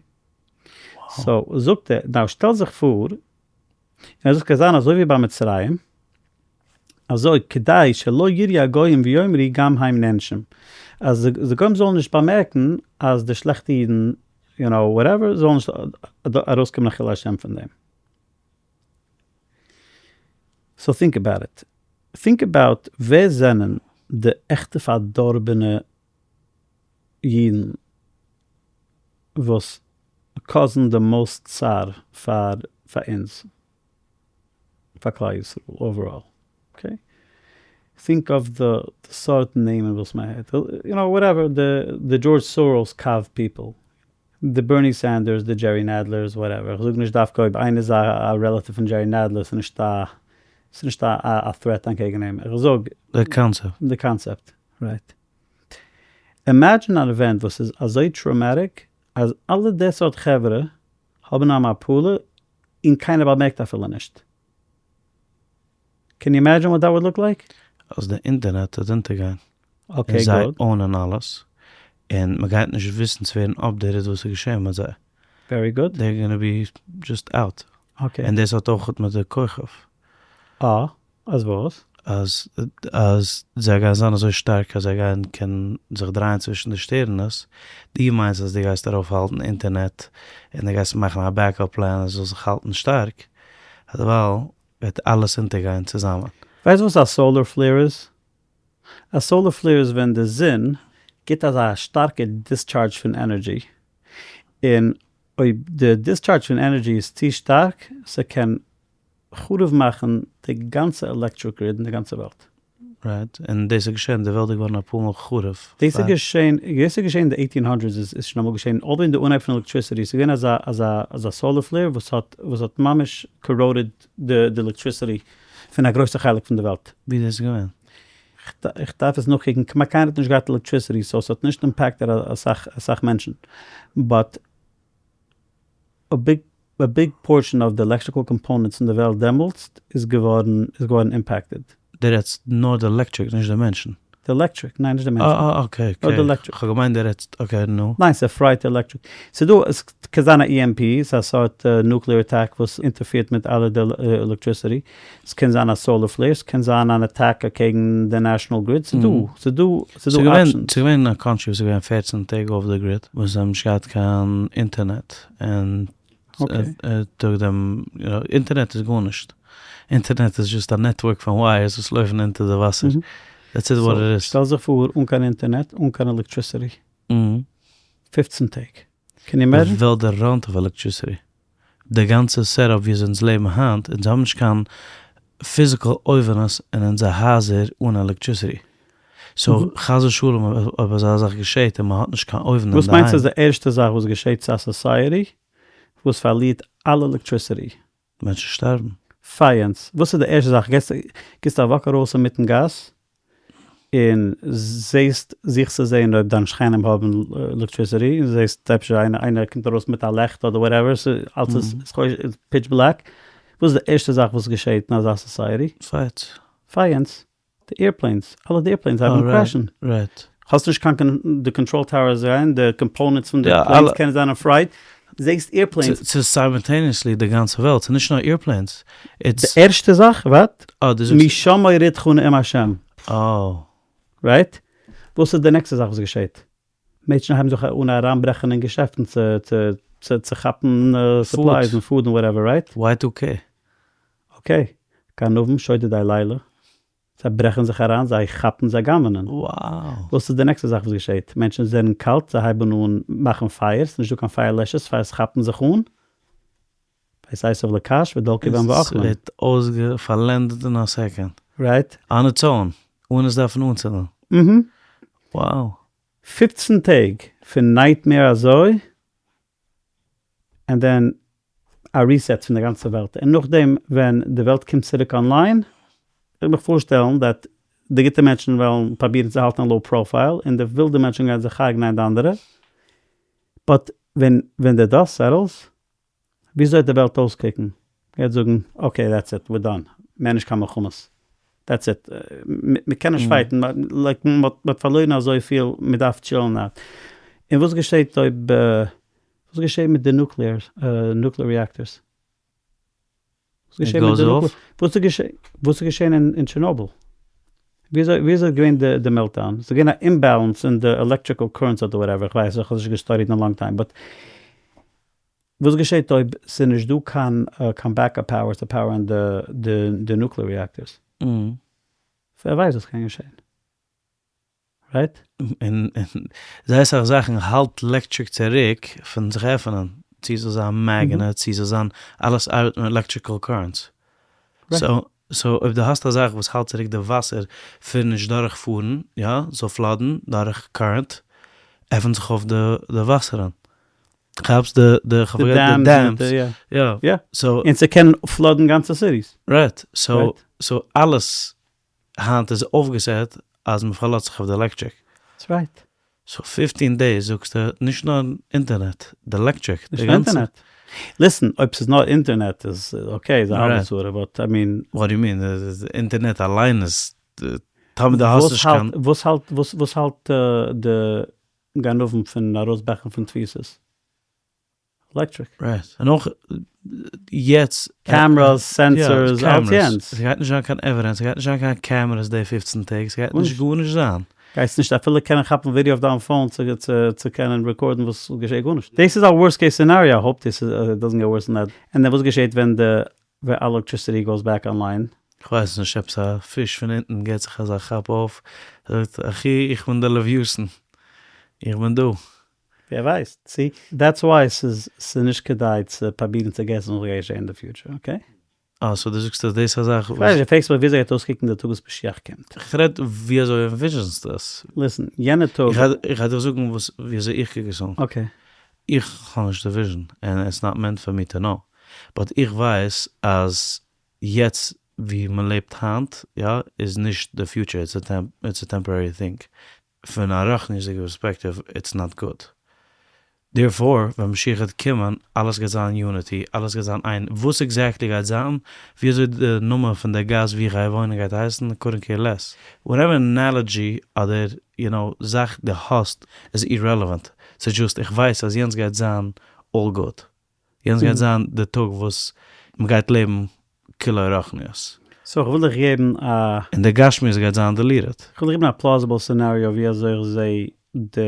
so זאגט ער, now שטעל זיך פאר, און ער זאגט ס'קען זיין אזוי ווי ביי מצרים, אזוי כדי שלא יראו הגוים ויאמרו גם הם נענשים, אז די גוים זאלן נישט באמערקן אז די שלעכטע אידן יו נאו whatever זאל נישט ארויסקומען א חילול השם פון דעם. so think about it. think about ווער זענען די עכטע פארדארבענע אידן וואס cause ן די most צער פאר פאר אונז. פאר כלל ישראל overall. okay? think of די סארט נעמען וואס מען הערט, יו נאו whatever, די דזשארדזש סאראס קאוו people, די בערני סענדערס, די דזשערי נעדלערס, whatever, איך זאג נישט דווקא אויב איינער איז א relative פון דזשערי נעדלער, ס'איז נישט א, ס'איז נישט א threat אנטקעגן אים, איך זאג. די קאנצעפט. די concept, right. imagine אן event וואס איז אזוי traumatic אז אלע די סארט חברה האבן א מפלה און קיינער באמערקט אפילו נישט. can you imagine what that would look like? אז די אינטערנעט וועט אונטערגיין. okay און זיי good. own ען אלעס. און מען גייט נישט וויסן צו ווערן updated וואס איז געשען מיט זיי. very good. They're gonna be just out. okay. און דאס האט אויך מיט די כוכב. אה. אז וואס? אז אז זיי גייען זיין אזוי שטארק אז זיי גייען קענען זיך דרייען צווישן די שטערנעס, דו מיינסט אז דו גייסט ארויפהאלטן אינטערנעט און דו גייסט מאכן א backup plan אז עס זאל זיך האלטן שטארק, דערווייל וועט אלעס אונטערגיין צוזאמען. ווייסט וואס א solar flare איז? א solar flare איז ווען די זון גיבט אזא שטארקע discharge פון energy, און אויב די discharge פון energy איז צו שטארק, ס'קען חרוב מאכן די גאנצע electric grid אין די גאנצע וועלט. right, און דאס איז געשען, די וועלט איז געווארן אפאר מאל חרוב. דאס איז געשען, דאס איז געשען אין די eighteen hundreds איז איז שוין אמאל געשען, אבער אין די אנהייב פון electricity איז געווען אזא אזא אזא solar flare וואס האט וואס האט ממש corroded די די electricity פון א גרויסע חלק פון די וועלט. ווי דאס איז געווען? איך דארף עס נאכקוקן, כמעט קיינער האט נישט געהאט electricity so ס'האט נישט impacted אסאך אסאך מענטשן, but א big א big portion of די electrical components אין די וועלט דעמאלטס איז געווארן איז געווארן impacted. דו רעדסט נאר די עלעקטריק נישט די מענטשן? די עלעקטריק, ניין נישט די מענטשן. אה אה okay נאר די okay, עלעקטריק. כ'האב געמיינט דו רעדסט, okay נו. ניין ס'איז fried electric. ס'איז דא, עס קען זיין א EMP, ס'איז א סארט nuclear attack וואס אינטערפירט מיט אלע די electricity. ס'קען זיין א solar flare, ס'קען זיין אן attack אקעגן די national grid, ס'איז דא, ס'איז דא, ס'איז דא options. ס'איז געווען א country וואס איז געווען 14 טעג off די grid, וואס זיי האבן נישט געהאט קיין אינטערנעט, און טאג דעם, אינטערנעט איז גארנישט, אינטערנעט איז just א network פון wires וואס לויפן אונטער די וואסער, that's it what it is. שטעל זיך פאר אן קיין אינטערנעט, אן קיין electricity, 15 טעג, can you imagine? די וועלט run ט אויף electricity. די גאנצע setup ווי אזוי אונז לעבן היינט, אונז האבן נישט קיין physical אויווענעס אין אונזער הייזער אן electricity. So חס ושלום אויב אזא זאך געשעהט און מען האט נישט קיין אויוון וואס מיינסטו איז די ערשטע זאך וואס געשעהט צו א society וואס פארלירט אלע electricity? מענטשן שטארבן. פייענס, וואס איז די ערשטע זאך? גיבסט א walk ארויס אינמיטן גאס און זעהסט, זוכסט צו זעהן אויב דיין שכנים האבן electricity, און זעהסט אפשר איינער קומט ארויס מיט א לעכט אדער whatever, אלץ איז pitch black, וואס איז די ערשטע זאך וואס געשעהט אין אזא society? Fights. פייענס. די airplanes, אלע די airplanes הייבן אן crash ן. Right. האסט נישט קיין די control towers זענען, די components פון די planes קענען זיין אויף fried, זעסט airplanes. ס'איז simultaneously די גאנצע וועלט, ס'איז נישט נאר airplanes. די ערשטע זאך, וואט? משם אורידך נאום השם. אה. Right? וואס איז די נעקסטע זאך וואס געשעט? מענטשן הייבן זיך אן אריינברעכן אין געשעפטן צו צו כאפן supplies און food און whatever, right? Y2K. Okay, גנבים שודדי לילה, זיי ברעכן זיך אריין, זיי כאפן, זיי גנב'נען. Wow. וואס איז די נעקסטע זאך וואס געשעהט? מענטשן זענען קאלט, זיי הייבן אן מאכן פייערס, נישט דא קיין פייער לעשערס, פייערס כאפן זיך אן, ויסב לקש ודלקו בם ואכלום. עס ווערט אויסגע פארלענדעט אין א סעקאנד. Right. On its own, אן עס דארפן אנצינדן. אהה. Wow. 15 טעג פון nightmare אזוי, and then א reset פון די גאנצע וועלט, און נאכדעם ווען די וועלט קומט צוריק online, קען איך מיך פארשטעלן that די גוטע מענטשן וועלן פראבירן צו האלטן א low profile, און די ווילדע מענטשן גייען זיך הרג'נען די אנדערע, but ווען ווען די dust settles, וויאזוי וועט די וועלט אויסקוקן? מ'גייט זאגן okay that's it we're done, מער נישט קיין מלחמות, that's it, מ'קען נישט fight ן, like מ'האט פארלוירן אזויפיל, מ'דארף chill ן out. און וואס געשעט אויב, וואס געשעט מיט די nuclear, nuclear reactors? וואס געשעט מיט די nuclear, וואס איז געשען אין טשערנאבל? וויאזוי איז געווען די meltdown? ס'איז געווען א imbalance אין די electrical currents אדער whatever, כ'ווייס נישט, כ'האב נישט גע study ט אין א long time, but וואס געשעט אויב ס'איז נישט דא קיין קיין backup power צו power ן די די nuclear reactors? ווער ווייסט וואס קען געשען. Right? און זייער אסאך זאכן האלט עלעקטריק צוריק פון זיך עפענען, צו ס'זאל זיין magnet, צו ס'זאל זיין, אלעס ארבעט מיט electrical currents. So אויב דו האסט א זאך וואס האלט צוריק די וואסער פון נישט דורך פארן, יא, זאל flood ן דורך current, עפענט זיך אויף די וואסערן. כאפסט די די כ'האב פארגעסן די dams, יא. יא. און ס'קען flood ן גאנצע cities. Right. So so אלעס היינט איז אויפגעסעט אז מ'פארלאזט זיך אויף די עלעקטריק. That's right. So 15 days זאגסטו נישט נאר אינטערנעט, די עלעקטריק, די גאנצע. אינטערנעט. Listen, אויב ס'איז נאר אינטערנעט איז okay, איז א האלבע צרה, but I mean. What do you mean? אינטערנעט אליין איז טאמער דו האסט נישט קיין. וואס האלט וואס האלט די גנבים פון ארויסברעכן פון תפיסות? עלעקטריק. Right. און אויך יעצט. Cameras, sensors, אלץ יענץ. ס'גייט נישט זיין קיין evidence, ס'גייט נישט זיין קיין cameras די 15 טעג, ס'גייט נישט גארנישט זיין. גייסט נישט אפילו קענען כאפן ווידעא אויף דיין phone צו קענען record ן וואס געשעט גארנישט. דאס איז א worst case scenario, I hope this doesn't get worse than that. און then וואס געשעט ווען די electricity goes back online? כ'ווייס נישט, עפעס א פיש פון אונטן געט זיך אזא כאפ אויף, זאגט, אחי איך בין דער לוויתן, איך בין דא. ווער ווייסט, see, that's why ס'איז ס'איז נישט כדאי צו פראבירן צו guess ן וואס גייט געשען אין די future, okay? אה, so דו זאגסט אז דאס איז א זאך וואס. כ'ווייס נישט, דו פרעגסט מיך וויאזוי גייט אויסקוקן די טאג וואס משיח קומט. כ'רעד ווי אזוי envision סטו עס. Listen, יענע טאג. איך גיי דיר זאגן וואס ווי אזוי איך קוק עס אן. Okay. איך האב נישט די vision, and it's not meant for me to know. But איך ווייס אז יעצט ווי מ'לעבט היינט, יא, איז נישט די future, it's a temporary thing. פון א רוחניות'דיגע פערספעקטיוו it's not good. Therefore ווען משיח גייט קומען אלעס גייט זיין unity, אלעס גייט זיין איין, וואס exactly גייט זיין, ווי אזוי די נאמען פון די גאס ווי איך גיי וואוינען גייט הייסן, couldn't care less. Whatever analogy אדער you know זאך די האסט איז irrelevant, ס'איז just איך ווייס אז יענץ גייט זיין all good. יענץ גייט זיין די טאג וואס מ'גייט לעבן כולו רוחניות. So איך וויל דיך געבן א. און די גשמיות גייט זיין deleted. איך וויל דיך געבן א plausible scenario ווי אזוי איך זע די,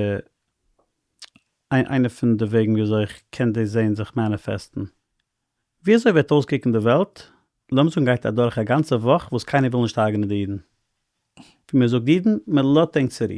איינע פון די וועגן ווי אזוי איך קען דאס זען זיך manifest ן. ווי אזוי וועט אויסקוקן די וועלט, לאמיר זאגן גייט אדורך א גאנצע וואך וואס קיינער וויל נישט הרג'נען די אידן. ווי מען זאגט אידן, מען לאזט ענק צורו.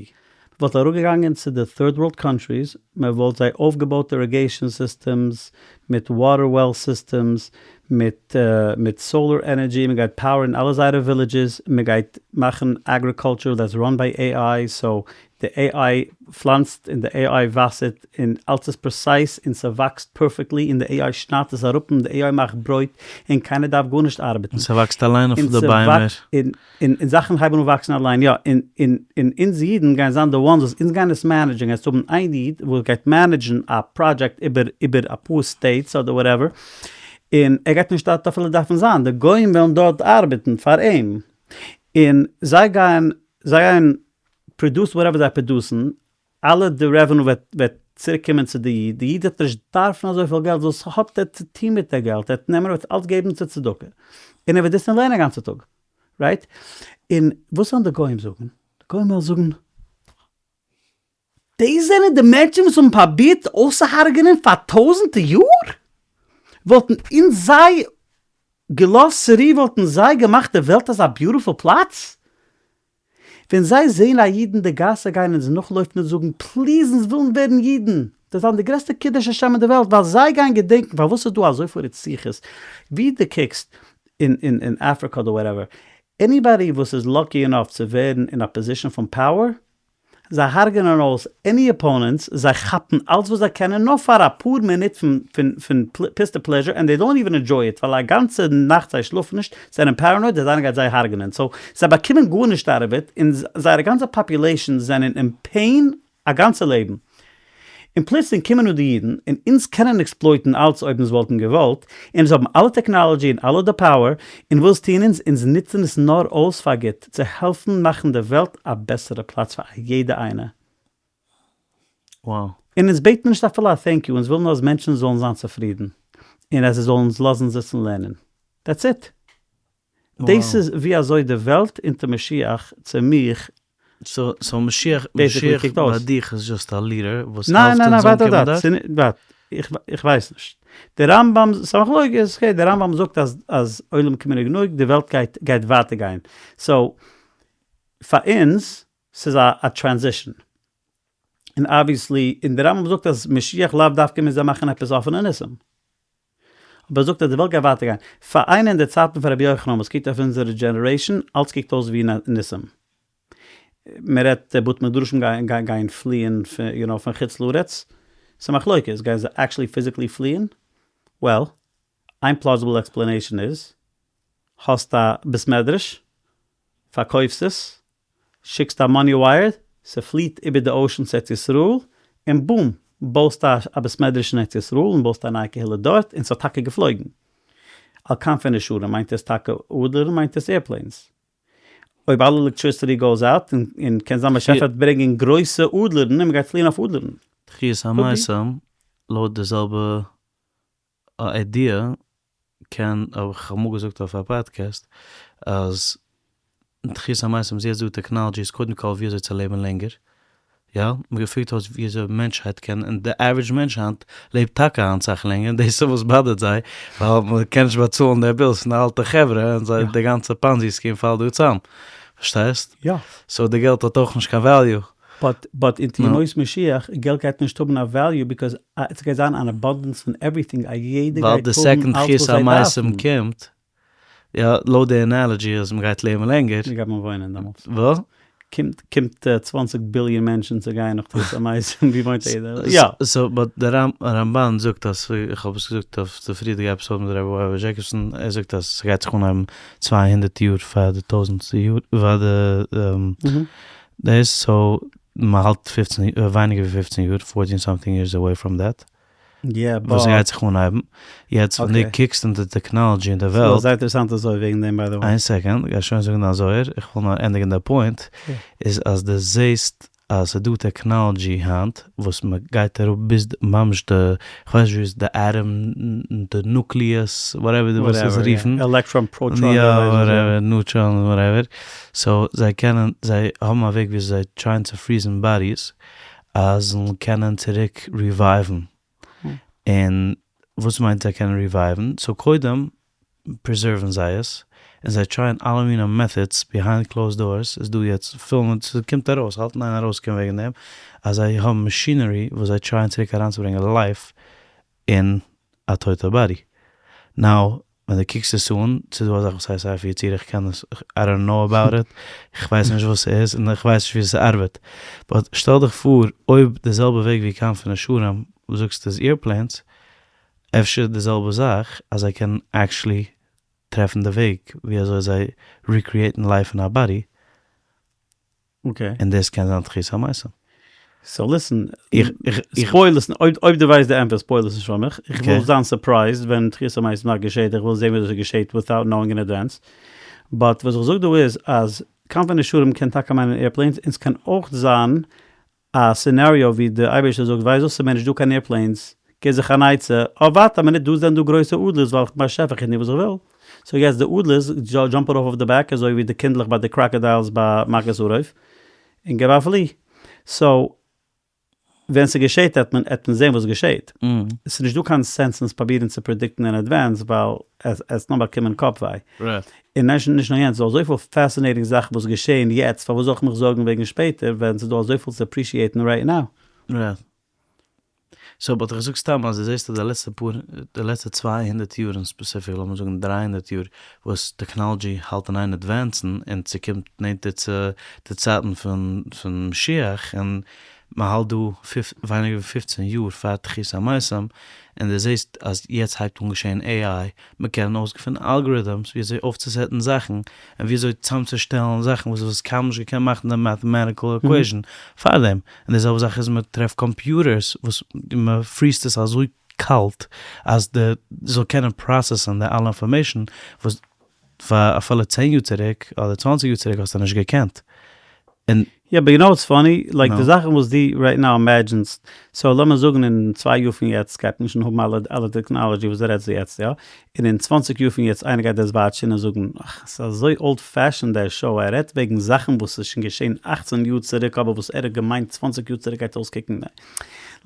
וואלט אראפגעגאנגען צו די third world countries, מען וואלט זיי אויפגעבויט irrigation systems, מיט water well systems, מיט מיט solar energy, מען גייט power ן אלע זייערע villages, מען גייט מאכן agriculture that's run by AI, so די AI פלאנצט און די AI וואסערט און אלץ איז precise און ס'וואקסט perfectly און די AI שניידט עס אראפ און די AI מאכט ברויט און קיינער דארף גארנישט ארבעטן. און ס'וואקסט אליין אויף די ביימער. און און זאכן הייבן אן וואקסן אליין יא און און און אונז אידן גייען זיין די ones וואס אונז גייען עס manage ן גייסט האבן איין איד וואס גייט manage ן א פראדזשעקט איבער איבער אפאר states אדער whatever און ער גייט נישט דארט אפילו דארפן זיין די גוים וועלן דארט ארבעטן פאר אים און זיי גייען זיי גייען produce whatever זיי produce ן, אלע די revenue וועט וועט צוריק קומען צו די איד, די איד וועט נישט דארפן אזויפיל געלט, וואס האט ער צו טון מיט די געלט, ער וועט נעמען און וועט אלץ געבן צו צדקה, און ער וועט זיצן און לערנען א גאנצע טאג, right? און וואס וועלן די גוים זאגן? די גוים וועלן זאגן, דאס זענען די מענטשן וואס האבן פרובירט אויסצוהרג'ענען פאר טויזענטע יאר? וואלטן אונז זיי געלאזט צורו וואלטן זיי געמאכט די וועלט אזא beautiful פלאץ? ווען זיי זעהן א איד אין די גאס זיי גייען אונז נאכלויפן און זאגן please אונז ווילן ווערן אידן, דאס זיין די גרעסטע קידוש השם אין די וועלט ווייל זיי גייען געדענקן פארוואס איז דא אזויפיל רציחות ווי דו קוקסט אין אין אין אפריקא אדער whatever anybody וואס איז lucky enough צו ווערן אין א position פון power זיי הרג'נען אויס any opponents, זיי כאפן אלץ וואס זיי קענען נאר פאר אפאר מינוט פון פון פון פוסטע pleasure and they don't even enjoy it ווייל א גאנצע נאכט זיי שלאפן נישט, זענען paranoid אז איינער גייט זיי הרג'נען so זיי באקומען גארנישט out of it און זייערע גאנצע population זענען אין pain א גאנצע לעבן. און פלוצלינג קומען אן די אידן און אונז קענען exploit ן אלץ אויב אונז וואלטן געוואלט, אונז האבן אלע technology און אלע די power, און וואס טוען אונז? אונז נוצן עס נאר אויס פאר גוט, צו העלפן מאכן די וועלט א בעסערע פלאץ פאר א יעדע איינע. Wow. און אונז בעטן נישט אפילו א thank you, אונז ווילן נאר אז מענטשן זאלן זיין צופרידן, און אז זיי זאלן אונז לאזן זיצן לערנען. That's it. דאס איז ווי אזוי די וועלט אונטער משיח צו מיך so משיח basically משיח קוקט אויס. ביי דיך איז just א leader וואס ניין העלפט ניין ניין אונז ווארט אנקומען ווארט דארט? ווארט איך איך ווייס נישט. די רמב ם ס'איז א מחלוקת okay די רמב ם זאגט אז אז עולם כמנהגו נוהג די וועלט גייט גייט ווייטער גיין so פאר אונז ס'איז א א transition און obviously און די רמב ם זאגט אז משיח לאו דווקא מוז ער מאכן עפעס אפענע ניסים. אבער ער זאגט אז די וועלט גייט ווייטער גיין. פאר איינער אין די צייטן פון רבי יוחנן וואס קוקט אויף אונזערע generation, אלץ קוקט אויס ווי ניסים. מען רעדט די בתי מדרשים גייען גייען פליען יו נאו פון חוץ לארץ. ס'איז מחלוקת, גייען זיי actually physically פליען? Well, איין plausible explanation איז, האסט א בית מדרש, פארקויפסט עס, שיקסט א money wire, ס'פליעט איבער די ocean צו ארץ ישראל, און boom! בויסט א א בית מדרש אין ארץ ישראל און בויסט א נייע קהילה דארט, און ס'האט טאקע געפלויגן. על כנפי נשרים מיינט עס טאקע אדלערן מיינט עס airplanes. אויב אלע electricity goes out, און קען זיין באשעפער וועט ברענגען גרויסע אדלערן און מ'גייט פליען אויף אדלערן. תחיית המתים, לויט די זעלבע idea קען, האב איך אמאל געזאגט אויף א פאדקעסט, אז תחיית המתים איז יעצט דא technology איז קודם כל ווי אזוי צו לעבן לענגער, יא, מען געפיגערט אויס ווי אזוי מענטשהייט קען, און די average מענטש היינט לעבט טאקע היינט סאך לענגער, און דאס איז וואס באדערט זיי, ווייל מען קען נישט באצאלן די bills פון די אלטע חברה, און זיי די גאנצע Ponzi scheme פאלט דא צאם, פארשטייסט? יא. So די געלט האט אויך נישט קיין value. But but אין ימות משיח געלט גייט נישט האבן א value because עס גייט זיין אן abundance פון everything א יעדער ווייל גייט די האבן second אלץ תחיית וואס זיי המתים דארפן. קומט, יא, לויט די analogy אז מ'גייט לעבן לענגער. ווי גייט מען וואוינען דעמאלטס? וואס? קומט קומט 20 ביליאן מענטשן צו גיין נאך תחיית המתים ווי וואוינט יעדער? יא. So but דער רמבן זאגט אז, איך האב עס געזאגט אויף די פריערדיגע episode מיט רבי אוהב דזשעקאבסאן, ער זאגט אז ס'גייט זיך אנהייבן 200 יאר פאר די טויזענטסטע יאר, פאר די דאס so מ'האלט 15 ווייניגער ווי 15 יאר, 14 something years away from that. וואס גייט זיך אנהייבן. יעצט ווען דו קוקסט אין די technology אין די וועלט. ס'איז זייער אינטערעסאנט אזוי וועגן דעם by the way. איין second, גיי שוין זאגן דיין זוהר, איך וויל נאר ענדיגן די point, איז אז דו זעסט אז ס'איז דא technology היינט וואס מ'גייט אראפ ביז ממש די, כ'ווייס נישט ווי עס, די atom, די nucleus, whatever דו ווילסט עס רופן. Electron, proton. יא, whatever, neutron, whatever. So זיי קענען, זיי האבן א וועג וויאזוי זיי try ען צו freeze ן bodies אז זאלן קענען צוריק revive ן. און וואס מיינט זיי קענען revive ן? So קודם preserve ן זיי עס. און זיי try ען אלע מיני methods behind closed doors, איז דא יעצט פילמען, ס'קומט ארויס, האלט אין איין ארויסקומען וועגן דעם, אז זיי האבן machinery וואס זיי try ען צוריק אריינצוברענגען life אין א טויטע body. Now, ווען דו קוקסט עס אן, ס'איז דא א זאך וואס הייסט ספר יצירה, איך קען עס, I don't know about it, איך ווייס נישט וואס ס'איז, און איך ווייס נישט ווי עס ארבעט, but שטעל דיך פאר אויב די זעלבע וועג ווי כנפי נשרים וואס זאגסט איז airplanes, אפשר די זעלבע זאך אז זיי קענען actually טרעפן די וועג ווי אזוי זיי recreate ן life אין א body, און דאס קען זיין תחית המתים. So listen, spoil עס, אויב דו ווייסט די ענטפער spoil עס נישט פאר מיך, איך וויל זיין surprised ווען תחית המתים נאך געשעט, איך וויל זען ווי אזוי ס'געשעט without knowing in advance, but וואס איך זאג דא איז אז כנפי נשרים קען טאקע מיינען airplanes און ס'קען אויך זיין א scenario ווי די אייבערשטער זאגט ווייסט וואס ס'מער נישט דא קיין airplanes, גיב זיך אן עצה, אה ווארט א מינוט דא זענען דא גרויסע אדלערס ווייל איך בין באשעפער איך טו וואס איך וויל, so יעצט די אדלערס jump ארויף אויף די back אזוי ווי די קינדלעך ביי די crocodiles ביי מכת ערוב און געב א פלי, so ווען ס'געשעט עט מען עט מען זען וואס געשעט, ס'איז נישט דא קיין sense אונז פראבירן צו predict ן אין advance ווייל עס נאר באקומען קאפ וויי. און נישט נישט נאר יענץ, ס'דא אזויפיל fascinating זאכן וואס געשעהן יעצט, פארוואס זאל איך מיך זארגן וועגן שפעטער ווען ס'דא אזויפיל צו appreciate ן right now? Right. So but איך זאג סתם אז דו זעסט אז די לעצטע פאר, די לעצטע 200 יאר אין ספעציפיק, לאמיר זאגן 300 יאר, וואס technology האלט אין איין advance ן און ס'קומט נענטער צו די צייטן פון פון משיח און מ'האלט דא ווייניגער ווי 15 יאר פאר תחית המתים און דו זעסט אז יעצט הייבט אן געשען AI, מ'קען אויסגעפינען algorithms ווי אזוי אויפצו set ן זאכן און ווי אזוי צאמצושטעלן זאכן וואס וואס קיינמאל נישט געקענט מאכן די mathematical equation פארדעם, און די זעלבע זאך איז מ'טרעפט קאמפיוטערס וואס מ'פריזט עס אזוי קאלט אז די זאל קענען process ען די אלע information וואס פאר אפילו צען יאר צוריק אדער 20 יאר צוריק האסטו נישט געקענט. און יא but you know what's funny? Like די זאכן וואס דו right now imagine סט, so לאמיר זאגן אין צוויי יאר פון יעצט גייט מען שוין האבן אלע אלע technology וואס דו רעדסט יעצט יא, און אין 20 יאר פון יעצט איינער גייט דאס watch ן און זאגן אך ס'איז אזוי old fashion דער show ער רעדט וועגן זאכן וואס איז שוין געשען 18 יאר צוריק אבער וואס ער האט געמיינט 20 יאר צוריק גייט אויסקוקן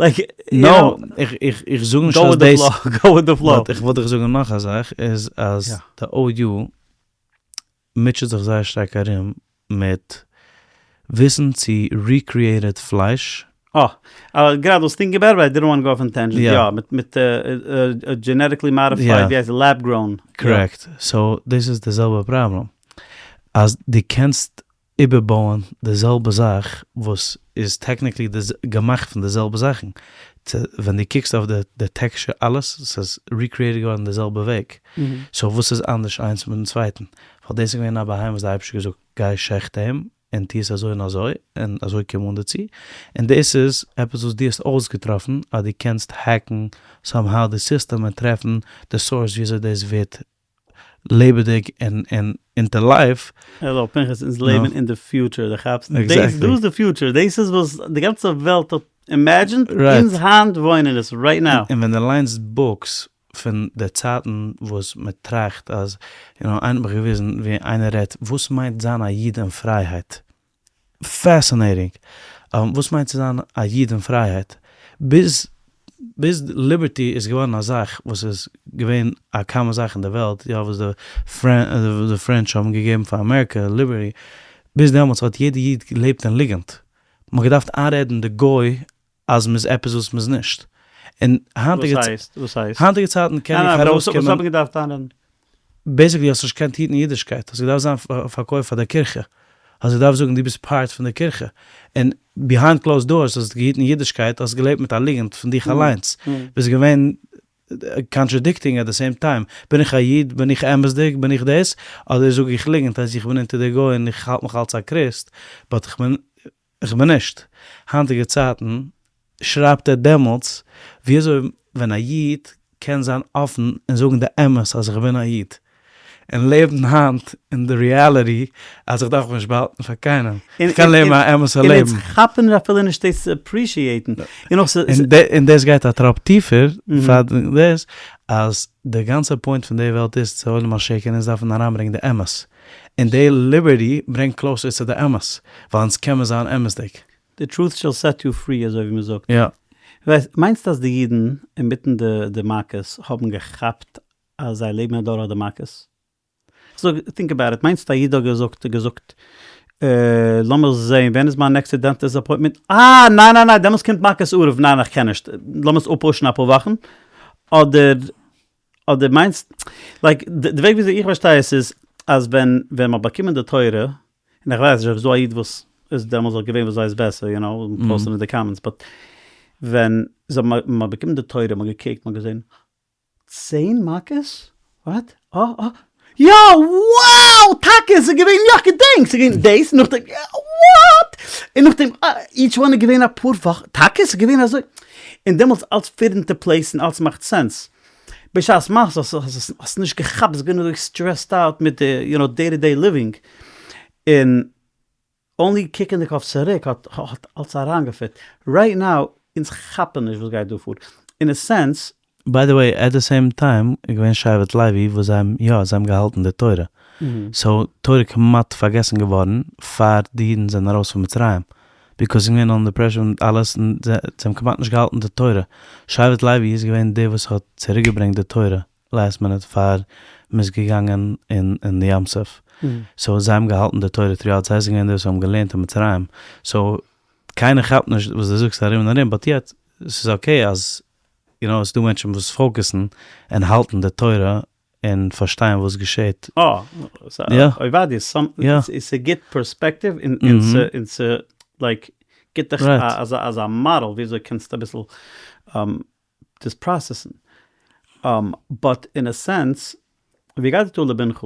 like no, איך איך איך זאג נישט אז דאס, go with the flow. But איך וויל דיך זאגן נאך א זאך איז אז די OU מוטשעט זיך זייער שטארק ארום מיט וויסן צו recreated פלייש. אה, גראדע was thinking about it, I didn't want go off on tangent, יא, מיט מיט genetically modified, ווי הייסט עס, lab grown. Correct, so דאס איז די זעלבע פראבלעם, אז דו קענסט איבערבויען די זעלבע זאך וואס איז technically געמאכט פון די זעלבע זאכן, ווען דו קוקסט אויף די texture אלעס, ס'איז recreated געווארן די זעלבע וועג, so וואס איז אנדערש איינס מיטן צווייטן? ווייל דאס איז געווען א בהמה וואס די אייבערשטער האט געזאגט גיי שעכט אים און טו עס אזוי און אזוי און אזוי קום אן דערצו, און דאס איז עפעס וואס דו האסט אויסגעטראפן אז דו קענסט hack ן somehow די סיסטעם און טרעפן די source ווי אזוי דאס ווערט לעבעדיג און און into life. העלא פנחס אונז לעבן אין די future די כאפסט? דאס איז די future דאס איז וואס די גאנצע וועלט האט imagined אונז היינט וואוינען עס right now. און ווען די ליינסט books פון די צייטן וואס מען טראכט אז, you know, איינער האט מיך געוויזן ווי איינער רעדט וואס מיינט זיין א איד אין פרייהייט, fascinating, וואס מיינט צו זיין א איד אין פרייהייט, ביז ביז liberty איז געווארן א זאך וואס איז געווען א common זאך אין די וועלט, יא וואס די French האבן געגעבן פאר אמעריקע liberty, ביז דעמאלטס האט יעדע איד געלעבט אין ליגנט, מען האט געדארפט איינרעדן די גוי אז מ'איז עפעס וואס מ'איז נישט. און היינטיגע וואס הייסט? וואס הייסט? היינטיגע צייטן קען איך ארויסקומען. וואס האט מען געדארפט איינרעדן? Basically האסט נישט געקענט היטן אידישקייט, האסט געדארפט זיין פארקויפט פאר די קירכע, האסט געדארפט זאגן דו ביסט part פון די קירכע, און behind closed doors האסט געהיטן אידישקייט, האסט געלעבט מיט א ליגנט פון דיך אליינס, ביסט געווען contradicting at the same time, בין איך א איד, בין איך אמת'דיג, בין איך דאס, אדער זאג איך ליגנט אז איך בין אונטער די גוי און איך האלט מיך אלס א קריסט, but איך בין איך בין נישט. היינטיגע צייטן שרייבט ער דעמאלטס ווי אזוי ווען א איד קען זיין אפן און זאגן די אמת אז איך בין א איד, און לעבן היינט אין די reality אז איך דארף מיך נישט באהאלטן פאר קיינעם, איך קען לעבן א אמת'ע און לעבן. אונז כאפן אפילו נישט דאס צו appreciate ן. און דאס גייט א טראפ טיפער פאר דאס, אז די גאנצע point פון די וועלט איז צו עולם השקר און אונז דארפן אריינברענגען די אמת. און די liberty ברענגט closer צו די אמת, ווייל אונז קען מען זיין אמת'דיג. The truth shall set you free אזוי ווי מען זאגט. יא. ווייסט, מיינסט אז די אידן אינמיטן די די מכות האבן געכאפט אז זיי לעבן אדורך די מכות? זאג, think about it, מיינסט א איד האט געזאגט געזאגט לאמיר זעהן ווען איז מיין נעקסטע dentist appointment, אה ניין ניין ניין דעמאלטס קומט מכת ערב, ניין איך קען נישט, לאמיר עס אפ push ן אפאר וואכן, אדער אדער מיינסט, like די וועג וויאזוי איך פארשטיי עס איז אז ווען ווען מ'האט באקומען די תורה, און איך ווייס נישט אויב ס'איז דא א איד וואס איז דעמאלטס אויך געווען וואס ווייסט בעסער, יו נאו, post אין די comments, but ווען זיי האבן מ'האט באקומען די תורה, מ'האט געקוקט, מ'האט געזען, צען מכות? What? אה אה יא! Wow! טאקע! ס'איז געווען יא כ'געדענק! ס'איז געווען דאס נאכדעם what? און נאכדעם each one איז געווען אפאר וואכן טאקע? ס'איז געווען אזוי? און דעמאלטס אלץ fit into place און אלץ מאכט sense. בשעת מעשה האסט האסט נישט געכאפט ביסט געווען אזוי stressed out מיט די יו נאו day to day living און only קוקענדיג אויף צוריק האט האט אלס אריינגעפיט. Right now אונז כאפן נישט וואס גייט דא פאר. אין א sense. By the way, at the same time איז געווען שבט לוי וואס זיי האבן יא זיי האבן געהאלטן די תורה. So תורה כמעט פארגעסן געווארן פאר די אידן זענען ארויס פון מצרים. Because ס'איז געווען under pressure און אלעס און זיי האבן כמעט נישט געהאלטן די תורה. שבט לוי איז געווען דער וואס האט צוריקגעברענגט די תורה. Last minute פאר מ'איז געגאנגען אין די ים סוף, so זיי האבן געהאלטן די תורה throughout, זיי זענען געווען די וואס האבן געלערנט אין מצרים, so קיינער כאפט נישט וואס דו זאגסט ארום און ארום, but יעצט ס'איז okay אז יו נאו ס'דא מענטשן וואס focus ן און האלטן די תורה און פארשטייען וואס געשעט. אה, עובדיה, ס'גיבט perspective און ס'לייק גיבט דיך אזא מאדעל וויאזוי קענסטו אביסל דאס process ן. But אין א sense, והגדת לבנך,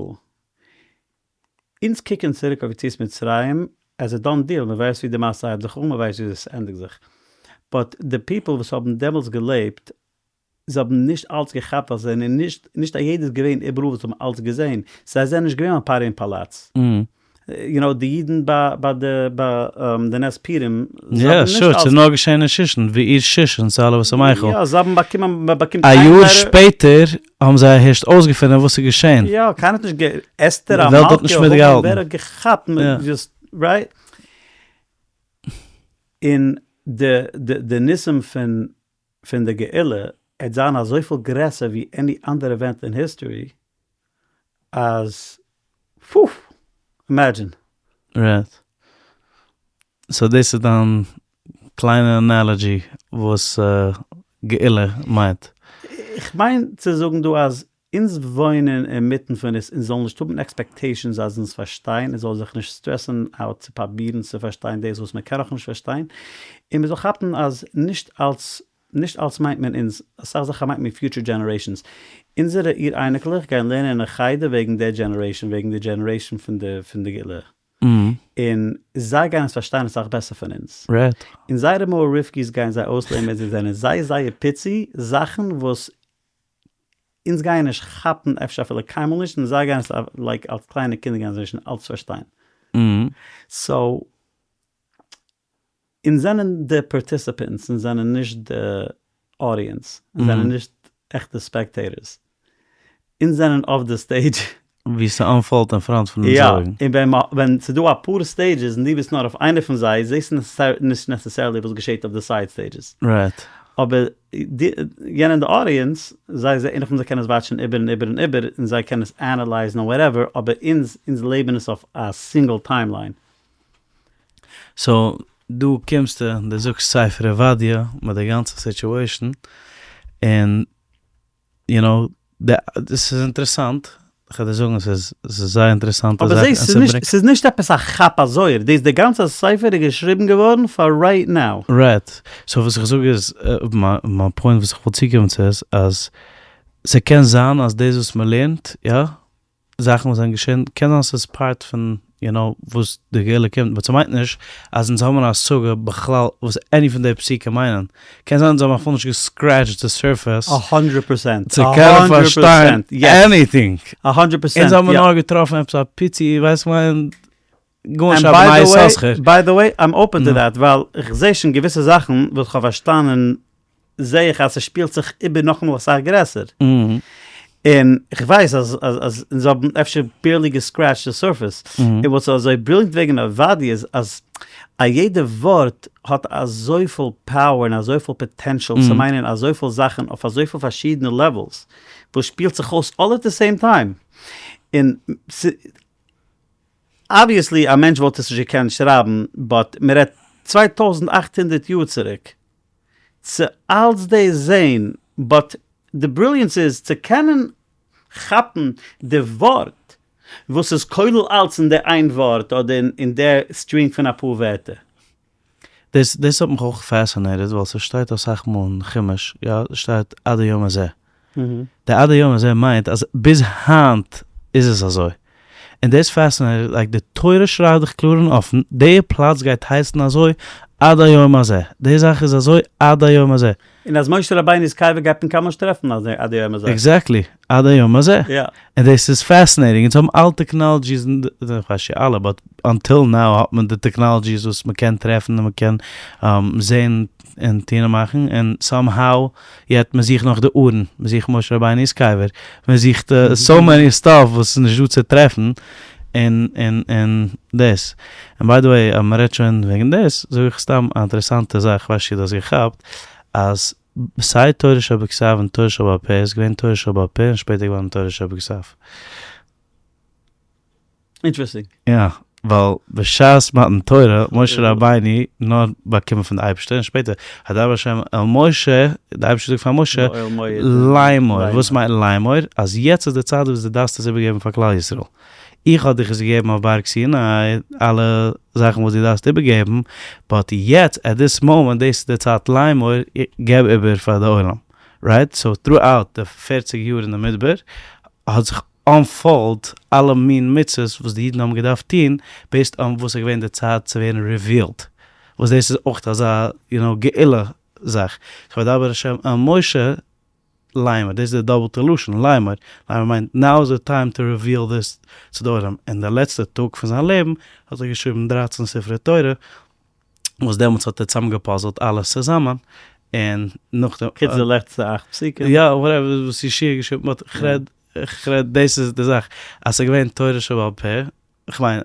אונז קוקן צוריק אויף יציאת מצרים as a done deal, מען ווייסט ווי די מעשה הייבט זיך אן, מען ווייסט ווי עס ענדיגט זיך, but די people וואס האבן דעמאלטס געלעבט, זיי האבן נישט אלץ געכאפט ווייל זיי זענען נישט, נישט א יעדער איז געווען איבעראל וואס האבן אלץ געזען, זיי זענען נישט געווען ביים פרעה אין פאלאץ. יו נאו די אידן ביי ביי די ביי די נס פורים, זיי האבן נישט אלס. יא sure, ס'איז נאר געשען אין שושן, בעיר שושן סלע ושמחה. יא, זיי האבן באקומען, מען באקומט איין letter. א יאר שפעטער האבן זיי הערשט אויסגעפונען וואס איז געשען. יא, קיינער האט נישט גע, אסתר המלכה, המן, ווער האט געכאפט, just, right? און די די ניסים פון פון די גאולה עט זיין אזויפיל גרעסער ווי any אנדערע event אין history אז פוף! Imagine. Right. So דאס איז דיין קליינע analogy וואס גאולה מיינט. איך מיין צו זאגן דא אז אונז וואוינען אינמיטן פון עס, אונז זאלן נישט האבן expectations אז אונז פארשטיין, אונז זאלן זיך נישט stress ן out צו פראבירן צו פארשטיין דאס וואס מען קען נאכנישט פארשטיין, און מען זאל כאפן אז נישט אלס נישט אלס מיינט מען אונז, אסאך זאכן מיינט מען future generations, אונזערע איר אייניקלעך גייען לערנען אין חדר וועגן די generation, וועגן די generation פון די פון די גאולה, און זיי גייען עס פארשטיין אסאך בעסער פון אונז, און זייערע מוה רבקי'ס גייען זיי אויסלערנען ווען זיי זענען זייער זייער פיצי, זאכן וואס אונז גייען נישט כאפן אפשר אפילו קיינמאל נישט און זיי גייען עס like אלס קליינע קינדער גייען זיי שוין אלץ פארשטיין. So אונז זענען די participants אונז זענען נישט די audience אונז זענען נישט עכטע spectators אונז זענען אויף די stage. ווי ס' unfold ט אין front פון אונזער אויגן. יא, און ווען ווען ס'איז דא אפאר stages און דו ביסט נאר אויף איינע פון זיי זעסטו נישט necessarily וואס געשעט אויף די side stages. Right. אבער די יענע אין די audience, זיי זעען נאכדעם זיי קענען עס watch ן איבער און איבער און איבער און זיי קענען עס analyze ן און whatever, אבער אונז אונז לעבן עס אויף א single timeline. So דא קומסטו און דו זאגסט ספר עובדיה מיט די גאנצע situation און יו נאו, דאס איז אינטערעסאנט, כ'וועל דיר זאגן ס'איז זייער אינטערעסאנטע זאך. אבער זעסט, ס'איז נישט עפעס א כאפ א זוהר, דאס די גאנצע ספר איז געשריבן געווארן פאר right now. Right, so וואס איך זאג איז, מיין point וואס איך וויל צוקומען צו איז, אז ס'קען זיין אז דאס וואס מ'לערנט, יא, זאכן וואס זענען געשען, קען זיין ס'איז part פון יו נאו וואס די גאולה קומט, but ס'מיינט נישט אז אונז האבן א השגה בכלל וואס any פון די פסוקים מיינען, קען זיין אונז האבן אפילו נישט גע scratch ט די surface א הונדרעט פראצענט! צו קענען פארשטיין anything! א הונדרעט פראצענט! אונז האבן נאר געטראפן עפעס א פיצי ווייסט כ'מיין גארנישט א בני יששכר. By the way, I'm open to that, ווייל איך זעה שוין געוויסע זאכן וואס כ'האב פארשטאנען זעה איך אז ס'שפילט זיך איבער נאכאמאל אסאך גרעסער. און כ'ווייס אז אז אונז האבן אפשר barely גע scratch ט די surface. און וואס איז אזוי brilliant וועגן עובדיה איז אז א יעדע ווארט האט אזויפיל power און אזויפיל potential צו מיינען אזויפיל זאכן אויף אזויפיל פארשידענע levels וואס שפילט זיך אויס all at the same time. און obviously א מענטש וואלט עס נישט געקענט שרייבן, but מ'רעדט 2800 יאר צוריק, צו אלץ דאס זעהן, but די brilliance איז צו קענען כאפן די ווארט וואס איז כולל אלץ אין די איין ווארט אדער אין די string פון אפאר ווערטער. דאס דאס האט מיך אויך fascinated ווייל ס'שטייט אסאך מאל אין חומש יא ס'שטייט עד היום הזה. די עד היום הזה מיינט אז ביז היינט איז עס אזוי. און דאס fascinated like די תורה שרייבט דיך קלאר און אפן די פלאץ גייט הייסן אזוי עד היום הזה די זאך איז אזוי עד היום הזה. און אז משה רבינו'ס קבר גייט מען קיינמאל נישט טרעפן עד היום הזה. Exactly, עד היום הזה. יא. און דאס איז fascinating, אונז האבן אלע technologies, איך ווייס נישט אלע, but until now האט מען די technologies וואס מען קען טרעפן און מען קען זען און טון און מאכן, און somehow יעצט מען זוכט נאך די ארון, מען זוכט משה רבינו'ס קבר, מען זוכט so many stuff וואס איז נישט דא צו טרעפן, און און און דאס. און by the way אז מען רעדט שוין וועגן דאס, זאג איך סתם א אינטערעסאנטע זאך, כ'ווייס נישט צו דו האסט געכאפט, אז סיי תורה שבכתב און תורה שבעל פה איז געווען תורה שבעל פה און שפעטער געווארן תורה שבכתב. Interesting. יא, ווייל בשעת מתן תורה האט משה רבינו נאר באקומען פון די אייבערשטער און שפעטער וידבר השם אל משה, די אייבערשטער זאגט פאר משה לאמור, וואס מיינט לאמור? אז יעצט איז די צייט וואס דו דארפסט עס איבערגעבן פאר כלל ישראל. איך האב דיך עס געגעבן אויף בארג סיני, אלע זאכן וואס דו דארפסט איבערגעבן, but יעצט at this moment, דאס איז די צייט לאמור, געב איבער פאר די עולם, right? So throughout די פערציג יאר אין די מדבר האט זיך unfold אלע מין מצוות וואס די אידן האבן געדארפט טון, based on וואס איז געווען די צייט צו ווערן revealed, וואס דאס איז אויך אזא יו נאו גאולה זאך, וידבר ה' אל משה לאמר, דאס איז די דאפלטע לשון, לאמר, לאמר מיינט now is the time to reveal this צו די עולם, און די לעצטע טאג פון זיין לעבן האט ער געשריבן דרייצן ספרי תורה, וואס דעמאלטס האט ער צוזאמגעפאזלט אלעס צוזאמען, און נאכדעם. חוץ די לעצטע אכט פסוקים. יא, whatever וואס יהושע האט געשריבן, but כ'רעד, כ'רעד דאס איז די זאך, אז ס'איז געווען תורה שבעל פה, כ'מיין,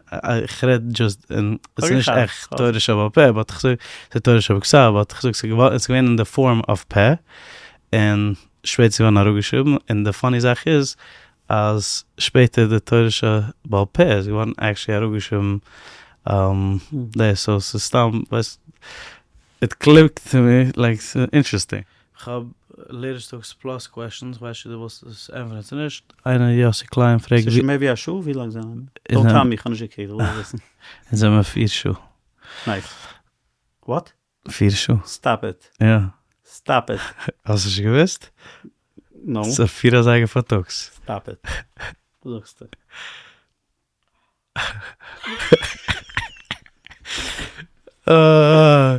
כ'רעד just אין, ס'איז נישט עכט תורה שבעל פה, but כ'זאג, ס'איז תורה שבכתב, but כ'זאג ס'איז געווען אין די form of פה, און שפעטער איז געווארן אראפגעשריבן, און די funny זאך איז, אז שפעטער די תורה שבעל פה איז געווארן actually אראפגעשריבן דאס, so ס'איז סתם, ווייסט, it clicked to me, like ס'איז interesting. כ'האב לערערס plus questions, כ'ווייס נישט צו דו ווילסט עס ענטפערן צו נישט. איינער יאסי קליין פרעגט ווי. ס'איז שוין מער ווי א שעה? ווי לאנג זענען מיר? Don't tell me, כ'האב נישט געקוקט, כ'וויל וויסן. אונז זעמער פיר שעה. Nice. What? פיר שעה. Stop it. יא. Stop it. האסט נישט געוואוסט? No. ס'איז פיר אזייגער פארטאגס. Stop it. וואס זאגסטו?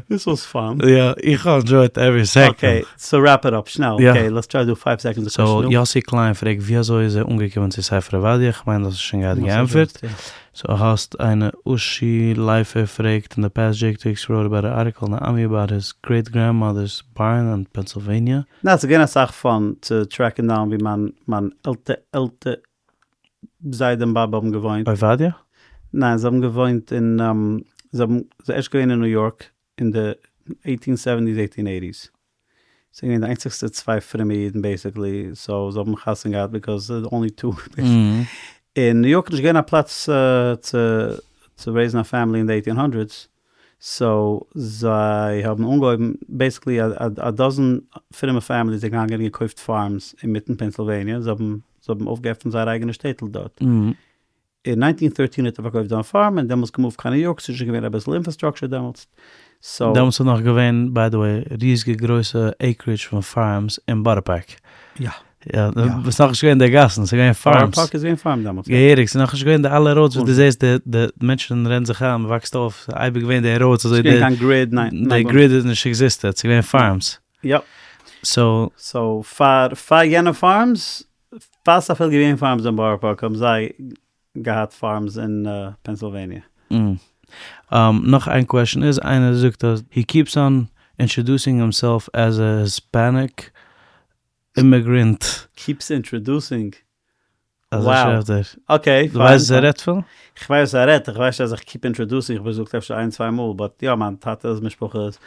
This was fun. יא, איך האב enjoyed every second. Okay, so wrap it up שנעל. Okay, let's try do five seconds. So יאסי קליין פרעגט ווי אזוי איז ער אנגעקומען צו ספר עובדיה, כ'מיין דאס איז שוין געהאט געענטפערט. So האסט איינער אושי לייפער פרעגט אין די past Jake Dix wrote about an article in עמי about his great grandmother's barn in Pennsylvania. ניין, ס'איז געווען אסאך fun צו track ן down ווי מיין מיין עלטע עלטע זיידע און באבע האבן געוואוינט. עובדיה? ניין, זיי האבן געוואוינט אין, זיי האבן, זיי ערשט געווען אין ניו יארק אין די eighteen seventies eighteen eighties. זיי זענען געווען די איינציגסטע צוויי פרומע אידן basically, so זיי האבן חתונה געהאט because the only two. אין ניו יארק איז נישט געווען א פלאץ צו צו raise ן א family אין די eighteen hundreds, so זיי האבן אנגעהויבן basically א dozen פרומע families זענען געגאנגען און געקויפט farms אינמיטן פענסילוועניע, זיי האבן זיי האבן אויפגעעפנט זייער אייגענע שטעטל דארט. אין 1913 האט ער פארקויפט זיין farm און דעמאלטס געמופט קיין ניו יארק, ס'איז שוין געווען אביסל infrastructure דעמאלטס, so. דעמאלטס איז נאך געווען by the way ריזיגע גרויסע acreage פון farms אין בארא פארק. יא. יא, ס'איז נאכנישט געווען די גאסן, ס'איז געווען farms. בארא פארק איז געווען farm דעמאלטס. געהעריג, ס'איז נאכנישט געווען די אלע roads וואס דו זעסט די די מענטשן רעדן זיך איין, מ'וואקסט אויף, ס'איז אייביג געווען די roads אזוי די. ס'איז געווען קיין grid, ניין. די grid איז נישט existed, ס'איז געווען farms. יא. So. So פאר פאר יענע farms, פאר ס'איז אפילו געווען farms אין בארא פארק האבן זיי געהאט farms אין פענסילוועניע. נאך איין question איז, איינער זאגט אז he keeps on introducing himself as a Hispanic immigrant. Keeps introducing. אזוי שרייבט ער. Okay, דו ווייסט וואס ער רעדט פון? איך ווייס וואס ער רעדט, איך ווייס נישט אז איך keep introducing, איך האב געזאגט אפשר איין צוויי מאל, but יא מיין טאטע'ס משפחה איז.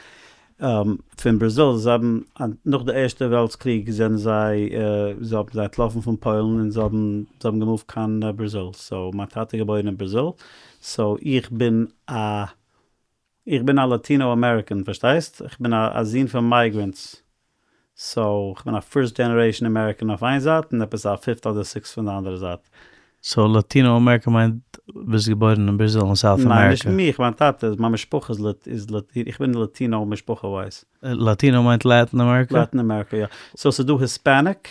פון בראזיל, זיי האבן נאך די ערשטע וועלטס קריג זענען זיי זיי האבן זיי אנטלאפן פון פוילן און זיי האבן זיי האבן געמופט קיין בראזיל, so מיין טאטע איז געבוירן אין בראזיל, so איך בין א איך בין א Latino American פארשטייסט? איך בין א זון פון migrants, so כ'בין א first generation American אויף איין זייט און עפעס א fifth אדער sixth פון די אנדערע זייט. so Latino American מיינט ביסט געבוירן אין בראזיל אין South ניין נישט אמעריקע? מיך, מיין טאטע איז, מיין משפחה איז איז איך בין Latino משפחה wise. Latino מיינט Latin America? Latin America יא. so ס'איז דא Hispanic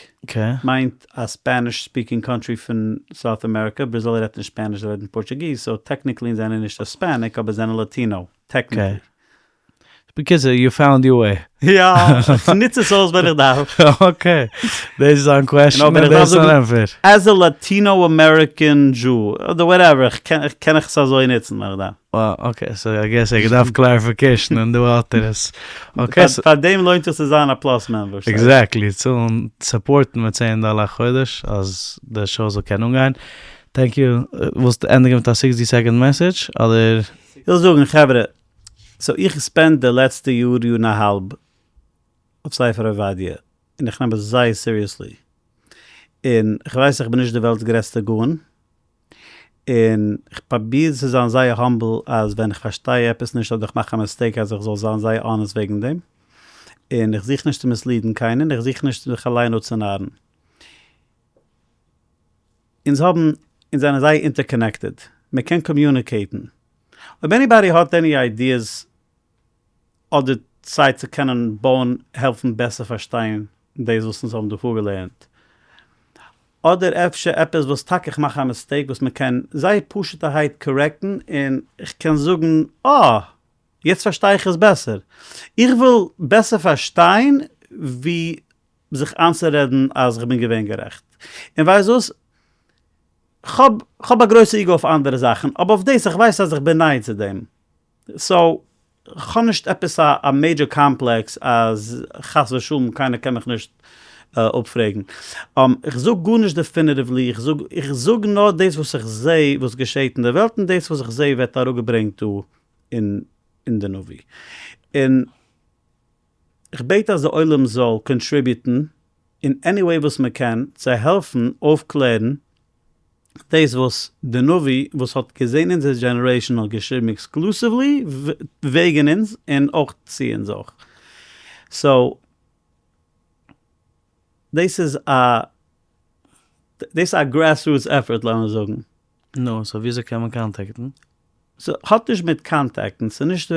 מיינט א Spanish speaking country פון South America, בראזיל רעדט נישט Spanish זיי רעדן פארטוגיז, so technically זענען נישט Hispanic אבער זענען Latino, technically. בקיצור, you found your way. יא, איך נוץ עס אויס ווען איך דארף. okay, דאס איז אן question און דאס איז אן ענטפער. as a Latino American Jew, אדער whatever, קען איך עס אזוי נוצן ווען איך דארף. wow, okay, so I guess ער געדארפט clarification און דא האט ער עס. okay. פאר דעם לוינט זיך צו זיין א Plus member. Exactly, צאלן, support ן מיט 10 דאלער א חודש אז די show זאל קענען אנגיין. Thank you. ווילסט ענדיגן מיט א 60 second message אדער? איך וויל זאגן חברה, so איך spend די לעצטע יאר יאר און א האלב אויף ספר עובדיה און איך נעם עס זייער seriously און איך ווייס איך בין נישט די וועלטס גרעסטע גאון און איך פראביר צו זיין זייער humble אז ווען איך פארשטיי עפעס נישט אדער איך מאך א mistake אז איך זאל זיין זייער honest וועגן דעם און איך זוך נישט צו mislead ן קיינעם איך זוך נישט זיך אליין אפצונארן. אונז האבן אונז זענען זייער interconnected מען קען communicate ן. אויב anybody האט any ideas אדער צייט צו קענען בויען העלפן בעסער פארשטיין דאס וואס אונז האבן דא פארגעלערנט, אדער אפשר עפעס וואס טאקע איך מאך א mistake וואס מען קען זייער פשוט'ערהייט correct ן און איך קען זאגן אה! יעצט פארשטיי איך עס בעסער. איך וויל בעסער פארשטיין ווי זיך איינצורעדן אז איך בין געווען גערעכט. און ווייסט וואס? כ'האב כ'האב א גרויסע ego אויף אנדערע זאכן, אבער אויף דאס, איך ווייס אז איך בין ניי צו דעם, so כ'האב נישט עפעס א א major complex אז חס ושלום קיינער קען מיך נישט אפפרעגן. איך זאג גארנישט definitively, איך זאג איך זאג נאר דאס וואס איך זע וואס געשעט אין די וועלט און דאס וואס איך זע ווערט אראפגעברענגט דא אין אין די נביא. און איך בעט אז די עולם זאל contribute ן אין any way וואס מען קען צו העלפן אויפקלערן דאס וואס די נביא וואס האט געזען אונזער generation האט געשריבן exclusively וועגן אונז און אויך צו אונז אויך. So דאס איז א דאס איז א grassroots effort לאמיר זאגן. נו, so וויאזוי קען מען contact ן? ס'האט נישט מיט contact ן, ס'נישט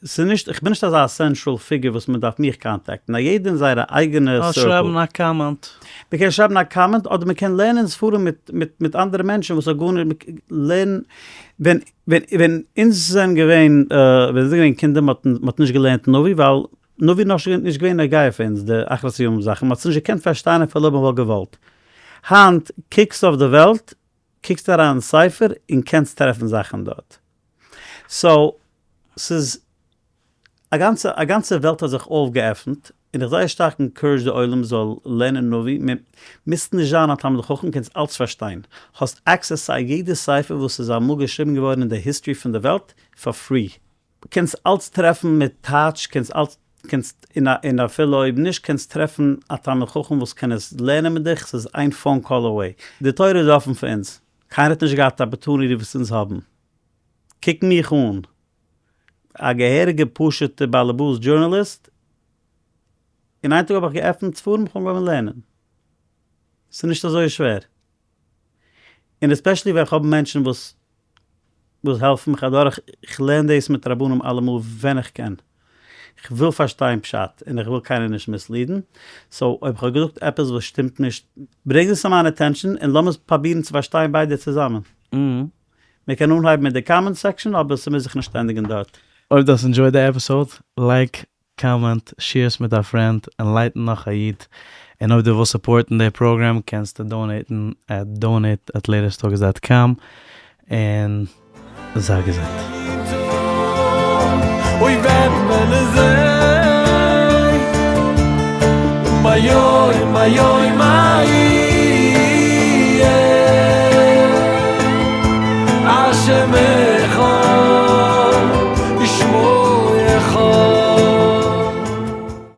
ס'נישט, איך בין נישט אזא central figure וואס מ'דארף מיך contact ן, א יעדער אין זייערע אייגענע circle. שרייבן א comment. מ'קען שרייבן א comment אדער מ'קען לערנען ספרים מיט מיט מיט אנדערע מענטשן וואס האט גארנישט לערנען ווען ווען ווען אונז זענען געווען ווען אונז זענען געווען קינדער מ'האט מ'האט נישט געלערנט נביא ווייל נביא איז נאך נישט געווען נוגע פאר אונז די אחרית הימים זאכן מ'האט עס נישט געקענט פארשטיין אפילו אויב מ'וואלט געוואלט. היינט קוקסט אויף די וועלט קוקסט אריין אין ספר און קענסט טרעפן זאכן דארט. So ס'איז א גאנצע א גאנצע וועלט האט זיך אויפגעעפנט, און איך זייער שטארק encourage די עולם זאל לערנען נביא, מוזט נישט זיין א תלמיד חכם קענסט אלץ פארשטיין, האסט access צו א יעדע ספר וואס איז אמאל געשריבן געווארן אין די history פון די וועלט פאר free. קענסט אלץ טרעפן מיט טייטש, קענסט אלץ, קענסט, און אפילו אויב נישט קענסט טרעפן א תלמיד חכם וואס קען עס לערנען מיט דיך, ס'איז איין phone call away. די תורה איז אפן פאר אונז, קיינער האט נישט געהאט opportunity וואס אונז האבן. קוק מיך אן, א געהעריגע פשוטע באלעבאס journalist, און איין טאג האב איך געעפנט ספרים איך האב אנגעהויבן לערנען. ס'איז נישט אזוי שווער. און especially ווען כ'האב מענטשן וואס וואס העלפן מיך אדורך, איך לערן דאס מיט רבנים אלעמאל ווען איך קען, איך וויל פארשטיין פשט און איך וויל קיינער נישט mislead ן, so אויב כ'האב געזאגט עפעס וואס שטימט נישט, ברענג עס צו מיין attention און לאמיר פראבירן צו פארשטיין ביידע צוזאמען. מען קען אנהייבן מיט די comment section אבער ס'מוז זיך נישט ענדיגן דארט. אויב דו האסט enjoyed די episode, like, comment, share עס מיט א friend, enlighten נאך א איד, און אויב דו ווילסט support ן די פראגראם קענסטו donate ן at donate at latesttalks dot com, און זיי געזונט. אוי וועט מען זען ביום ביום ההוא.